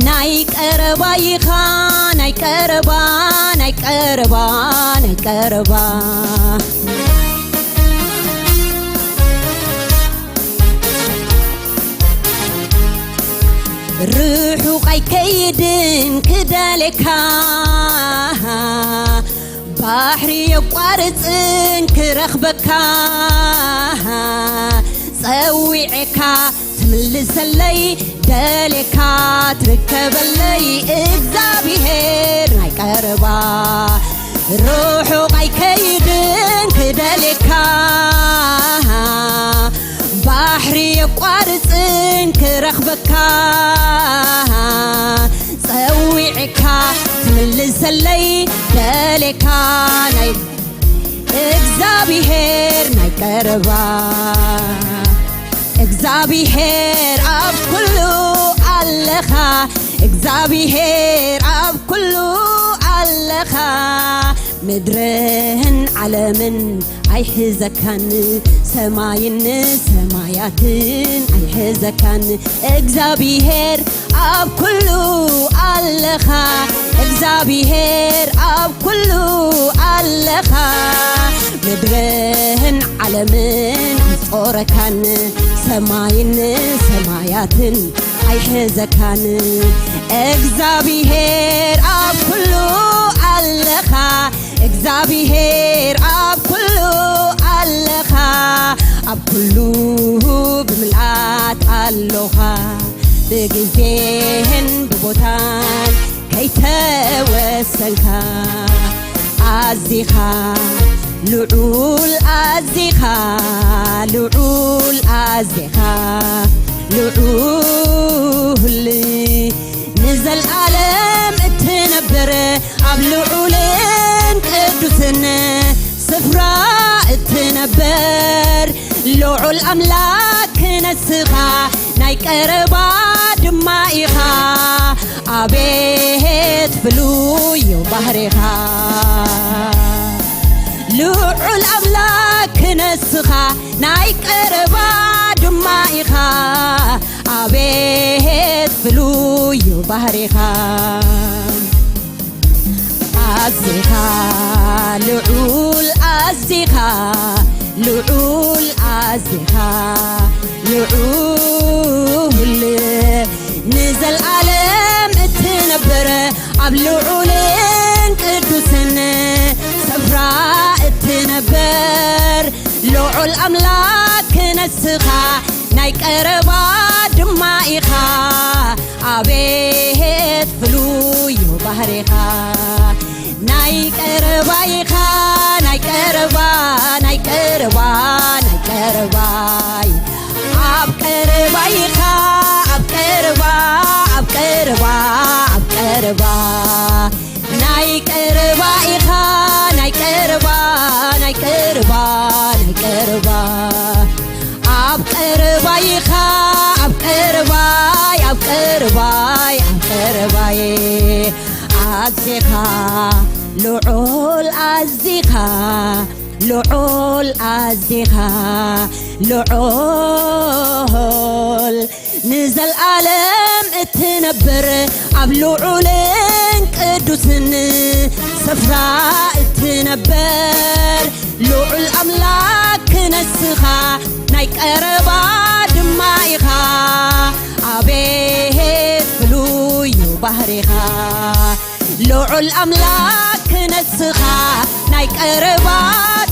ናይ ቀረባ ኢኻ፣ ናይ ቀረባ፣ ናይ ቀረባ፣ ናይ ቀረባ። ርሑቕ ኣይከይድን ክደሌካ፣ ባሕሪ የቋርጽን ክረኽበካ፣ ጸዊዐካ ትምልሰለይ ደሌካ ትርከበለይ እግዚኣብሄር ናይ ቀረባ። ርሑቕ ኣይከይድን ክደሌካ፣ ባሕሪ የቋርጽን ክረኽበካ፣ ጸዊዕካ ትምልሰለይ ደሌካ ናይ እግዚኣብሄር ናይ ቀረባ። እግዚኣብሄር ኣብ ኩሉ ኣለኻ፣ እግዚኣብሄር ኣብ ኩሉ ኣለኻ። ምድርን ዓለምን ኣይሕዘካን፣ ሰማይን ሰማያትን ኣይሕዘካን። እግዚኣብሄር ኣብ ኩሉ ኣለኻ፣ እግዚኣብሄር ኣብ ኩሉ ኣለኻ። ምድርን ዓለምን ኣይጾረካን፣ ሰማይን ሰማያትን ኣይሕዘካን። እግዚኣብሄር ኣብ ኩሉ ኣለኻ፣ እግዚኣብሄር ኣብ ኩሉ ኣለኻ፣ ኣብ ኩሉ ብምልኣት ኣሎኻ። ብግዜን ብቦታን ከይተወሰንካ፣ ኣዚኻ ልዑል፣ ኣዚኻ ልዑል፣ ኣዚኻ ልዑል፣ ንዘልኣለም እትነብር ኣብ ልዑልን ቅዱስን ስፍራ እትነብር ልዑል ኣምላክ ነስኻ ናይ ቀረባ ድማ ኢኻ። ኣቤት ፍሉይ ባህሪኻ ልዑል ኣምላክ ነስኻ ናይ ቀረባ ድማ ኢኻ። ኣቤት ፍሉይ ባህሪኻ ኣዚኻ ልዑል ኣዚኻ ልዑል ኣዚኻ ልዑል ንዘልኣለም እትነብር ኣብ ልዑልን ቅዱስን ስፍራ እትነብር ልዑል ኣምላክ ነስኻ ናይ ቀረባ ድማ ኢኻ። ኣቤት ፍሉይ ባህሪኻ ናይ ቀረባ ኢኻ ናይ ቀረባ ናይ ቀረባ ናይ ቀረባይ ኣብ ቀረባ ኢኻ ኣብ ቀረባ ኣብ ቀረባ ኣብ ቀረባ ቀረባ ኢኻ ናይ ቀረባ ናይ ቀረባ ናይ ቀረባ ኣብ ቀረባ ኢኻ ኣብ ቀረባይ ኣብ ቀረባይ ኣብ ቀረባይ ኣዚኻ ልዑል ኣዚኻ ልዑል ኣዚኻ ልዑል ንዘልኣለም እትነብር ኣብ ልዑልን ቅዱስን ስፍራ እትነብር ልዑል ኣምላክ ነስኻ ናይ ቀረባ ድማ ኢኻ ኣቤት ፍሉዩ ባህሪኻ ልዑል ኣምላክ ነስኻ ናይ ቀረባ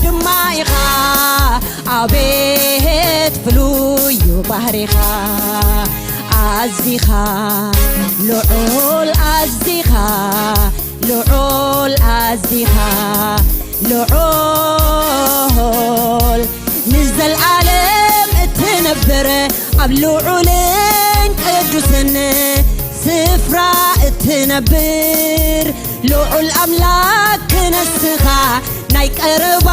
ድማ ኢኻ ኣቤት ፍሉዩ ባህሪኻ ኣዚኻ ልዑል ኣዚኻ ልዑል ኣዚኻ ልዑል ንዘልኣለም እትነብር ኣብ ልዑልን ቅዱስን ስፍራ እትነብር ልዑል ኣምላክ ነስኻ ናይ ቀረባ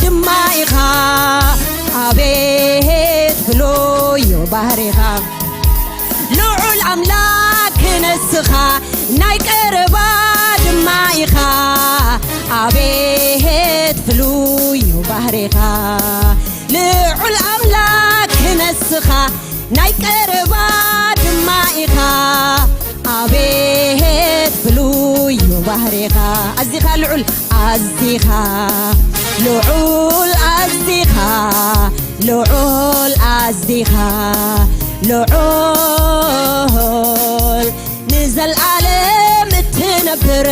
ድማ ኢኻ ኣቤት ፍሉዩ ባህሪኻ ልዑል ኣምላክ ነስኻ ናይ ቀረባ ድማ ኢኻ ኣቤት ፍሉዩ ባህሪኻ ልዑል ኣምላክ ነስኻ ናይ ቀረባ ድማ ኢኻ ኣቤት ፍሉዩ ባህሪኻ ኣዚኻ ልዑል ኣዚኻ ልዑል ኣዚኻ ልዑል ኣዚኻ ልዑል ንዘልኣለም እትነብር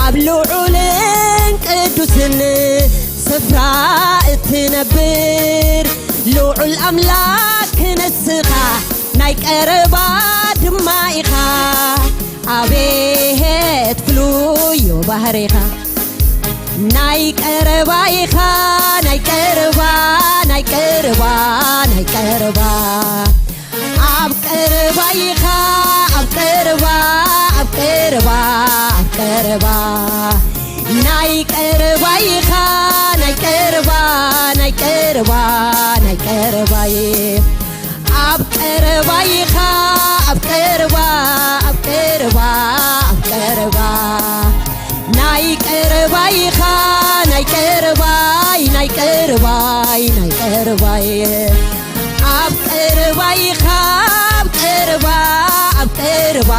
ኣብ ልዑልን ቅዱስን ስፍራ እትነብር ልዑል ኣምላክ ነስኻ ናይ ቀረባ ድማ ኢኻ ኣቤት ፍሉዩ ባህሪኻ ናይ ቀረባ ኢኻ ናይ ቀረባ ናይ ቀረባ ናይ ቀረባ ኣብ ቀረባ ኢኻ ኣብ ቀረባ ኣብ ቀረባ ኣብ ቀረባ ናይ ቀረባ ኢኻ ናይ ቀረባ ናይ ቀረባ ናይ ቀረባይ ኣብ ቀረባ ኢኻ ኣብ ቀረባ ኣብ ቀረባ ኣብ ቀረባ ናይ ቀረባ ኢኻ ናይ ቀረባይ ናይ ቀረባይ ናይ ቀረባይ ኣብ ቀረባ ኢኻ ኣብ ቀረባ ኣብ ቀረባ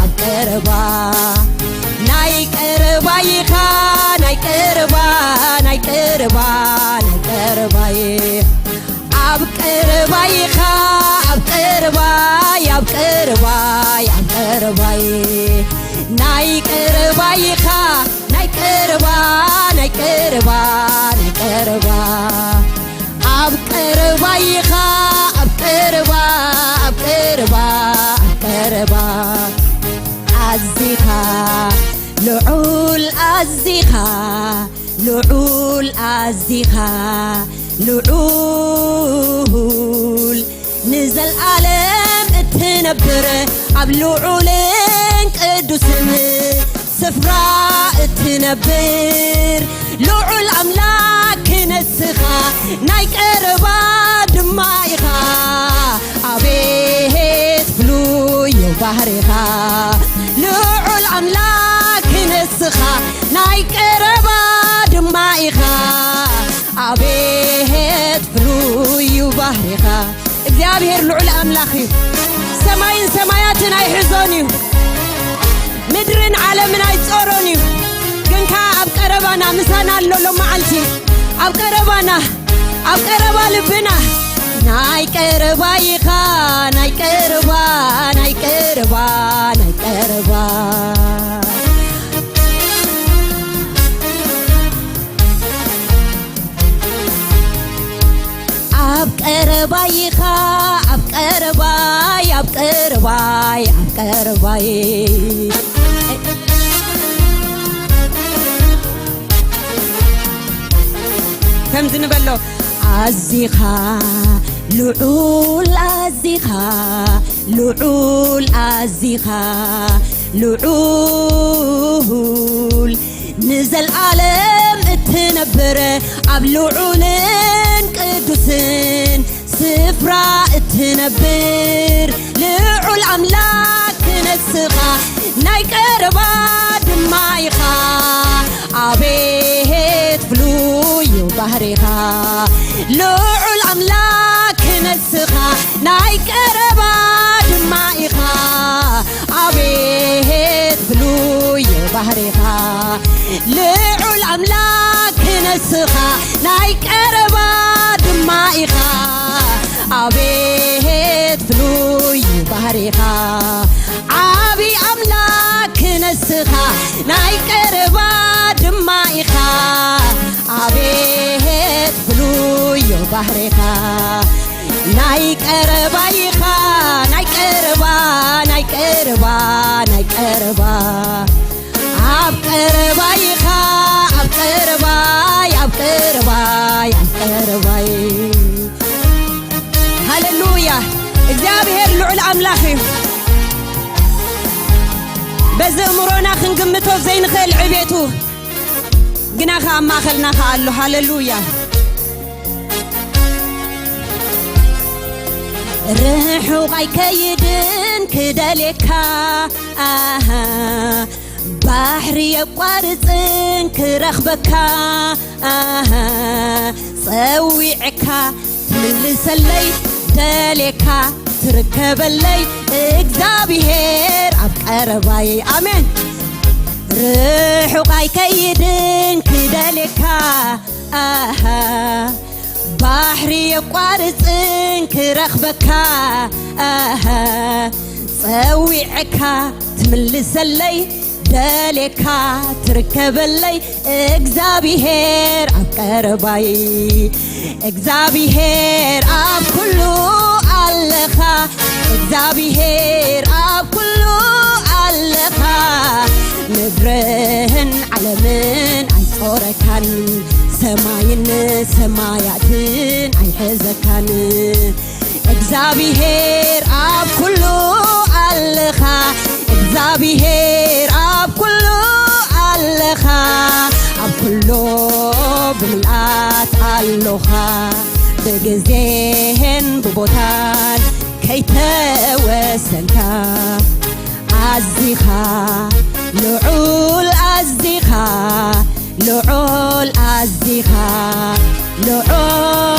ኣብ ቀረባ ናይ ቀረባ ኢኻ ናይ ቀረባ ናይ ቀረባ ናይ ቀረባይ ኣብ ቀረባ ኢኻ ኣብ ቀረባይ ኣብ ቀረባይ ኣብ ቀረባይ ናይ ቀረባ ኢኻ ናይ ቀረባ ናይ ቀረባ ናይ ቀረባ ኣብ ቀረባ ኢኻ ኣብ ቀረባ ኣብ ቀረባ ኣብ ቀረባ ኣዚኻ ልዑል ኣዚኻ ልዑል ኣዚኻ ልዑል ንዘልኣለም እትነብር ኣብ ልዑልን ቅዱስን ስፍራ እትነብር ልዑል ኣምላክ ነስኻ ናይ ቀረባ ድማ ኢኻ ኣቤት ፍሉዩ ባህሪኻ ልዑል ኣምላክ ነስኻ ናይ ቀረባ ድማ ኢኻ ኣቤት ፍሉዩ ባህሪኻ እግዚኣብሔር ልዑል ኣምላኽ እዩ ሰማይን ሰማያትን ኣይሕዞን እዩ ምድርን ዓለምን ኣይጾሮን እዩ ግን ከኣ ኣብ ቀረባና ምሳና ኣሎ ሎመዓልቲ ኣብ ቀረባና ኣብ ቀረባ ልብና ናይ ቀረባ ኢኻ ናይ ቀረባ ናይ ቀረባ ናይ ቀረባ ኣብ ቀረባ ኢኻ ኣብ ቀረባይ ኣብ ቀረባይ ኣብ ቀረባይ ከምዚ ንበሎ ኣዚኻ ልዑል ኣዚኻ ልዑል ኣዚኻ ልዑል ንዘልኣለም እትነብር ኣብ ልዑልን ቅዱስን ስፍራ እትነብር ልዑል ኣምላክ ንስኻ ናይ ቀረባ ድማ ኢኻ። ኣቤት ፍሉይ እዩ ባህሪኻ ልዑል ኣምላክ ንስኻ ናይ ቀረባ ድማ ኢኻ። ኣቤት ፍሉይ እዩ ባህሪኻ ልዑል ኣምላክ ንስኻ ናይ ቀረባ ድማ ኢኻ። ኣቤት ፍሉይ እዩ ባህሪኻ ዓቢ ኣምላክ ንስኻ ናይ ቀረባ ድማ ኢኻ። ኣቤት ፍሉይ እዩ ባህሪኻ ናይ ቀረባ ኢኻ ናይ ቀረባ ናይ ቀረባ ናይ ቀረባ ኣብ ቀረባ ኢኻ ኣብ ቀረባይ ኣብ ቀረባይ ኣብ ቀረባይ ሃሌሉያ። እግዚኣብሔር ልዑል ኣምላኽ እዩ። በዚ እምሮና ክንግምቶ ዘይንኽእል ዕቤቱ ግና ከኣ ኣብ ማእኸልና ከኣ ኣሎ። ሃሌሉያ። ርሑቕ ኣይከይድን ክደልየካ ኣሃ ባሕሪ የቋርጽን ክረኽበካ ኣሃ ጸዊዕካ ትምልሰለይ ደልየካ ትርከበለይ እግዚኣብሔር ኣብ ቀረባይ ኣሜን። ርሑቕ ኣይከይድን ክደልየካ ኣሃ ባሕሪ የቋርጽን ክረኽበካ ኣሃ ጸዊዕካ ትምልሰለይ ደልየካ ትርከበለይ እግዚኣብሔር ኣብ ቀረባይ እግዚኣብሔር ኣብ ኩሉ ኣለኻ እግዚኣብሔር ኣብ ኩሉ ኣለኻ ምድርን ዓለምን ኣይጾረካን ሰማይን ሰማያትን ኣይሕዘካን እግዚኣብሔር ኣብ ኩሉ ኣለኻ እግዚኣብሔር ኣብ ኩሉ ኣለኻ ኣብ ኩሉ ብምልኣት ኣሎኻ ብግዜን ብቦታን ከይተወሰንካ ኣዚኻ ልዑል ኣዚኻ ልዑል ኣዚኻ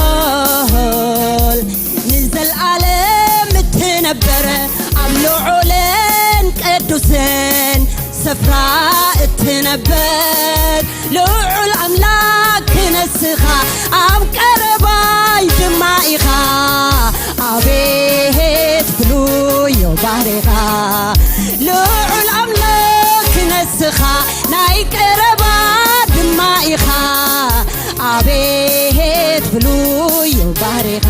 ልዑል ንዘልኣለም እትነብር ኣብ ልዑልን ቅዱስን ስፍራ እትነብር ልዑል ኣምላክ ንስኻ ኣብ ቀረባይ ድማ ኢኻ ኣቤት ፍሉይ ባህሪኻ ልዑል ኣምላክ ንስኻ ናይ ቀረባ ድማ ኢኻ ኣቤት ፍሉይ ባህሪኻ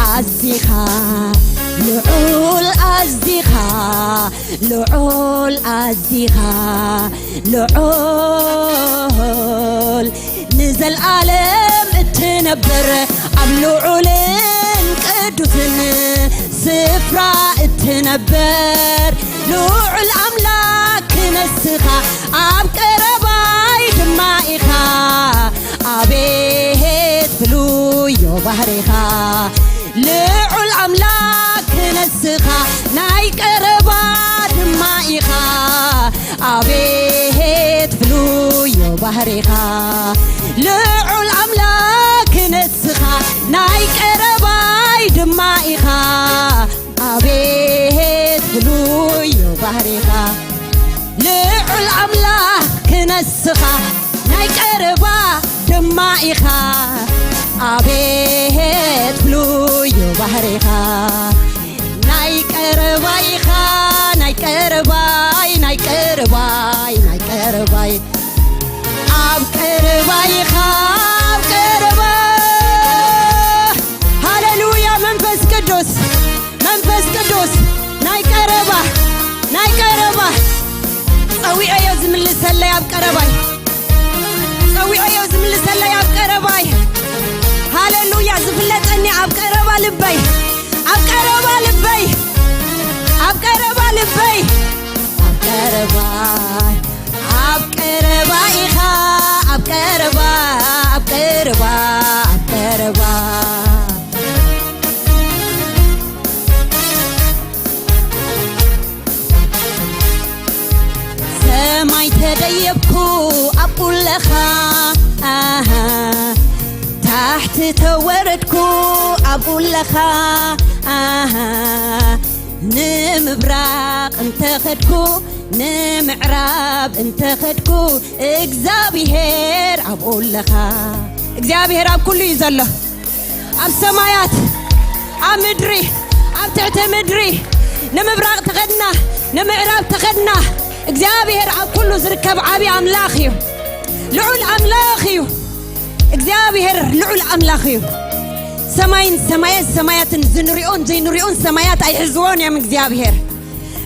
ኣዚኻ ልዑል ኣዚኻ ልዑል ኣዚኻ ልዑል ንዘልኣለም እትነብር ኣብ ልዑልን ቅዱስን ስፍራ እትነብር ልዑል ኣምላክ ንስኻ ኣብ ቀረባይ ድማ ኢኻ ኣቤት ፍሉይ ባህሪኻ ልዑል ኣምላክ ንስኻ ናይ ቀረባ ድማ ኢኻ ኣቤት ፍሉይ ባህሪኻ ልዑል ኣምላክ ንስኻ ናይ ቀረባይ ድማ ኢኻ ኣቤት ፍሉይ ባህሪኻ ልዑል ኣምላክ ንስኻ ናይ ቀረባ ድማ ኢኻ ኣቤት ፍሉይ ባህሪኻ ናይ ቀረባ ኢኻ ናይ ቀረባይ ናይ ቀረባይ ናይ ቀረባይ ኣብ ቀረባ ኢኻ ኣብ ቀረባ ሃሌሉያ መንፈስ ቅዱስ መንፈስ ቅዱስ ናይ ቀረባ ናይ ቀረባ ጸዊዐዮ ዝምልሰለይ ኣብ ቀረባይ ጸዊዐዮ ዝምልሰለይ ኣብ ቀረባይ ሃሌሉያ ዝፍለጠኒ ኣብ ቀረባ ልበይ ኣብ ቀረባ ልበይ ኣብ ቀረባ ልበይ ኣብ ቀረባይ ኣብ ቀረ ኣብኡ ኣለኻ ኣሃ፣ ታሕቲ ተወረድኩ ኣብኡ ኣለኻ ኣሃ፣ ንምብራቕ እንተኸድኩ ንምዕራብ እንተኸድኩ እግዚኣብሔር ኣብኡ ኣለኻ። እግዚኣብሔር ኣብ ኩሉ እዩ ዘሎ። ኣብ ሰማያት፣ ኣብ ምድሪ፣ ኣብ ትሕቲ ምድሪ፣ ንምብራቕ ተኸድና፣ ንምዕራብ ተኸድና፣ እግዚኣብሔር ኣብ ኩሉ ዝርከብ ዓቢ ኣምላኽ እዩ። ልዑል ኣምላኽ እዩ። እግዚኣብሔር ልዑል ኣምላኽ እዩ። ሰማይን ሰማያት ሰማያትን ዝንሪኦን ዘይንሪኦን ሰማያት ኣይሕዝዎን እዮም እግዚኣብሔር።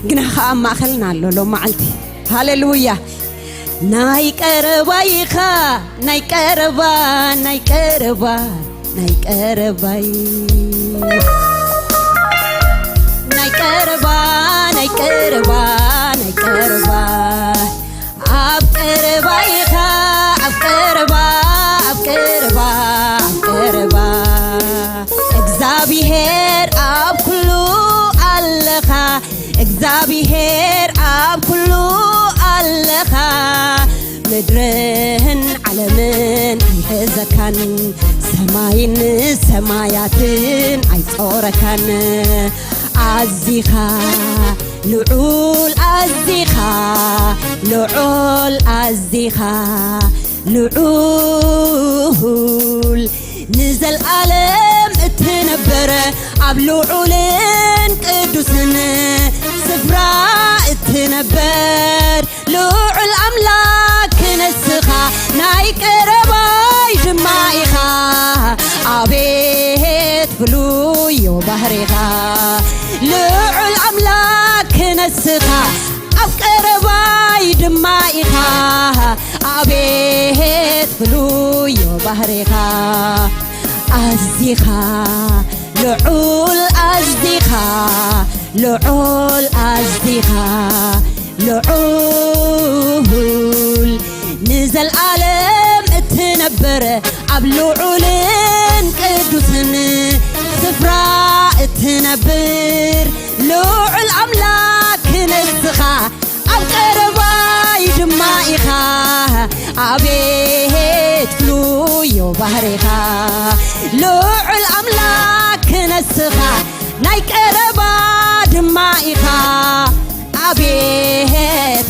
ግና ኸኣ ኣብ ማእኸልና ኣሎ ሎም መዓልቲ። ሃሌሉያ። ናይ ቀረባ ኢኻ፣ ናይ ቀረባ፣ ናይ ቀረባ፣ ናይ ቀረባይ። ናይ ቀረባ፣ ናይ ቀረባ፣ ናይ ቀረባ። ኣብ ቀረባ ኢኻ፣ ኣብ ቀረባ፣ ኣብ ቀረባ፣ ኣብ ቀረባ። እግዚኣብሔር ኣብ ኩሉ ኣለኻ፣ እግዚኣብሔር ኣብ ኩሉ ኣለኻ። ምድርን ዓለምን ኣይሕዘካን፣ ሰማይን ሰማያትን ኣይጾረካን። ኣዚኻ ልዑል፣ ኣዚኻ ልዑል፣ ኣዚኻ ልዑል፣ ንዘልኣለም እትነብር ኣብ ልዑልን ቅዱስን ስፍራ እትነብር ልዑል ኣምላክ ንስኻ ናይ ቀረባይ ድማ ኢኻ። ኣቤት ፍሉይ ባህሪኻ ልዑል ኣምላክ ንስኻ ኣብ ቀረባይ ድማ ኢኻ። ኣቤት ፍሉይ ባህሪኻ ኣዚኻ ልዑል ኣዚኻ ልዑል ኣዚኻ ልዑል ንዘልኣለም እትነብር ኣብ ልዑልን ቅዱስን ስፍራ እትነብር ልዑል ኣምላክ ንስኻ ኣብ ቀረባይ ድማ ኢኻ። ኣቤት ፍሉይ ባህሪኻ ልዑል ኣምላክ ንስኻ ናይ ቀረባ ድማ ኢኻ። ኣቤት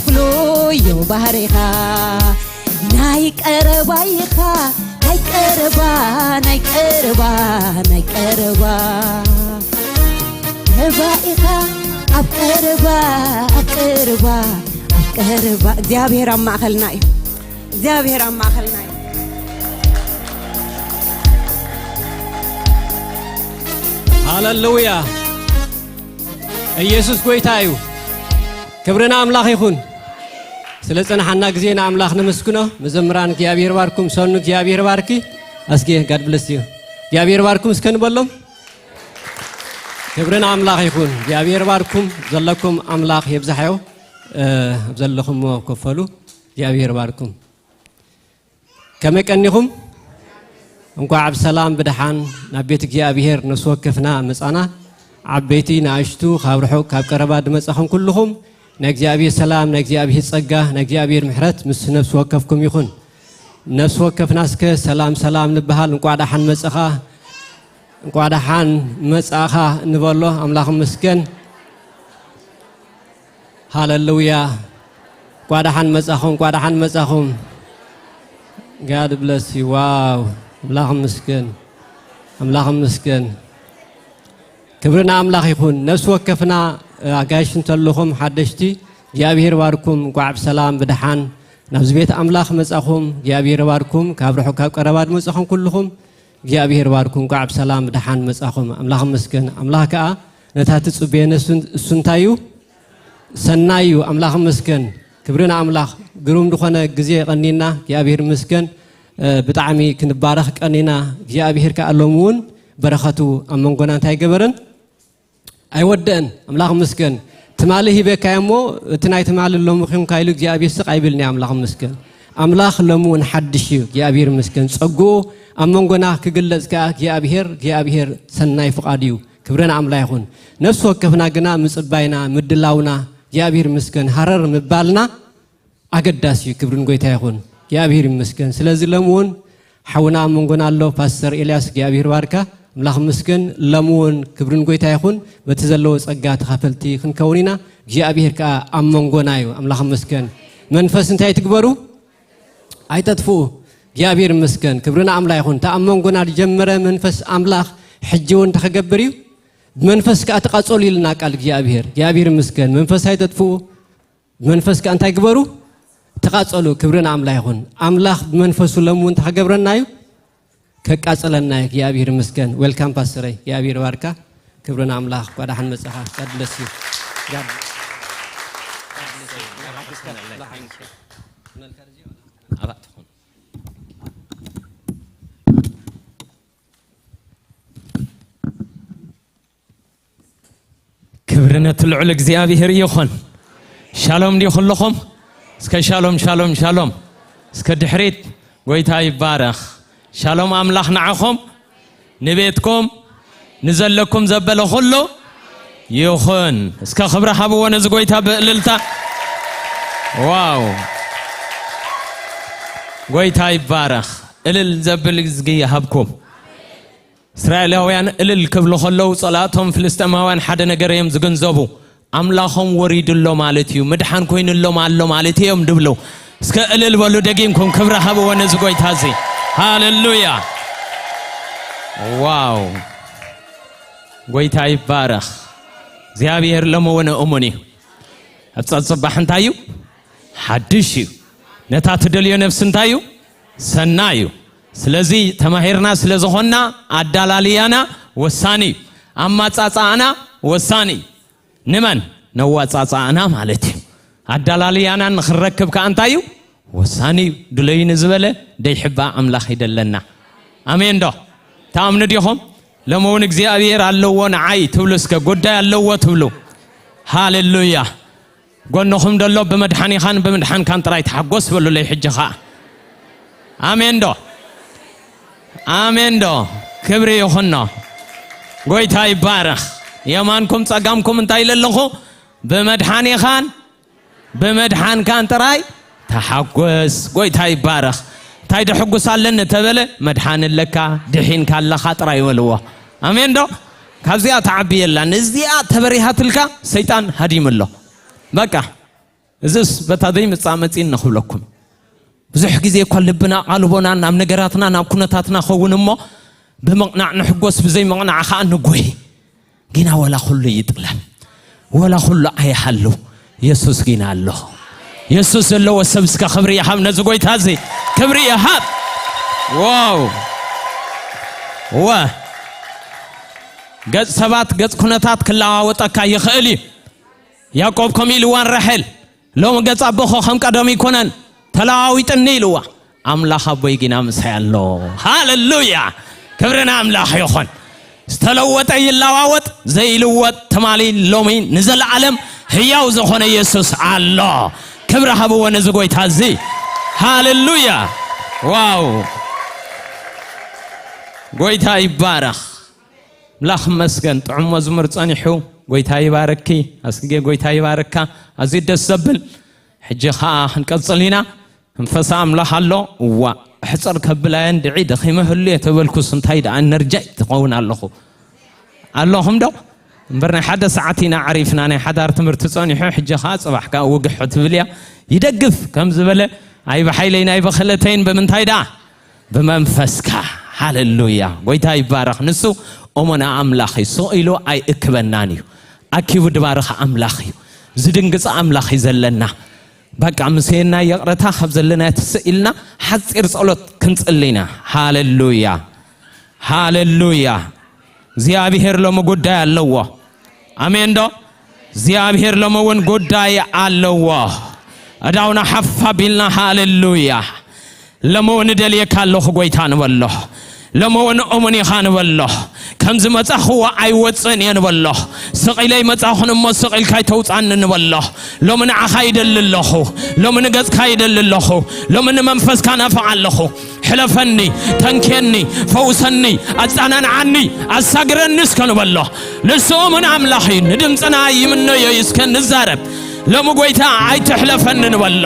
ፍሉይ ባህሪኻ ናይ ቀረባ ኢኻ። ናይ ቀረባ ናይ ቀረባ ናይ ቀረባ ቀረባ ኢኻ። ኣብ ቀረባ ኣብ ቀረባ ኣብ ቀረባ እግዚኣብሔር ኣብ ማእኸልና እዩ። እግዚኣብሔር ኣብ ማእኸልና እዩ። ሃሌሉያ። ኢየሱስ ጎይታ እዩ። ክብሪ ንኣምላኽ ይኹን። ስለ ጸናሓና ግዜ ንኣምላኽ ነመስግኖ። መዘምራን እግዚኣብሔር ባርኩም፣ ሰኑ እግዚኣብሔር ባርኪ። ኣስጌ ጋድ ብለስ እዩ። እግዚኣብሔር ባርኩም እስከ ንበሎም። ክብሪ ንኣምላኽ ይኹን። እግዚኣብሔር ባርኩም፣ ዘለኩም ኣምላኽ የብዛሕዮ። ኣብ ዘለኹሞ ከፈሉ። እግዚኣብሔር ባርኩም። ከመይ ቀኒኹም? እንኳዕ ብሰላም ብደሓን ናብ ቤት እግዚኣብሔር ነፍሲ ወከፍና መጻና። ዓበይቲ ንኣሽቱ ካብ ርሑቕ ካብ ቀረባ ድመጻኹም ኩልኹም ናይ እግዚኣብሔር ሰላም ናይ እግዚኣብሔር ጸጋ ናይ እግዚኣብሔር ምሕረት ምስ ነፍሲ ወከፍኩም ይኹን። ነፍሲ ወከፍና እስከ ሰላም ሰላም ንበሃል። እንኳዕ ደሓን መጻኻ እንኳዕ ደሓን መጻኻ ንበሎ። ኣምላኽ ይመስገን። ሃለሉያ። እንኳዕ ደሓን መጻኹም፣ እንኳዕ ደሓን መጻኹም። God bless you። ዋው ኣምላኽ ይመስገን፣ ኣምላኽ ይመስገን። ክብሪ ንኣምላኽ ይኹን። ነፍሲ ወከፍና ኣጋይሽ እንተለኹም ሓደሽቲ እግዚኣብሔር ባርኩም፣ እንኳዕ ብሰላም ብደሓን ናብዚ ቤት ኣምላኽ መጻኹም። እግዚኣብሔር ባርኩም። ካብ ርሑቕ ካብ ቀረባ ድመጻኹም ኩልኹም እግዚኣብሔር ባርኩም። እንኳዕ ብሰላም ብደሓን መጻኹም። ኣምላኽ ይመስገን። ኣምላኽ ከኣ ነታ ትጽበየነ እሱ እንታይ እዩ? ሰናይ እዩ። ኣምላኽ ይመስገን። ክብሪ ንኣምላኽ። ግሩም ዝኾነ ግዜ ቀኒና እግዚኣብሔር ይመስገን። ብጣዕሚ ክንባረኽ ቀኒና። እግዚኣብሔር ከኣ ሎሚ እውን በረኸቱ ኣብ መንጎና እንታይ ገበረን? ኣይወደአን። ኣምላኽ ይመስገን። ትማሊ ሂበካዮ እሞ እቲ ናይ ትማሊ ሎሚ ኺንካ ኢሉ እግዚኣብሔር ስቕ ኣይብልን እዩ። ኣምላኽ ይመስገን። ኣምላኽ ሎሚ እውን ሓድሽ እዩ። እግዚኣብሔር ይመስገን። ጸግኡ ኣብ መንጎና ክግለጽ ከኣ እግዚኣብሔር እግዚኣብሔር ሰናይ ፍቓድ እዩ። ክብሪ ንኣምላኽ ይኹን። ነፍሲ ወከፍና ግና ምጽባይና ምድላውና እግዚኣብሔር ይመስገን ሃረር ምባልና ኣገዳሲ እዩ። ክብርን ጎይታ ይኹን እግዚኣብሔር ይመስገን። ስለዚ ሎሚ እውን ሓውና ኣብ መንጎና ኣሎ ፓስተር ኤልያስ እግዚኣብሔር ባርካ። ኣምላኽ ይመስገን። ሎሚ እውን ክብርን ጎይታ ይኹን። በቲ ዘለዎ ጸጋ ተኻፈልቲ ክንከውን ኢና። እግዚኣብሔር ከኣ ኣብ መንጎና እዩ። ኣምላኽ ይመስገን። መንፈስ እንታይ ትግበሩ? ኣይተጥፍኡ። እግዚኣብሔር ይመስገን። ክብርና ኣምላኽ ይኹን። እቲ ኣብ መንጎና ዝጀመረ መንፈስ ኣምላኽ ሕጂ እውን ተኸገብር እዩ። ብመንፈስ ከኣ ተቓጸሉ ኢልና ቃል እግዚኣብሔር። እግዚኣብሔር ይመስገን። መንፈስ ኣይተጥፍኡ። ብመንፈስ ከኣ እንታይ ግበሩ? ተቓጸሉ። ክብርና ኣምላኽ ይኹን። ኣምላኽ ብመንፈሱ ሎሚ እውን ተኸገብረና እዩ። ከቃጸለና እዩ። እግዚኣብሔር ይመስገን። ዌልካም ፓስተረይ። እግዚኣብሔር ባርካ። ክብርና ኣምላኽ። ጓዳሕን መጻኻ። God bless you። God ክብሪ ነቲ ልዑል እግዚኣብሔር ይኹን። ሻሎም ድዩ ኩልኹም? እስከ ሻሎም፣ ሻሎም፣ ሻሎም። እስከ ድሕሪት። ጎይታ ይባረኽ። ሻሎም ኣምላኽ ንዓኹም፣ ንቤትኩም፣ ንዘለኩም ዘበለ ኩሉ ይኹን። እስከ ክብሪ ሃብዎ ነዚ ጎይታ ብእልልታ። ዋው! ጎይታ ይባረኽ። እልል ዘብል ግዜ ይሃብኩም። እስራኤላውያን እልል ክብሉ ከለዉ፣ ጸላእቶም ፍልስጤማውያን ሓደ ነገር እዮም ዝግንዘቡ። ኣምላኾም ወሪዱ ኣሎ ማለት እዩ፣ ምድሓን ኮይኑሎም ኣሎ ማለት እዮም ድብሉ። እስከ እልል በሉ ደጊምኩም፣ ክብሪ ሃብዎ ነዚ ጎይታ እዚ። ሃሌሉያ! ዋው! ጎይታ ይባረኽ። እግዚኣብሔር ሎሚ እውን እሙን እዩ። ኣብ ጸጽባሕ እንታይ እዩ? ሓድሽ እዩ። ነታ ትደልዮ ነፍሲ እንታይ እዩ? ሰናይ እዩ። ስለዚ ተማሂርና ስለ ዝኾንና ኣዳላልያና ወሳኒ እዩ። ኣማጻጻኣና ወሳኒ እዩ። ንመን? ነዋጻጻኣና ማለት እዩ። ኣዳላልያና ንኽንረክብ ከኣ እንታይ እዩ? ወሳኒ እዩ። ድለዩ ንዝበለ ደይሕባእ ኣምላኽ ይደለና። ኣሜን ዶ? ትኣምኑ ዲኹም? ሎሚ እውን እግዚኣብሔር ኣለዎ ንዓይ ትብሉ እስከ፣ ጉዳይ ኣለዎ ትብሉ። ሃሌሉያ። ጎንኹም ደሎ ብመድሓኒኻን ብምድሓንካን ጥራይ ተሓጎስ በሉለይ ሕጂ ኸኣ። ኣሜን ዶ? ኣሜን ዶ? ክብሪ ይኹኖ። ጎይታ ይባረኽ። የማንኩም ጸጋምኩም እንታይ ኢለ ኣለኹ? ብመድሓኒኻን ብምድሓንካን ጥራይ ተሓጎስ። ጎይታ ይባረኽ። እንታይ ደሕጉስ ኣለኒ ተበለ፣ መድሓኒ ኣለካ፣ ድሒንካ ኣለኻ ጥራይ በልዎ። ኣሜን ዶ? ካብዚኣ ተዓቢ የላን። እዚኣ ተበሪሃትልካ ሰይጣን ሃዲሙ ኣሎ። በቃ፣ እዝስ በታ ዘይምጻእ መጺእኒ ክብለኩም። ብዙሕ ግዜ እኳ ልብና ኣቓልቦና ናብ ነገራትና ናብ ኩነታትና ኸውን እሞ፣ ብምቕናዕ ንሕጎስ፣ ብዘይምቕናዕ ኸኣ ንጎይ። ግና ወላ ኩሉ ይጥለም፣ ወላ ኩሉ ኣይሃሉ፣ የሱስ ግና ኣሎ። የሱስ ዘለዎ ሰብ እስከ ክብሪ ይሃብ ነዚ ጎይታ እዚ፣ ክብሪ ይሃብ። ዋው! ወ-፣ ገጽ ሰባት፣ ገጽ ኩነታት ክለዋወጠካ ይኽእል እዩ። ያዕቆብ ከምኡ ኢልዋ ንራሔል፣ ሎሚ ገጽ ኣቦኺ ከም ቀደሙ ኣይኮነን፣ ተለዋዊጥኒ ኢልዋ። ኣምላኽ ኣቦይ ግና ምሳይ ኣሎ። ሃሌሉያ! ክብሪ ንኣምላኽ ይኹን። ዝተለወጠ ይለዋወጥ፣ ዘይልወጥ ትማሊ፣ ሎሚ፣ ንዘለዓለም ህያው ዝኾነ የሱስ ኣሎ። ክብሪ ሃብዎ ነዚ ጎይታ እዚ። ሃሌሉያ! ዋው! ጎይታ ይባረኽ። ኣምላኽ ይመስገን። ጥዑም መዝሙር ጸኒሑ። ጎይታ ይባርኪ። ኣስጌ፣ ጎይታ ይባርካ። ኣዝዩ ደስ ዘብል። ሕጂ ኸኣ ክንቀጽል ኢና። መንፈስ ኣምላኽ ኣሎ። እዋ፣ ሕጽር ከብላየን ድዒ ደኺመ ህሉ እየ ተበልኩስ፣ እንታይ ደኣ ኤነርጃይ ትኸውን ኣለኹ። ኣለኹም ዶ? እምበር ናይ ሓደ ሰዓት ኢና ዓሪፍና፣ ናይ ሓዳር ትምህርቲ ጸኒሑ፣ ሕጂ ኸኣ ጽባሕ ከኣ ውግሕ ትብል እያ። ይደግፍ ከም ዝበለ፣ ኣይ ብሓይለይን ኣይ ብኽእለተይን ብምንታይ ደኣ? ብመንፈስካ። ሃሌሉያ። ጎይታ ይባረኽ። ንሱ እሙን ኣምላኽ እዩ። ስቕ ኢሉ ኣይእክበናን እዩ። ኣኪቡ ድባርኽ ኣምላኽ እዩ። ዝድንግጽ ኣምላኽ እዩ ዘለና። በቃ፣ ምሰየና ይቕረታ ካብ ዘለና ትስእ ኢልና ሓጺር ጸሎት ክንጽሊ ኢና። ሃሌሉያ። ሃሌሉያ። እግዚኣብሔር ሎሚ ጉዳይ ኣለዎ። ኣሜን ዶ? እግዚኣብሔር ሎሚ እውን ጉዳይ ኣለዎ። ኣእዳውና ሓፍ ኣቢልና፣ ሃሌሉያ። ሎሚ እውን እደልየካ ኣለኹ ጎይታ ንበሎ። ሎሚ እውን እሙን ኢኻ ንበሎ። ከም ዝመጻኽዎ ኣይወጽእን እየ ንበሎ። ስቕ ኢለ ኣይመጻኹን እሞ ስቕ ኢልካ ኣይተውጻኒ ንበሎ። ሎሚ ንዓኻ ይደሊ ኣለኹ። ሎሚ ንገጽካ ይደሊ ኣለኹ። ሎሚ ንመንፈስካ ናፍቕ ኣለኹ። ሕለፈኒ፣ ተንክየኒ፣ ፈውሰኒ፣ ኣጻናንዓኒ፣ ኣሳግረኒ እስከ ንበሎ። ንሱ እሙን ኣምላኽ እዩ። ንድምጽና ይምነዮ እዩ እስከ ንዛረብ። ሎሚ ጎይታ ኣይትሕለፈኒ ንበሎ።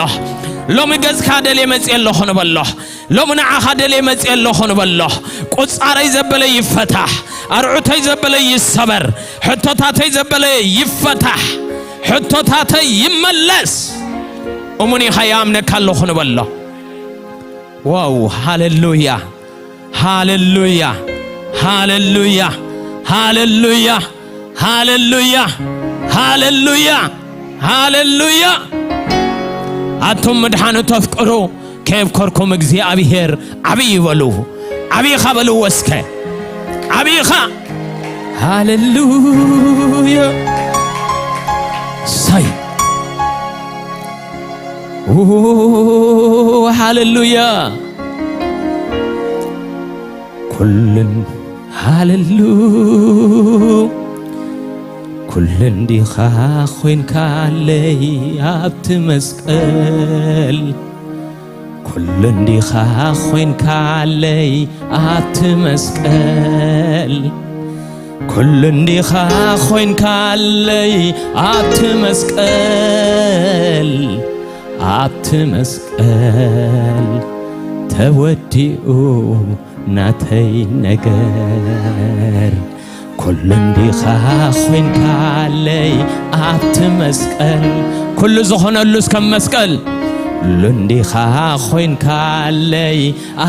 ሎሚ ገጽካ ደልየ መጽየ ኣለኹ ንበሎ። ሎሚ ንዓኻ ደልየ መጽየ ኣለኹ ንበሎ። ቁጻረይ ዘበለ ይፈታሕ። ኣርዑተይ ዘበለ ይሰበር። ሕቶታተይ ዘበለ ይፈታሕ። ሕቶታተይ ይመለስ። እሙን ኢኻ፣ ይኣምነካ ኣለኹ ንበሎ። ዋው፣ ሃሌሉያ፣ ሃሌሉያ፣ ሃሌሉያ፣ ሃሌሉያ፣ ሃሌሉያ፣ ሃሌሉያ፣ ሃሌሉያ። ኣቱም ምድሓኑ ተፍቅሩ፣ ከየብከርኩም እግዚኣብሔር ዓብዪ በሉ። ዓብዪኻ በልዎ እስከ። ዓብዪኻ። ሃሌሉያ። ሳይ። ኡ፣ ሃሌሉያ። ኩልን፣ ሃሌሉ። ኩሉ እንዲኻ ኮይንካለይ ኣብቲ መስቀል። ኩሉ እንዲኻ ኮይንካለይ ኣብቲ መስቀል። ኩሉ እንዲኻ ኮይንካለይ ኣብቲ መስቀል። ኣብቲ መስቀል ተወዲኡ ናተይ ነገር። ኩሉ እንዲኻ ኮይንካለይ ኣብቲ መስቀል። ኩሉ ዝኾነሉ እስከ መስቀል። ኩሉ እንዲኻ ኮይንካለይ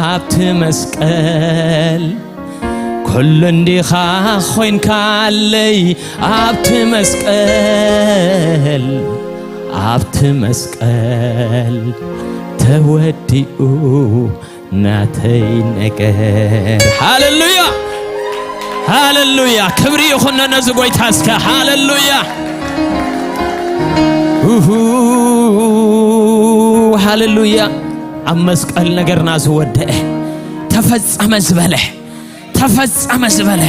ኣብቲ መስቀል። ኩሉ እንዲኻ ኮይንካለይ ኣብቲ መስቀል። ኣብቲ መስቀል ተወዲኡ ናተይ ነገር። ሃሌሉያ፣ ሃሌሉያ። ክብሪ ይኹን ነዚ ጎይታ እስከ። ሃሌሉያ፣ ኡሁ፣ ሃሌሉያ። ኣብ መስቀል ነገርና ዝወደአ፣ ተፈጸመ ዝበለ፣ ተፈጸመ ዝበለ።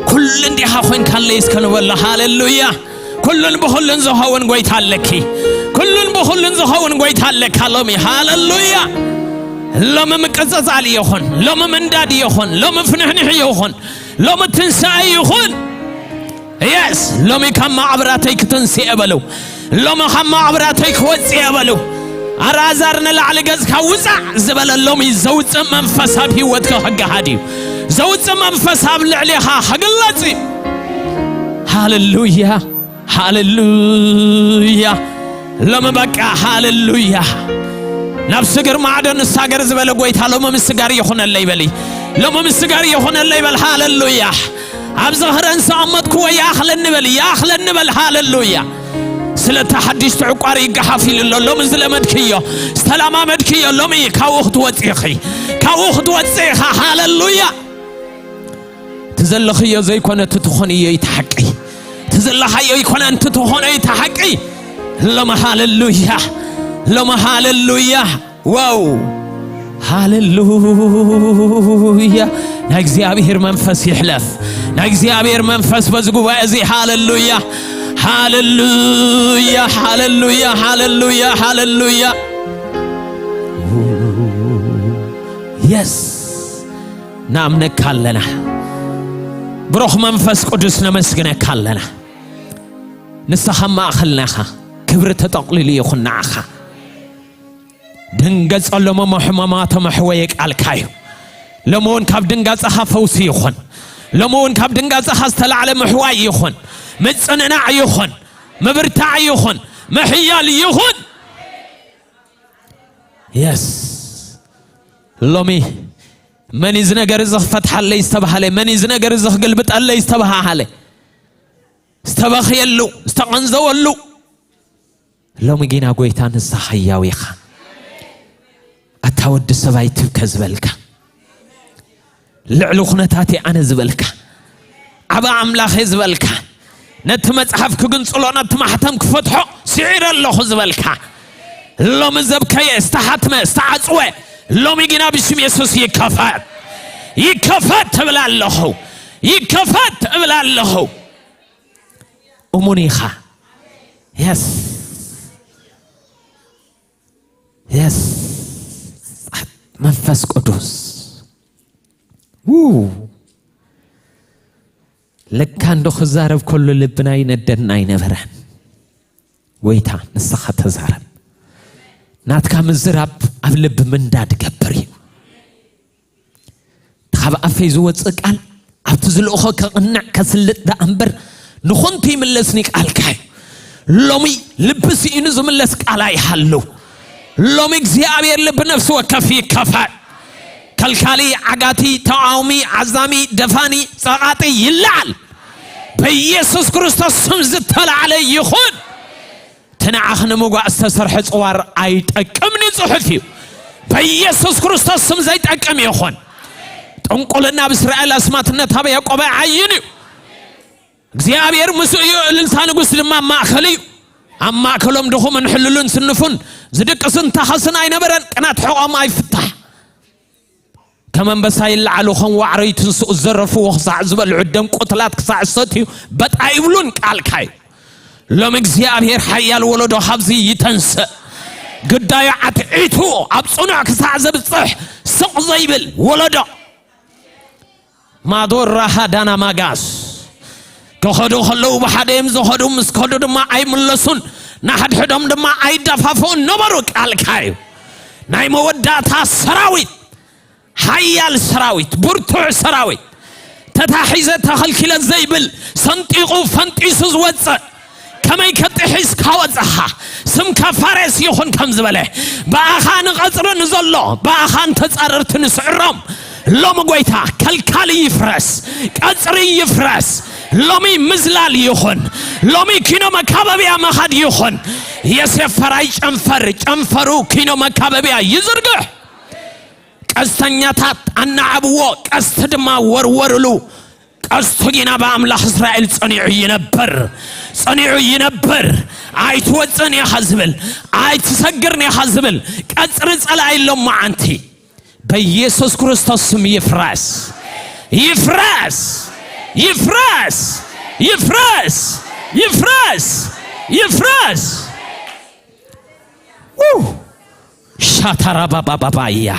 ኩሉ እንዲኻ ኮይንካለይ እስከ ንበሎ። ሃሌሉያ። ኩሉን ብኹሉን ዝኸውን ጎይታ ኣለኪ። ኩሉን ብኹሉን ዝኸውን ጎይታ ኣለካ ሎሚ። ሃሌሉያ። ሎሚ ምቅጽጻል ይኹን፣ ሎሚ ምንዳድ ይኹን፣ ሎሚ ፍንሕንሕ ይኹን፣ ሎሚ ትንሳኤ ይኹን። የስ፣ ሎሚ ካብ መቓብራተይ ክትንስእ እየ በሉ። ሎሚ ካብ መቓብራተይ ክወጽእ እየ በሉ። ኣልዓዛር ንላዕሊ ገጽካ ውጻእ ዝበለ ሎሚ ዘውጽእ መንፈስ ኣብ ህይወትካ ክገሃድ እዩ። ዘውጽእ መንፈስ ኣብ ልዕሌኻ ክግለጽ እዩ። ሃሌሉያ፣ ሃሌሉያ። ሎሚ በቃ ሃሌሉያ። ናብ ስግር ማዕዶ ንሳገር ዝበለ ጎይታ ሎሚ ምስጋር ይኹነለይ በሊ። ሎሚ ምስጋር ይኹነለይ በል። ሃሌሉያ። ኣብ ዝኽረን ዝኣመጥክዎ ይኣኽለኒ በል፣ ይኣኽለኒ በል። ሃሌሉያ። ስለቲ ሓድሽ ትዕቋር ይገሓፍ ኢሉ ኣሎ። ሎሚ ዝለመድክዮ፣ ዝተለማመድክዮ፣ ሎሚ ካብኡ ክትወጽእ ኢኺ፣ ካብኡ ክትወጽእ ኢኻ። ሃሌሉያ። እቲ ዘለኽዮ ዘይኮነ እቲ ትኾንዮ እዩ እቲ ሓቂ። እቲ ዘለኻዮ ኣይኮነ እቲ ትኾኖ እዩ እቲ ሓቂ። ሎሚ ሃሌሉያ፣ ሎሚ ሃሌሉያ። ዋው፣ ሃሌሉያ። ናይ እግዚኣብሔር መንፈስ ይሕለፍ። ናይ እግዚኣብሔር መንፈስ በዚ ጉባኤ እዚ። ሃሌሉያ፣ ሃሌሉያ፣ ሃሌሉያ፣ ሃሌሉያ፣ ሃሌሉያ። የስ፣ ንኣምነካ ኣለና። ብሩኽ መንፈስ ቅዱስ፣ ነመስግነካ ኣለና። ንስኻ ማእኸልና ኢኻ። ክብሪ ተጠቕሊሉ ይኹን ንዓኻ። ድንገጸሎም እሞ ሕማማቶም ኣሕወየ ቃልካ እዩ። ሎሚ እውን ካብ ድንጋጸኻ ፈውሲ ይኹን። ሎሚ እውን ካብ ድንጋጸኻ ዝተላዕለ ምሕዋይ ይኹን። ምጽንናዕ ይኹን። ምብርታዕ ይኹን። ምሕያል ይኹን። የስ። ሎሚ መን እዚ ነገር እዚ ክፈትሓለይ ዝተባሃለ፣ መን እዚ ነገር እዚ ክግልብጠለይ ዝተባሃለ፣ ዝተበኽየሉ፣ ዝተቐንዘወሉ፣ ሎሚ ጊና ጎይታ ንስኻ ህያው ኢኻ። ኣታ ወዲ ሰብ ኣይትብከ ዝበልካ፣ ልዕሊ ኩነታት'የ ኣነ ዝበልካ፣ ዓቢ ኣምላኽ'የ ዝበልካ፣ ነቲ መጽሓፍ ክግንጽሎ፣ ነቲ ማሕተም ክፈትሖ ስዒረ ኣለኹ ዝበልካ፣ ሎሚ ዘብከየ፣ ዝተሓትመ፣ ዝተዓጽወ፣ ሎሚ ጊና ብሽም የሱስ ይከፈት። ይከፈት እብል ኣለኹ። ይከፈት እብል ኣለኹ። እሙን ኢኻ። የስ። የስ። መንፈስ ቅዱስ። ው። ለካ እንዶ ክዛረብ ከሎ ልብና ይነደድና ኣይነበረን። ጎይታ ንስኻ ተዛረብ። ናትካ ምዝራብ ኣብ ልቢ ምንዳድ ገብር እዩ። ካብ ኣፈይ ዝወፅእ ቃል ኣብቲ ዝልእኾ ከቕንዕ ከስልጥ ደኣ እምበር ንኹንቱ ይምለስኒ ቃልካ እዩ። ሎሚ ልቢ ስኢኑ ዝምለስ ቃል ኣይሃሉ። ሎሚ እግዚኣብሔር ልቢ ነፍሲ ወከፍ ይከፈት። ከልካሊ፣ ዓጋቲ፣ ተቃዋሚ፣ ዓዛሚ፣ ደፋኒ፣ ጸቓጢ ይለዓል። በኢየሱስ ክርስቶስ ስም ዝተላዕለ ይኹን። እቲ ንዓኽ ንምጓእ ዝተሰርሐ ጽዋር ኣይጠቅምን እዩ፣ ጽሑፍ እዩ። በኢየሱስ ክርስቶስ ስም ዘይጠቅም ይኹን። ጥንቁልና ኣብ እስራኤል፣ ኣስማትነት ኣብ ያዕቆብ ኣይዓይን እዩ። እግዚኣብሔር ምስኡ እዩ፣ እልልታ ንጉስ ድማ ኣብ ማእከል እዩ። ኣብ ማእከሎም ድኹምን ሕሉልን ስንፉን ዝድቅስን ታኸስን ኣይነበረን፣ ቅናት ሕቖም ኣይፍታሕ። ከም ኣንበሳ ይለዓሉ፣ ከም ዋዕሮ ይትንስኡ፣ ዝዘረፍዎ ክሳዕ ዝበልዑ፣ ደም ቁትላት ክሳዕ ዝሰትዩ በጣ ይብሉን ቃልካ እዩ። ሎም እግዚኣብሔር ሓያል ወለዶ ካብዚ ይተንስእ። ግዳዩ ዓትዒቱ ኣብ ጽኑዕ ክሳዕ ዘብጽሕ ስቕ ዘይብል ወለዶ። ማዶራ ሃዳና ማጋስ ክኸዱ ከለዉ ብሓደ እዮም ዝኸዱ፣ ምስ ከዱ ድማ ኣይምለሱን፣ ንሓድሕዶም ድማ ኣይደፋፍኡን ነበሩ። ቃልካ እዩ። ናይ መወዳእታ ሰራዊት፣ ሓያል ሰራዊት፣ ብርቱዕ ሰራዊት፣ ተታሒዘ ተኸልኪለ ዘይብል፣ ሰንጢቑ ፈንጢሱ ዝወፅእ፣ ከመይ ከጥሒስካ ወፅኻ? ስምካ ፋሬስ ይኹን ከም ዝበለ፣ ብኣኻ ንቐፅሪ ንዘሎ፣ ብኣኻ ንተፃረርቲ ንስዕሮም። ሎሚ ጎይታ ከልካሊ ይፍረስ፣ ቀፅሪ ይፍረስ። ሎሚ ምዝላል ይኹን። ሎሚ ኪኖ መካበቢያ መኻድ ይኹን። የሴፍ ፈራይ ጨንፈር፣ ጨንፈሩ ኪኖ መካበቢያ ይዝርግሕ። ቀስተኛታት ኣናዓብዎ፣ ቀስቲ ድማ ወርወርሉ። ቀስቱ ግና ብኣምላኽ እስራኤል ጸኒዑ ይነብር፣ ጸኒዑ ይነብር። ኣይትወጽእን ኢኻ ዝብል፣ ኣይትሰግርን ኢኻ ዝብል ቀጽሪ ጸላኢ ኣሎ መዓንቲ። በኢየሱስ ክርስቶስ ስም ይፍረስ፣ ይፍረስ፣ ይፍረስ፣ ይፍረስ፣ ይፍረስ፣ ይፍረስ። ው! ሻታራባባባባያ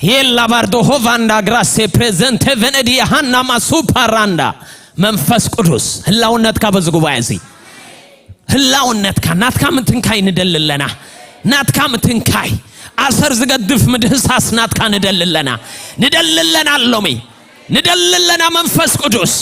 ሄላ ባርዶ ሆቫንዳ ግራሴ ፕሬዘንቴ ቬነዲ ሃና ማሱ ፓራንዳ። መንፈስ ቅዱስ ህላውነትካ በዚ ጉባኤ እዚ፣ ህላውነትካ፣ ናትካ ምትንካይ ንደሊ ኣለና። ናትካ ምትንካይ፣ ኣሰር ዝገድፍ ምድህሳስ ናትካ ንደሊ ኣለና። ንደሊ ኣለና ኣሎሚ ንደሊ ኣለና። መንፈስ ቅዱስ፣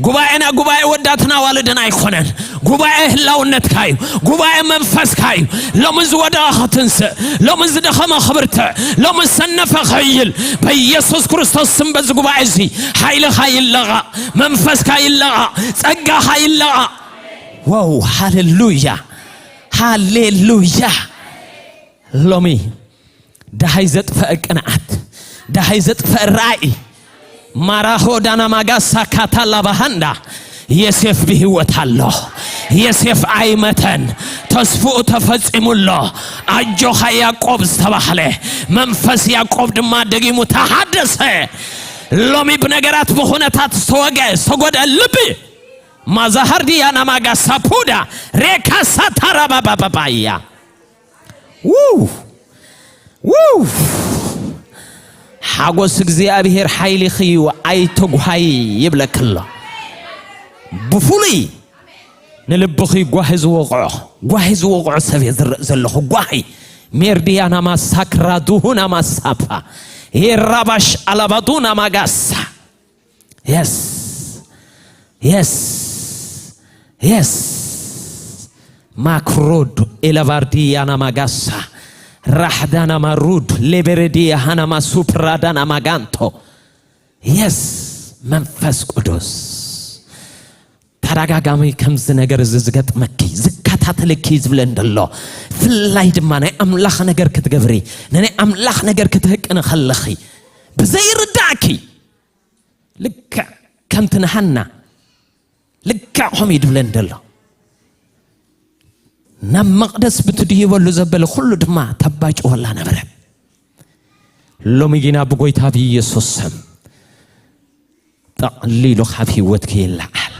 ጉባኤና ጉባኤ ወዳትን ኣዋልድን ኣይኮነን። ጉባኤ ህላውነትካ እዩ። ጉባኤ መንፈስካ እዩ። ሎሚ ዝወደቐ ክትንስእ፣ ሎሚ ዝደኸመ ክብርትዕ፣ ሎሚ ዝሰነፈ ክሕይል፣ በኢየሱስ ክርስቶስ ስም በዚ ጉባኤ እዚ ሓይልኻ ይለቐቕ፣ መንፈስካ ይለቐቕ፣ ጸጋኻ ይለቐቕ። ዋው! ሃሌሉያ! ሃሌሉያ! ሎሚ ደሃይ ዘጥፈአ ቅንዓት፣ ደሃይ ዘጥፈአ ራእይ። ማራሆ ዳና ማጋሳ ካታላ ባሃንዳ። የሴፍ ብህይወት ኣሎ። የሴፍ ኣይመተን። ተስፍኡ ተፈጺሙ ኣሎ። ኣጆኻ ያዕቆብ ዝተባህለ መንፈስ ያዕቆብ ድማ ደጊሙ ተሓደሰ። ሎሚ ብነገራት ብኹነታት ዝተወገ ዝተጎደ ልቢ ማዛሃርዲ ያና ማጋሳ ፑዳ ሬካሳ ታራባባባያ። ውው! ውው! ሓጎስ እግዚኣብሔር ሓይሊኺ እዩ፣ ኣይትጉሃይ ይብለኪ ኣሎ። ብፍሉይ ንልብኺ ጓሂ ዝወቕዖ፣ ጓሂ ዝወቕዖ ሰብ እየ ዝርኢ ዘለኹ። ጓሂ ሜርድያና ማሳክራ ዱሁና ማሳፓ ኤራባሽ ኣላባዱና ማጋሳ። የስ፣ የስ፣ የስ። ማክሮድ ኤለቫርዲያና ማጋሳ ራሕዳና ማሩድ ሌቤሬዲያ ሃናማ ሱፕራዳና ማጋንቶ። የስ፣ መንፈስ ቅዱስ ተደጋጋሚ ከምዚ ነገር እዚ ዝገጥመኪ፣ ዝከታተለኪ ዝብለ እንደሎ፣ ፍላይ ድማ ናይ ኣምላኽ ነገር ክትገብሪ፣ ናይ ኣምላኽ ነገር ክትህቅኒ ከለኺ ብዘይርዳእኪ፣ ልክዕ ከምቲ ንሃና ልክዕ ከምኡ እዩ ድብለን ደሎ። ናብ መቕደስ ብትድይበሉ ዘበለ ኩሉ ድማ ተባጭወላ ነበረ። ሎሚ ግና ብጎይታ ብኢየሱስ ስም ጠቕሊሉ ካብ ህይወትኪ ይለዓል።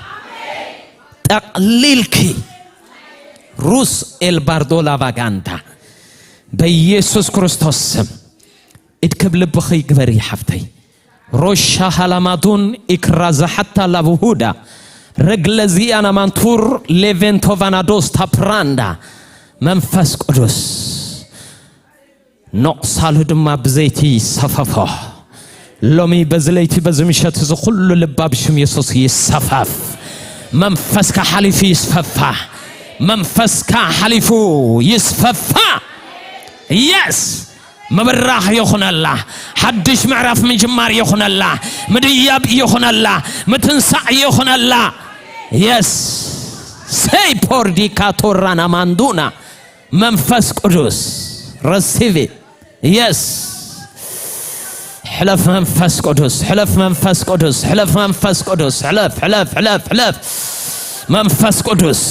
ጠቕሊልኪ ሩስ ኤልባርዶ ላቫጋንታ በኢየሱስ ክርስቶስ ስም ኢድ ክብ ልብኺ ግበሪ ሓፍተይ። ሮሻ ሃላማዱን ኢክራዛ ሓታ ላቡሁዳ ረግለ ዚያና ማንቱር ሌቬንቶቫናዶስ ታፕራንዳ። መንፈስ ቅዱስ ነቑሳሉ ድማ ብዘይቲ ይሰፈፎ። ሎሚ በዚ ለይቲ በዚ ምሸት እዚ ኩሉ ልባ ብሽም የሱስ ይሰፈፍ። መንፈስካ ሓሊፉ ይስፈፋ። መንፈስካ ሓሊፉ ይስፈፋ። የስ ምብራኽ ይኹነላ። ሓድሽ ምዕራፍ ምጅማር ይኹነላ። ምድያብ ይኹነላ። ምትንሳእ ይኹነላ። የስ ሴይ ፖርዲካ ቶራና ማንዱና መንፈስ ቅዱስ ረሲቪ የስ ሕለፍ መንፈስ ቅዱስ፣ ሕለፍ መንፈስ ቅዱስ፣ ሕለፍ መንፈስ ቅዱስ፣ ሕለፍ፣ ሕለፍ፣ ሕለፍ፣ ሕለፍ። መንፈስ ቅዱስ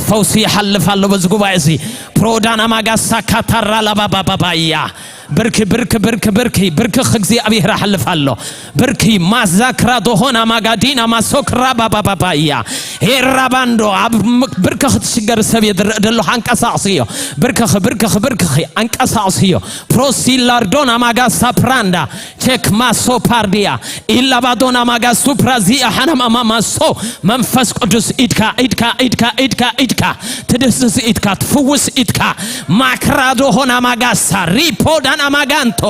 ፈውሲ ይሓልፍ ኣሎ በዚ ጉባኤ እዚ። ፕሮዳና ማጋሳ ካታራ ላባባባባያ። ብርኪ፣ ብርኪ፣ ብርኪ፣ ብርኪ፣ ብርኪ እግዚኣብሔር ኣሕልፍ ኣሎ። ብርኪ ማዛክራ ዶሆና ማጋዲና ማሶክራ ባባባባያ። ሄራባንዶ ኣብ ም-፣ ብርኪ ክትሽገር ሰብ እየ ዝርኢ ዘለኹ። ኣንቀሳቕስዮ። ብርክኺ፣ ብርክኺ፣ ብርክኺ። ኣንቀሳቕስዮ። ፕሮሲላርዶና ማጋሳ ፕራንዳ ቼክ ማሶ ፓርዲያ ኢላባዶና ማጋ ሱፕራዚያ ሓናማማማሶ። መንፈስ ቅዱስ ኢድካ፣ ኢድካ፣ ኢድካ፣ ኢድካ፣ ኢድካ ትድስስ ኢድካ ትፍውስ ኢድካ። ማክራዶ ሆና ማጋሳ ሪፖዳና ማጋንቶ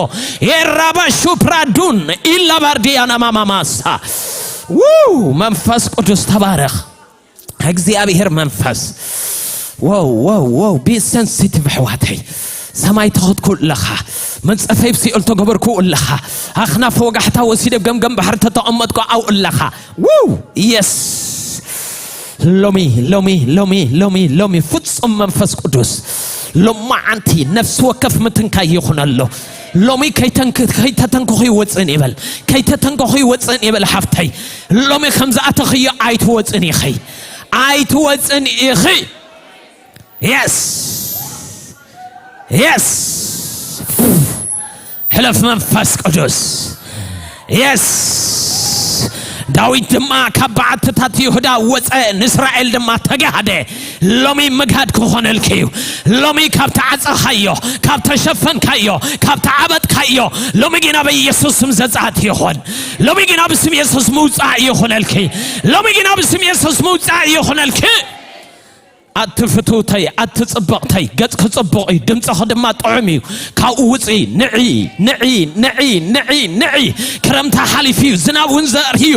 የራባ ሹፕራዱን ኢላባርዲያና ማማማሳ። ው መንፈስ ቅዱስ ተባረኽ። እግዚኣብሔር መንፈስ። ወው ወው ወው ቢ ሰንሲቲቭ ኣሕዋተይ። ሰማይ ተኸትኩ ኣለኻ። መንጸፈይ ብሲኦል ተገበርኩ ኣለኻ። ኣኽናፍ ወጋሕታ ወሲደ ገምገም ባሕሪ ተተቐመጥኩ ኣው ኣለኻ። ውው የስ ሎሚ ሎሚ ሎሚ ሎሚ ሎሚ ፍጹም መንፈስ ቅዱስ ሎማዓንቲ ነፍሲ ወከፍ ምትንካይ ይኹነሎ። ሎሚ ከይተንክ-፣ ከይተተንከኹ ይወፅእን ይበል። ከይተተንከኹ ይወፅእን ይበል ሓፍተይ። ሎሚ ከም ዝኣተኽዮ ኣይትወፅን ኢኺ። ኣይትወፅን ኢኺ። የስ የስ ሕለፍ መንፈስ ቅዱስ። የስ ዳዊት ድማ ካብ በዓትታት ይሁዳ ወፀ፣ ንእስራኤል ድማ ተጋህደ። ሎሚ ምግሃድ ክኾነልኪ እዩ። ሎሚ ካብ ተዓፀኻዮ፣ ካብ ተሸፈንካዮ፣ ካብ ተዓበጥካዮ ሎሚ ግና በኢየሱስ ስም ዘፀኣት ይኾን። ሎሚ ግና ብስም የሱስ ምውፃእ ይኹነልኪ። ሎሚ ግና ብስም የሱስ ምውፃእ ይኹነልኪ። ኣቲ ፍትውተይ፣ ኣቲ ጽብቕተይ፣ ገጽኪ ጽቡቕ እዩ፣ ድምጽኺ ድማ ጥዑም እዩ። ካብኡ ውጺ፣ ንዒ፣ ንዒ፣ ንዒ፣ ንዒ፣ ንዒ። ክረምቲ ሓሊፉ እዩ፣ ዝናብ እውን ዘርኢ እዩ።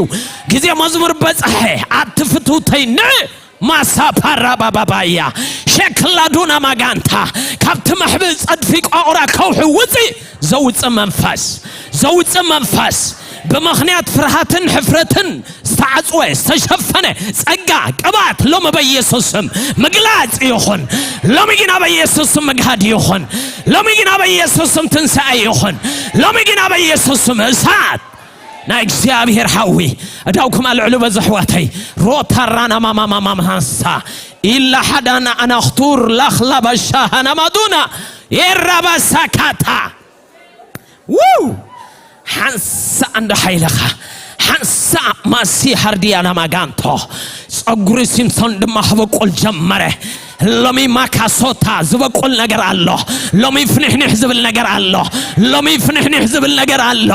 ግዜ መዝሙር በጽሐ። ኣቲ ፍትውተይ፣ ንዒ። ማሳ ፓራ ባባባያ፣ ሸክላ ዱና ማጋንታ፣ ካብቲ መሕብኢ ጸድፊ ቋቑራ ከውሒ ውጺ። ዘውጽእ መንፈስ፣ ዘውጽእ መንፈስ፣ ብምኽንያት ፍርሃትን ሕፍረትን ዝተዓጽወ፣ ዝተሸፈነ ጸጋ፣ ቅብኣት፣ ሎሚ በኢየሱስ ስም ምግላጽ ይኹን። ሎሚ ግና በኢየሱስ ስም ምግሃድ ይኹን። ሎሚ ግና በኢየሱስ ስም ትንሳኤ ይኹን። ሎሚ ግና በኢየሱስ ስም እሳት ናይ እግዚኣብሔር ሓዊ። እዳውኩም ኣልዕሉ በዚ ኣሕዋተይ። ሮታራና ማማማማማሳ ኢላ ሓዳና ኣናኽቱር ላኽላ ባሻሃና ማዱና የራባሳካታ። ውው! ሓንሳእ እንዶ ሓይልኻ፣ ሓንሳእ ማሲ ሃርድያና ማጋንቶ። ጸጉሪ ሲምሶን ድማ ክበቁል ጀመረ። ሎሚ ማካሶታ ዝበቁል ነገር ኣሎ። ሎሚ ፍንሕንሕ ዝብል ነገር ኣሎ። ሎሚ ፍንሕንሕ ዝብል ነገር ኣሎ።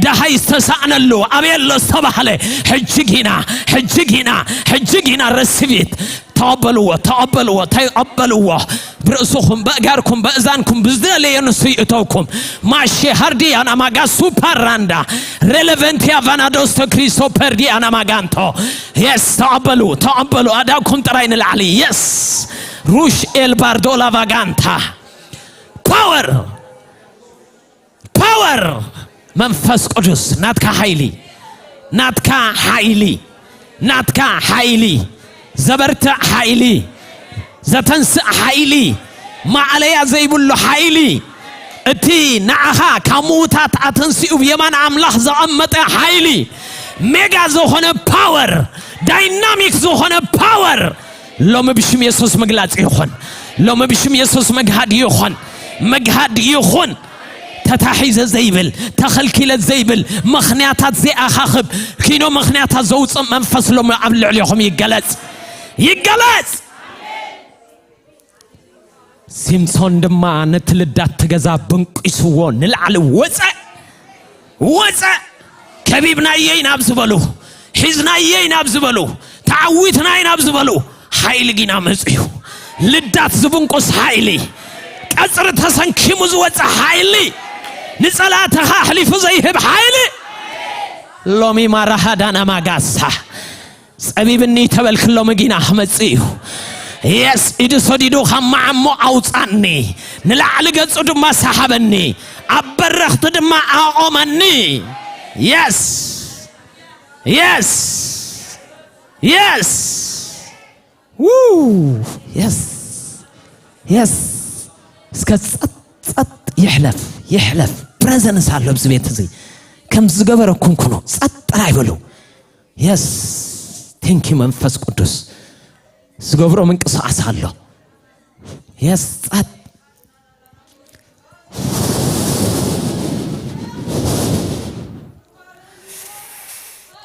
ደሃይ ዝተሳእነሉ ኣበይ ኣሎ ዝተባህለ፣ ሕጂ ጊና፣ ሕጂ ጊና፣ ሕጂ ጊና ረስቢት። ተቐበልዎ፣ ተቐበልዎ፣ ተቐበልዎ። ብርእስኹም፣ በእጋርኩም፣ በእዛንኩም ብዝደለየ ንሱ ይእተውኩም። ማሼ ሃርዲያና ማጋ ሱፓራንዳ ሬሌቨንቲያ ቫናዶስቶ ክሪስቶ ፐርዲያና ማጋንቶ። የስ፣ ተቐበሉ፣ ተቐበሉ። ኣዳብኩም ጥራይ ንላዕሊ። የስ። ሩሽ ኤልባርዶ ላቫጋንታ። ፓወር፣ ፓወር መንፈስ ቅዱስ ናትካ ሓይሊ፣ ናትካ ሓይሊ፣ ናትካ ሓይሊ፣ ዘበርትዕ ሓይሊ፣ ዘተንስእ ሓይሊ፣ ማዕለያ ዘይብሉ ሓይሊ፣ እቲ ንዓኻ ካብ ምዉታት ኣተንሲኡ ብየማን ኣምላኽ ዘቐመጠ ሓይሊ፣ ሜጋ ዝኾነ ፓወር፣ ዳይናሚክ ዝኾነ ፓወር፣ ሎሚ ብሽም የሱስ ምግላጽ ይኹን። ሎሚ ብሽም የሱስ መግሃድ ይኹን። መግሃድ ይኹን። ተታሒዘ ዘይብል፣ ተኸልኪለ ዘይብል፣ ምኽንያታት ዘይኣኻኽብ፣ ኪኖ ምኽንያታት ዘውፅእ መንፈስ ሎሚ ኣብ ልዕሌኹም ይገለጽ። ይገለጽ። ሲምሶን ድማ ነቲ ልዳት እቲ ገዛ ብንቂስዎ ንላዕሊ ወፀ። ወፀ። ከቢብናዮ ኢና ኣብ ዝበሉ፣ ሒዝናዮ ኢና ኣብ ዝበሉ፣ ተዓዊትና ኢና ኣብ ዝበሉ፣ ሓይሊ ጊና መፅዩ። ልዳት ዝብንቁስ ሓይሊ፣ ቀጽሪ ተሰንኪሙ ዝወጽእ ሓይሊ፣ ንጸላእትኻ ኣሕሊፉ ዘይህብ ሓይሊ፣ ሎሚ ማራሃዳና ማጋሳ ጸቢብኒ ተበልክሎ መጊና ክመጽእ እዩ። የስ፣ ኢዱ ሰዲዱ ካብ መዓሞ ኣውጻኒ፣ ንላዕሊ ገጹ ድማ ሰሓበኒ፣ ኣብ በረኽቲ ድማ ኣቖመኒ። የስ፣ የስ፣ የስ። ው! የስ፣ የስ። እስከ ጸጥ፣ ጸጥ፣ ይሕለፍ፣ ይሕለፍ። ፕሬዘንስ ኣሎ ኣብዚ ቤት እዚ። ከም ዝገበረኩም ኩኑ፣ ጸጥ ጥራይ በሉ። የስ፣ ቴንኪ መንፈስ ቅዱስ። ዝገብሮ ምንቅስቓስ ኣሎ። የስ፣ ጸጥ።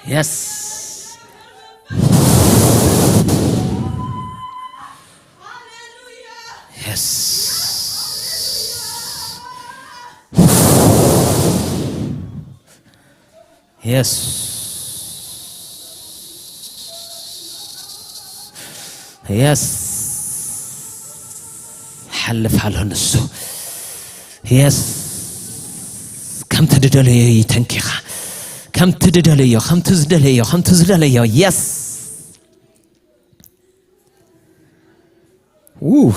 የስ፣ የስ። የስ፣ የስ። ሓልፍ ኣሎ ንሱ። የስ፣ ከምቲ ዝደለዮ ይተንኪኻ። ከምቲ ዝደለዮ፣ ከምቲ ዝደለዮ፣ ከምቲ ዝደለዮ። የስ። ው።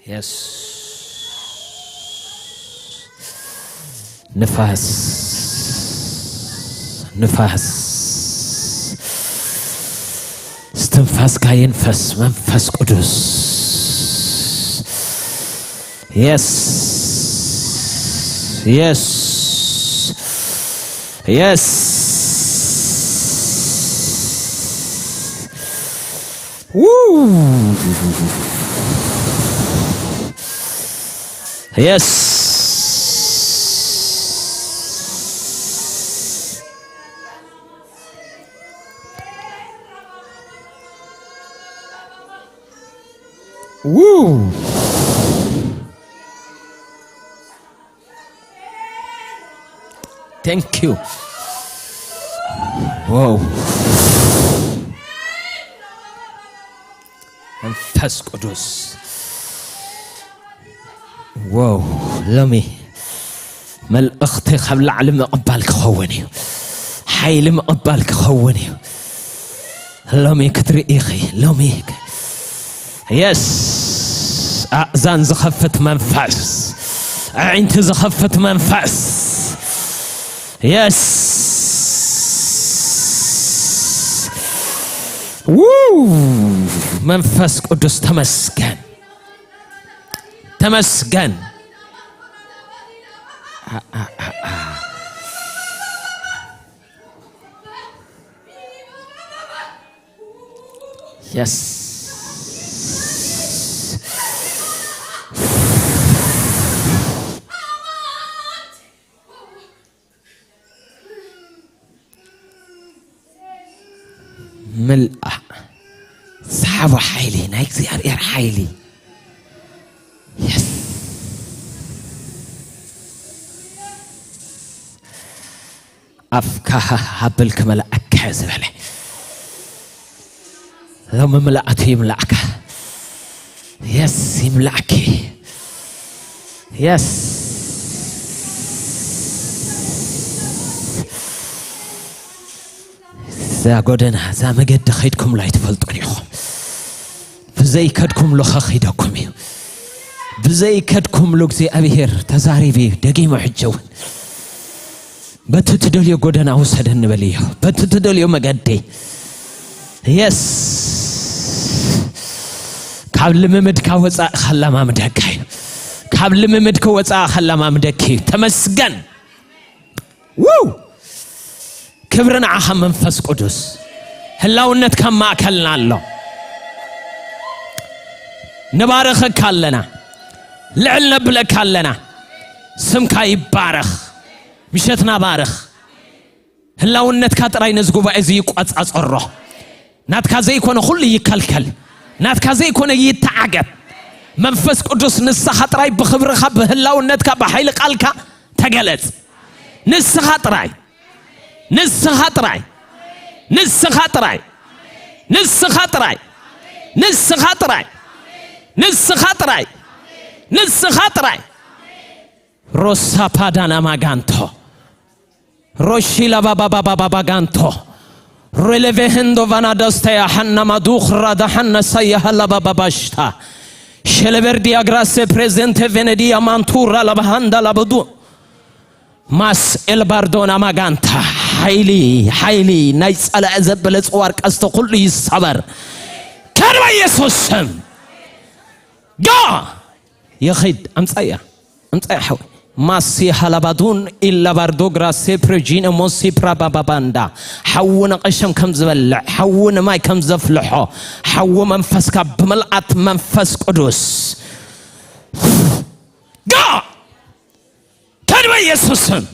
የስ። ንፋስ፣ ንፋስ፣ እስትንፋስካ ይንፈስ መንፈስ ቅዱስ። የስ፣ የስ፣ የስ። ው። የስ። ው። Thank you። ዋው። መንፈስ ቅዱስ። ዋው። ሎሚ መልእኽቲ ካብ ላዕሊ ምቕባል ክኸውን እዩ። ሓይሊ ምቕባል ክኸውን እዩ። ሎሚ ክትርኢ ኢኺ። ሎሚ የስ፣ ኣእዛን ዝኸፍት መንፈስ፣ ኣዒንቲ ዝኸፍት መንፈስ። የስ። ው። መንፈስ ቅዱስ ተመስገን፣ ተመስገን። አ፣ አ፣ አ፣ አ። የስ። ምልኣ። ሰሓቦ ሓይሊ፣ ናይ እግዚኣብሔር ሓይሊ። የስ። ኣፍካ ሃብል ክመልኣካ እየ ዝበለ። ሎሚ ምልኣቱ ይምላእካ። የስ፣ ይምላእኪ። የስ። እዛ ጎደና፣ እዛ መገዲ ከይድኩምሉ ኣይትፈልጡን ኢኹም። ብዘይከድኩምሉ ከኺደኩም እዩ። ብዘይከድኩምሉ እግዚኣብሔር ተዛሪቡ እዩ፣ ደጊሙ ሕጂ እውን። በቲ ትደልዮ ጎደና ውሰደኒ በልዮ። በቲ ትደልዮ መገዲ። የስ። ካብ ልምምድካ ወፃእ ከላማምደካ እዩ። ካብ ልምምድካ ወፃእ ከላማምደኪ እዩ። ተመስገን። ው። ክብሪ ንዓኻ መንፈስ ቅዱስ። ህላውነትካ ኣብ ማእከልና ኣሎ። ንባርኸካ ኣለና። ልዕል ነብለካ ኣለና። ስምካ ይባረኽ። ምሸትና ባርኽ። ህላውነትካ ጥራይ ነዚ ጉባኤ እዚ ይቋጻጸሮ። ናትካ ዘይኮነ ኩሉ ይከልከል። ናትካ ዘይኮነ ይተዓገት። መንፈስ ቅዱስ ንስኻ ጥራይ ብኽብርኻ፣ ብህላውነትካ፣ ብሓይሊ ቃልካ ተገለጽ። ንስኻ ጥራይ፣ ንስኻ ጥራይ፣ ንስኻ ጥራይ፣ ንስኻ ጥራይ፣ ንስኻ ጥራይ፣ ንስኻ ጥራይ፣ ንስኻ ጥራይ። ሮሳ ፓዳና ማጋንቶ ሮሺ ላባባባባባጋንቶ ሬሌቬሄንዶ ቫናዳስተያ ሓና ማዱኽራ ዳሓና ሳያሃ ላባባባሽታ ሸለበርዲያ ግራሴ ፕሬዘንቴ ቬነዲያ ማንቱራ ላባሃንዳ ላበዱ ማስ ኤልባርዶና ማጋንታ ሓይሊ ሓይሊ ናይ ጸላኢ ዘበለ ጽዋር ቀስተ ኩሉ ይሰበር። ከድባ ኢየሱስ ስም ጋ ይኺድ። ኣምጻያ ኣምጻያ ሓው ማሲ ሃላባዱን ኢላባርዶ ግራሴ ፕሬጂነ ሞሲ ፕራባባባንዳ ሓዊ ንቐሸም ከም ዝበልዕ ሓዊ ንማይ ከም ዘፍልሖ ሓዊ መንፈስካ ብምልኣት መንፈስ ቅዱስ ጋ ከድበ ኢየሱስን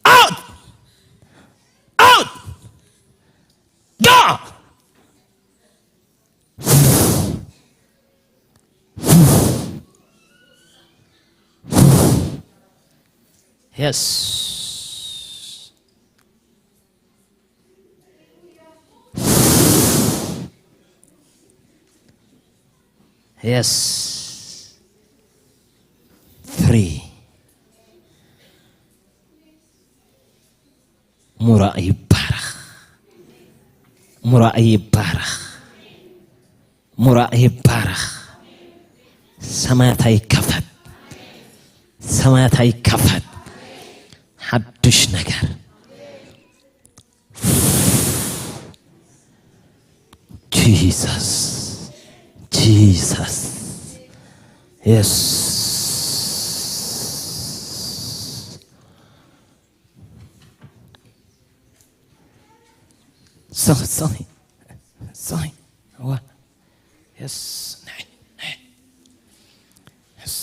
ኣውት ኣውት ጋ Yes. Yes. Free. ሙራእ ይባረኽ። ሙራእ ይባረኽ። ሙራእ ይባረኽ። ሰማያት ኣይከፈት። ሰማያት ኣይከፈት። ሓድሽ ነገር። Jesus. Jesus. Yes. Sorry, sorry. Sorry. What? Yes. Yes.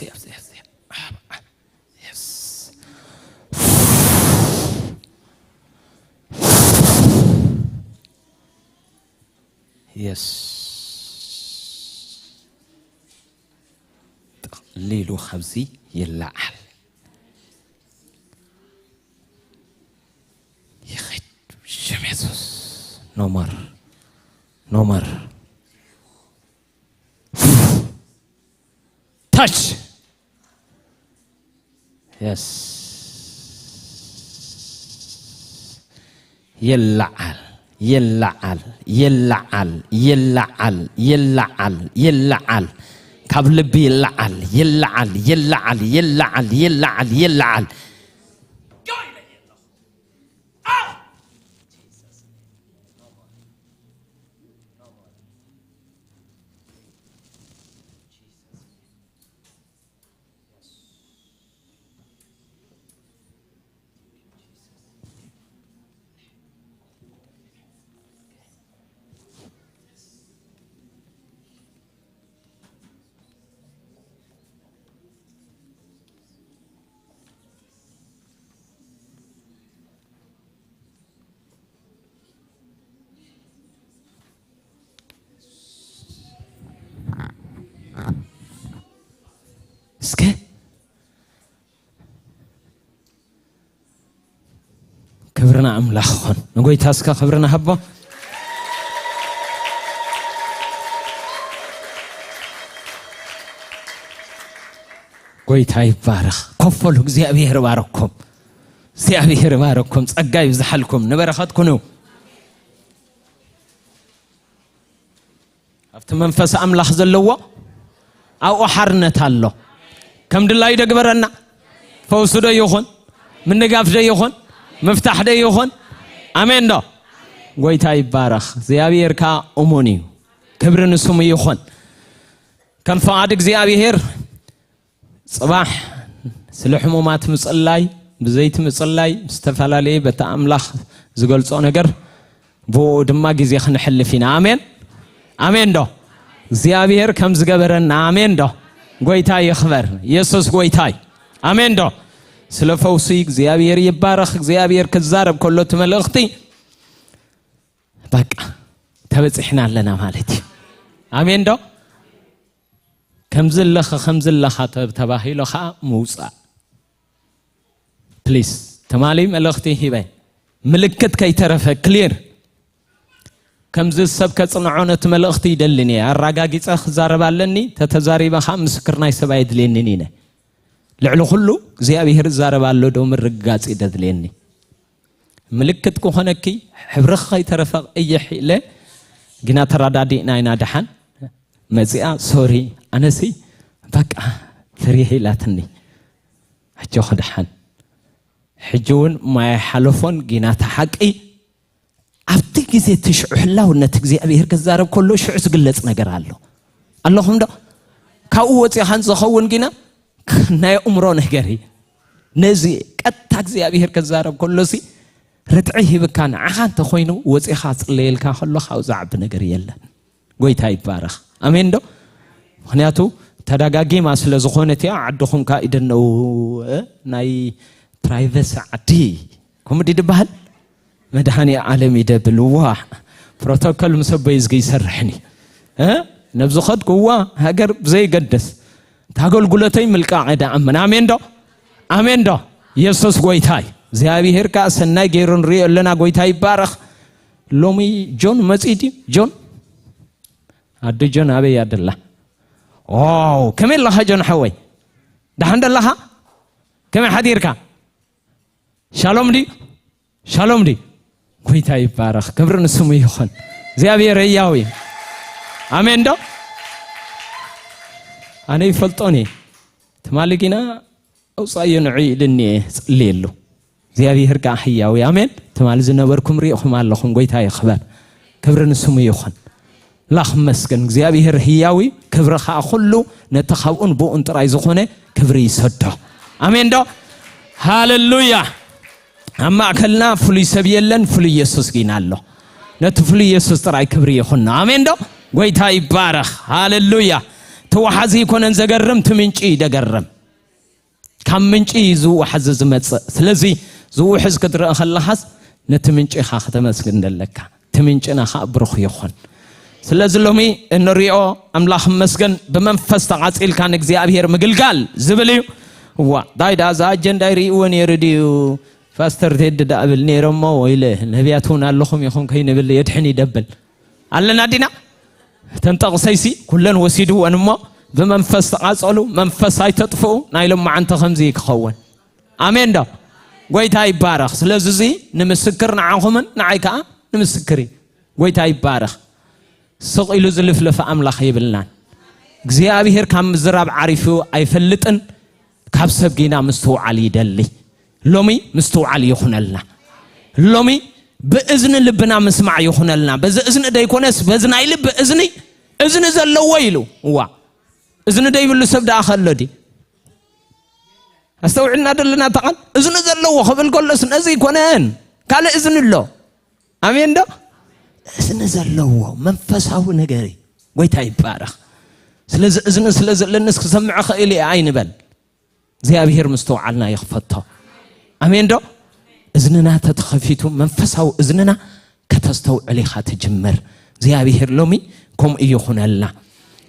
Yes. Yes. Yes. ጠቕሊሉ ካብዚ ይለዓል። ይኸድ ብሽም የሱስ። No more. No more. Touch. Yes. ይለዓል፣ ይለዓል፣ ይለዓል፣ ይለዓል፣ ይለዓል፣ ይለዓል። ካብ ልቢ ይለዓል፣ ይለዓል፣ ይለዓል፣ ይለዓል፣ ይለዓል፣ ይለዓል። እስከ ክብርና ኣምላኽ ኾን ንጎይታ እስከ ክብርና ሃቦ። ጎይታ ይባረኽ። ኮፈሉ። እግዚኣብሔር ባረኩም። እግዚኣብሔር ባረኩም። ጸጋ ይብዝሓልኩም። ንበረኸት ኩኑ። ኣብቲ መንፈስ ኣምላኽ ዘለዎ ኣብኡ ሓርነት ኣሎ። ከም ድላዩ ዶ ግበረና? ፈውሱ ዶ ይኹን? ምንጋፍ ዶ ይኹን? ምፍታሕ ዶ ይኹን? ኣሜን ዶ? ጎይታ ይባረኽ። እግዚኣብሔር ከኣ እሙን እዩ። ክብሪ ንስሙ ይኹን። ከም ፍቓድ እግዚኣብሔር ጽባሕ ስለ ሕሙማት ምጽላይ፣ ብዘይቲ ምጽላይ፣ ዝተፈላለየ በቲ ኣምላኽ ዝገልጾ ነገር፣ ብኡ ድማ ግዜ ክንሕልፍ ኢና። ኣሜን፣ ኣሜን ዶ? እግዚኣብሔር ከም ዝገበረና፣ ኣሜን ዶ? ጎይታ ይኽበር፣ የሱስ ጎይታይ። ኣሜን ዶ? ስለ ፈውሲ እግዚኣብሔር ይባረኽ። እግዚኣብሔር ክዛረብ ከሎ እቲ መልእኽቲ፣ በቃ፣ ተበጺሕና ኣለና ማለት እዩ። ኣሜን ዶ? ከምዚ ኣለኻ ከምዚ ኣለኻ ተባሂሎ ከዓ ምውፃእ። ፕሊስ፣ ትማሊ መልእኽቲ ሂበ፣ ምልክት ከይተረፈ ክሊር። ከምዚ ሰብ ከጽንዖ ነቲ መልእኽቲ ይደልን እየ። ኣራጋጊጸ ክዛረብ ኣለኒ፣ ተተዛሪበ ከዓ ምስክር ናይ ሰብ ኣየድልየንን ኢነ። ልዕሊ ኩሉ እግዚኣብሔር ይዛረብ ኣሎ ዶ ምርግጋጽ እዩ ደድልየኒ። ምልክት ክኾነኪ ሕብርኺ ከይተረፈ ቀይሕ ኢለ ግና ተረዳዲእና ኢና። ደሓን መጺኣ፣ ሶሪ፣ ኣነሲ በቃ ፈሪሐ ኢላትኒ። ኣጆኺ ደሓን። ሕጂ እውን ማይ ሓለፎን ጊና ተሓቂ። ኣብቲ ግዜ እቲ ሽዑ ህላውነት እግዚኣብሔር ክዛረብ ከሎ ሽዑ ዝግለጽ ነገር ኣሎ። ኣለኹም ዶ? ካብኡ ወጺኻን ዝኸውን ጊና ናይ ኣእምሮ ነገር እዩ። ነዚ ቀጥታ እግዚኣብሔር ክዛረብ ከሎሲ ርትዒ ሂብካ ንዓኻ እንተኾይኑ ወጺኻ ጽለየልካ ከሎ ካብኡ ዝዓቢ ነገር የለን። ጎይታ ይባረኽ። ኣሜን ዶ? ምኽንያቱ ተደጋጊማ ስለ ዝኾነት እያ። ዓድኹም ከኣ ኢደነው፣ እ፣ ናይ ፕራይቨሲ ዓዲ ከምኡ ድዩ ዝበሃል? መድኃኔ ዓለም ይደብል። ዋ፣ ፕሮቶኮል ምስ ኣቦይ እዝጊ ይሰርሕኒ፣ እ፣ ነብዚ ኸድኩ፣ ዋ፣ ሃገር ብዘይገድስ፣ እቲ ኣገልግሎተይ ምልቃቕ እየ ደኣምን። ኣሜን ዶ? ኣሜን ዶ? የሱስ ጎይታይ። እግዚኣብሔር ከኣ ሰናይ ገይሩ ንሪኦ ኣለና። ጎይታ ይባረኽ። ሎሚ ጆን መጺኡ ድዩ? ጆን? ኣደ ጆን ኣበይ እያ ደላ? ዋው፣ ከመይ ኣለኻ ጆን ሓወይ? ደሓን ደለኻ? ከመይ ሓዲርካ? ሻሎም ድዩ? ሻሎም ድዩ? ጎይታ ይባረኽ። ክብሪ ንስሙ ይኹን። እግዚኣብሔር ህያው እዩ። ኣሜን ዶ? ኣነ ይፈልጦን እየ። ትማሊ ጊና ኣውጻእዮ ንዑ ኢልኒ እየ፣ ጽልየሉ። እግዚኣብሔር ከኣ ህያው እዩ። ኣሜን። ትማሊ ዝነበርኩም ሪእኹም ኣለኹም። ጎይታ ይኽበር። ክብሪ ንስሙ ይኹን። ኣምላኽ ይመስገን። እግዚኣብሔር ህያው እዩ። ክብሪ ከኣ ኩሉ ነቲ ካብኡን ብኡን ጥራይ ዝኾነ ክብሪ ይሰዶ። ኣሜን ዶ? ሃሌሉያ። ኣብ ማእከልና ፍሉይ ሰብ የለን፣ ፍሉይ የሱስ ጊና ኣሎ። ነቲ ፍሉይ የሱስ ጥራይ ክብሪ ይኹኖ። ኣሜን ዶ? ጎይታ ይባረኽ። ሃሌሉያ። እቲ ወሓዚ ኣይኮነን ዘገርም፣ እቲ ምንጪ እዩ ደገርም። ካብ ምንጪ እዩ እዚ ወሓዚ ዝመጽእ። ስለዚ ዝውሕዝ ክትርኢ ከለኻስ ነቲ ምንጪ ኢኻ ከተመስግን ዘለካ። እቲ ምንጭና ኸኣ ብሩኽ ይኹን። ስለዚ ሎሚ እንሪኦ ኣምላኽ ይመስገን ብመንፈስ ተቓጺልካ ንእግዚኣብሔር ምግልጋል ዝብል እዩ። እዋ፣ ዳይ ደኣ እዛ ኣጀንዳ ይርእይዎ ነይሩ ድዩ? ፓስተር ቴዲ ደኣ እብል ነይረ እሞ ወይለ ነቢያት እውን ኣለኹም ኢኹም ከይንብል የድሕን ይደብል። ኣለና ዲና? እተን ጠቕሰይሲ ኩለን ወሲድወን እሞ ብመንፈስ ተቓጸሉ፣ መንፈስ ኣይተጥፍኡ፣ ናይ ሎማዓንቲ ከምዚ እዩ ክኸውን። ኣሜን ዶ? ጎይታ ይባረኽ። ስለዚ እዚ ንምስክር ንዓኹምን ንዓይ ከኣ ንምስክር እዩ። ጎይታ ይባረኽ። ስቕ ኢሉ ዝልፍለፈ ኣምላኽ የብልናን። እግዚኣብሔር ካብ ምዝራብ ዓሪፉ ኣይፈልጥን። ካብ ሰብ ጊና ምስትውዓል ይደሊ። ሎሚ ምስትውዓል ይኹነልና። ሎሚ ብእዝኒ ልብና ምስማዕ ይኹነልና። በዚ እዝኒ ደይኮነስ በዚ ናይ ልቢ እዝኒ፣ እዝኒ ዘለዎ ኢሉ። እዋ፣ እዝኒ ደይብሉ ሰብ ደኣ ከሎ ድዩ? ኣስተውዕልና ደለና እታ ቃል። እዝኒ ዘለዎ ክብል ከሎስ ነዚ ኣይኮነን፣ ካልእ እዝኒ ኣሎ። ኣሜን ዶ? እዝኒ ዘለዎ መንፈሳዊ ነገር እዩ። ጎይታ ይባረኽ። ስለዚ እዝኒ ስለ ዘለንስ ክሰምዕ ኽእል እየ ኣይንበል። እግዚኣብሔር ምስትውዓልና ይኽፈቶ። ኣሜን ዶ? እዝንና ተተኸፊቱ መንፈሳዊ እዝንና ከተስተውዕል ኢኻ ትጅምር። እግዚኣብሔር ሎሚ ከምኡ ይኹነልና።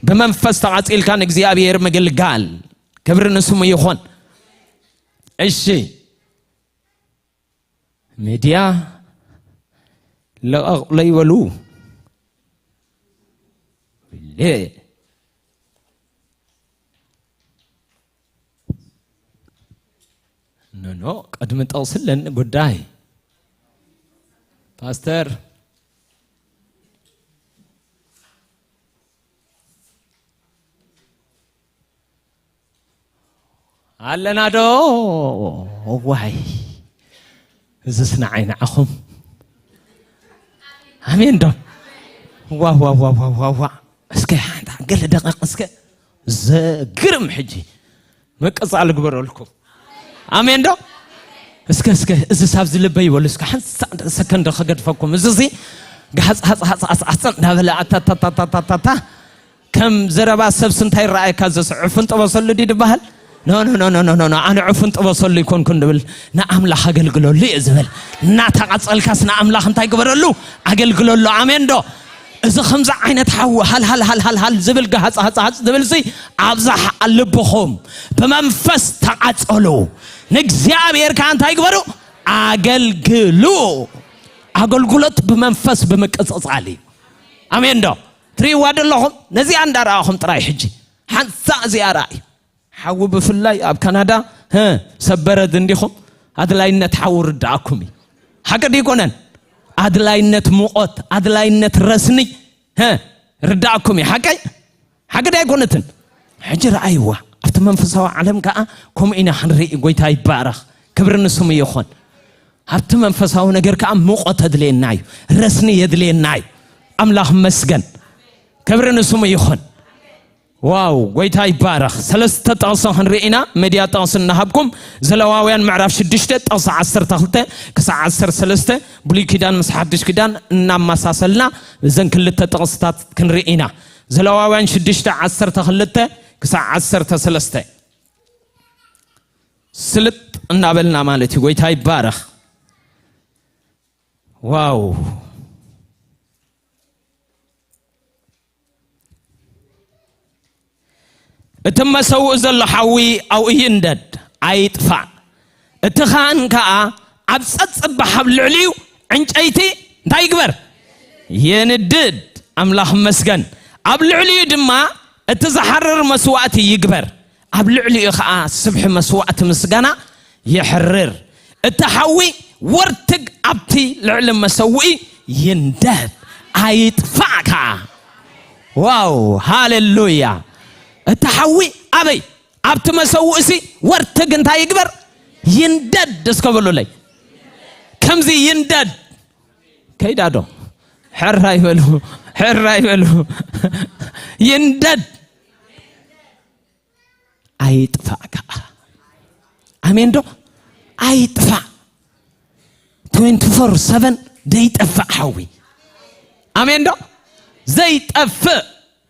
ብመንፈስ ተቓጺልካ ንእግዚኣብሔር ምግልጋል። ክብሪ ንስሙ ይኹን። እሺ፣ ሚድያ ለቐቕ ለይበሉ። ለ-፣ ኖ፣ ኖ፣ ቅድሚ ጠቕሲ ኣለኒ ጉዳይ። ፓስተር፣ ኣለና ዶ? እዋይ፣ እዝስ ንዓይ ንዓኹም። ኣሜን ዶ? ዋ፣ ዋ፣ ዋ። እስከ ሓንታ ገለ ደቂቕ እስከ ዘግርም ሕጂ ምቅጻል ግበረልኩም። ኣሜን ዶ? እስከ፣ እስከ፣ እዝስ ኣብዚ ልበይ ይበሉ። እስከ ሓንሳእ ሰከንድ ከገድፈኩም። እዝዚ ጋሓጽ፣ ሓጽ፣ ሓጽ፣ ሓጽ፣ ሓጽ እንዳበለ ኣታታታታታታ ከም ዘረባ ሰብስ እንታይ ይረኣየካ? ዘስ ዕፉን ጥበሰሉ ድዩ ዝበሃል? ኖ፣ ኖ፣ ኖ፣ ኖ፣ ኖ፣ ኖ፣ ኖ። ኣነ ዕፉን ጥበሰሉ ይኮንኩን ድብል። ንኣምላኽ ኣገልግለሉ እየ ዝብል። እናተቓጸልካስ ንኣምላኽ እንታይ ግበረሉ? ኣገልግለሉ። ኣሜን ዶ? እዚ ከምዚ ዓይነት ሓዊ ሃልሃል ሃልሃል ዝብል፣ ጋሃፅ ሃፃሃፅ ዝብል ሲ ኣብዛሕ ኣልብኹም፣ ብመንፈስ ተቓፀሉ። ንእግዚኣብሔር ከዓ እንታይ ግበሩ? ኣገልግሉ። ኣገልግሎት ብመንፈስ ብምቅፅፃል እዩ። ኣሜን ዶ? ትሪእዋ ደለኹም? ነዚኣ እንዳረኣኹም ጥራይ ሕጂ ሓንሳእ እዚኣ ረኣዩ። ሓዊ ብፍላይ ኣብ ካናዳ፣ ህ፣ ሰበረድ እንዲኹም ኣድላይነት ሓዊ ርዳኣኩም እዩ። ሓቂ ድይኮነን? ኣድላይነት ሙቐት፣ ኣድላይነት ረስኒ፣ ህ፣ ርዳኣኩም እዩ። ሓቀይ? ሓቂ ዳይኮነትን? ሕጂ ረኣይዋ። ኣብቲ መንፈሳዊ ዓለም ከዓ ከምኡ ኢና ክንርኢ። ጎይታ ይባረኽ። ክብሪ ንስሙ ይኹን። ኣብቲ መንፈሳዊ ነገር ከዓ ሙቐት ኣድልየና እዩ። ረስኒ የድልየና እዩ። ኣምላኽ መስገን። ክብሪ ንስሙ ይኹን። ዋው፣ ጎይታ ይባረኽ። ሰለስተ ጠቕሲ ክንርኢ ኢና። መድያ ጠቕሲ እናሃብኩም፣ ዘለዋውያን ምዕራፍ ሽዱሽተ ጠቕሲ ዓሰርተ ክልተ ክሳዕ ዓሰርተ ሰለስተ፣ ብሉይ ኪዳን ምስ ሓድሽ ኪዳን እናመሳሰልና እዘን ክልተ ጠቕስታት ክንርኢ ኢና። ዘለዋውያን ሽዱሽተ ዓሰርተ ክልተ ክሳዕ ዓሰርተ ሰለስተ። ስልጥ እናበልና ማለት እዩ። ጎይታ ይባረኽ። ዋው። እቲ መሰውእ ዘሎ ሓዊ ኣብኡ ይንደድ፣ ኣይጥፋእ። እቲ ኻህን ከኣ ኣብ ጸጽባሕ ኣብ ልዕሊኡ ዕንጨይቲ እንታይ ይግበር? የንድድ። ኣምላኽ መስገን። ኣብ ልዕሊኡ ድማ እቲ ዝሓርር መስዋእቲ ይግበር። ኣብ ልዕሊኡ ኸኣ ስብሒ መስዋእቲ ምስጋና የሕርር። እቲ ሓዊ ወርትግ ኣብቲ ልዕሊ መሰውኢ ይንደድ፣ ኣይጥፋእ ከኣ። ዋው፣ ሃሌሉያ። እቲ ሓዊ ኣበይ? ኣብቲ መሰውእሲ ወርትግ እንታይ ይግበር? ይንደድ። እስከ በሉለይ። ከምዚ ይንደድ። ከይዳ ዶ? ሕራ ይበሉ፣ ሕራ ይበሉ። ይንደድ። ኣይጥፋእ ከኣ። ኣሜን ዶ? ኣይጥፋእ። ትዌንቲ ፎር ሰቨን ዘይጠፍእ ሓዊ። ኣሜን ዶ? ዘይጠፍእ።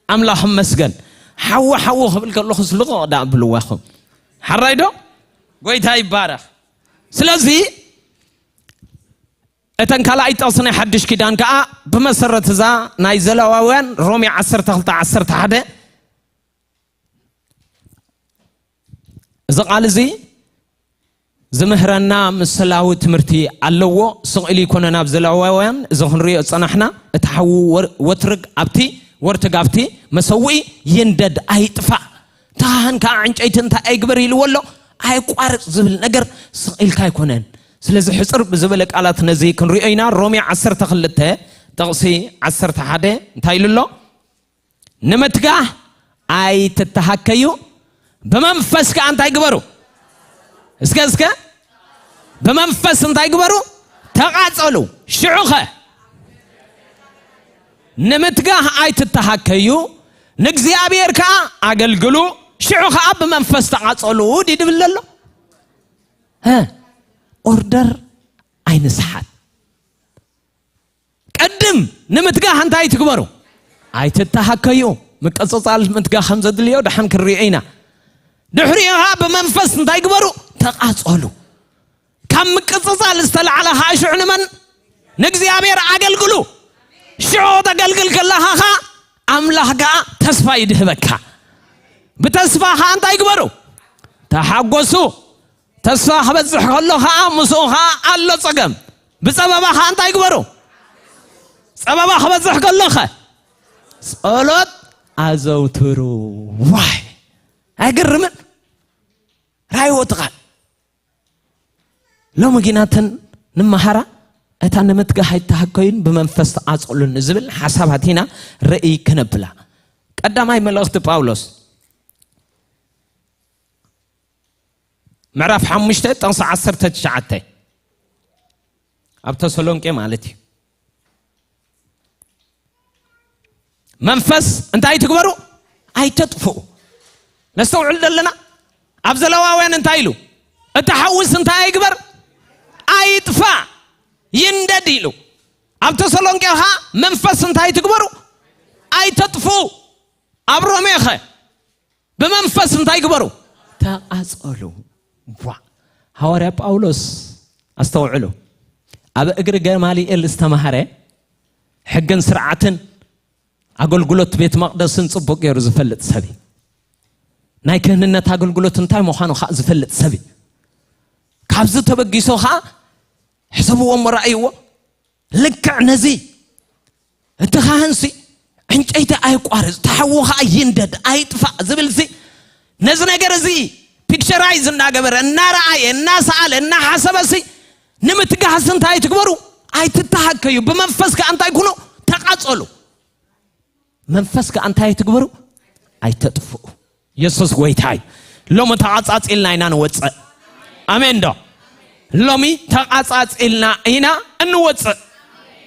ኣምላኽ መስገን። ሓዊ፣ ሓዊ ክብል ከለኹስ ልቕቕ ደኣ ብልዋ ኢኹም። ሓራይ ዶ? ጎይታ ይባረኽ። ስለዚ እተን ካልኣይ ጠቕሲ ናይ ሓድሽ ኪዳን ከኣ ብመሰረት እዛ ናይ ዘለዋውያን ሮሜ ዓሰርተ ክልተ ዓሰርተ ሓደ፣ እዚ ቃል እዚ ዝምህረና ምስላዊ ትምህርቲ ኣለዎ። ስቕ ኢሉ ይኮነን ኣብ ዘለዋውያን እዚ ክንሪኦ ዝጸናሕና፣ እቲ ሓዊ ወር-፣ ወትርግ ኣብቲ፣ ወርትግ ኣብቲ መሰውኢ ይንደድ ኣይጥፋእ። እቲ ካህን ከኣ ዕንጨይቲ እንታይ ኣይግበር ኢልዎ ኣሎ? ኣይቋርጽ ዝብል ነገር ስቕ ኢልካ ኣይኮነን። ስለዚ ሕጽር ብዝበለ ቃላት ነዚ ክንሪኦ ኢና። ሮሜ ዓሰርተ ክልተ ጥቕሲ ዓሰርተ ሓደ እንታይ ኢሉ ኣሎ? ንምትጋህ ኣይትተሃከዩ፣ ብመንፈስ ከኣ እንታይ ግበሩ? እስከ፣ እስከ፣ ብመንፈስ እንታይ ግበሩ? ተቓጸሉ። ሽዑኸ? ንምትጋህ ኣይትተሃከዩ፣ ንእግዚኣብሔር ከኣ ኣገልግሉ፣ ሽዑ ከኣ ብመንፈስ ተቓጸሉ ድዩ ድብል ዘሎ? እ፣ ኦርደር ኣይንስሓት። ቅድም ንምትጋህ እንታይ ትግበሩ? ኣይትተሃከዩ። ምቅጽጻል ምትጋህ ከም ዘድልዮ ደሓን ክንሪኦ ኢና። ድሕሪኡ ኸኣ ብመንፈስ እንታይ ግበሩ? ተቓጸሉ። ካብ ምቅጽጻል ዝተላዕለ ኸኣ ሽዑ ንመን? ንእግዚኣብሔር ኣገልግሉ። ሽዑ ተገልግል ከለኻ ኸኣ ኣምላኽ ከኣ ተስፋ ይድህበካ። ብተስፋ ኸኣ እንታይ ግበሩ? ተሓጎሱ። ተስፋ ክበዝሕ ከሎ ኸዓ ምስኡ ኸዓ ኣሎ ጸገም። ብጸበባ ኸዓ እንታይ ግበሩ? ጸበባ ክበዝሕ ከሎ ኸ ጸሎት ኣዘውትሩ። ዋይ! ኣይገርምን? ራእይዎ እቲ ቃል። ሎሚ ግና እተን ንመሃራ እታ ንምትጋህ ኣይተሃከዩን ብመንፈስ ተቓጸሉን ዝብል ሓሳባት ኢና ርእይ ክነብላ። ቀዳማይ መልእኽቲ ጳውሎስ ምዕራፍ ሓሙሽተ ጥቕሲ ዓሰርተ ትሽዓተ ኣብ ተሰሎንቄ ማለት እዩ። መንፈስ እንታይ ትግበሩ? ኣይተጥፍኡ። ነስተውዕል ዘለና ኣብ ዘለዋውያን እንታይ ኢሉ? እቲ ሓውስ እንታይ ኣይግበር? ኣይጥፋእ፣ ይንደድ ኢሉ። ኣብ ተሰሎንቄ ኸዓ መንፈስ እንታይ ትግበሩ? ኣይተጥፍኡ። ኣብ ሮሜ ኸ ብመንፈስ እንታይ ግበሩ? ተቓጸሉ። ዋ! ሃዋርያ ጳውሎስ ኣስተውዕሉ። ኣብ እግሪ ገማልኤል ዝተማህረ ሕግን ስርዓትን ኣገልግሎት ቤት መቕደስን ጽቡቕ ገይሩ ዝፈልጥ ሰብ እዩ። ናይ ክህንነት ኣገልግሎት እንታይ ምዃኑ ኸዓ ዝፈልጥ ሰብ እዩ። ካብዚ ተበጊሶ ኸዓ ሕሰብዎ እሞ ረኣይዎ። ልክዕ ነዚ እቲ ካህንሲ ዕንጨይቲ ኣይቋርጽ፣ ተሓዉ ኸዓ ይንደድ ኣይጥፋእ ዝብልሲ፣ ነዚ ነገር እዚ ፒክቸራይዝ እናገበረ፣ እናረኣየ፣ እናሰኣለ፣ እናሓሰበሲ ንምትጋህሲ እንታይ ትግበሩ? ኣይትተሃከዩ። ብመንፈስ ከኣ እንታይ ኩኑ? ተቓጸሉ። መንፈስ ከኣ እንታይ ትግበሩ? ኣይተጥፍኡ። የሱስ ጎይታ እዩ። ሎሚ ተቓጻጺልና ኢና ንወጽእ። ኣሜን ዶ? ሎሚ ተቓጻጺልና ኢና እንወጽእ።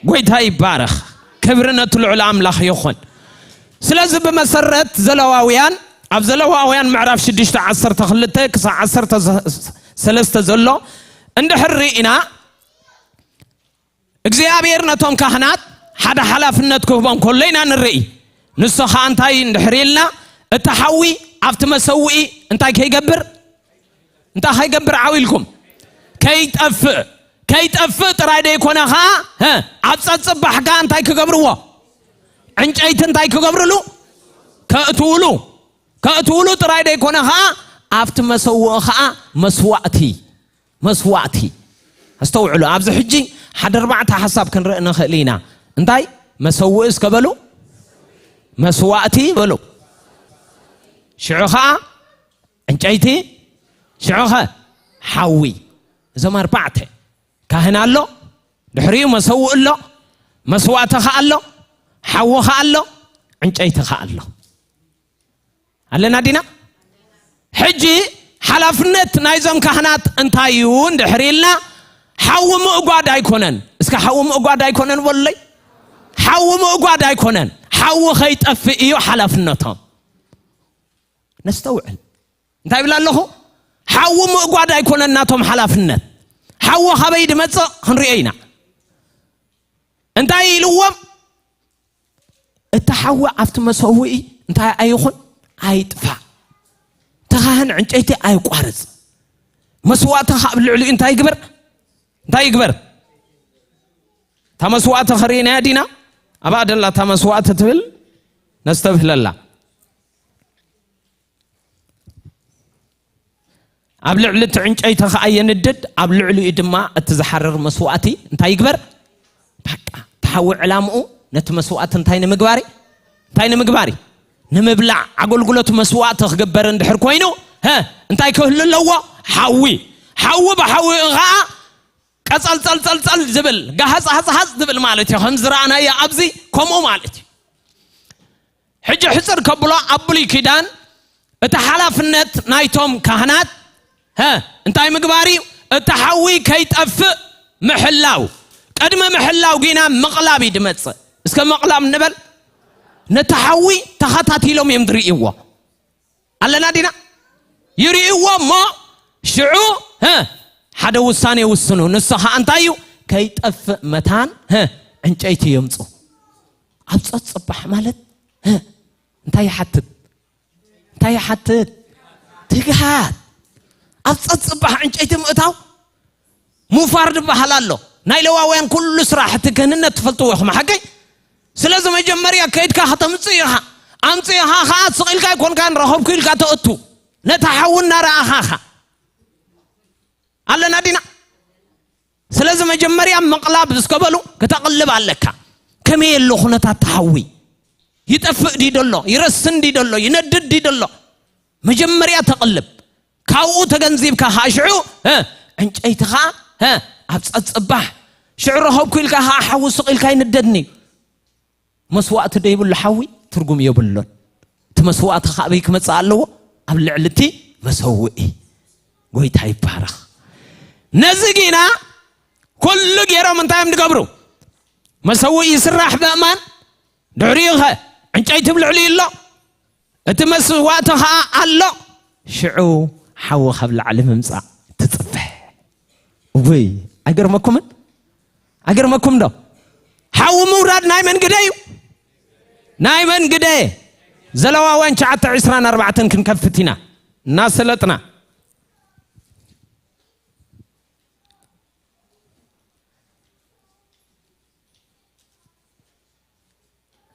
ጎይታ ይባረኽ። ክብሪ ነቲ ልዑል ኣምላኽ ይኹን። ስለዚ ብመሰረት ዘለዋውያን፣ ኣብ ዘለዋውያን ምዕራፍ ሽዱሽተ ዓሰርተ ክልተ ክሳብ ዓሰርተ ሰለስተ ዘሎ እንድሕር ርኢና፣ እግዚኣብሔር ነቶም ካህናት ሓደ ሓላፍነት ክህቦም ከሎ ኢና ንርኢ። ንሱ ኸዓ እንታይ እንድሕር ኢልና፣ እቲ ሓዊ ኣብቲ መሰውኢ እንታይ ከይገብር፣ እንታይ ከይገብር ዓው ኢልኩም? ከይጠፍእ። ከይጠፍእ ጥራይ ደይኮነ ኸዓ፣ ሀ፣ ኣብ ጸጽባሕ ከኣ እንታይ ክገብርዎ? ዕንጨይቲ እንታይ ክገብርሉ? ከእትውሉ። ከእትውሉ ጥራይ ደይኮነ ኸዓ፣ ኣብቲ መሰውኢ ኸዓ መስዋእቲ፣ መስዋእቲ። ኣስተውዕሉ፣ ኣብዚ ሕጂ ሓደ ኣርባዕተ ሓሳብ ክንርኢ ንኽእል ኢና። እንታይ? መሰውኢ እስከ በሉ፣ መስዋእቲ በሉ። ሽዑ ኸዓ ዕንጨይቲ፣ ሽዑኸ ሓዊ። እዞም ኣርባዕተ፣ ካህን ኣሎ፣ ድሕሪኡ መሰውእ ኣሎ፣ መስዋእቲ ኸኣ ኣሎ፣ ሓዊ ኸኣ ኣሎ፣ ዕንጨይቲ ኸኣ ኣሎ። ኣለና ዲና? ሕጂ ሓላፍነት ናይዞም ካህናት እንታይ እዩ እንድሕር ኢልና፣ ሓዊ ምእጓድ ኣይኮነን። እስከ ሓዊ ምእጓድ ኣይኮነን በሉለይ። ሓዊ ምእጓድ ኣይኮነን። ሓዊ ኸይጠፍእ እዩ ሓላፍነቶም። ነስተውዕል። እንታይ ይብል ኣለኹ? ሓዊ ምእጓድ ኣይኮነን ናቶም ሓላፍነት። ሓዊ ካበይ ድመጽእ ክንሪኦ ኢና። እንታይ ኢልዎም? እቲ ሓዊ ኣብቲ መሰውኢ እንታይ ኣይኹን? ኣይጥፋእ። እቲ ካህን ዕንጨይቲ ኣይቋርጽ። መስዋእቲ ኣብ ልዕሊኡ እንታይ ይግበር? እንታይ ይግበር? እታ መስዋእቲ ኸርእናያ ዲና? ኣብኣ ደላ እታ መስዋእቲ ትብል ነስተብህለላ። ኣብ ልዕሊ እቲ ዕንጨይቲ ኸኣ የንድድ፣ ኣብ ልዕሊኡ ድማ እቲ ዝሓርር መስዋእቲ እንታይ ይግበር? በቃ፣ እቲ ሓዊ ዕላምኡ ነቲ መስዋእቲ እንታይ ንምግባር እዩ? እንታይ ንምግባር እዩ? ንምብላዕ። ኣገልግሎት መስዋእቲ ክግበር እንድሕር ኮይኑ፣ ሀ፣ እንታይ ክህሉ ኣለዎ? ሓዊ። ሓዊ ብሓዊኡ ኸኣ ቀጸልጸልጸልጸል ዝብል፣ ጋሃጽ ሃጽ ሃጽ ዝብል ማለት እዩ። ከም ዝረኣናዮ ኣብዚ ከምኡ ማለት እዩ። ሕጂ ሕጽር ከብሎ ኣብ ብሉይ ኪዳን እቲ ሓላፍነት ናይቶም ካህናት፣ ሀ፣ እንታይ ምግባር እዩ? እቲ ሓዊ ከይጠፍእ ምሕላው። ቅድሚ ምሕላው ጊና ምቕላብ እዩ ድመጽእ። እስከ ምቕላብ ንበል። ነቲ ሓዊ ተኸታቲሎም እዮም ዝርእይዎ። ኣለና ዲና? ይርእይዎ እሞ ሽዑ፣ ሀ፣ ሓደ ውሳኔ ይውስኑ። ንሱ ኸዓ እንታይ እዩ? ከይጠፍእ መታን፣ ሀ፣ ዕንጨይቲ የምጹ። ኣብ ጸጽባሕ ማለት፣ ሀ፣ እንታይ ይሓትት? እንታይ ይሓትት? ትግሃት። ኣብ ጸጽባሕ ዕንጨይቲ ምእታው ሙፋር ዝበሃል ኣሎ። ናይ ሌዋውያን ኩሉ ስራሕ እቲ ክህንነት ትፈልጥዎ ኢኹም፣ ሓቀይ? ስለዚ መጀመርያ ከይድካ ከተምጽእ ኢኻ። ኣምጽእኻ ኸዓ ስቕ ኢልካ ኣይኮንካን ረኸብኩ ኢልካ ተእቱ። ነታ ሓዊ እናረኣኻ ኢኻ። ኣለና ዲና? ስለዚ መጀመርያ ምቕላብ እስከ በሉ፣ ክተቕልብ ኣለካ። ከመይ ኣሎ ኩነታት ተሓዊ? ይጠፍእ ድዩ ደሎ? ይረስን ድዩ ደሎ? ይነድድ ድዩ ደሎ? መጀመርያ ተቕልብ። ካብኡ ተገንዚብካ ኸዓ ሽዑ፣ እ፣ ዕንጨይቲ ኸዓ፣ እ፣ ኣብ ጸጽባሕ። ሽዑ ረኸብኩ ኢልካ ኸዓ ሓዊ ስቕ ኢልካ ይንደድን እዩ። መስዋእቲ ደይብሉ ሓዊ ትርጉም የብሉን። እቲ መስዋእቲ ኻበይ ክመጽእ ኣለዎ? ኣብ ልዕሊ እቲ መሰውኢ። ጎይታ ይባረኽ። ነዚ ጊና ኩሉ ገይሮም እንታይ እዮም ዝገብሩ? መሰውኢ ይስራሕ በእማን፣ ድሕሪኡ ኸ ዕንጨይቲ ኣብ ልዕሊኡ ኣሎ፣ እቲ መስዋእቲ ኸዓ ኣሎ። ሽዑ ሓዊ ካብ ላዕሊ ምምጻእ ትጽበ። እውይ፣ ኣይገርመኩምን? ኣይገርመኩም ዶ? ሓዊ ምውራድ ናይ መን ግደ እዩ? ናይ መን ግደ? ዘለዋውያን ትሽዓተ ዕስራን ኣርባዕተን ክንከፍት ኢና፣ እናሰለጥና።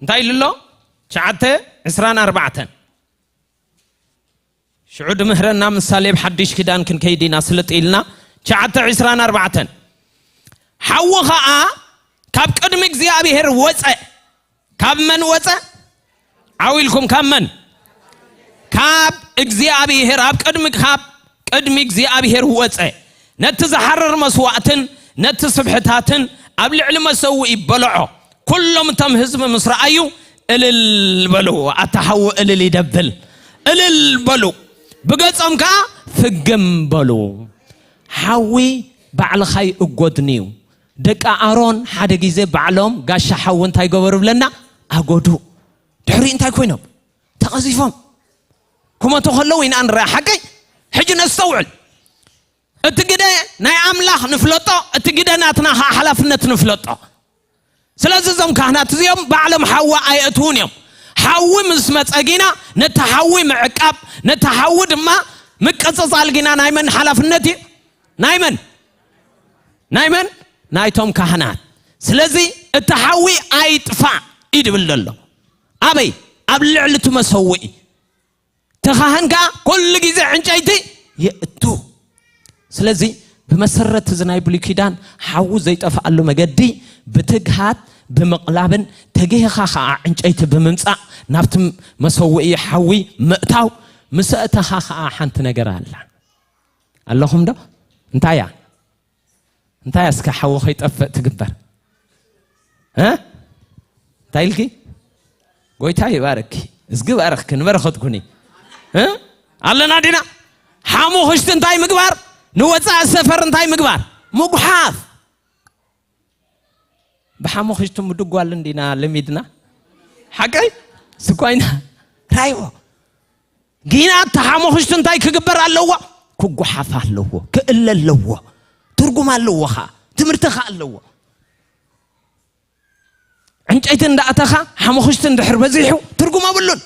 እንታይ ኢሉ ኣሎ? ትሽዓተ ዕስራን ኣርባዕተን። ሽዑ ድምህረና ምሳሌ ብሓድሽ ኪዳን ክንከይድ ኢና ስልጥ ኢልና። ትሽዓተ ዕስራን ኣርባዕተን። ሓዊ ኸኣ ካብ ቅድሚ እግዚኣብሔር ወጸ። ካብ መን ወጸ? ዓው ኢልኩም፣ ካብ መን? ካብ እግዚኣብሔር። ኣብ ቅድሚ፣ ካብ ቅድሚ እግዚኣብሔር ወጸ። ነቲ ዝሓርር መስዋእትን ነቲ ስብሕታትን ኣብ ልዕሊ መሰውኢ በልዖ። ኩሎም እቶም ህዝቢ ምስ ረኣዩ እልል በሉ። ኣታ ሓዊ እልል ይደብል። እልል በሉ። ብገጾም ከኣ ፍግም በሉ። ሓዊ ባዕልኻ ይእጎድን'ዩ። ደቂ ኣሮን ሓደ ግዜ ባዕሎም ጋሻ ሓዊ እንታይ ገበሩ ብለና? ኣጎዱ። ድሕሪ እንታይ ኮይኖም? ተቐዚፎም። ክሞቱ ከለዉ ኢና ንርኣ። ሓቀይ? ሕጂ ነስተውዕል። እቲ ግደ ናይ ኣምላኽ ንፍለጦ፣ እቲ ግደ ናትና ኸዓ ሓላፍነት ንፍለጦ። ስለዚ እዞም ካህናት እዚኦም ባዕሎም ሓዊ ኣየእትዉን እዮም። ሓዊ ምስ መጸ ግና ነቲ ሓዊ ምዕቃብ፣ ነቲ ሓዊ ድማ ምቅጽጻል ግና ናይ መን ሓላፍነት እዩ? ናይ መን? ናይ መን? ናይቶም ካህናት። ስለዚ እቲ ሓዊ ኣይጥፋእ እዩ ድብል ዘሎ። ኣበይ? ኣብ ልዕሊ እቲ መሰውኢ። እቲ ካህን ከኣ ኩሉ ግዜ ዕንጨይቲ የእቱ። ስለዚ ብመሰረት እዚ ናይ ብሉይ ኪዳን ሓዊ ዘይጠፍኣሉ መገዲ ብትግሃት ብምቕላብን ተጌህኻ ከኣ ዕንጨይቲ ብምምጻእ ናብቲ መሰውኢ ሓዊ ምእታው። ምስ ኣእተኻ ከኣ ሓንቲ ነገር ኣላ። ኣለኹም ዶ? እንታይ እያ? እንታይ እስከ ሓዊ ከይጠፍእ ትግበር? እ? እንታይ ኢልኪ? ጎይታ ይባርኪ። እዝጊ ባረኽኪ፣ ንበረኸት ኩኒ። እ? ኣለና ዲና? ሓሙኽሽቲ እንታይ ምግባር? ንወፃኢ ሰፈር እንታይ ምግባር? ምጉሓፍ። ብሓሙኽሽቲ ምድጓል እንዲና ለሚድና። ሓቀይ? ስኳይና። ራይዎ። ጊና እቲ ሓሙኽሽቲ እንታይ ክግበር ኣለዎ? ክጓሓፍ ኣለዎ፣ ክእለ ኣለዎ። ትርጉም ኣለዎ ኸዓ፣ ትምህርቲ ኸዓ ኣለዎ። ዕንጨይቲ እንዳእተኻ ሓሙኽሽቲ እንድሕር በዚሑ ትርጉም የብሉን።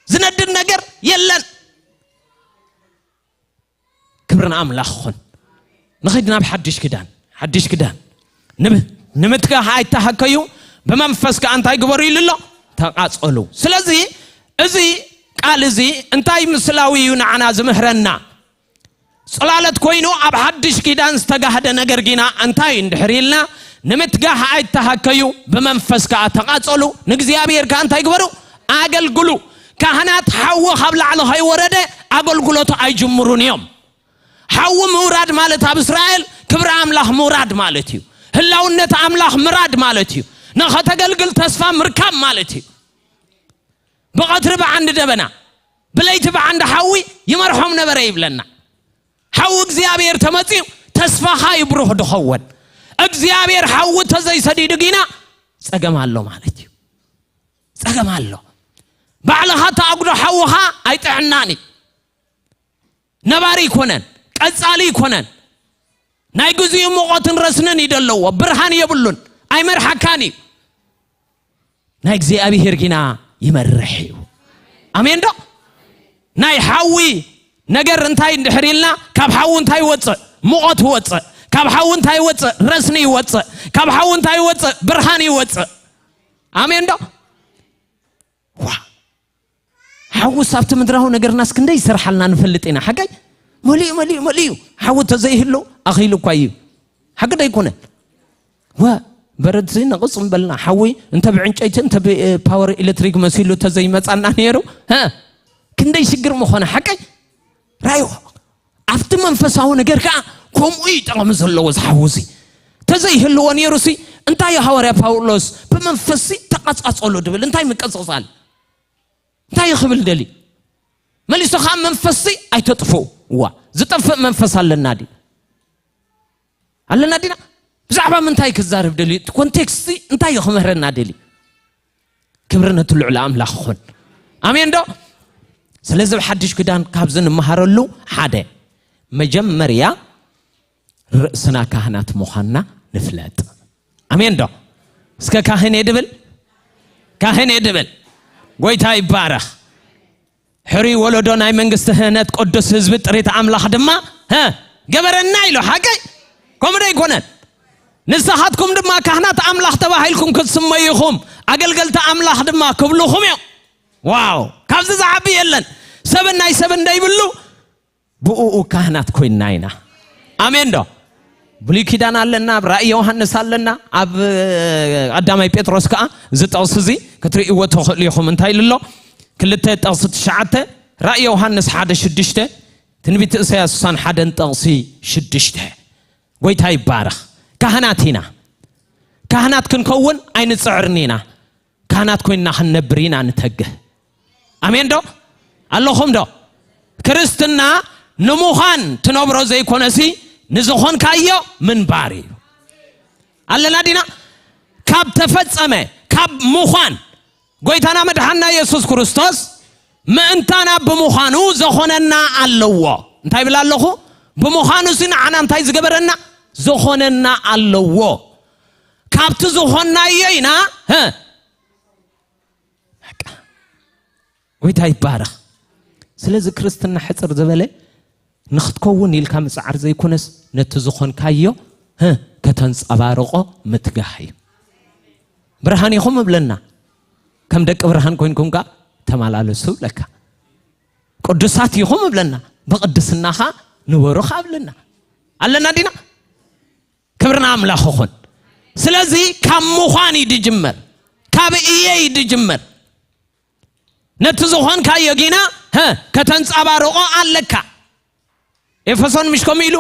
ዝነድድ ነገር የለን። ክብሪ ንኣምላኽ ይኹን። ንኸይድ ናብ ሓድሽ ኪዳን። ሓድሽ ኪዳን። ንብ-፣ ንምትጋህ ኣይተሃከዩ፣ ብመንፈስ ከኣ እንታይ ግበሩ ኢሉ ኣሎ? ተቓጸሉ። ስለዚ እዚ ቃል እዚ እንታይ ምስላዊ እዩ ንዓና ዝምህረና? ጽላሎት ኮይኑ ኣብ ሓድሽ ኪዳን ዝተጋህደ ነገር ጊና እንታይ እንድሕር ኢልና፣ ንምትጋህ ኣይተሃከዩ፣ ብመንፈስ ከኣ ተቓጸሉ፣ ንእግዚኣብሔር ከኣ እንታይ ግበሩ? ኣገልግሉ። ካህናት ሓዊ ካብ ላዕሊ ከይወረደ ኣገልግሎት ኣይጅምሩን እዮም። ሓዊ ምውራድ ማለት ኣብ እስራኤል ክብሪ ኣምላኽ ምውራድ ማለት እዩ። ህላውነት ኣምላኽ ምራድ ማለት እዩ። ንኸተገልግል ተስፋ ምርካብ ማለት እዩ። ብቐትሪ ብዓንዲ ደበና፣ ብለይቲ ብዓንዲ ሓዊ ይመርሖም ነበረ ይብለና። ሓዊ እግዚኣብሔር ተመጺኡ ተስፋኻ እዩ ብሩህ ድኸውን። እግዚኣብሔር ሓዊ ተዘይሰዲዱ ጊና ጸገም ኣሎ ማለት እዩ። ጸገም ኣሎ። ባዕልኻ ተኣጉዶ ሓውኻ ኣይጥዕናን እዩ። ነባሪ ይኮነን፣ ቀጻሊ ይኮነን። ናይ ግዚኡ ሙቐትን ረስንን እዩ ደለዎ፣ ብርሃን የብሉን፣ ኣይመርሓካን እዩ። ናይ እግዚኣብሔር ጊና ይመርሕ እዩ። ኣሜን ዶ? ናይ ሓዊ ነገር እንታይ እንድሕር ኢልና፣ ካብ ሓዊ እንታይ ይወፅእ? ሙቐት ይወፅእ። ካብ ሓዊ እንታይ ይወፅእ? ረስኒ ይወፅእ። ካብ ሓዊ እንታይ ይወፅእ? ብርሃን ይወፅእ። ኣሜን ዶ? ዋ! ሓውስ ኣብቲ ምድራዊ ነገርናስ ክንደይ ይሰርሓልና ንፈልጥ ኢና። ሓቀይ? መሊኡ፣ መሊኡ፣ መሊኡ። ሓዊ ተዘይህሉ ኣኺሉ እኳ እዩ። ሓቂ ዶ ኣይኮነን? ወ-፣ በረድሲ ነቕጽ ምበልና። ሓዊ እንተ ብዕንጨይቲ እንተ ብ-፣ ፓወር ኤሌክትሪክ መሲሉ ተዘይመጻና ነይሩ፣ ሀ? ክንደይ ሽግር ምኾነ። ሓቀይ? ራዮ። ኣብቲ መንፈሳዊ ነገር ከኣ ከምኡ እዩ ጠቐሚ ዘለዎ እዚ ሓዊ እዚ። ተዘይህልዎ ነይሩሲ እንታይ እዩ ሃዋርያ ጳውሎስ ብመንፈስሲ ተቐጻጸሉ ድብል? እንታይ ምቅጽጻል? እንታይ እዩ ክብል ደልዩ? መሊሱ ከኣ መንፈስሲ ኣይተጥፍኡ። እዋ፣ ዝጠፍእ መንፈስ ኣለና ድዩ? ኣለና ዲና? ብዛዕባ ምንታይ ክዛረብ ደልዩ? እቲ ኮንቴክስት እንታይ እዩ ክምህረና ደልዩ? ክብሪ ነቲ ልዑል ኣምላኽ ይኹን። ኣሜን ዶ? ስለዚ ኣብ ሓድሽ ኪዳን ካብዚ ንመሃረሉ ሓደ፣ መጀመርያ ርእስና ካህናት ምዃንና ንፍለጥ። ኣሜን ዶ? እስከ ካህን እየ ድብል? ካህን እየ ድብል? ጎይታ ይባረኽ። ሕሩይ ወለዶ ናይ መንግስቲ ክህነት ቅዱስ ህዝቢ ጥሪት ኣምላኽ ድማ፣ ሀ፣ ገበረና ኢሉ። ሓቀይ? ከምኡ ዶ ኣይኮነን? ንስኻትኩም ድማ ካህናት ኣምላኽ ተባሂልኩም ክትስመዩ ኢኹም። ኣገልገልቲ ኣምላኽ ድማ ክብልኹም እዮም። ዋው፣ ካብዚ ዝዓቢ የለን። ሰብን ናይ ሰብ እንደይብሉ ብእኡ ካህናት ኮይንና ኢና። ኣሜን ዶ? ብሉይ ኪዳን ኣለና፣ ኣብ ራእይ ዮሃንስ ኣለና፣ ኣብ ቀዳማይ ጴጥሮስ ከዓ እዚ ጥቕሲ እዚ ክትርእይዎ ትኽእሉ ኢኹም። እንታይ ኢሉ ኣሎ? ክልተ ጥቕሲ ትሽዓተ፣ ራእይ ዮሃንስ ሓደ ሽዱሽተ፣ ትንቢት እሳያስ ስሳን ሓደን ጥቕሲ ሽዱሽተ። ጎይታ ይባረኽ። ካህናት ኢና። ካህናት ክንከውን ኣይንጽዕርን ኢና። ካህናት ኮይንና ክንነብር ኢና ንተግህ። ኣሜን ዶ? ኣለኹም ዶ? ክርስትና ንምዃን ትነብሮ ዘይኮነሲ ንዝኾንካዮ ምንባር እዩ። ኣለና ዲና? ካብ ተፈጸመ፣ ካብ ምዃን፣ ጎይታና መድሓና የሱስ ክርስቶስ ምእንታና ብምዃኑ ዝኾነና ኣለዎ። እንታይ ይብል ኣለኹ? ብምዃኑ ሲ ንዓና እንታይ ዝገበረና? ዝኾነና ኣለዎ። ካብቲ ዝኾንናዮ ኢና። ህ፣ በቃ። ጎይታ ይባረኽ። ስለዚ ክርስትና ሕጽር ዝበለ ንኽትከውን ኢልካ ምጽዓር ዘይኮነስ፣ ነቲ ዝኾንካዮ፣ ህ፣ ከተንጸባርቆ ምትጋህ እዩ። ብርሃን ኢኹም እብለና። ከም ደቂ ብርሃን ኮይንኩም ከኣ ተመላለሱ እብለካ። ቅዱሳት ኢኹም እብለና። ብቅድስናኻ ንበሩ ከኣ እብለና። ኣለና ዲና? ክብርና ኣምላኽ ይኹን። ስለዚ ካብ ምዃን እዩ ድጅመር። ካብ እየ እዩ ድጅመር። ነቲ ዝኾንካዮ ጊና፣ ሀ፣ ከተንጸባርቆ ኣለካ። ኤፌሶን ምሽ ከምኡ ኢሉ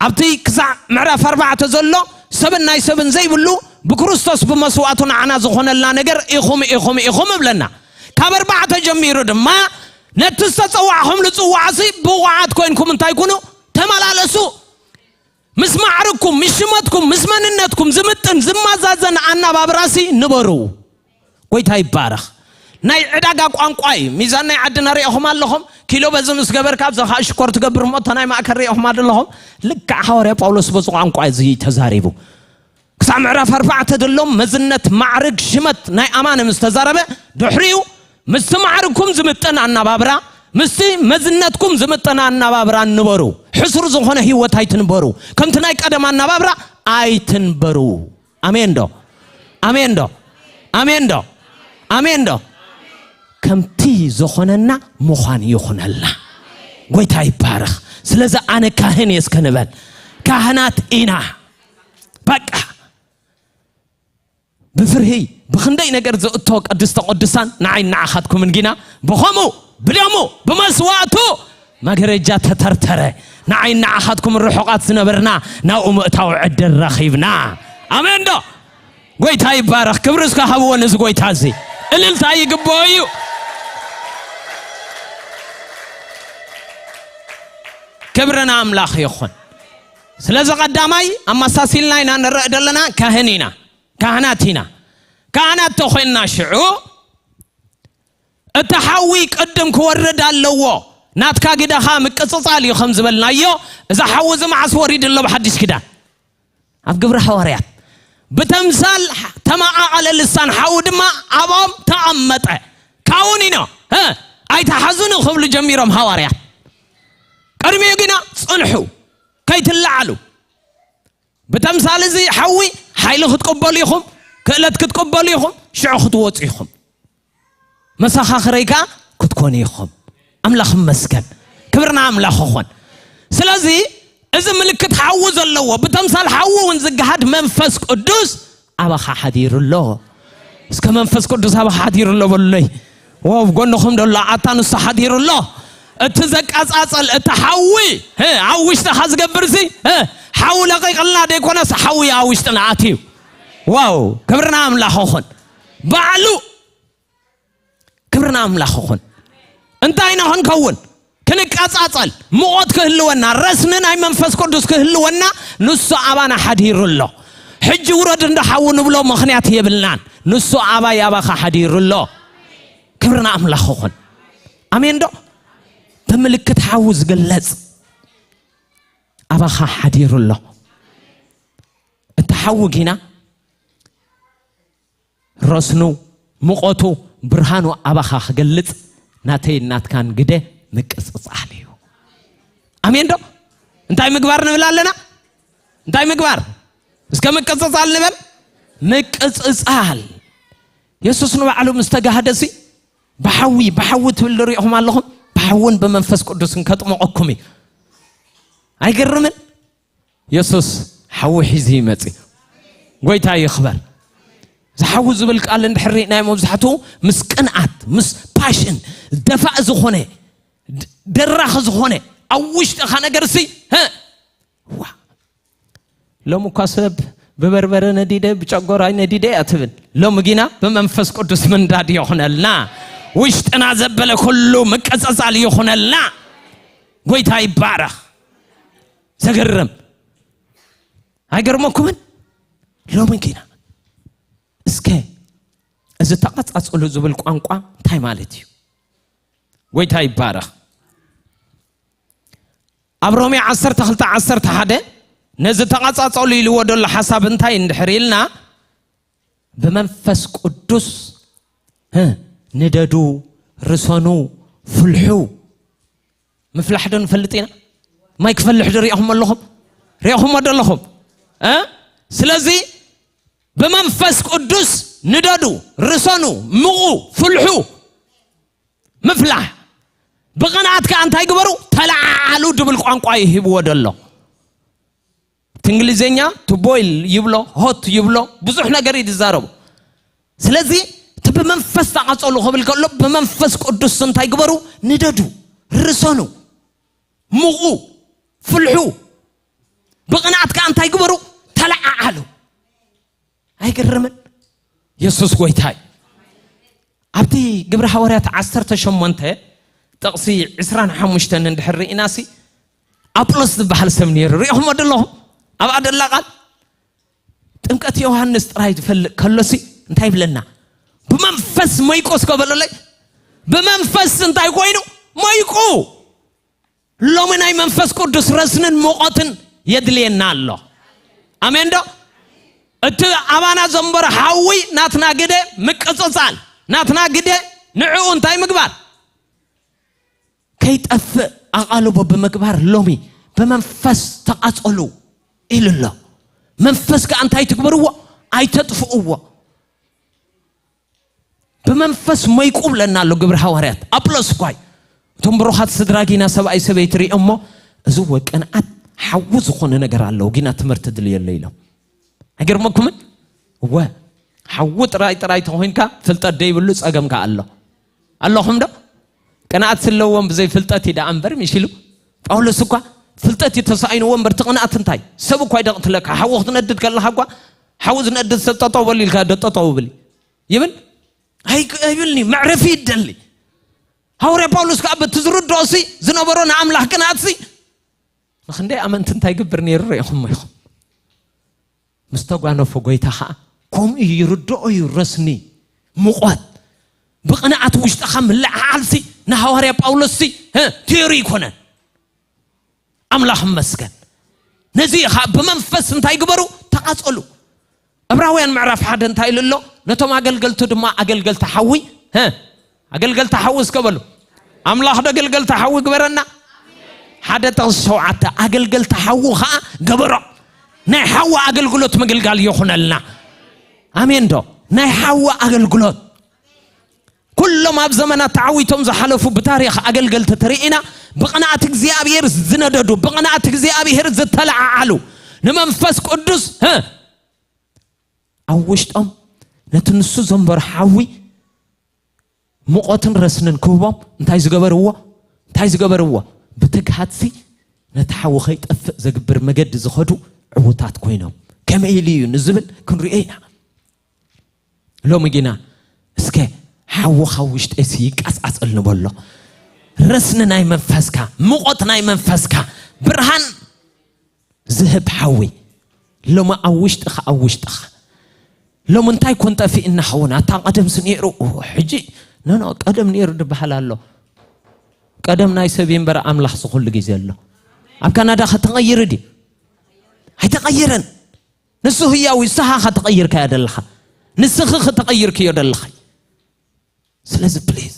ኣብቲ ክሳዕ ምዕራፍ ኣርባዕተ ዘሎ ሰብን ናይ ሰብን ዘይብሉ ብክርስቶስ ብመስዋእቱ ንዓና ዝኾነልና ነገር ኢኹም፣ ኢኹም፣ ኢኹም እብለና። ካብ ኣርባዕተ ጀሚሩ ድማ ነቲ ዝተጸዋዕኹምሉ ጽዋዕሲ ብቑዓት ኮይንኩም እንታይ ኩኑ? ተመላለሱ። ምስ ማዕርኩም፣ ምስ ሽመትኩም፣ ምስ መንነትኩም ዝምጥን ዝመዛዘን ኣናባብራሲ ንበሩ። ጎይታ ይባረኽ። ናይ ዕዳጋ ቋንቋ እዩ። ሚዛን ናይ ዓድና ሪኢኹም ኣለኹም? ኪሎ በዚ ምስ ገበርካ፣ ኣብዚ ኸዓ ሽኮር ትገብር እሞ፣ እታ ናይ ማእከል ሪኢኹም ኣለኹም? ልክዕ ሃዋርያ ጳውሎስ በዚ ቋንቋ እዚ ተዛሪቡ። ክሳብ ምዕራፍ ኣርባዕተ ዘሎ መዝነት፣ ማዕርግ፣ ሽመት ናይ ኣማኒ ምስ ተዛረበ፣ ድሕሪኡ ምስቲ ማዕርግኩም ዝምጥን ኣናባብራ፣ ምስቲ መዝነትኩም ዝምጥን ኣናባብራ ንበሩ። ሕሱር ዝኾነ ህይወት ኣይትንበሩ። ከምቲ ናይ ቀደም ኣናባብራ ኣይትንበሩ። ኣሜን ዶ? ኣሜን ዶ? ኣሜን ዶ? ኣሜን ዶ? ከምቲ ዝኾነና ምዃን ይኹነልና። ጎይታ ይባረኽ። ስለዚ ኣነ ካህን እየ እስከ ንበል። ካህናት ኢና። በቃ። ብፍርሂ ብኽንደይ ነገር ዝእቶ ቅድስተ ቅዱሳን ንዓይ ንዓኻትኩምን ጊና ብኸምኡ ብደሙ ብመስዋእቱ መገረጃ ተተርተረ። ንዓይ ንዓኻትኩም ርሑቓት ዝነበርና ናብኡ ምእታው ዕድል ረኺብና። ኣሜን ዶ? ጎይታ ይባረኽ። ክብሪ እስከ ሃብዎ ነዚ ጎይታ እዚ። እልልታ ይግብኦ እዩ። ክብሪ ንኣምላኽ ይኹን። ስለዚ ቀዳማይ ኣመሳሲልና ኢና ንረእ ዘለና ካህን ኢና። ካህናት ኢና። ካህናት ተኾይንና ሽዑ እቲ ሓዊ ቅድም ክወርድ ኣለዎ። ናትካ ግደኻ ምቅጽጻል እዩ ከም ዝበልናዮ፣ እዚ ሓዊ እዚ መዓስ ወሪዱ ኣሎ ብሓድሽ ኪዳን? ኣብ ግብሪ ሃዋርያት። ብተምሳል ተመቓቐለ ልሳን ሓዊ ድማ ኣብኦም ተቐመጠ። ካውን ኢኖ፣ እ፣ ኣይተሓዙን ክብሉ ጀሚሮም ሃዋርያት። ቅድሚኡ ግና ጽንሑ፣ ከይትለዓሉ። ብተምሳል እዚ ሓዊ ሓይሊ ክትቅበሉ ኢኹም፣ ክእለት ክትቅበሉ ኢኹም፣ ሽዑ ክትወጹ ኢኹም። መሰኻኽረይ ከኣ ክትኮኑ ኢኹም። ኣምላኽ ይመስገን። ክብርና ኣምላኽ ይኹን። ስለዚ እዚ ምልክት ሓዊ ዘለዎ፣ ብተምሳል ሓዊ እውን ዝገሃድ መንፈስ ቅዱስ ኣባኻ ሓዲሩ ኣሎ። እስከ መንፈስ ቅዱስ ኣባኻ ሓዲሩ ኣሎ በሉለይ። ዋው፣ ጎንኹም ደሎ ኣታ ንሱ ሓዲሩ ኣሎ። እቲ ዘቃጻጸል፣ እቲ ሓዊ፣ እ፣ ኣብ ውሽጥኻ ዝገብር እዚ፣ እ፣ ሓዊ ለቂቕልና ደይኮነስ ሓዊ ኣብ ውሽጥና ኣትዩ። ዋው፣ ክብርና ኣምላኽ ይኹን። ባዕሉ ክብርና ኣምላኽ ይኹን። እንታይ ኢና ክንከውን? ክንቃጻጸል፣ ሙቐት ክህልወና፣ ረስኒ ናይ መንፈስ ቅዱስ ክህልወና ንሱ ኣባና ሓዲሩ ኣሎ። ሕጂ ውረድ እንዶ ሓዊ ንብሎ ምኽንያት የብልናን። ንሱ ኣባይ ኣባኻ ሓዲሩ ኣሎ። ክብርና ኣምላኽ ይኹን። ኣሜን ዶ? ብምልክት ሓዊ ዝግለጽ ኣባኻ ሓዲሩ ኣሎ። እቲ ሓዊ ጊና ረስኑ፣ ሙቐቱ፣ ብርሃኑ ኣባኻ ክገልጽ ናተይ ናትካን ግደ ምቅጽጻል እዩ። ኣሜን ዶ? እንታይ ምግባር ንብል ኣለና? እንታይ ምግባር? እስከ ምቅጽጻል ንበል። ምቅጽጻል። የሱስ ንባዕሉ ምስ ተጋህደሲ ብሓዊ ብሓዊ ትብል ዶ ሪኢኹም ኣለኹም? ብሓውን ብመንፈስ ቅዱስን ከጥመቐኩም እዩ። ኣይገርምን? የሱስ ሓዊ ሒዙ ይመጽእ። ጎይታ ይኽበር። ዝሓዊ ዝብል ቃል እንድሕር ርኢናዮ፣ መብዛሕትኡ ምስ ቅንኣት፣ ምስ ፓሽን፣ ደፋእ ዝኾነ፣ ድ- ደራኺ ዝኾነ፣ ኣብ ውሽጥኻ ነገር ሲ ዋ። ሎሚ እኳ ሰብ ብበርበረ ነዲደ ብጨጎራይ ነዲደ እያ ትብል። ሎሚ ግና ብመንፈስ ቅዱስ ምንዳድ ይኹነልና። ውሽጥና ዘበለ ኩሉ ምቅጽጻል ይኹነልና። ጎይታ ይባረኽ። ዘገርም። ኣይገርመኩምን? ሎሚ ግና እስከ እዚ ተቐጻጸሉ ዝብል ቋንቋ እንታይ ማለት እዩ? ጎይታ ይባረኽ። ኣብ ሮሜ ዓሰርተ ክልተ ዓሰርተ ሓደ ነዚ ተቐጻጸሉ ኢልዎ ዘሎ ሓሳብ እንታይ እንድሕር ኢልና፣ ብመንፈስ ቅዱስ፣ እ፣ ንደዱ፣ ርሰኑ፣ ፍልሑ። ምፍላሕ ዶ ንፈልጥ ኢና? ማይ ክፈልሕ ዶ ሪኢኹም ኣለኹም? ሪኢኹም ዶ ኣለኹም? እ? ስለዚ ብመንፈስ ቅዱስ ንደዱ፣ ርሰኑ፣ ምቑ፣ ፍልሑ። ምፍላሕ። ብቕንኣት ከኣ እንታይ ግበሩ? ተለዓዓሉ ድብል ቋንቋ እዩ ሂብዎ ደሎ። እቲ እንግሊዝኛ to boil ይብሎ፣ ሆት ይብሎ፣ ብዙሕ ነገር እዩ ዝዛረቡ። ስለዚ እቲ ብመንፈስ ተቓጸሉ ክብል ከሎ፣ ብመንፈስ ቅዱስ እንታይ ግበሩ? ንደዱ፣ ርሰኑ፣ ምቑ፣ ፍልሑ። ብቕንኣት ከኣ እንታይ ግበሩ? ተለዓዓሉ። ኣይገርምን? የሱስ ጎይታ እዩ። ኣብቲ ግብሪ ሃዋርያት ዓሰርተ ሸሞንተ ጥቕሲ ዕስራን ሓሙሽተን እንድሕር ርኢናሲ፣ ኣጵሎስ ዝበሃል ሰብ ነይሩ። ሪኢኹምዎ ዶ ኣለኹም? ኣብኣ ደላ ቃል ጥምቀት ዮሃንስ ጥራይ ዝፈልጥ ከሎሲ እንታይ ይብለና? ብመንፈስ ሞይቁ እስከ በለለይ። ብመንፈስ እንታይ ኮይኑ? ሞይቁ። ሎሚ ናይ መንፈስ ቅዱስ ረስንን ሙቐትን የድልየና ኣሎ። ኣሜን ዶ? እቲ ኣባና ዘንበረ ሓዊ ናትና ግደ ምቅጽጻል፣ ናትና ግደ ንዕኡ እንታይ ምግባር? ከይጠፍእ ኣቓልቦ ብምግባር ሎሚ ብመንፈስ ተቓጸሉ ኢሉ ኣሎ። መንፈስ ከኣ እንታይ ትግበርዎ? ኣይተጥፍእዎ። ብመንፈስ ሞይቁ ብለና ኣሎ ግብሪ ሃዋርያት። ኣጵሎስ እኳ እዩ። እቶም ብሩኻት ስድራ ጊና ሰብኣይ ሰበይቲ ሪኦ እሞ፣ እዚ እወ ቅንኣት ሓዊ ዝኾነ ነገር ኣለዎ፣ ጊና ትምህርቲ ድልየሎ ኢሎም። ኣይገርመኩምን? እወ፣ ሓዊ ጥራይ ጥራይ ተኾይንካ ፍልጠት ደይብሉ ጸገም ከኣ ኣሎ። ኣለኹም ዶ? ቅንኣት ስለዎም ብዘይ ፍልጠት እዩ ደኣ እምበር፣ ምሽ ኢሉ። ጳውሎስ እኳ ፍልጠት እዩ ተሳኢንዎ እምበር፣ እቲ ቅንኣት እንታይ? ሰብ እኳ እዩ ደቕትለካ። ሓዊ ክትነድድ ከለኻ እኳ፣ ሓዊ ዝነድድ ሰብ ጠጠው በል ኢልካ ዶ ጠጠው ብል ይብል? ኣይ-፣ ኣይብልኒ፣ መዕረፊ ይደሊ። ሃዋርያ ጳውሎስ ከኣ በቲ ዝርድኦ ሲ ዝነበሮ ንኣምላኽ ቅንኣት ሲ ንኽንደይ ኣመንቲ እንታይ ይገብር ነይሩ ርኢኹሞ ኢኹም። ምስ ተጓነፎ ጎይታ ኸኣ ከምኡ እዩ፣ ይርድኦ እዩ። ረስኒ፣ ሙቐት፣ ብቕንኣት ውሽጥኻ ምልዕዓል ሲ ንሃዋርያ ጳውሎስ ሲ፣ እ፣ ቲዮሪ ኣይኮነን። ኣምላኽ ይመስገን። ነዚ ኸኣ ብመንፈስ እንታይ ግበሩ? ተቓጸሉ። ዕብራውያን ምዕራፍ ሓደ እንታይ ኢሉ ኣሎ? ነቶም ኣገልገልቱ ድማ ኣገልገልቲ ሓዊ፣ ሀ፣ ኣገልገልቲ ሓዊ እስከ በሉ። ኣምላኽ ዶ ኣገልገልቲ ሓዊ ግበረና? ሓደ ጥቕሲ ሸውዓተ፣ ኣገልገልቲ ሓዊ ኸኣ ገበሮ። ናይ ሓዊ ኣገልግሎት ምግልጋል ይኹነልና። ኣሜን ዶ? ናይ ሓዊ ኣገልግሎት። ኩሎም ኣብ ዘመናት ተዓዊቶም ዝሓለፉ ብታሪኽ ኣገልገልቲ ተርኢና፣ ብቕንኣት እግዚኣብሔር ዝነደዱ፣ ብቕንኣት እግዚኣብሔር ዝተለዓዓሉ፣ ንመንፈስ ቅዱስ፣ ሀ፣ ኣብ ውሽጦም ነቲ ንሱ ዘንበሮ ሓዊ ሙቐትን ረስንን ክህቦም እንታይ ዝገበርዎ? እንታይ ዝገበርዎ? ብትግሃትሲ ነቲ ሓዊ ከይጠፍእ ዘግብር መገዲ ዝኸዱ ዕዉታት ኮይኖም። ከመይ ኢሉ እዩ ንዝብል ክንሪኦ ኢና። ሎሚ ግና እስከ ሓዊ ካብ ውሽጠይሲ ይቃጻጸል ንበሎ። ረስኒ ናይ መንፈስካ፣ ሙቐት ናይ መንፈስካ፣ ብርሃን ዝህብ ሓዊ ሎሚ ኣብ ውሽጥኻ፣ ኣብ ውሽጥኻ። ሎሚ እንታይ ኮን ጠፊእና ኸውን? ኣታ ቀደምሲ ነይሩ፣ ኦ፣ ሕጂ፣ ኖ፣ ኖ፣ ቀደም ነይሩ ዝበሃል ኣሎ። ቀደም ናይ ሰብ እዩ እምበር ኣምላኽ ዝኹሉ ግዜ ኣሎ። ኣብ ካናዳ ከተቐይሪ ድዩ? ኣይተቐይረን። ንሱ ህያው እዩ፣ ንስኻ ኸተቐይርካዮ ደለኻ። ንስኺ ኸተቐይርክዮ ደለኻ። ስለዚ ፕሊዝ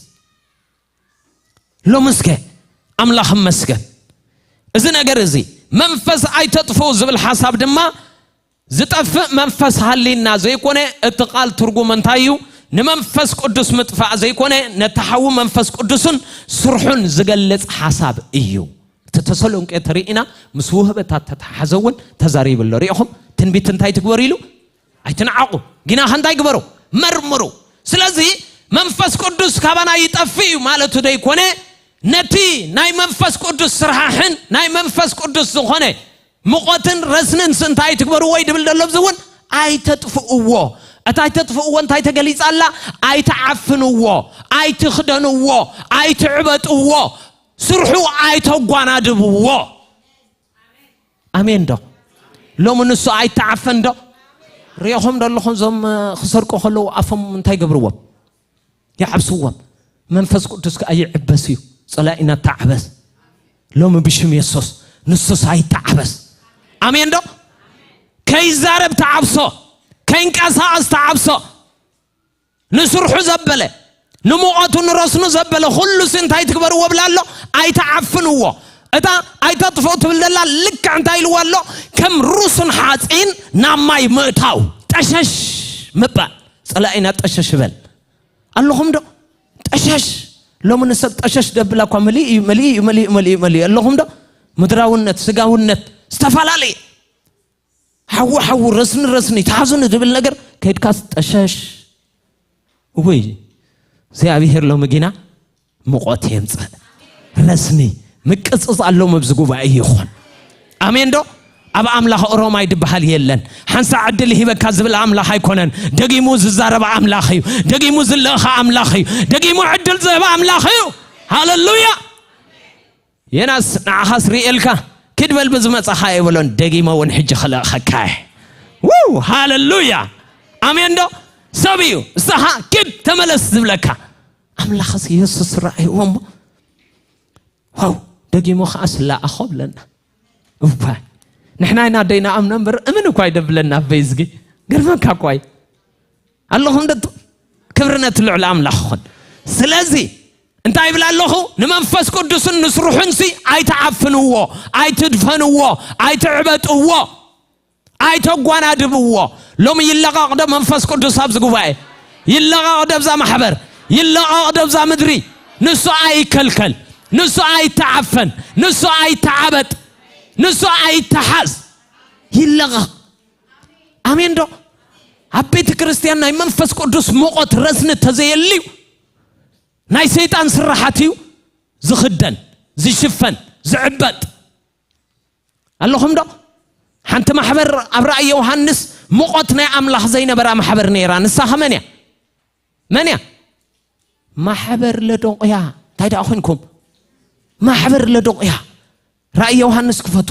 ሎሚ እስከ ኣምላኽ ይመስገን። እዚ ነገር እዚ መንፈስ ኣይተጥፍኡ ዝብል ሓሳብ ድማ ዝጠፍእ መንፈስ ሃሊና ዘይኮነ እቲ ቃል ትርጉም እንታይ እዩ? ንመንፈስ ቅዱስ ምጥፋእ ዘይኮነ፣ ነቲ ሓዊ መንፈስ ቅዱስን ስርሑን ዝገልጽ ሓሳብ እዩ። እቲ ተሰሎንቄ ተርእና ምስ ውህበታት ተተሓዘ እውን ተዛሪቡ ኣሎ። ሪኢኹም? ትንቢት እንታይ ትግበሩ ኢሉ? ኣይትንዓቑ። ግና ከ እንታይ ግበሩ? መርምሩ። ስለዚ መንፈስ ቅዱስ ካባና ይጠፍእ እዩ ማለቱ ደይኮነ፣ ነቲ ናይ መንፈስ ቅዱስ ስርሓሕን ናይ መንፈስ ቅዱስ ዝኾነ ምቖትን ረስንን ስ እንታይ ትግበርዎ እዩ ድብል ዘሎ? እዚ እውን ኣይተጥፍእዎ። እታ ኣይተጥፍእዎ እንታይ ተገሊጻ ኣላ? ኣይትዓፍንዎ፣ ኣይትኽደንዎ፣ ኣይትዕበጥዎ፣ ስርሑ ኣይተጓናድብዎ። ኣሜን ዶ? ሎሚ ንሱ ኣይተዓፈን ዶ? ሪኢኹም ዶ ኣለኹም? እዞም ክሰርቁ ከለዉ ኣፎም እንታይ ገብርዎም? ይዓብስዎም። መንፈስ ቅዱስ ከኣ ይዕበስ እዩ። ጸላኢና ተዓበስ። ሎሚ ብሽም የሱስ ንሱስ ኣይተዓበስ። ኣሜን ዶ? ከይዛረብ ተዓብሶ፣ ከይንቀሳቐስ ተዓብሶ። ንስርሑ ዘበለ፣ ንሙቐቱ ንረስኑ ዘበለ ኩሉ ሲ እንታይ ትግበርዎ ብላ ኣሎ? ኣይተዓፍንዎ። እታ ኣይተጥፍኡ ትብል ዘላ ልክዕ እንታይ ኢልዋ ኣሎ? ከም ሩሱን ሓፂን ናብ ማይ ምእታው፣ ጠሸሽ ምባል። ጸላኢና ጠሸሽ በል ኣለኹም ዶ? ጠሸሽ። ሎሚ ንሰብ ጠሸሽ ደብላ እኳ መሊእ እዩ፣ መሊእ እዩ፣ መሊእ እዩ፣ መሊእ እዩ፣ መሊእ እዩ። ኣለኹም ዶ? ምድራውነት፣ ስጋውነት ዝተፈላለየ። ሓዊ ሓዊ፣ ረስኒ ረስኒ፣ ተሓዙኒ ዝብል ነገር ከይድካስ ጠሸሽ። ውይ፣ እግዚኣብሔር ሎሚ ግና ምቖት የምጽእ። ረስኒ ምቅጽጽ ኣሎ ኣብዚ ጉባኤ ይኹን። ኣሜን ዶ? ኣብ ኣምላኽ ኦሮማይ ድበሃል የለን። ሓንሳ ዕድል ሂበካ ዝብል ኣምላኽ ኣይኮነን። ደጊሙ ዝዛረብ ኣምላኽ እዩ። ደጊሙ ዝልእኻ ኣምላኽ እዩ። ደጊሙ ዕድል ዝህብ ኣምላኽ እዩ። ሃለሉያ። የናስ ንዓኻስ ርእየልካ፣ ኪድ በል ብዝመጻኻ የበሎን፣ ደጊመ እውን ሕጂ ክልእኸካ እየ። ውው፣ ሃለሉያ። ኣሜን ዶ? ሰብ እዩ። ንስኻ ኪድ ተመለስ ዝብለካ። ኣምላኽስ የሱስ ረኣይዎ እሞ፣ ዋው፣ ደጊሙ ኸዓ ስላኣኾ ብለና። እዋይ፣ ንሕና ኢና ደይና ኣምነ እምበር እምን እኳ ይደብለና ኣበይ ዝጊ። ገርመካ እኳ እዩ። ኣለኹም ዶ? ክብሪ ነቲ ልዑል ኣምላኽ ይኹን። ስለዚ እንታይ ይብል ኣለኹ? ንመንፈስ ቅዱስን ንስርሑን ሲ ኣይትዓፍንዎ፣ ኣይትድፈንዎ፣ ኣይትዕበጥዎ፣ ኣይተጓናድብዎ። ሎሚ ይለቐቕ ዶ መንፈስ ቅዱስ ኣብዚ ጉባኤ? ይለቐቕ ዶ ኣብዛ ማሕበር? ይለቐቕ ዶ ኣብዛ ምድሪ? ንሱ ኣይከልከል፣ ንሱ ኣይተዓፈን፣ ንሱ ኣይተዓበጥ፣ ንሱ ኣይተሓዝ። ይለቐቕ። ኣሜን ዶ? ኣብ ቤተ ክርስቲያን ናይ መንፈስ ቅዱስ ሙቐት ረስኒ ተዘየልዩ ናይ ሰይጣን ስራሓት እዩ ዝኽደን፣ ዝሽፈን፣ ዝዕበጥ። ኣለኹም ዶ? ሓንቲ ማሕበር ኣብ ራእይ ዮሃንስ ሙቐት ናይ ኣምላኽ ዘይነበራ ማሕበር ነይራ። ንሳ ኸመን እያ? መን እያ? ማሕበር ለዶቅያ። እንታይ ደኣ ኮንኩም? ማሕበር ለዶቅያ። ራእይ ዮሃንስ ክፈቱ።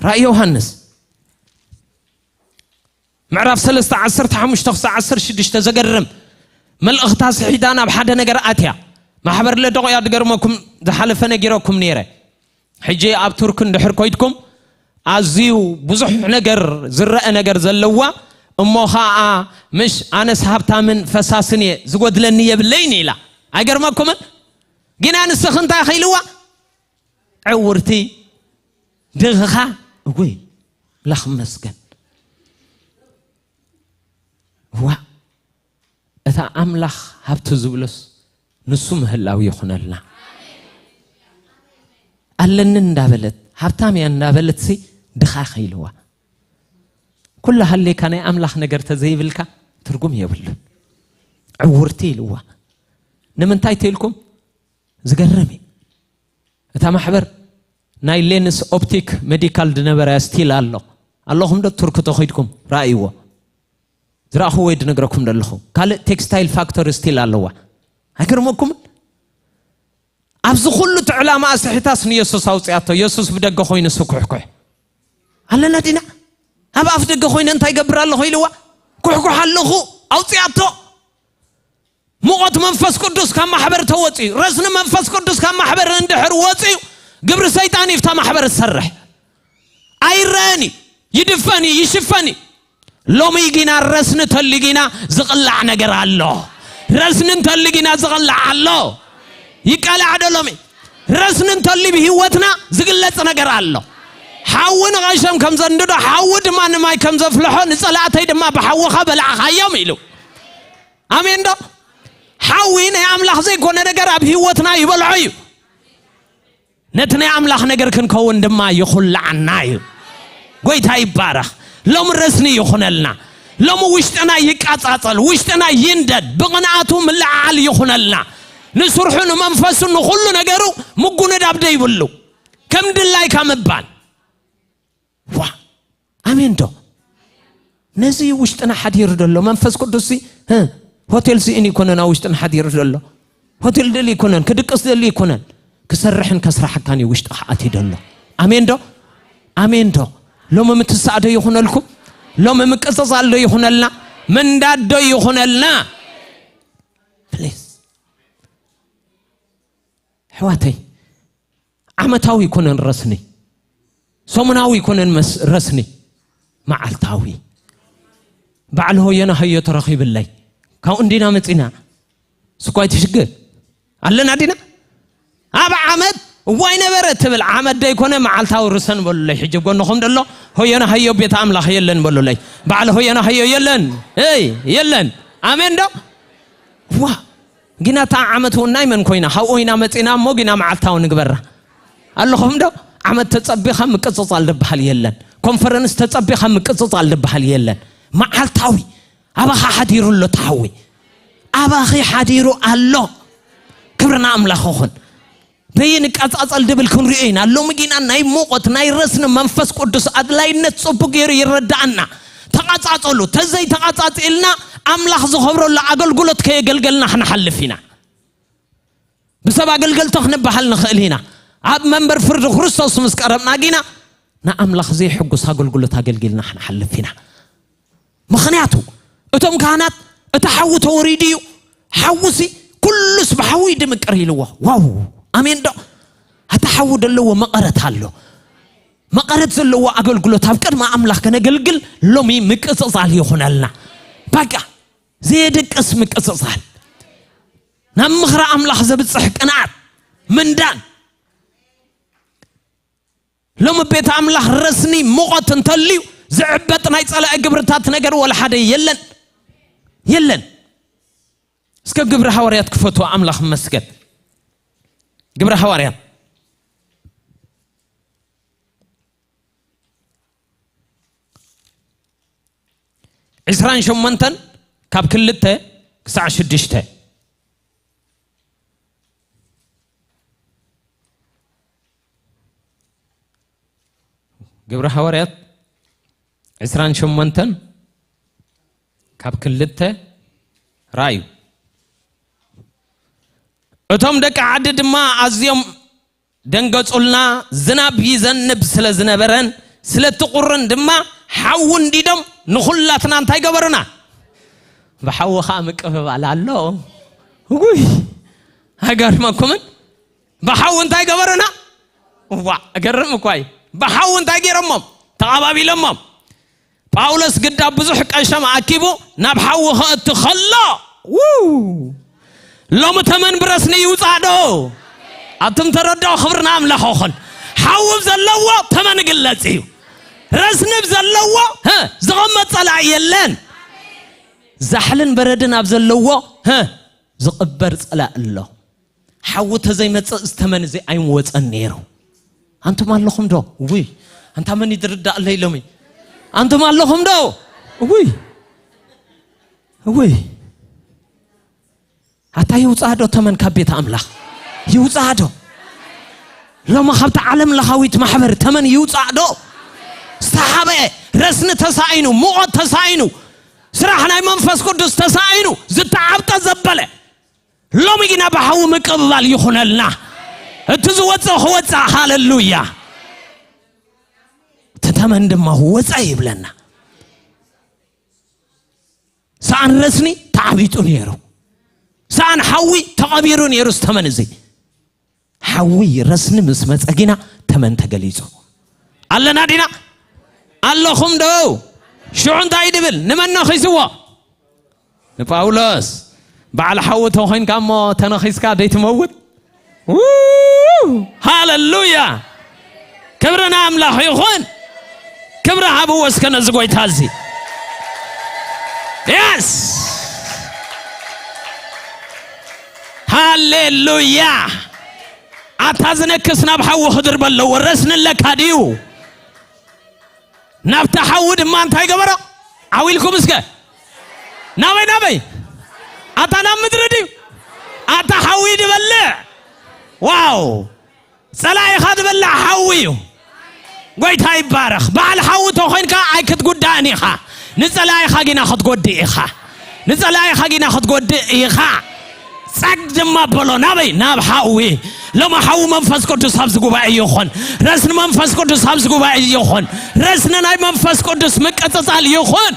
ራእይ ዮሃንስ ምዕራፍ ሰለስተ ዓሰርተ ሓሙሽተ ክሳዕ ዓሰርተ ሽዱሽተ። ዘገርም መልእኽታ ስሒታ ናብ ሓደ ነገር ኣትያ። ማሕበር ለዶቅያ ድገርመኩም ዝሓለፈ ነጊረኩም ነይረ። ሕጂ ኣብ ቱርክ እንድሕር ኮይድኩም ኣዝዩ ብዙሕ ነገር ዝረአ ነገር ዘለዋ እሞ ኸዓ ምሽ ኣነስ ሃብታምን ፈሳስን እየ ዝጎድለኒ የብለይን ኢላ። ኣይገርመኩምን? ግና ንስኺ እንታይ ኢኺ ኢልዋ? ዕውርቲ ድኻ። እጉይ ላኽ መስገን ዋ እታ ኣምላኽ ሃብቲ ዝብሎስ ንሱ ምህላው ይኹነልና። ኣለኒ እንዳበለት ሃብታም እያ እንዳበለት ሲ ድኻ ከይልዋ ኩሉ ሃሌካ ናይ ኣምላኽ ነገር ተዘይብልካ ትርጉም የብሉን። ዕውርቲ ኢልዋ ንምንታይ ተልኩም? ዝገርም እዩ። እታ ማሕበር ናይ ሌንስ ኦፕቲክ ሜዲካል ድነበረ ስቲል ኣሎ። ኣለኹም ዶ ቱርክ ተኸይድኩም ረኣይዎ? ዝረኣኹ ወይ ድነግረኩም ዘለኹ ካልእ ቴክስታይል ፋክተሪ ስቲል ኣለዋ። ኣይገርመኩምን? ኣብዚ ኩሉ ትዕላማ ኣስሒታስ ንየሱስ ኣውፅያቶ። የሱስ ብደገ ኮይኑ ስኩሕኩሕ ኣለና ዲና? ኣብ ኣፍ ደገ ኮይነ እንታይ ገብር ኣለኹ ኢልዋ? ኩሕኩሕ ኣለኹ ኣውፅያቶ። ሙቐት መንፈስ ቅዱስ ካብ ማሕበር ተወፅዩ፣ ረስኒ መንፈስ ቅዱስ ካብ ማሕበር እንድሕር ወፅዩ፣ ግብሪ ሰይጣን እዩ ብታ ማሕበር ዝሰርሕ። ኣይረአን እዩ፣ ይድፈን እዩ፣ ይሽፈን እዩ። ሎሚ ግና ረስኒ ተሊ ግና ዝቕላዕ ነገር ኣሎ። ረስኒ እንተሊ ግና ዝቕላዕ ኣሎ። ይቃላዕ ዶ ሎሚ? ረስኒ እንተሊ ብህይወትና ዝግለጽ ነገር ኣሎ። ሓዊ ንቐሸም ከም ዘንድዶ፣ ሓዊ ድማ ንማይ ከም ዘፍልሖ፣ ንጸላእተይ ድማ ብሓዊኻ በላዕኻዮም ኢሉ። ኣሜን ዶ? ሓዊ ናይ ኣምላኽ ዘይኮነ ነገር ኣብ ህይወትና ይበልዖ እዩ። ነቲ ናይ ኣምላኽ ነገር ክንከውን ድማ ይኹልዓና እዩ። ጎይታ ይባረኽ። ሎም ረስኒ ይኹነልና። ሎም ውሽጥና ይቃጻጸል፣ ውሽጥና ይንደድ፣ ብቕንኣቱ ምልዓል ይኹነልና። ንስርሑ፣ ንመንፈሱ፣ ንኹሉ ነገሩ ምጉንዳብ ደይብሉ፣ ከም ድላይካ ምባል። ዋ፣ ኣሜን ዶ? ነዚ ውሽጥና ሓዲሩ ዘሎ መንፈስ ቅዱስ ሲ፣ እ፣ ሆቴል ስኢን ይኮነን ኣብ ውሽጥና ሓዲሩ ዘሎ። ሆቴል ደሊ ይኮነን፣ ክድቅስ ደሊ ይኮነን፣ ክሰርሕን ከስራሕካን እዩ ውሽጥኻ ኣትዩ ዘሎ። ኣሜን ዶ? ኣሜን ዶ? ሎሚ ምትሳእ ዶ ይኹነልኩም? ሎሚ ምቅጽጻል ዶ ይኹነልና? ምንዳድ ዶ ይኹነልና? ፕሊዝ። ኣሕዋተይ፣ ዓመታዊ ይኮነን ረስኒ፣ ሰሙናዊ ይኮነን መስ-፣ ረስኒ፣ መዓልታዊ። ባዕል ሆየና ሀዮ ተረኺብለይ፣ ካብኡ እንዲና መጺና። ስኳይ ትሽግር ኣለና ዲና? ኣብ ዓመት እዋይ ነበረ ትብል፣ ዓመት ደይኮነ መዓልታዊ ርሰን በሉለይ። ሕጂ ጎንኹም ደሎ፣ ሆየና ሀዮ ቤት ኣምላኽ የለን በሉለይ። ባዕል ሆየና ሀዮ የለን። እይ፣ የለን። ኣሜን ዶ? ዋ፣ ግና እታ ዓመት እውን ናይ መን ኮይና? ካብኡ ኢና መጺና እሞ ግና መዓልታዊ ንግበራ። ኣለኹም ዶ? ዓመት ተጸቢኻ ምቅጽጻል ዝበሃል የለን። ኮንፈረንስ ተጸቢኻ ምቅጽጻል ዝበሃል የለን። መዓልታዊ ኣባኻ ሓዲሩ ኣሎ ተሓዊ። ኣባኺ ሓዲሩ ኣሎ። ክብሪ ንኣምላኽ ይኹን። በየን ይቃጻጸል ድብል ክንሪኦ ኢና። ሎሚ ግና ናይ ሙቐት፣ ናይ ረስኒ መንፈስ ቅዱስ ኣድላይነት ጽቡቅ ገይሩ ይረዳኣና። ተቃጻጸሉ። ተዘይ ተቃጻጺልና ኣምላኽ ዝኸብረሉ ኣገልግሎት ከየገልገልና ክንሓልፍ ኢና። ብሰብ ኣገልገልቲ ክንበሃል ንኽእል ኢና። ኣብ መንበር ፍርዲ ክርስቶስ ምስ ቀረብና ግና ንኣምላኽ ዘይሕጉስ ኣገልግሎት ኣገልጊልና ክንሓልፍ ኢና። ምኽንያቱ እቶም ካህናት እቲ ሓዊ ተወሪዱ እዩ። ሓዊሲ ኩሉስ ብሓዊ ድምቅር ኢልዎ። ዋው! ኣሜን ዶ? እቲ ሓዊ ዘለዎ መቐረት ኣሎ። መቐረት ዘለዎ ኣገልግሎት ኣብ ቅድሚ ኣምላኽ ከነገልግል ሎሚ ምቅጽጻል ይኹነልና። በቃ፣ ዘየድቅስ ምቅጽጻል። ናብ ምኽሪ ኣምላኽ ዘብጽሕ ቅንኣት፣ ምንዳን። ሎሚ ቤት ኣምላኽ ረስኒ፣ ሙቐት እንተልዩ፣ ዝዕበጥ ናይ ጸላኢ ግብርታት ነገር ወላ ሓደ የለን። የለን። እስከ ግብሪ ሃዋርያት ክፈትዎ ኣምላኽ ይመስገን። ግብሪ ሃዋርያት ዕስራን ሸሞንተን ካብ ክልተ ክሳዕ ሽዱሽተ። ግብሪ ሃዋርያት ዕስራን ሸሞንተን ካብ ክልተ ራእዩ። እቶም ደቂ ዓዲ ድማ ኣዝዮም ደንገጹልና፣ ዝናብ ይዘንብ ስለ ዝነበረን ስለቲ ቁርን ድማ ሓዊ እንዲዶም ንኹላትና እንታይ ገበሩና? ብሓዊ ኸኣ ምቅብባል ኣሎ። እጉይ! ኣይገርመኩምን? ብሓዊ እንታይ ገበሩና? እዋ፣ እገርም እኳ እዩ። ብሓዊ እንታይ ገይሮሞም? ተቓባቢሎሞም። ጳውሎስ ግዳ ብዙሕ ቀሸም ኣኪቡ ናብ ሓዊ ከእቱ ከሎ፣ ው! ሎሚ ተመን ብረስኒ ይውጻእ ዶ? ኣቱም ተረዳኦ፣ ክብሪ ንኣምላኽ ይኹን። ሓዊ ዘለዎ ተመን ግለጽ እዩ። ረስኒ ዘለዎ፣ ህ፣ ዝቕመጥ ጸላኢ የለን። ዛሕልን በረድን ኣብ ዘለዎ፣ ህ፣ ዝቕበር ጸላኢ ኣሎ። ሓዊ ተዘይመጽእ እዚ ተመን እዚ ኣይምወጸን ነይሩ። ኣንቱም ኣለኹም ዶ? ውይ፣ ኣንታ መን ይድርዳእ ኣለይ ሎሚ? ኣንቱም ኣለኹም ዶ? ውይ፣ ውይ፣ ኣታ ይውጻእ ዶ ተመን ካብ ቤት ኣምላኽ? ይውጻእ ዶ? ሎሚ ካብቲ ዓለም ለኻዊት ማሕበር ተመን ይውጻእ ዶ? ዝተሓበአ ረስኒ ተሳኢኑ፣ ሙቐት ተሳኢኑ፣ ስራሕ ናይ መንፈስ ቅዱስ ተሳኢኑ፣ ዝተዓብጠ ዘበለ፣ ሎሚ ግና ብሓዊ ምቅብባል ይኹነልና። እቲ ዝወጽእ ክወጽእ፣ ሃለሉያ። እቲ ተመን ድማ ወጻ ይብለና። ሰኣን ረስኒ ተዓቢጡ ነይሩ። ሰኣን ሓዊ ተቐቢሩ ነይሩ። ዝተመን እዚ ሓዊ ረስኒ ምስ መጸ ግና ተመን ተገሊጹ። ኣለና ዲና? ኣለኹም ዶ? ሽዑ እንታይ ድብል? ንመን ነኺስዎ? ንጳውሎስ። በዓል ሓዊ ተኾይንካ እሞ ተነኺስካ ደይትመውት? ው! ሃለሉያ! ክብሪ ንኣምላኽ ይኹን። ክብሪ ሃብዎ እስከ ነዚ ጎይታ እዚ። የስ! ሃሌሉያ። ኣታ ዝነክስ ናብ ሓዊ ክድርበ ኣለዎ። ረስኒ ኣለካ ድዩ? ናብቲ ሓዊ ድማ እንታይ ገበሮ? ዓዊልኩም እስከ ናበይ ናበይ? ኣታ ናብ ምድሪ ድዩ? ኣታ ሓዊ ድበልዕ። ዋው፣ ጸላኢኻ ዝበልዕ ሓዊ እዩ። ጎይታ ይባረኽ። በዓል ሓዊ ተኾይንካ ኣይክትጉዳእን ኢኻ። ንጸላኢኻ ጊና ክትጎድእ ኢኻ። ንጸላኢኻ ጊና ክትጎድእ ኢኻ። ጸግ ድማ በሎ ናበይ? ናብ ሓዊ። ሎሚ ሓዊ መንፈስ ቅዱስ ኣብዚ ጉባኤ ይኹን። ረስኒ መንፈስ ቅዱስ ኣብዚ ጉባኤ ይኹን። ረስኒ ናይ መንፈስ ቅዱስ ምቅጽጻል ይኹን።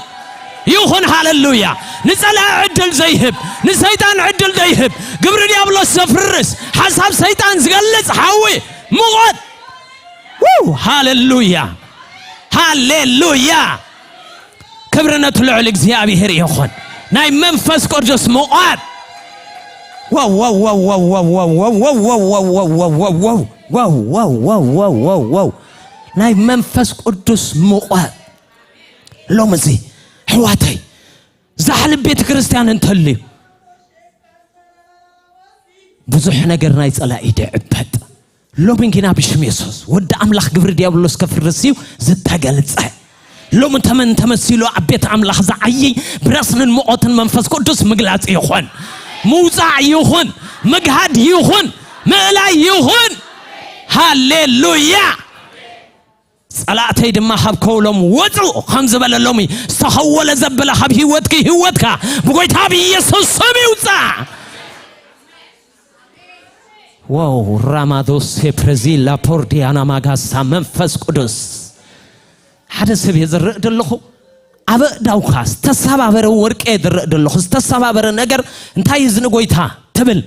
ይኹን። ሃሌሉያ። ንጸላኢ ዕድል ዘይህብ፣ ንሰይጣን ዕድል ዘይህብ፣ ግብሪ ዲያብሎስ ዘፍርስ፣ ሓሳብ ሰይጣን ዝገልጽ ሓዊ ምቖት። ው ሃሌሉያ። ሃሌሉያ። ክብሪ ነቲ ልዑል እግዚኣብሔር ይኹን። ናይ መንፈስ ቅዱስ ምቖት። ዋው፣ ዋው፣ ዋው፣ ዋው፣ ዋው፣ ዋው፣ ዋው፣ ዋው፣ ዋው፣ ዋው፣ ዋው፣ ዋው፣ ዋው፣ ዋው፣ ዋው፣ ዋው፣ ዋው፣ ዋው፣ ዋው፣ ዋው። ናይ መንፈስ ቅዱስ ምቖት። ሎምዚ ኣሕዋተይ፣ ዛሕሊ ቤተ ክርስቲያን እንተልዩ፣ ብዙሕ ነገር ናይ ጸላኢ ይድዕበጥ። ሎሚ ግና ብሽም የሱስ፣ ወዲ ኣምላኽ ግብሪ ዲያብሎስ ከፍርስ እዩ ዝተገልጸ። ሎሚ ተመን ተመሲሉ ኣብ ቤት ኣምላኽ ዝዓይይ ብረስንን ምቖትን መንፈስ ቅዱስ ምግላጽ ይኹን፣ ምውጻዕ ይኹን፣ ምግሃድ ይኹን፣ ምእላይ ይኹን። ሃሌሉያ። ጸላእተይ ድማ ካብ ከውሎም ወጹ ከም ዝበለ፣ ሎሚ ዝተኸወለ ዘበለ ካብ ህይወትኪ፣ ህይወትካ ብጎይታ ብኢየሱስ ስም ይውጻእ። ዋው፣ ራማዶስ ሴፕረዚ ላፖርዲያና ማጋሳ። መንፈስ ቅዱስ ሓደ ሰብ እየ ዝርእ ዘለኹ። ኣብ እዳውካ ዝተሰባበረ ወርቂ እየ ዝርእ ዘለኹ። ዝተሰባበረ ነገር እንታይ እዩ ዝንጎይታ ትብል?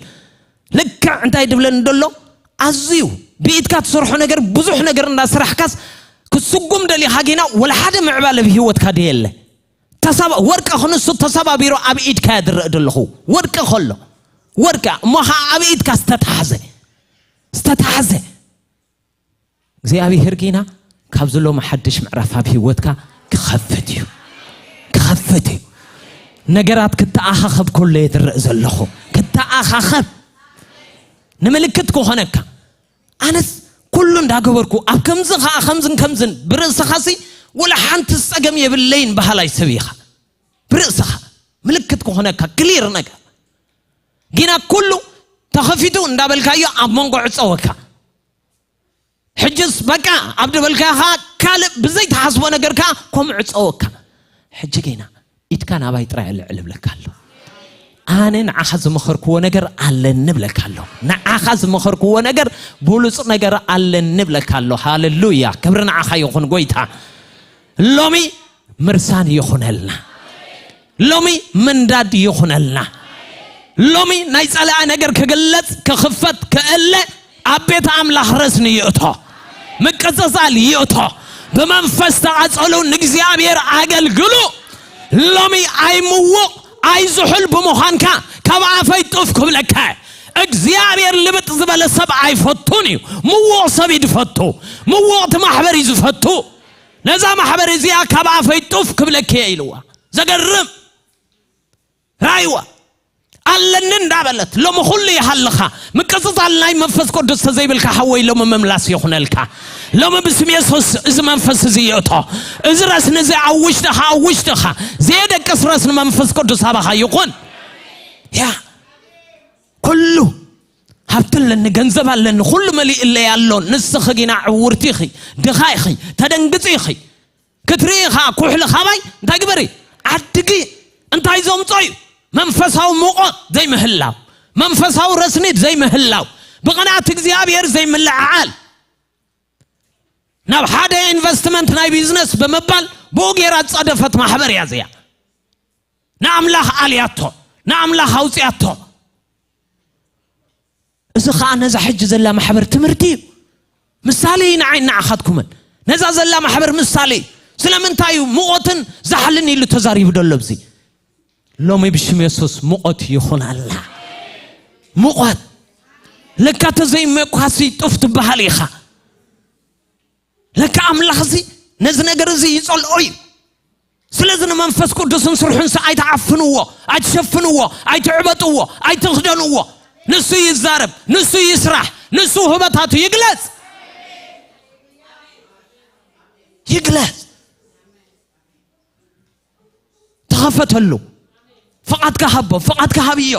ልክዕ እንታይ ድብለኒ ደሎ? ኣዝዩ ብኢድካ ትሰርሖ ነገር፣ ብዙሕ ነገር እንዳስራሕካስ፣ ክስጉም ደሊኻ ጌና፣ ወላ ሓደ ምዕባለ ብህይወትካ ደየለ። ተሰባ-፣ ወርቂ ክንሱ ተሰባቢሩ ኣብ ኢድካ እየ ዝርእ ደለኹ። ወርቂ ከሎ፣ ወርቂ እሞ ኸዓ ኣብ ኢድካ ዝተታሕዘ፣ ዝተታሕዘ። እግዚኣብሔር ጌና ካብዚ ሎሚ ሓድሽ ምዕራፍ ኣብ ህይወትካ ክኸፍት እዩ። ክኸፍት እዩ። ነገራት ክተኣኻኸብ ከሎ እየ ዝርእ ዘለኹ። ክተኣኻኸብ ንምልክት ክኾነካ። ኣነስ ኩሉ እንዳገበርኩ ኣብ ከምዚ ኸዓ ከምዝን ከምዝን ብርእስኻሲ ወላ ሓንቲ ጸገም የብለይን በሃላይ ሰብ ኢኻ። ብርእስኻ ምልክት ክኾነካ ክሊር ነገር። ጊና ኩሉ ተኸፊቱ እንዳበልካዮ ኣብ መንጎ ዕጸወካ። ሕጅስ በቃ ኣብ ድበልካኻ ካልእ ብዘይተሓስቦ ነገርካ ከም ዕጸወካ። ሕጂ ጌና ኢድካ ናባይ ጥራይ ኣልዕል እብለካ ኣሎ። ኣነ ንዓኻ ዝመኸርክዎ ነገር ኣለኒ እብለካ ኣሎ። ንዓኻ ዝመኸርክዎ ነገር ብሉጽ ነገር ኣለኒ እብለካ ኣሎ። ሃሌሉያ። ክብሪ ንዓኻ ይኹን ጎይታ። ሎሚ ምርሳን ይኹነልና። ሎሚ ምንዳድ ይኹነልና። ሎሚ ናይ ጸላኢ ነገር ክግለጽ፣ ክኽፈት፣ ክእለ ኣብ ቤት ኣምላኽ ረስኒ ይእቶ። ምቅጽጻል ይእቶ። ብመንፈስ ተቓጸሉ፣ ንእግዚኣብሔር ኣገልግሉ። ሎሚ ኣይምውቕ ኣይዝሑል ብምዃንካ ካብ ኣፈይ ጡፍ ክብለካ። እግዚኣብሔር ልብጥ ዝበለ ሰብ ኣይፈቱን እዩ። ምዉቕ ሰብ እዩ ዝፈቱ። ምዉቕ እቲ ማሕበር እዩ ዝፈቱ። ነዛ ማሕበር እዚኣ ካብ ኣፈይ ጡፍ ክብለኪ እየ ኢልዋ። ዘገርም ራይዋ ኣለኒ እንዳበለት ሎሚ ኩሉ ይሃልኻ። ምቅጽጻል ናይ መንፈስ ቅዱስ ተዘይብልካ ሓወይ ሎሚ ምምላስ ይኹነልካ። ሎሚ ብስም የሱስ እዚ መንፈስ እዚ ይእቶ። እዚ ረስኒ እዚ ኣብ ውሽጥኻ፣ ኣብ ውሽጥኻ ዘየደቅስ ረስኒ መንፈስ ቅዱስ ኣባኻ ይኹን። ያ ኩሉ ሃብቲ ኣለኒ፣ ገንዘብ ኣለኒ፣ ኩሉ መሊእለይ ኣሎ። ንስኺ ጊና ዕውርቲ ኢኺ፣ ድኻ ኢኺ፣ ተደንግጺ ኢኺ። ክትርኢ ኸኣ ኩሕሊ ኻባይ እንታይ ግበሪ? ዓድጊ። እንታይ ዘምጾ እዩ? መንፈሳዊ ሙቐት ዘይምህላው፣ መንፈሳዊ ረስኒት ዘይምህላው፣ ብቕንኣት እግዚኣብሔር ዘይምልዕዓል፣ ናብ ሓደ ኢንቨስትመንት ናይ ቢዝነስ ብምባል ብኡ ገይራ ዝጸደፈት ማሕበር እያ እዚኣ። ንኣምላኽ ኣልያቶ፣ ንኣምላኽ ኣውጽያቶ። እዚ ኸኣ ነዛ ሕጂ ዘላ ማሕበር ትምህርቲ እዩ። ምሳሌ እዩ ንዓይ ንዓኻትኩምን። ነዛ ዘላ ማሕበር ምሳሌ እዩ። ስለምንታይ እዩ ምቖትን ዛሕልን ኢሉ ተዛሪቡ ደሎ ኣብዚ? ሎሚ ብሽም የሱስ ምቖት ይኹን ኣላ። ምቖት። ለካ ተዘይመኳሲ ጡፍ ትበሃል ኢኻ። ለካ ኣምላኽ እዚ ነዚ ነገር እዚ ይጸልኦ እዩ። ስለዚ ንመንፈስ ቅዱስን ስርሑንስ ኣይትዓፍንዎ፣ ኣይትሸፍንዎ፣ ኣይትዕበጥዎ፣ ኣይትኽደንዎ። ንሱ ይዛረብ፣ ንሱ ይስራሕ፣ ንሱ ውህበታቱ ይግለጽ፣ ይግለጽ። ተኸፈተሉ። ፍቓድካ ሃቦ፣ ፍቓድካ ሃብዮ።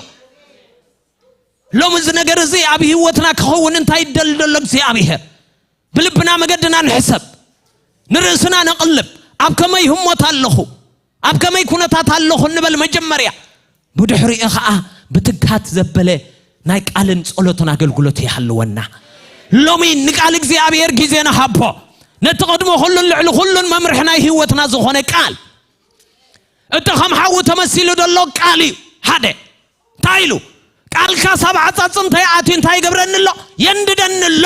ሎም እዚ ነገር እዚ ኣብ ህይወትና ክኸውን እንታይ ይደሊ ዘሎ እግዚኣብሔር? ብልብና መገድና ንሕሰብ፣ ንርእስና ነቕልብ። ኣብ ከመይ ህሞት ኣለኹ፣ ኣብ ከመይ ኩነታት ኣለኹ እንበል መጀመርያ። ብድሕሪኡ ኸዓ ብትግሃት ዘበለ ናይ ቃልን ጸሎትን ኣገልግሎት ይሃልወና። ሎሚ ንቃል እግዚኣብሔር ግዜ ንሃቦ። ነቲ ቅድሚ ኩሉን ልዕሊ ኩሉን መምርሒ ናይ ህይወትና ዝኾነ ቃል። እቲ ከም ሓዊ ተመሲሉ ዘሎ ቃል እዩ። ሓደ እንታይ ኢሉ? ቃልካ ሳብ ዓጻጽምተይ ኣትዩ እንታይ ይገብረኒ ኣሎ? የንድደኒ ኣሎ።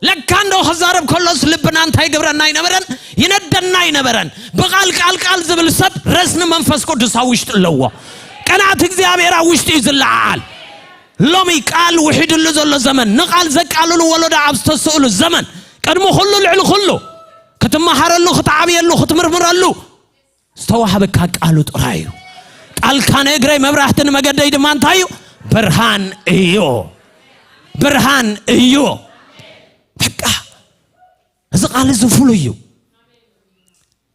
ለካ እንዶ ክዛረብ ከሎስ ልብና እንታይ ይገብረና ኣይነበረን? ይነደና ኣይነበረን። ብቃል ቃል ቃል ዝብል ሰብ ረስኒ መንፈስ ቅዱስ ኣብ ውሽጡ ኣለዎ። ቅንዓት እግዚኣብሔር ኣብ ውሽጡ እዩ ዝለዓል። ሎሚ ቃል ውሒድሉ ዘሎ ዘመን፣ ንቃል ዘቃልሉ ወለዶ ኣብ ዝተስእሉ ዘመን፣ ቅድሚ ኩሉ ልዕሊ ኩሉ ክትመሃረሉ፣ ክትዓብየሉ፣ ክትምርምረሉ ዝተዋህበካ ቃሉ ጥራይ እዩ። ቃልካ ንእግረይ መብራህቲ ንመገደይ ድማ እንታይ እዩ? ብርሃን እዩ። ብርሃን እዩ። በቃ እዚ ቃል እዚ ፍሉይ እዩ።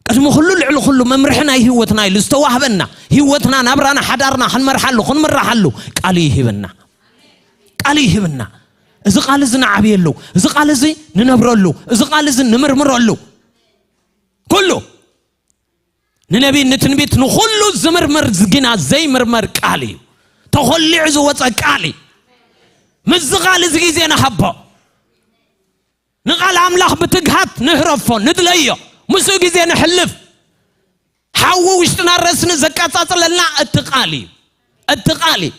ቅድሚ ኩሉ ልዕሊ ኩሉ መምርሒ ናይ ህይወትና ኢሉ ዝተዋህበና፣ ህይወትና፣ ናብራና፣ ሓዳርና ክንመርሓሉ፣ ክንምራሓሉ ቃል እዩ ሂብና። ቃል እዩ ሂብና። እዚ ቃል እዚ ንዓብየሉ፣ እዚ ቃል እዚ ንነብረሉ፣ እዚ ቃል እዚ ንምርምረሉ። ኩሉ ንነቢይ ንትንቢት ንኹሉ ዝምርምር ግና ዘይምርመር ቃል እዩ። ተኾሊዑ ዝወፀ ቃል እዩ። ምስዚ ቃል እዚ ግዜ ንሃቦ። ንቃል ኣምላኽ ብትግሃት ንህረፎ፣ ንድለዮ፣ ምስኡ ግዜ ንሕልፍ። ሓዊ ውሽጥና ረስኒ ዘቃጻጽለልና እቲ ቃል እዩ። እቲ ቃል እዩ።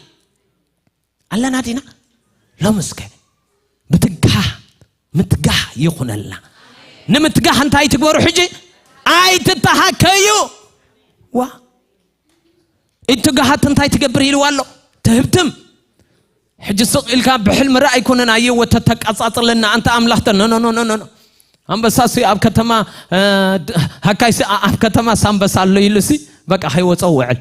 ኣለና ዲና? ሎም እስከ ብትግሃ ምትጋህ ይኹነልና። ንምትጋህ እንታይ ትግበሩ ሕጂ? ኣይትተሃከዩ። ዋ፣ ኢድ ትግሃት እንታይ ትገብር ኢልዋ ኣሎ? ትህብትም። ሕጂ ስቕ ኢልካ ብሕልሚ ርኣ ኣይኮነን ኣየወ ተተቃጻጽለና ኣንተ ኣምላኽ ተ-፣ ኖ፣ ኖ፣ ኖ፣ ኖ፣ ኖ፣ ኖ። ኣንበሳ ሲ ኣብ ከተማ፣ እ፣ ድ-፣ ሃካይ ሲ ኣ-፣ ኣብ ከተማ ሳንበሳ ኣሎ ኢሉ ሲ በቃ ከይወጸ ውዕል።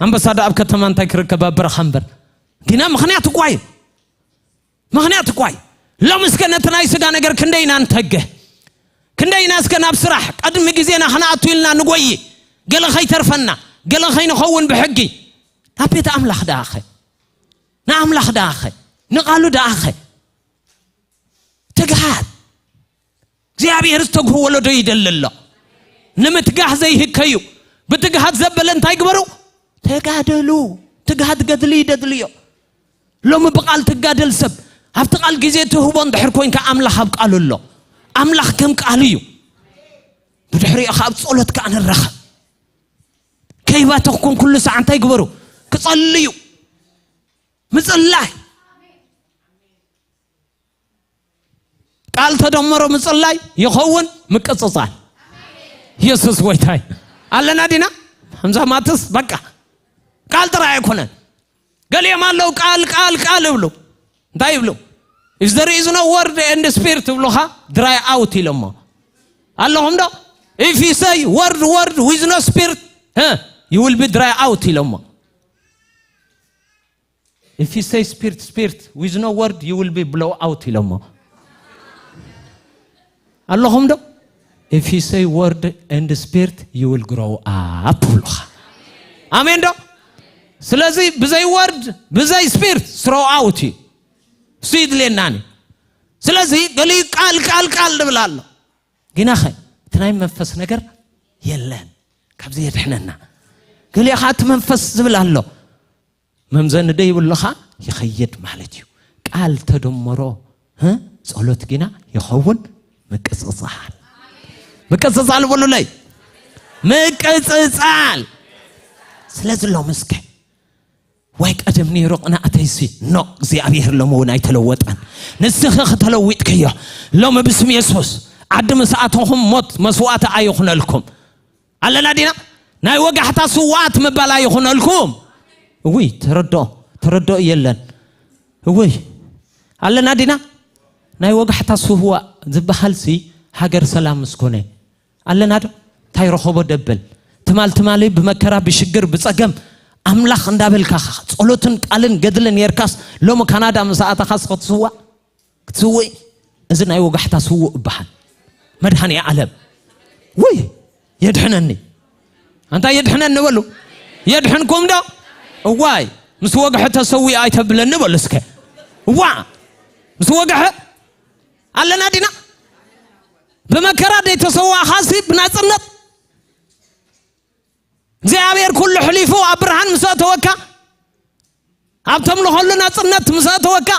ኣንበሳ ዶ ኣብ ከተማ እንታይ ክርከብ ኣብ በረኻ እምበር። ግና ምኽንያት እኳ እዩ። ምኽንያት እኳ እዩ። ሎም እስከ ነቲ ናይ ስጋ ነገር ክንደይ ኢና ንተግህ? ክንደይ ኢና እስከ ናብ ስራሕ ቀድሚ ግዜና ክንኣቱ ኢልና ንጎይ? ገለ ከይተርፈና፣ ገለ ከይንኸውን ብሕጊ። ናብ ቤት ኣምላኽ ደኣኸ? ንኣምላኽ ደኣኸ? ንቓሉ ደኣኸ? ትግሃት። እግዚኣብሔር ዝተግሁ ወለዶ ይደሊ ኣሎ። ንምትጋህ ዘይህከዩ፣ ብትግሃት ዘበለ እንታይ ግበሩ? ተጋደሉ። ትግሃት ገድሊ ይደድልዮ። ሎሚ ብቓል ትጋደል ሰብ፣ ኣብቲ ቃል ግዜ ትህቦ እንድሕር ኮይንካ ኣምላኽ ኣብ ቃሉ ኣሎ። ኣምላኽ ከም ቃሉ እዩ። ብድሕሪኡ ኸዓ ኣብ ጸሎት ከኣ ንራኸብ። ከይባተኽኩም ኩሉ ሰዓት እንታይ ግበሩ? ክጸልዩ። ምጽላይ። ቃል ተደመሮ ምጽላይ ይኸውን ምቅጽጻል። ኢየሱስ ጎይታይ ኣለና ዲና? ከምዛ ማትስ በቃ ቃል ጥራይ ኣይኮነን። ገሊኦም ኣለዉ ቃል ቃል ቃል እብሉ። እንታይ ይብሉ? If there is no word and spirit እብሉኻ dry out ኢሎሞ ኣለኹም ዶ? If you say word word with no spirit, huh, you will be dry out ኢሎሞ። If you say spirit spirit with no word, you will be blow out ኢሎሞ ኣለኹም ዶ? If you say word and spirit, you will grow up ብሉኻ። ኣሜን ዶ? ስለዚ ብዘይ ወርድ ብዘይ ስፒርት ስሮው ኣውት እዩ። እሱ ይድልየናኒ። ስለዚ ገሊኡ ቃል ቃል ቃል ድብል ኣሎ። ግናኸ እቲ ናይ መንፈስ ነገር የለን። ካብዚ የድሕነና። ገሊኡ ኸዓ እቲ መንፈስ ዝብል ኣሎ። መምዘኒ ደይብሉ ኸዓ ይኸይድ ማለት እዩ። ቃል ተደመሮ፣ እ፣ ጸሎት ግና ይኸውን ምቅጽጻል። ምቅጽጻል በሉለይ። ምቅጽጻል። ስለዚ ሎም እስከ ወይ ቀደም ነይሩ ቅንኣተይሲ፣ ኖ፣ እግዚኣብሔር ሎሚ እውን ኣይተለወጠን። ንስኺ ክተለዊጥክዮ ሎሚ ብስም የሱስ ዓዲ ምስ ኣተኹም ሞት መስዋእቲ ኣይኹነልኩም። ኣለና ዲና? ናይ ወጋሕታ ስዋኣት ምባል ኣይኹነልኩም። እውይ፣ ተረድኦ፣ ተረድኦ የለን። እውይ፣ ኣለና ዲና? ናይ ወጋሕታ ስዋእ ዝበሃልሲ ሃገር ሰላም ምስ ኮነ። ኣለና ዶ? እንታይ ረኸቦ ደብል? ትማል ትማሊ ብመከራ፣ ብሽግር፣ ብጸገም ኣምላኽ እንዳበልካ ጸሎትን ቃልን ገድልን ኔርካስ፣ ሎሚ ካናዳ ምስ ኣተኻስ ክትስዋእ ክትስውእ፣ እዚ ናይ ወጋሕታ ስውእ እበሃል። መድኃኔ ዓለም ውይ የድሕነኒ። ኣንታ የድሕነኒ በሉ። የድሕንኩም ዶ? እዋይ፣ ምስ ወግሐ ተሰዊኣ ኣይተብለኒ በሉ እስከ። እዋ፣ ምስ ወግሐ ኣለና ዲና? ብመከራ ደይተሰዋእኻሲ ብናጽነት እግዚኣብሔር ኩሉ ሕሊፉ ኣብ ብርሃን ምስ ኣተወካ፣ ኣብ ተምልኸሉ ናጽነት ምስ ኣተወካ፣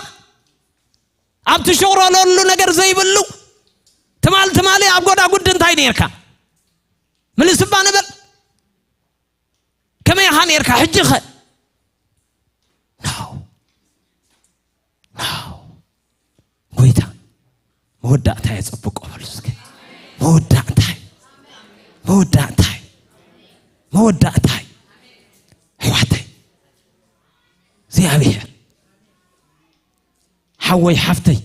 ኣብ ትሽቕረለሉ ነገር ዘይብሉ፣ ትማል ትማሊ ኣብ ጎዳጉድ እንታይ ነርካ? ምልስባ ንበል። ከመይ ኢኻ ነርካ? ሕጂ ኸ? ናው። ናው። ጎይታ፣ መወዳእታ የጸብቆ በሉ እስከ። መወዳእታይ። መወዳእታይ። መወዳእታይ። ኣሕዋተይ፣ እግዚኣብሔር፣ ሓወይ፣ ሓፍተይ፣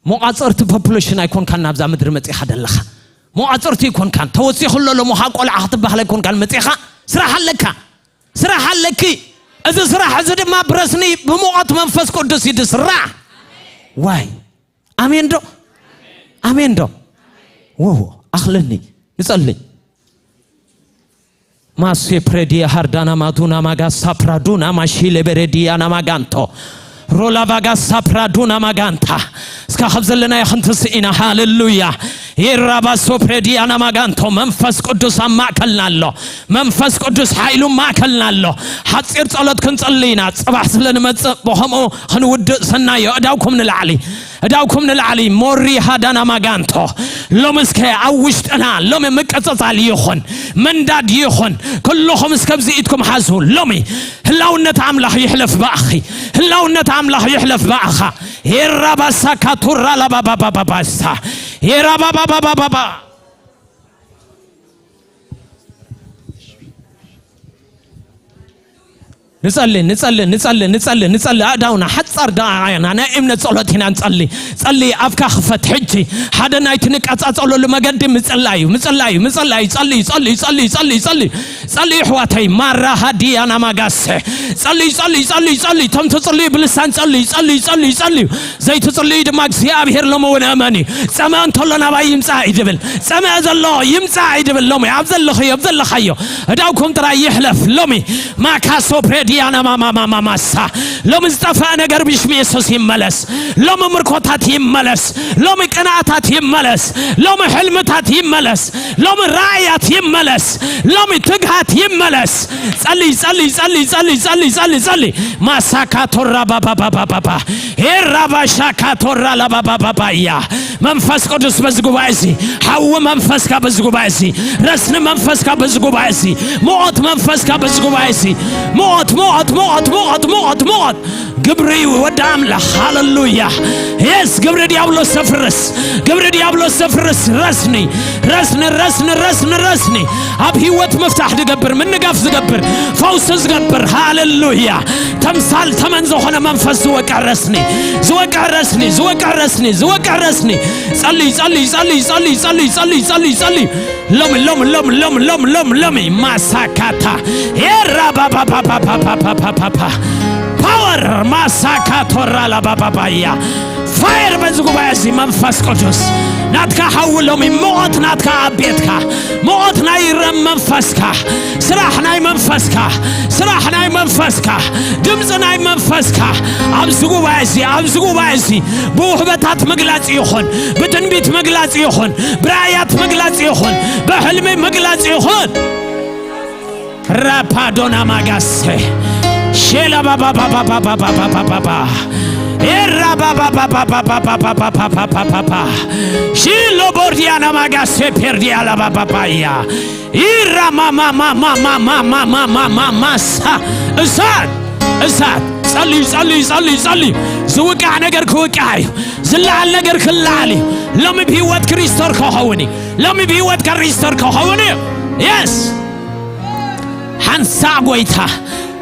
መቋጸርቲ ፖፑሌሽን ኣይኮንካን ናብዛ ምድሪ መጺኻ ደለኻ። መቋጸርቲ ኣይኮንካን። ተወሲኹ ኣሎ ሎምኻ ቆልዓ ክትበሃል ኣይኮንካን መጺኻ። ስራሕ ኣለካ። ስራሕ ኣለኪ። እዚ ስራሕ እዚ ድማ ብረስኒ ብሙቐት መንፈስ ቅዱስ እዩ ዝስራሕ። ዋይ። ኣሜን ዶ? ኣሜን ዶ? ወዎ፣ ኣኽለኒ። ንጸልይ። ማሴ ፕሬዲያ ሃርዳና ማዱና ማጋ ሳፕራዱና ማሺ ሌቤሬዲያ ናማጋንቶ ሮላ ቫጋ ሳፕራዱና ማጋንታ። እስካ ካብ ዘለናዮ ክንትስእ ኢና። ሃሌሉያ። የራባሶ ፕሬዲያ ናማጋንቶ። መንፈስ ቅዱስ ኣብ ማእከልና ኣሎ። መንፈስ ቅዱስ ሓይሉ ኣብ ማእከልና ኣሎ። ሓጺር ጸሎት ክንጸሊ ኢና። ጽባሕ ስለ ንመጽእ ብኸምኡ ክንውድእ ሰናዮ። እዳውኩም ንላዕሊ። እዳውኩም ንላዕሊ። ሞሪ ሃዳና ማጋንቶ። ሎሚ እስከ ኣብ ውሽጥና ሎሚ ምቅጽጻል ይኹን፣ ምንዳድ ይኹን። ኩልኹም እስከ ኣብዚ ኢድኩም ሓዙ። ሎሚ ህላውነት ኣምላኽ ይሕለፍ ብኣኺ። ህላውነት ኣምላኽ ይሕለፍ ብኣኻ። ሄራባሳ ካቱራ ላባባባባሳ። ሄራባባባባባ። ንጸሊ፣ ንጸሊ፣ ንጸሊ፣ ንጸሊ፣ ንጸሊ። ኣእዳውና ሓጻር ደቓይቕና ናይ እምነት ጸሎት ኢና ንጸሊ። ጸሊ፣ ኣፍካ ክፈት ሕጂ። ሓደ ናይቲ ንቀጻጸለሉ መገዲ ምጽላይ እዩ፣ ምጽላይ እዩ፣ ምጽላይ እዩ። ጸሊ፣ ጸሊ፣ ጸሊ፣ ጸሊ፣ ጸሊ፣ ጸሊ። ጸሊ፣ ኣሕዋተይ፣ ማራ ሃዲያ ናማጋሰ። ጸሊ፣ ጸሊ፣ ጸሊ፣ ጸሊ። እቶም ትጽልዩ ብልሳን ጸሊ፣ ጸሊ፣ ጸሊ፣ ጸሊ። ዘይትጽልዩ ድማ እግዚኣብሔር ሎሚ እውን እመኒ። ጸመ እንተሎ ናባይ ይምጻእ እዩ ዝብል። ጸመ ዘሎ ይምጻእ እዩ ዝብል። ሎሚ ኣብ ዘለኽዮ፣ ኣብ ዘለኻዮ እዳውኩም ጥራይ ይሕለፍ። ሎሚ ማካሶ ፕሬዲያና ማማማማማሳ። ሎሚ ዝጠፈአ ነገር ብሽም የሱስ ይመለስ። ሎሚ ምርኮታት ይመለስ። ሎሚ ቅንኣታት ይመለስ። ሎሚ ሕልምታት ይመለስ። ሎሚ ራእያት ይመለስ። ሎሚ ትግሃት ይመለስ። ጸሊ፣ ጸሊ፣ ጸሊ፣ ጸሊ፣ ጸሊ፣ ጸሊ፣ ጸሊ። ማሳካ ቶራ ባባባባባባ። ሄራ ባሻካ ቶራ ላባባባባያ። መንፈስ ቅዱስ በዚ ጉባኤ እዚ። ሓዊ መንፈስካ በዚ ጉባኤ እዚ። ረስኒ መንፈስካ በዚ ጉባኤ እዚ። ሞት መንፈስካ በዚ ጉባኤ እዚ። ሞት፣ ሞት፣ ሞት፣ ሞት፣ ሞት፣ ሞት። ግብሪ እዩ ወዲ ኣምላኽ። ሃሌሉያ። የስ፣ ግብሪ ዲያብሎስ ዘፍርስ፣ ግብሪ ዲያብሎስ ዘፍርስ። ረስኒ፣ ረስኒ፣ ረስኒ፣ ረስኒ፣ ረስኒ። ኣብ ህይወት ምፍታሕ ዝገብር፣ ምንጋፍ ዝገብር፣ ፈውሲ ዝገብር። ሃሌሉያ። ተምሳል ተመን ዝኾነ መንፈስ ዝወቅዕ ረስኒ፣ ዝወቅዕ ረስኒ፣ ዝወቅዕ ረስኒ፣ ዝወቅዕ ረስኒ። ጸልይ፣ ጸልይ፣ ጸልይ፣ ጸልይ፣ ጸልይ፣ ጸልይ፣ ጸልይ፣ ጸልይ። ሎሚ፣ ሎሚ፣ ሎሚ፣ ሎሚ፣ ሎሚ፣ ሎሚ፣ ሎሚ፣ ማሳካታ። ኤራ ባባባባባባባባባ። ፓወር ማሳካቶራ ላባባባያ። ፋየር በዚ ጉባኤ እዚ መንፈስ ቅዱስ። ናትካ ሓዊ ሎሚ፣ ሞት ናትካ ኣብ ቤትካ። ሞት ናይ ረም መንፈስካ። ስራሕ ናይ መንፈስካ። ስራሕ ናይ መንፈስካ። ድምፂ ናይ መንፈስካ። ኣብዚ ጉባኤ እዚ፣ ኣብዚ ጉባኤ እዚ ብውህበታት ምግላጽ ይኹን፣ ብትንቢት ምግላጽ ይኹን፣ ብራእያት ምግላጽ ይኹን፣ ብሕልሚ ምግላጽ ይኹን። ራፓዶና ማጋሴ ሼላ ባባባባባባባባባ ኤራ ባባባባባባባባባባባባባ ሺሎ ቦርዲያና ማጋሴ ፔርዲያ ላባባባያ ኢራ ማማማማማማማማማሳ እሳት እሳት ጸልዩ ጸልዩ ጸልዩ ጸልዩ ዝውቃዕ ነገር ክውቃዕ እዩ። ዝለዓል ነገር ክለዓል እዩ። ሎሚ ብህይወት ክሪስቶር ክኸውን እዩ። ሎሚ ብህይወት ከሪስቶር ክኸውን እዩ። የስ ሓንሳእ ጎይታ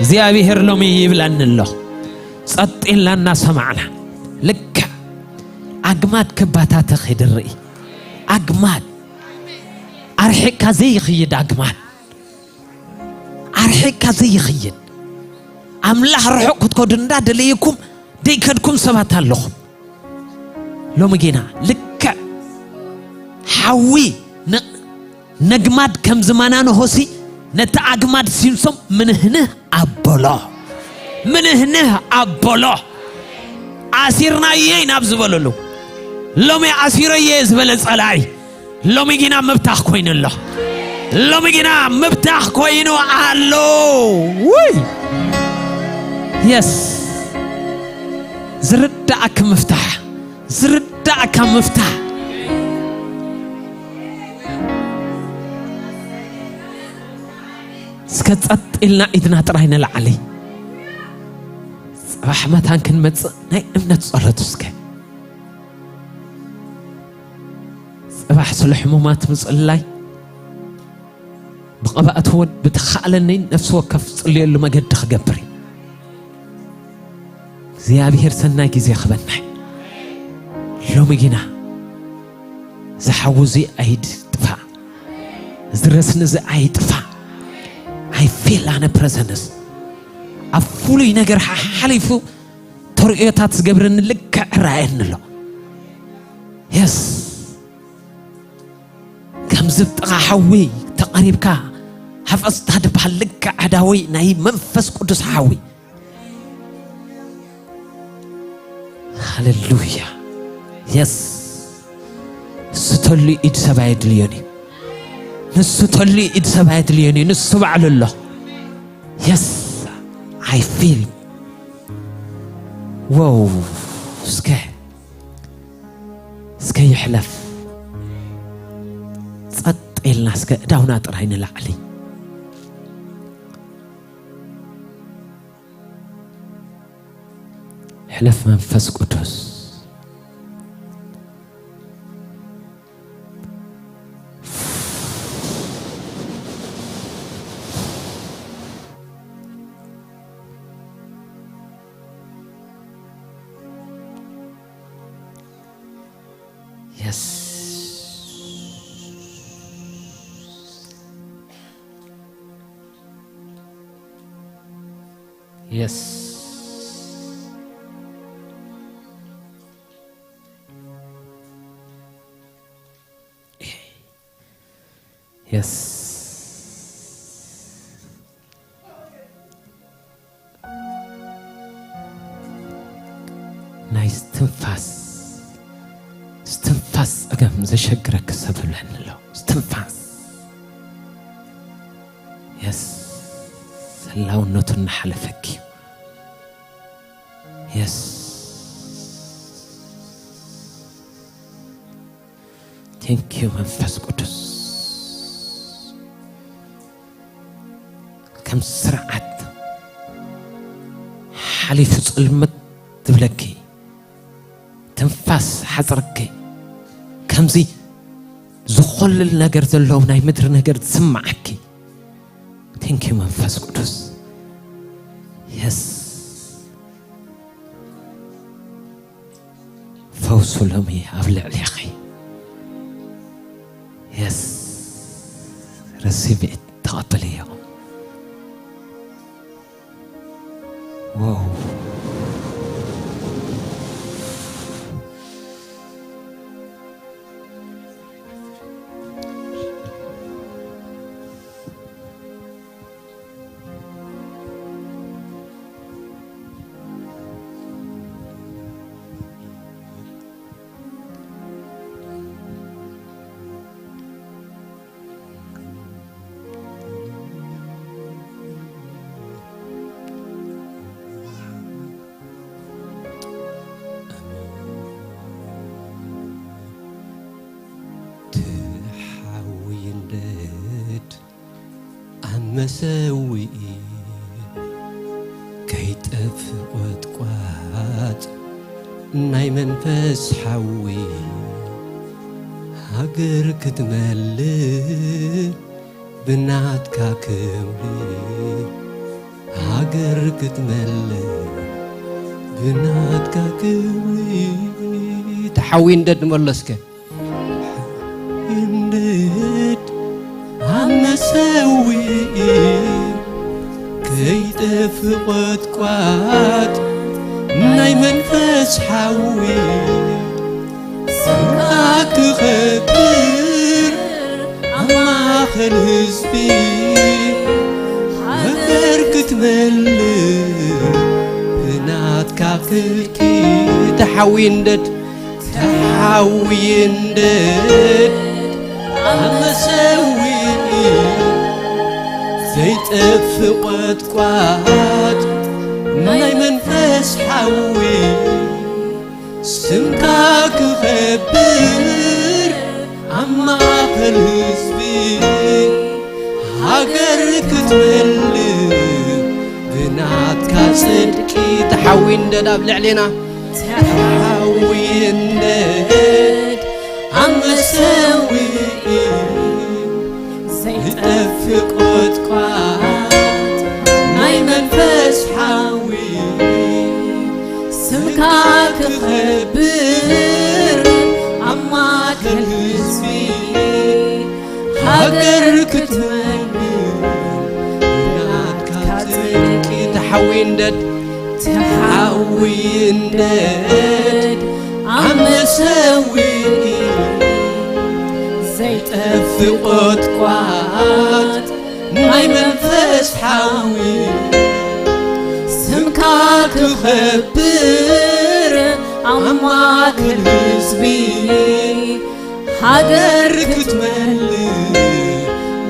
እግዚኣብሔር ሎሚ ይብለኒ ኣሎ። ጸጥ ኢልና እናሰማዕና፣ ልክዕ ኣግማድ ክባታተኽ ይድርኢ። ኣግማድ፣ ኣርሒቕካ ዘይኽይድ ኣግማድ፣ ኣርሒቕካ ዘይኽይድ ኣምላኽ ርሑቕ ክትከዱ እንዳደለየኩም ደይከድኩም ሰባት ኣለኹም። ሎሚ ጌና ልክዕ ሓዊ ን-፣ ነግማድ ከም ዝመናንሆሲ ነቲ ኣግማድ ሲምሶም ምንህንህ ኣበሎ፣ ምንህንህ ኣበሎ። ኣሲርናየይ ናብ ዝበለሉ፣ ሎሚ ኣሲረየ ዝበለ ጸላኢ ሎሚ ጊና ምብታኽ ኮይኑ ኣሎ። ሎሚ ጊና ምብታኽ ኮይኑ ኣሎ። ውይ! የስ! ዝርዳእክ ምፍታሕ፣ ዝርዳእካ ምፍታሕ። እስከ ጸጥ ኢልና ኢድና ጥራይ ንላዕሊ። ጽባሕ መታን ክንመጽእ ናይ እምነት ጸሎት እስከ። ጽባሕ ስለ ሕሙማት ምጽላይ ብቐባእቲ እውን ብተኻእለኒ ነፍሲ ወከፍ ጽልየሉ መገዲ ክገብር እዩ። እግዚኣብሔር ሰናይ ግዜ ክበና እዩ። ሎሚ ግና ዝሓዊ እዚ ኣይጥፋእ፣ ዝረስኒ እዚ ኣይጥፋእ። I feel ኣነ ፕረዘንስ ኣብ ፍሉይ ነገር ሓ-፣ ሓሊፉ ተርእዮታት ዝገብረኒ ልክዕ ራእየኒ ኣሎ። የስ፣ ከምዚ ብጥቓ ሓዊ ተቐሪብካ ሃፈስታ ድበሃል ልክዕ ኣዳዊ ናይ መንፈስ ቅዱስ ሓዊ። ሃሌሉያ። የስ፣ ንሱ ተልዩ ኢድ ሰብ ኣየድልዮን እዩ። ንሱ ተልዩ ኢድ ሰብ ኣየድልዮን እዩ። ንሱ ባዕሉ ኣሎ። የስ፣ I feel። ዋው፣ እስከ፣ እስከ ይሕለፍ። ጸጥ ኢልና እስከ እዳውና ጥራይ ንላዕሊ። ሕለፍ መንፈስ ቅዱስ። የስ። የስ። የስ። ናይ ስትንፋስ፣ ስትንፋስ ጸገም ዘሸግረክ ሰብ ይብለኒ ኣሎ። ስትንፋስ። የስ። ህላውነቱ እናሓለፈኪ። የስ። Thank you መንፈስ ቅዱስ። ከም ስርዓት ሓሊፉ ጽልምት ትብለኪ፣ ትንፋስ ሓጽርኪ፣ ከምዚ ዝኾልል ነገር ዘለዎ ናይ ምድሪ ነገር ዝስምዓኪ። Thank you መንፈስ ቅዱስ። የስ። ፈውሱ ሎሚ ኣብ ልዕሌኺ። የስ፣ ረሲብ ተቐበልዮ። ዋው። ትሓውይ እንዴት ኣብ መሰውኢ ከይጠፍእ ቖጥቋጥ ናይ መንፈስ ሓዊ ሃገር ክትመልእ ብናትካ ክብሪ ሃገር ክትመልእ ብናትካ ክብሪ ተሓዊ እንዴት ንመለስከ እንዴት ኣብ መሰውኢ ከይጠፍእ ቖጥቋጥ ናይ መንፈስ ሓዊ ስምካ ክኸብር ኣብ ማእኸል ህዝቢ ሃገር ክትመልእ ብናትካ ፍልቂ ተሓዊ እንዴት ተሓዊ እንዴት ኣብ መሰውኢ ዘይጠፍእ ቖጥቋጥ ናይ መንፈስ ሓዊ ስምካ ክኸብር ኣብ ማእከል ህዝቢ ሃገር ክትመልእ ብናትካ ጽድቂ ተሓዊ እንዴት ኣብ ልዕሌና ተሓዊ እንዴት ኣብ መሰውኢ ዘይጠፍእ ቖጥቋጥ ናይ መንፈስ ሓዊ ስምካ ክኸብር ኣብ ማእከል ህዝቢ ሃገር ክትመልእ ናትካ ጽድቂ ተሓዊ እንዴት ተሓዊ እንዴት ኣብ መሰውኢ ዘይጠፍእ ቖጥቋጥ ናይ መንፈስ ሓዊ ስምካ ክኸብር ኣብ ማእከል ህዝቢ ሃገር ክትመልእ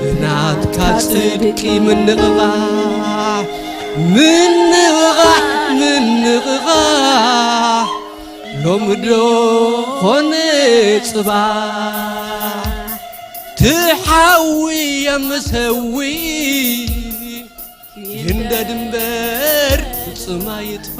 ብናትካ ጽድቂ ምንቕቓሕ ምንቕቓሕ ምንቕቓሕ ሎሚ ዶ ኾነ ጽባሕ ትሓዊ ኣብ መሰውኢ ይንደድ እምበር ፍጹም ኣይጥፋ።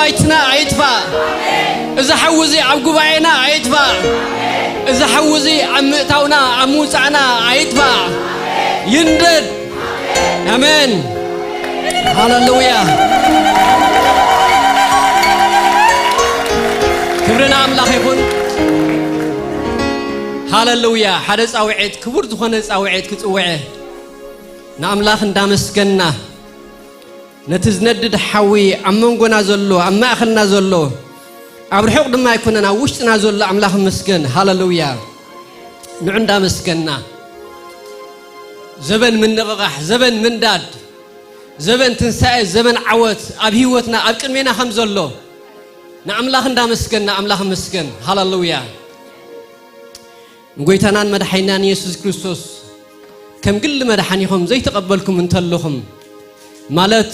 ቤትና ኣይጥፋእ። እዚ ሓዊ እዚ ኣብ ጉባኤና ኣይጥፋእ። እዚ ሓዊ እዚ ኣብ ምእታውና፣ ኣብ ምውጻእና ኣይጥፋእ። ይንደድ። ኣሜን። ሃሌሉያ። ክብሪ ንኣምላኽ ይኹን። ሃሌሉያ። ሓደ ጻውዒት፣ ክቡር ዝኾነ ጻውዒት ክጽውዐ ንኣምላኽ እንዳመስገንና፣ ነቲ ዝነድድ ሓዊ ኣብ መንጎና ዘሎ፣ ኣብ ማእከልና ዘሎ፣ ኣብ ርሑቕ ድማ ኣይኮነን፣ ኣብ ውሽጥና ዘሎ ኣምላኽ ይመስገን። ሃሌሉያ። ንዑ እንዳመስገንና፣ ዘበን ምንቕቓሕ፣ ዘበን ምንዳድ፣ ዘበን ትንሳኤ፣ ዘበን ዓወት ኣብ ህይወትና፣ ኣብ ቅድሜና ከም ዘሎ ንኣምላኽ እንዳመስገንና፣ ኣምላኽ ይመስገን። ሃሌሉያ። ንጎይታናን መድሓኒናን የሱስ ክርስቶስ ከም ግሊ መድሓኒኹም ዘይተቐበልኩም እንተለኹም፣ ማለት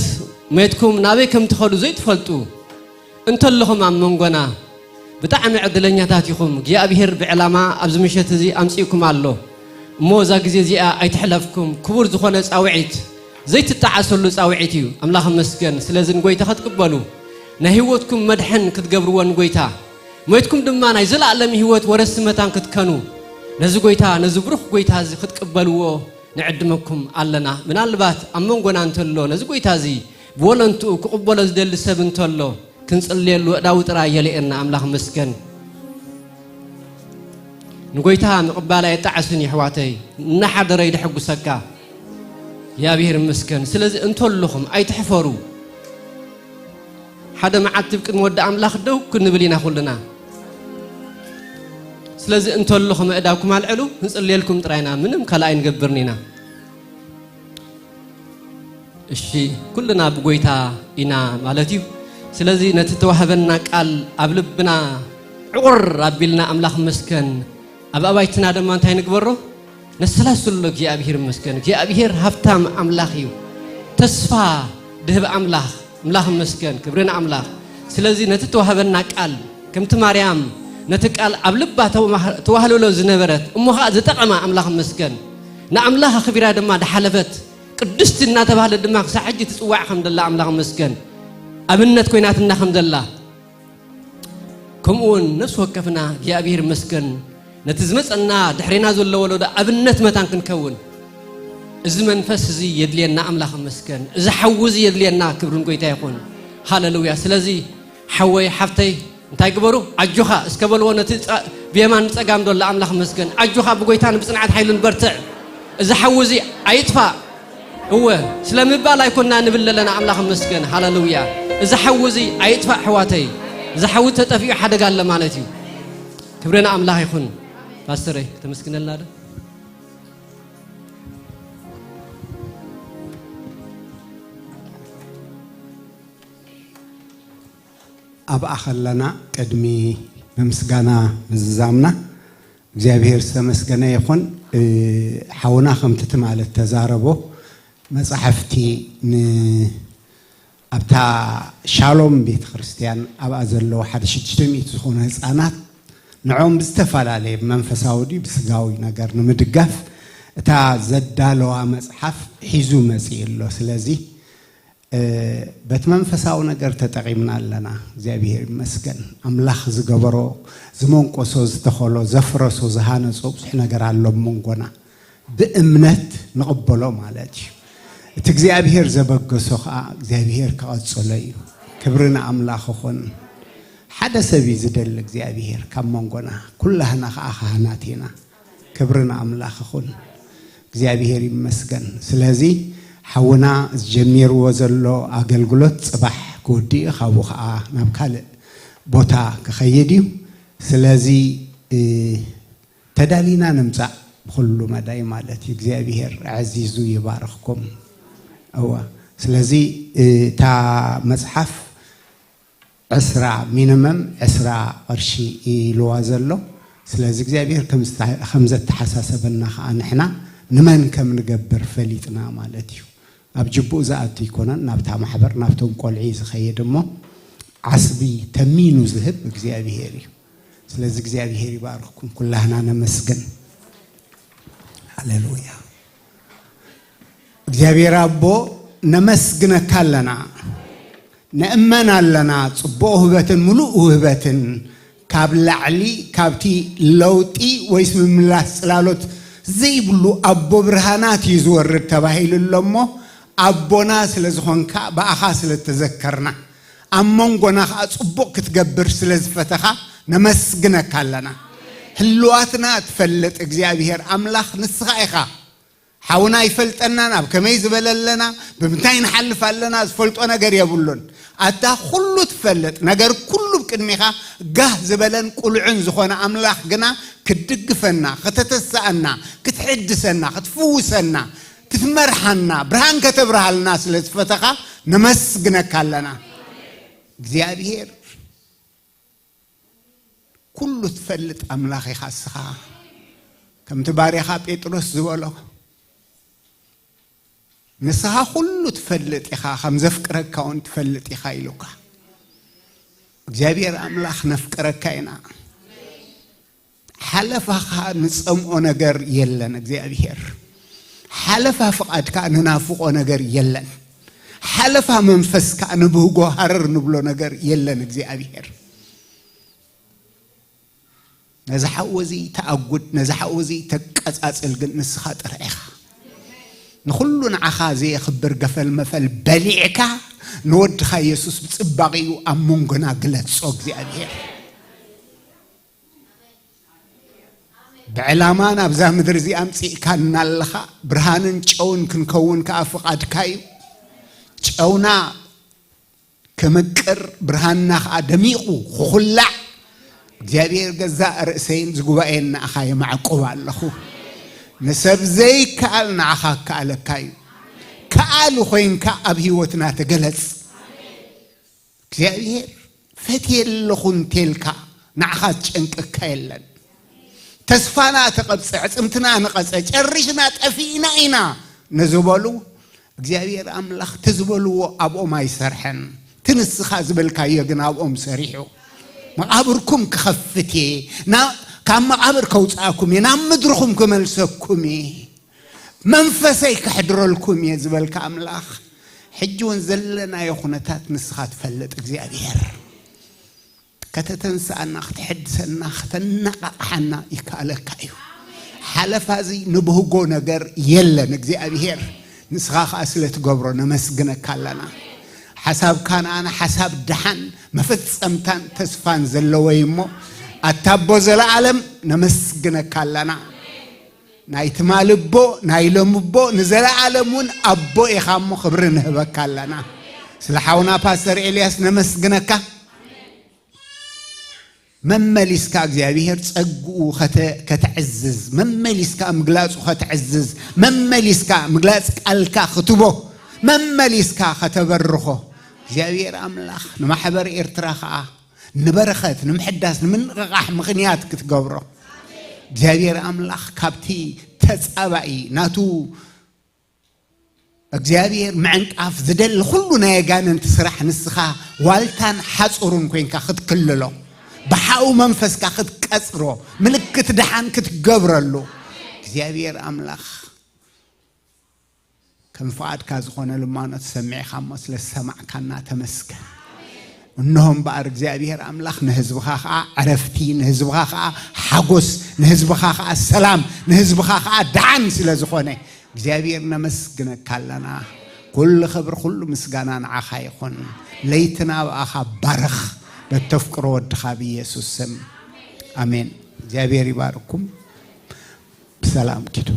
ሞይትኩም ናበይ ከም ትኸዱ ዘይትፈልጡ እንተለኹም፣ ኣብ መንጎና ብጣዕሚ ዕድለኛታት ኢኹም። እግዚኣብሄር ብዕላማ ኣብዚ ምሸት እዚ ኣምጺእኩም ኣሎ። እሞ እዛ ግዜ እዚኣ ኣይትሕለፍኩም። ክቡር ዝኾነ ጻውዒት፣ ዘይትጠዓሰሉ ጻውዒት እዩ። ኣምላኽ ይመስገን። ስለዚ ንጎይታ ክትቅበሉ፣ ናይ ህይወትኩም መድሕን ክትገብርዎ ንጎይታ፣ ሞይትኩም ድማ ናይ ዘለኣለም ህይወት ወረስቲ መታን ክትከኑ፣ ነዚ ጎይታ፣ ነዚ ብሩኽ ጎይታ እዚ ክትቅበልዎ ንዕድመኩም ኣለና። ምናልባት ኣብ መንጎና እንተሎ፣ ነዚ ጎይታ እዚ ብወለንትኡ ክቕበሎ ዝደሊ ሰብ እንተሎ፣ ክንጽልየሉ ኣእዳው ጥራይ የልኤና። ኣምላኽ ይመስገን። ንጎይታ ምቕባል ኣየጣዕስን እዩ፣ ኣሕዋተይ። እናሓደረ እዩ ደሐጉሰካ። እግዚኣብሔር ይመስገን። ስለዚ እንተለኹም ኣይትሕፈሩ። ሓደ መዓልቲ ኣብ ቅድሚ ወዲ ኣምላኽ ደው ክንብል ኢና ኩልና። ስለዚ እንተለኹም ኣእዳውኩም ኣልዕሉ፣ ክንጽልየልኩም ጥራይ ኢና፣ ምንም ካልእ ኣይንገብርን ኢና። እሺ፣ ኩልና ብጎይታ ኢና ማለት እዩ። ስለዚ ነቲ ተዋህበና ቃል ኣብ ልብና ዕቑር ኣቢልና፣ ኣምላኽ ይመስገን፣ ኣብ ኣባይትና ድማ እንታይ ንግበሮ? ነሰላስሎ። እግዚኣብሔር ይመስገን። እግዚኣብሔር ሃብታም ኣምላኽ እዩ። ተስፋ ድህብ ኣምላኽ፣ ኣምላኽ ይመስገን። ክብሪ ንኣምላኽ። ስለዚ ነቲ ተዋህበና ቃል፣ ከምቲ ማርያም ነቲ ቃል ኣብ ልባ ተዋህ-፣ ተዋህልሎ ዝነበረት፣ እሞ ኸዓ ዝጠቐማ፣ ኣምላኽ ይመስገን። ንኣምላኽ ኣኽቢራ ድማ ድሓለፈት፣ ቅድስቲ እናተባህለት ድማ ክሳዕ ሕጂ ትጽዋዕ ከም ዘላ ኣምላኽ ይመስገን። ኣብነት ኮይናትና ከም ዘላ፣ ከምኡ እውን ነፍሲ ወከፍና እግዚኣብሔር ይመስገን፣ ነቲ ዝመጸና ድሕሬና ዘሎ ወለዶ ኣብነት መታን ክንከውን፣ እዚ መንፈስ እዚ የድልየና። ኣምላኽ ይመስገን። እዚ ሓዊ እዚ የድልየና። ክብሪ ንጎይታ ይኹን። ሃሌሉያ። ስለዚ ሓወይ፣ ሓፍተይ፣ እንታይ ግበሩ? ኣጆኻ እስከ በልዎ ነቲ ጸ-፣ ብየማን ጸጋም ዘሎ። ኣምላኽ ይመስገን። ኣጆኻ ብጎይታን ብጽንዓት ሓይልን በርትዕ። እዚ ሓዊ እዚ ኣይጥፋእ። እወ፣ ስለ ምባል ኣይኮንና ንብል ዘለና። ኣምላኽ ይመስገን። ሃሌሉያ። እዚ ሓዊ እዚ ኣይጥፋእ፣ ኣሕዋተይ። እዚ ሓዊ ተጠፊኡ ሓደጋ ኣለ ማለት እዩ። ክብሪ ንኣምላኽ ይኹን። ፓስተረይ፣ ተመስግነልና ዶ? ኣብኣ ከለና፣ ቅድሚ ብምስጋና ምዝዛምና፣ እግዚኣብሔር ዝተመስገነ ይኹን። እ፣ ሓውና ከምቲ ትማሊ እተዛረቦ፣ መጻሕፍቲ ን-፣ ኣብታ ሻሎም ቤተ ክርስቲያን ኣብኣ ዘለዉ ሓደ ሽዱሽተ ሚእቲ ዝኾኑ ህጻናት፣ ንዕኦም ብዝተፈላለየ ብመንፈሳዊ ድዩ ብስጋዊ ነገር ንምድጋፍ እታ ዘዳለዋ መጽሓፍ ሒዙ መጺኡ ኣሎ። ስለዚ፣ እ፣ በቲ መንፈሳዊ ነገር ተጠቒምና ኣለና። እግዚኣብሔር ይመስገን። ኣምላኽ ዝገበሮ፣ ዝመንቆሶ፣ ዝተኸሎ፣ ዘፍረሶ፣ ዝሃነጾ ብዙሕ ነገር ኣሎ ኣብ መንጎና። ብእምነት ንቕበሎ ማለት እዩ። እቲ እግዚኣብሔር ዘበገሶ ኸዓ እግዚኣብሔር ክቐጽሎ እዩ። ክብሪ ንኣምላኽ ይኹን። ሓደ ሰብ እዩ ዝደሊ እግዚኣብሔር ካብ መንጎና። ኩላህና ኸዓ ካህናት ኢና። ክብሪ ንኣምላኽ ይኹን። እግዚኣብሔር ይመስገን። ስለዚ ሓውና ዝጀሚርዎ ዘሎ ኣገልግሎት ጽባሕ ክውድእ እዩ፣ ካብኡ ኸዓ ናብ ካልእ ቦታ ክኸይድ እዩ። ስለዚ፣ እ፣ ተዳሊና ንምጻእ ብኹሉ መዳይ ማለት እዩ። እግዚኣብሔር ኣዕዚዙ ይባርኽኩም። እዋ፣ ስለዚ፣ እ፣ እታ መጽሓፍ ዕስራ፣ ሚኒመም ዕስራ ቅርሺ ኢልዋ ዘሎ። ስለዚ እግዚኣብሔር ከም ዝተ-፣ ከም ዘተሓሳሰበና ኸዓ ንሕና ንመን ከም ንገብር ፈሊጥና ማለት እዩ። ኣብ ጅቡኡ ዝኣቱ ኣይኮነን፣ ናብታ ማሕበር፣ ናብቶም ቆልዑ እዩ ዝኸይድ እሞ፣ ዓስቢ ተሚኑ ዝህብ እግዚኣብሔር እዩ። ስለዚ እግዚኣብሔር ይባርኽኩም፣ ኩላህና ነመስግን። ሃሌሉያ። እግዚኣብሔር ኣቦ፣ ነመስግነካ ኣለና። ንእመን ኣለና፣ ጽቡቕ ውህበትን ምሉእ ውህበትን ካብ ላዕሊ፣ ካብቲ ለውጢ ወይስ ምምላስ ጽላሎት ዘይብሉ ኣቦ ብርሃናት እዩ ዝወርድ ተባሂሉ ኣሎ እሞ፣ ኣቦና ስለ ዝኾንካ፣ ብኣኻ ስለ እተዘከርና፣ ኣብ መንጎና ኸኣ ጽቡቕ ክትገብር ስለ ዝፈተኻ፣ ነመስግነካ ኣለና። ህልዋትና ትፈልጥ እግዚኣብሔር ኣምላኽ ንስኻ ኢኻ። ሓውና ኣይፈልጠናን፣ ኣብ ከመይ ዝበለ ኣለና፣ ብምንታይ ንሓልፍ ኣለና፣ ዝፈልጦ ነገር የብሉን። ኣታ ኩሉ ትፈልጥ፣ ነገር ኩሉ ብቅድሚኻ ጋህ ዝበለን ቁልዑን ዝኾነ ኣምላኽ ግና ክትድግፈና፣ ከተተስኣና፣ ክትሕድሰና፣ ክትፍውሰና፣ ክትመርሓና፣ ብርሃን ከተብርሃልና ስለ ዝፈተኻ ነመስግነካ ኣለና። እግዚኣብሔር ኩሉ ትፈልጥ ኣምላኽ ኢኻ እስኻ። ከምቲ ባርያኻ ጴጥሮስ ዝበሎ፣ ንስኻ ኩሉ ትፈልጥ ኢኻ፣ ከም ዘፍቅረካ እውን ትፈልጥ ኢኻ ኢሉካ። እግዚኣብሔር ኣምላኽ ነፍቅረካ ኢና። ሓለፋኻ ንጸምኦ ነገር የለን እግዚኣብሔር። ሓለፋ ፍቓድካ ንናፍቖ ነገር የለን። ሓለፋ መንፈስካ ንብህጎ ሃረር ንብሎ ነገር የለን እግዚኣብሔር። ነዚ ሓዊ እዚ ተኣጉድ፣ ነዚ ሓዊ እዚ ተቀጻጽል ግን ንስኻ ጥራሕ ኢኻ። ንኹሉ ንዓኻ ዘየኽብር ገፈል መፈል በሊዕካ ንወድኻ የሱስ ብጽባቒኡ ኣብ መንጎና ግለጾ እግዚኣብሔር። ብዕላማ ናብዛ ምድሪ እዚኣ ኣምጺእካና ኣለኻ። ብርሃንን ጨውን ክንከውን ከኣ ፍቓድካ እዩ። ጨውና ክምቅር፣ ብርሃንና ከኣ ደሚቑ ክኹላዕ እግዚኣብሔር ገዛእ ርእሰይን ዝጉባኤን ንኣኻ የማዕቁብ ኣለኹ። ንሰብ ዘይከኣል ንኣኻ ክከኣለካ እዩ። ከኣሊ ኮይንካ ኣብ ህይወትና ተገለጽ። እግዚኣብሔር ፈትየ ኣለኹ እንተልካ ንዓኻ ዝጨንቀካ የለን። ተስፋና ተቐብጸ፣ ዕጽምትና ንቐጸ፣ ጨሪሽና ጠፊእና ኢና ንዝበሉ እግዚኣብሔር ኣምላኽ እቲ ዝበልዎ ኣብኦም ኣይሰርሐን። እቲ ንስኻ ዝበልካዮ ግን ኣብኦም ሰሪሑ። መቓብርኩም ክኸፍት እየ። ናብ፣ ካብ መቓብር ከውፅኣኩም እየ። ናብ ምድርኹም ክመልሰኩም እየ። መንፈሰይ ከሕድረልኩም እየ ዝበልካ ኣምላኽ፣ ሕጂ እውን ዘለናዮ ኩነታት ንስኻ ትፈልጥ እግዚኣብሔር። ከተተንስኣና፣ ከተሐድሰና፣ ከተነቓቕሓና ይከኣለካ እዩ። ሓለፋ እዚ ንብህጎ ነገር የለን እግዚኣብሔር። ንስኻ ኸኣ ስለ ትገብሮ ነመስግነካ ኣለና። ሓሳብካ ንኣና ሓሳብ ደሓን መፈጸምታን ተስፋን ዘለዎ እዩ እሞ፣ ኣታ ኣቦ ዘለኣለም ነመስግነካ ኣለና። ናይ ትማሊ ኣቦ፣ ናይ ሎሚ ኣቦ፣ ንዘለኣለም እውን ኣቦ ኢኻ እሞ ክብሪ ንህበካ ኣለና። ስለ ሓውና ፓስተር ኤልያስ ነመስግነካ። መመሊስካ እግዚኣብሔር ጸግኡ ከተ-፣ ከተዕዝዝ፣ መመሊስካ ምግላጹ ከተዕዝዝ፣ መመሊስካ ምግላጽ ቃልካ ክትቦ፣ መመሊስካ ከተበርኾ እግዚኣብሔር ኣምላኽ ንማሕበር ኤርትራ ኸኣ ንበረኸት፣ ንምሕዳስ፣ ንምንቕቓሕ ምኽንያት ክትገብሮ እግዚኣብሔር ኣምላኽ ካብቲ ተጻባኢ ናቱ እግዚኣብሔር ምዕንቃፍ ዝደሊ ኩሉ ናይ ኣጋንንቲ ስራሕ ንስኻ ዋልታን ሓጹሩን ኮይንካ ክትክልሎ፣ ብሓው መንፈስካ ክትቀጽሮ፣ ምልክት ደሓን ክትገብረሉ እግዚኣብሔር ኣምላኽ ከም ፍቓድካ ዝኾነ ልማኖት ሰሚዕኻ እሞ ስለ ዝሰማዕካና ተመስገን። እንሆ እምበኣር እግዚኣብሔር ኣምላኽ ንህዝብኻ ኸኣ ዕረፍቲ፣ ንህዝብኻ ኸኣ ሓጎስ፣ ንህዝብኻ ኸኣ ሰላም፣ ንህዝብኻ ኸኣ ደሓን ስለ ዝኾነ እግዚኣብሔር ነመስግነካ ኣለና። ኩሉ ክብሪ፣ ኩሉ ምስጋና ንዓኻ ይኹን። ለይትና ብኣኻ ባርኽ፣ በተፍቅሮ ወድኻ ብኢየሱስ ስም ኣሜን። እግዚኣብሔር ይባርኩም። ብሰላም ኪዱ።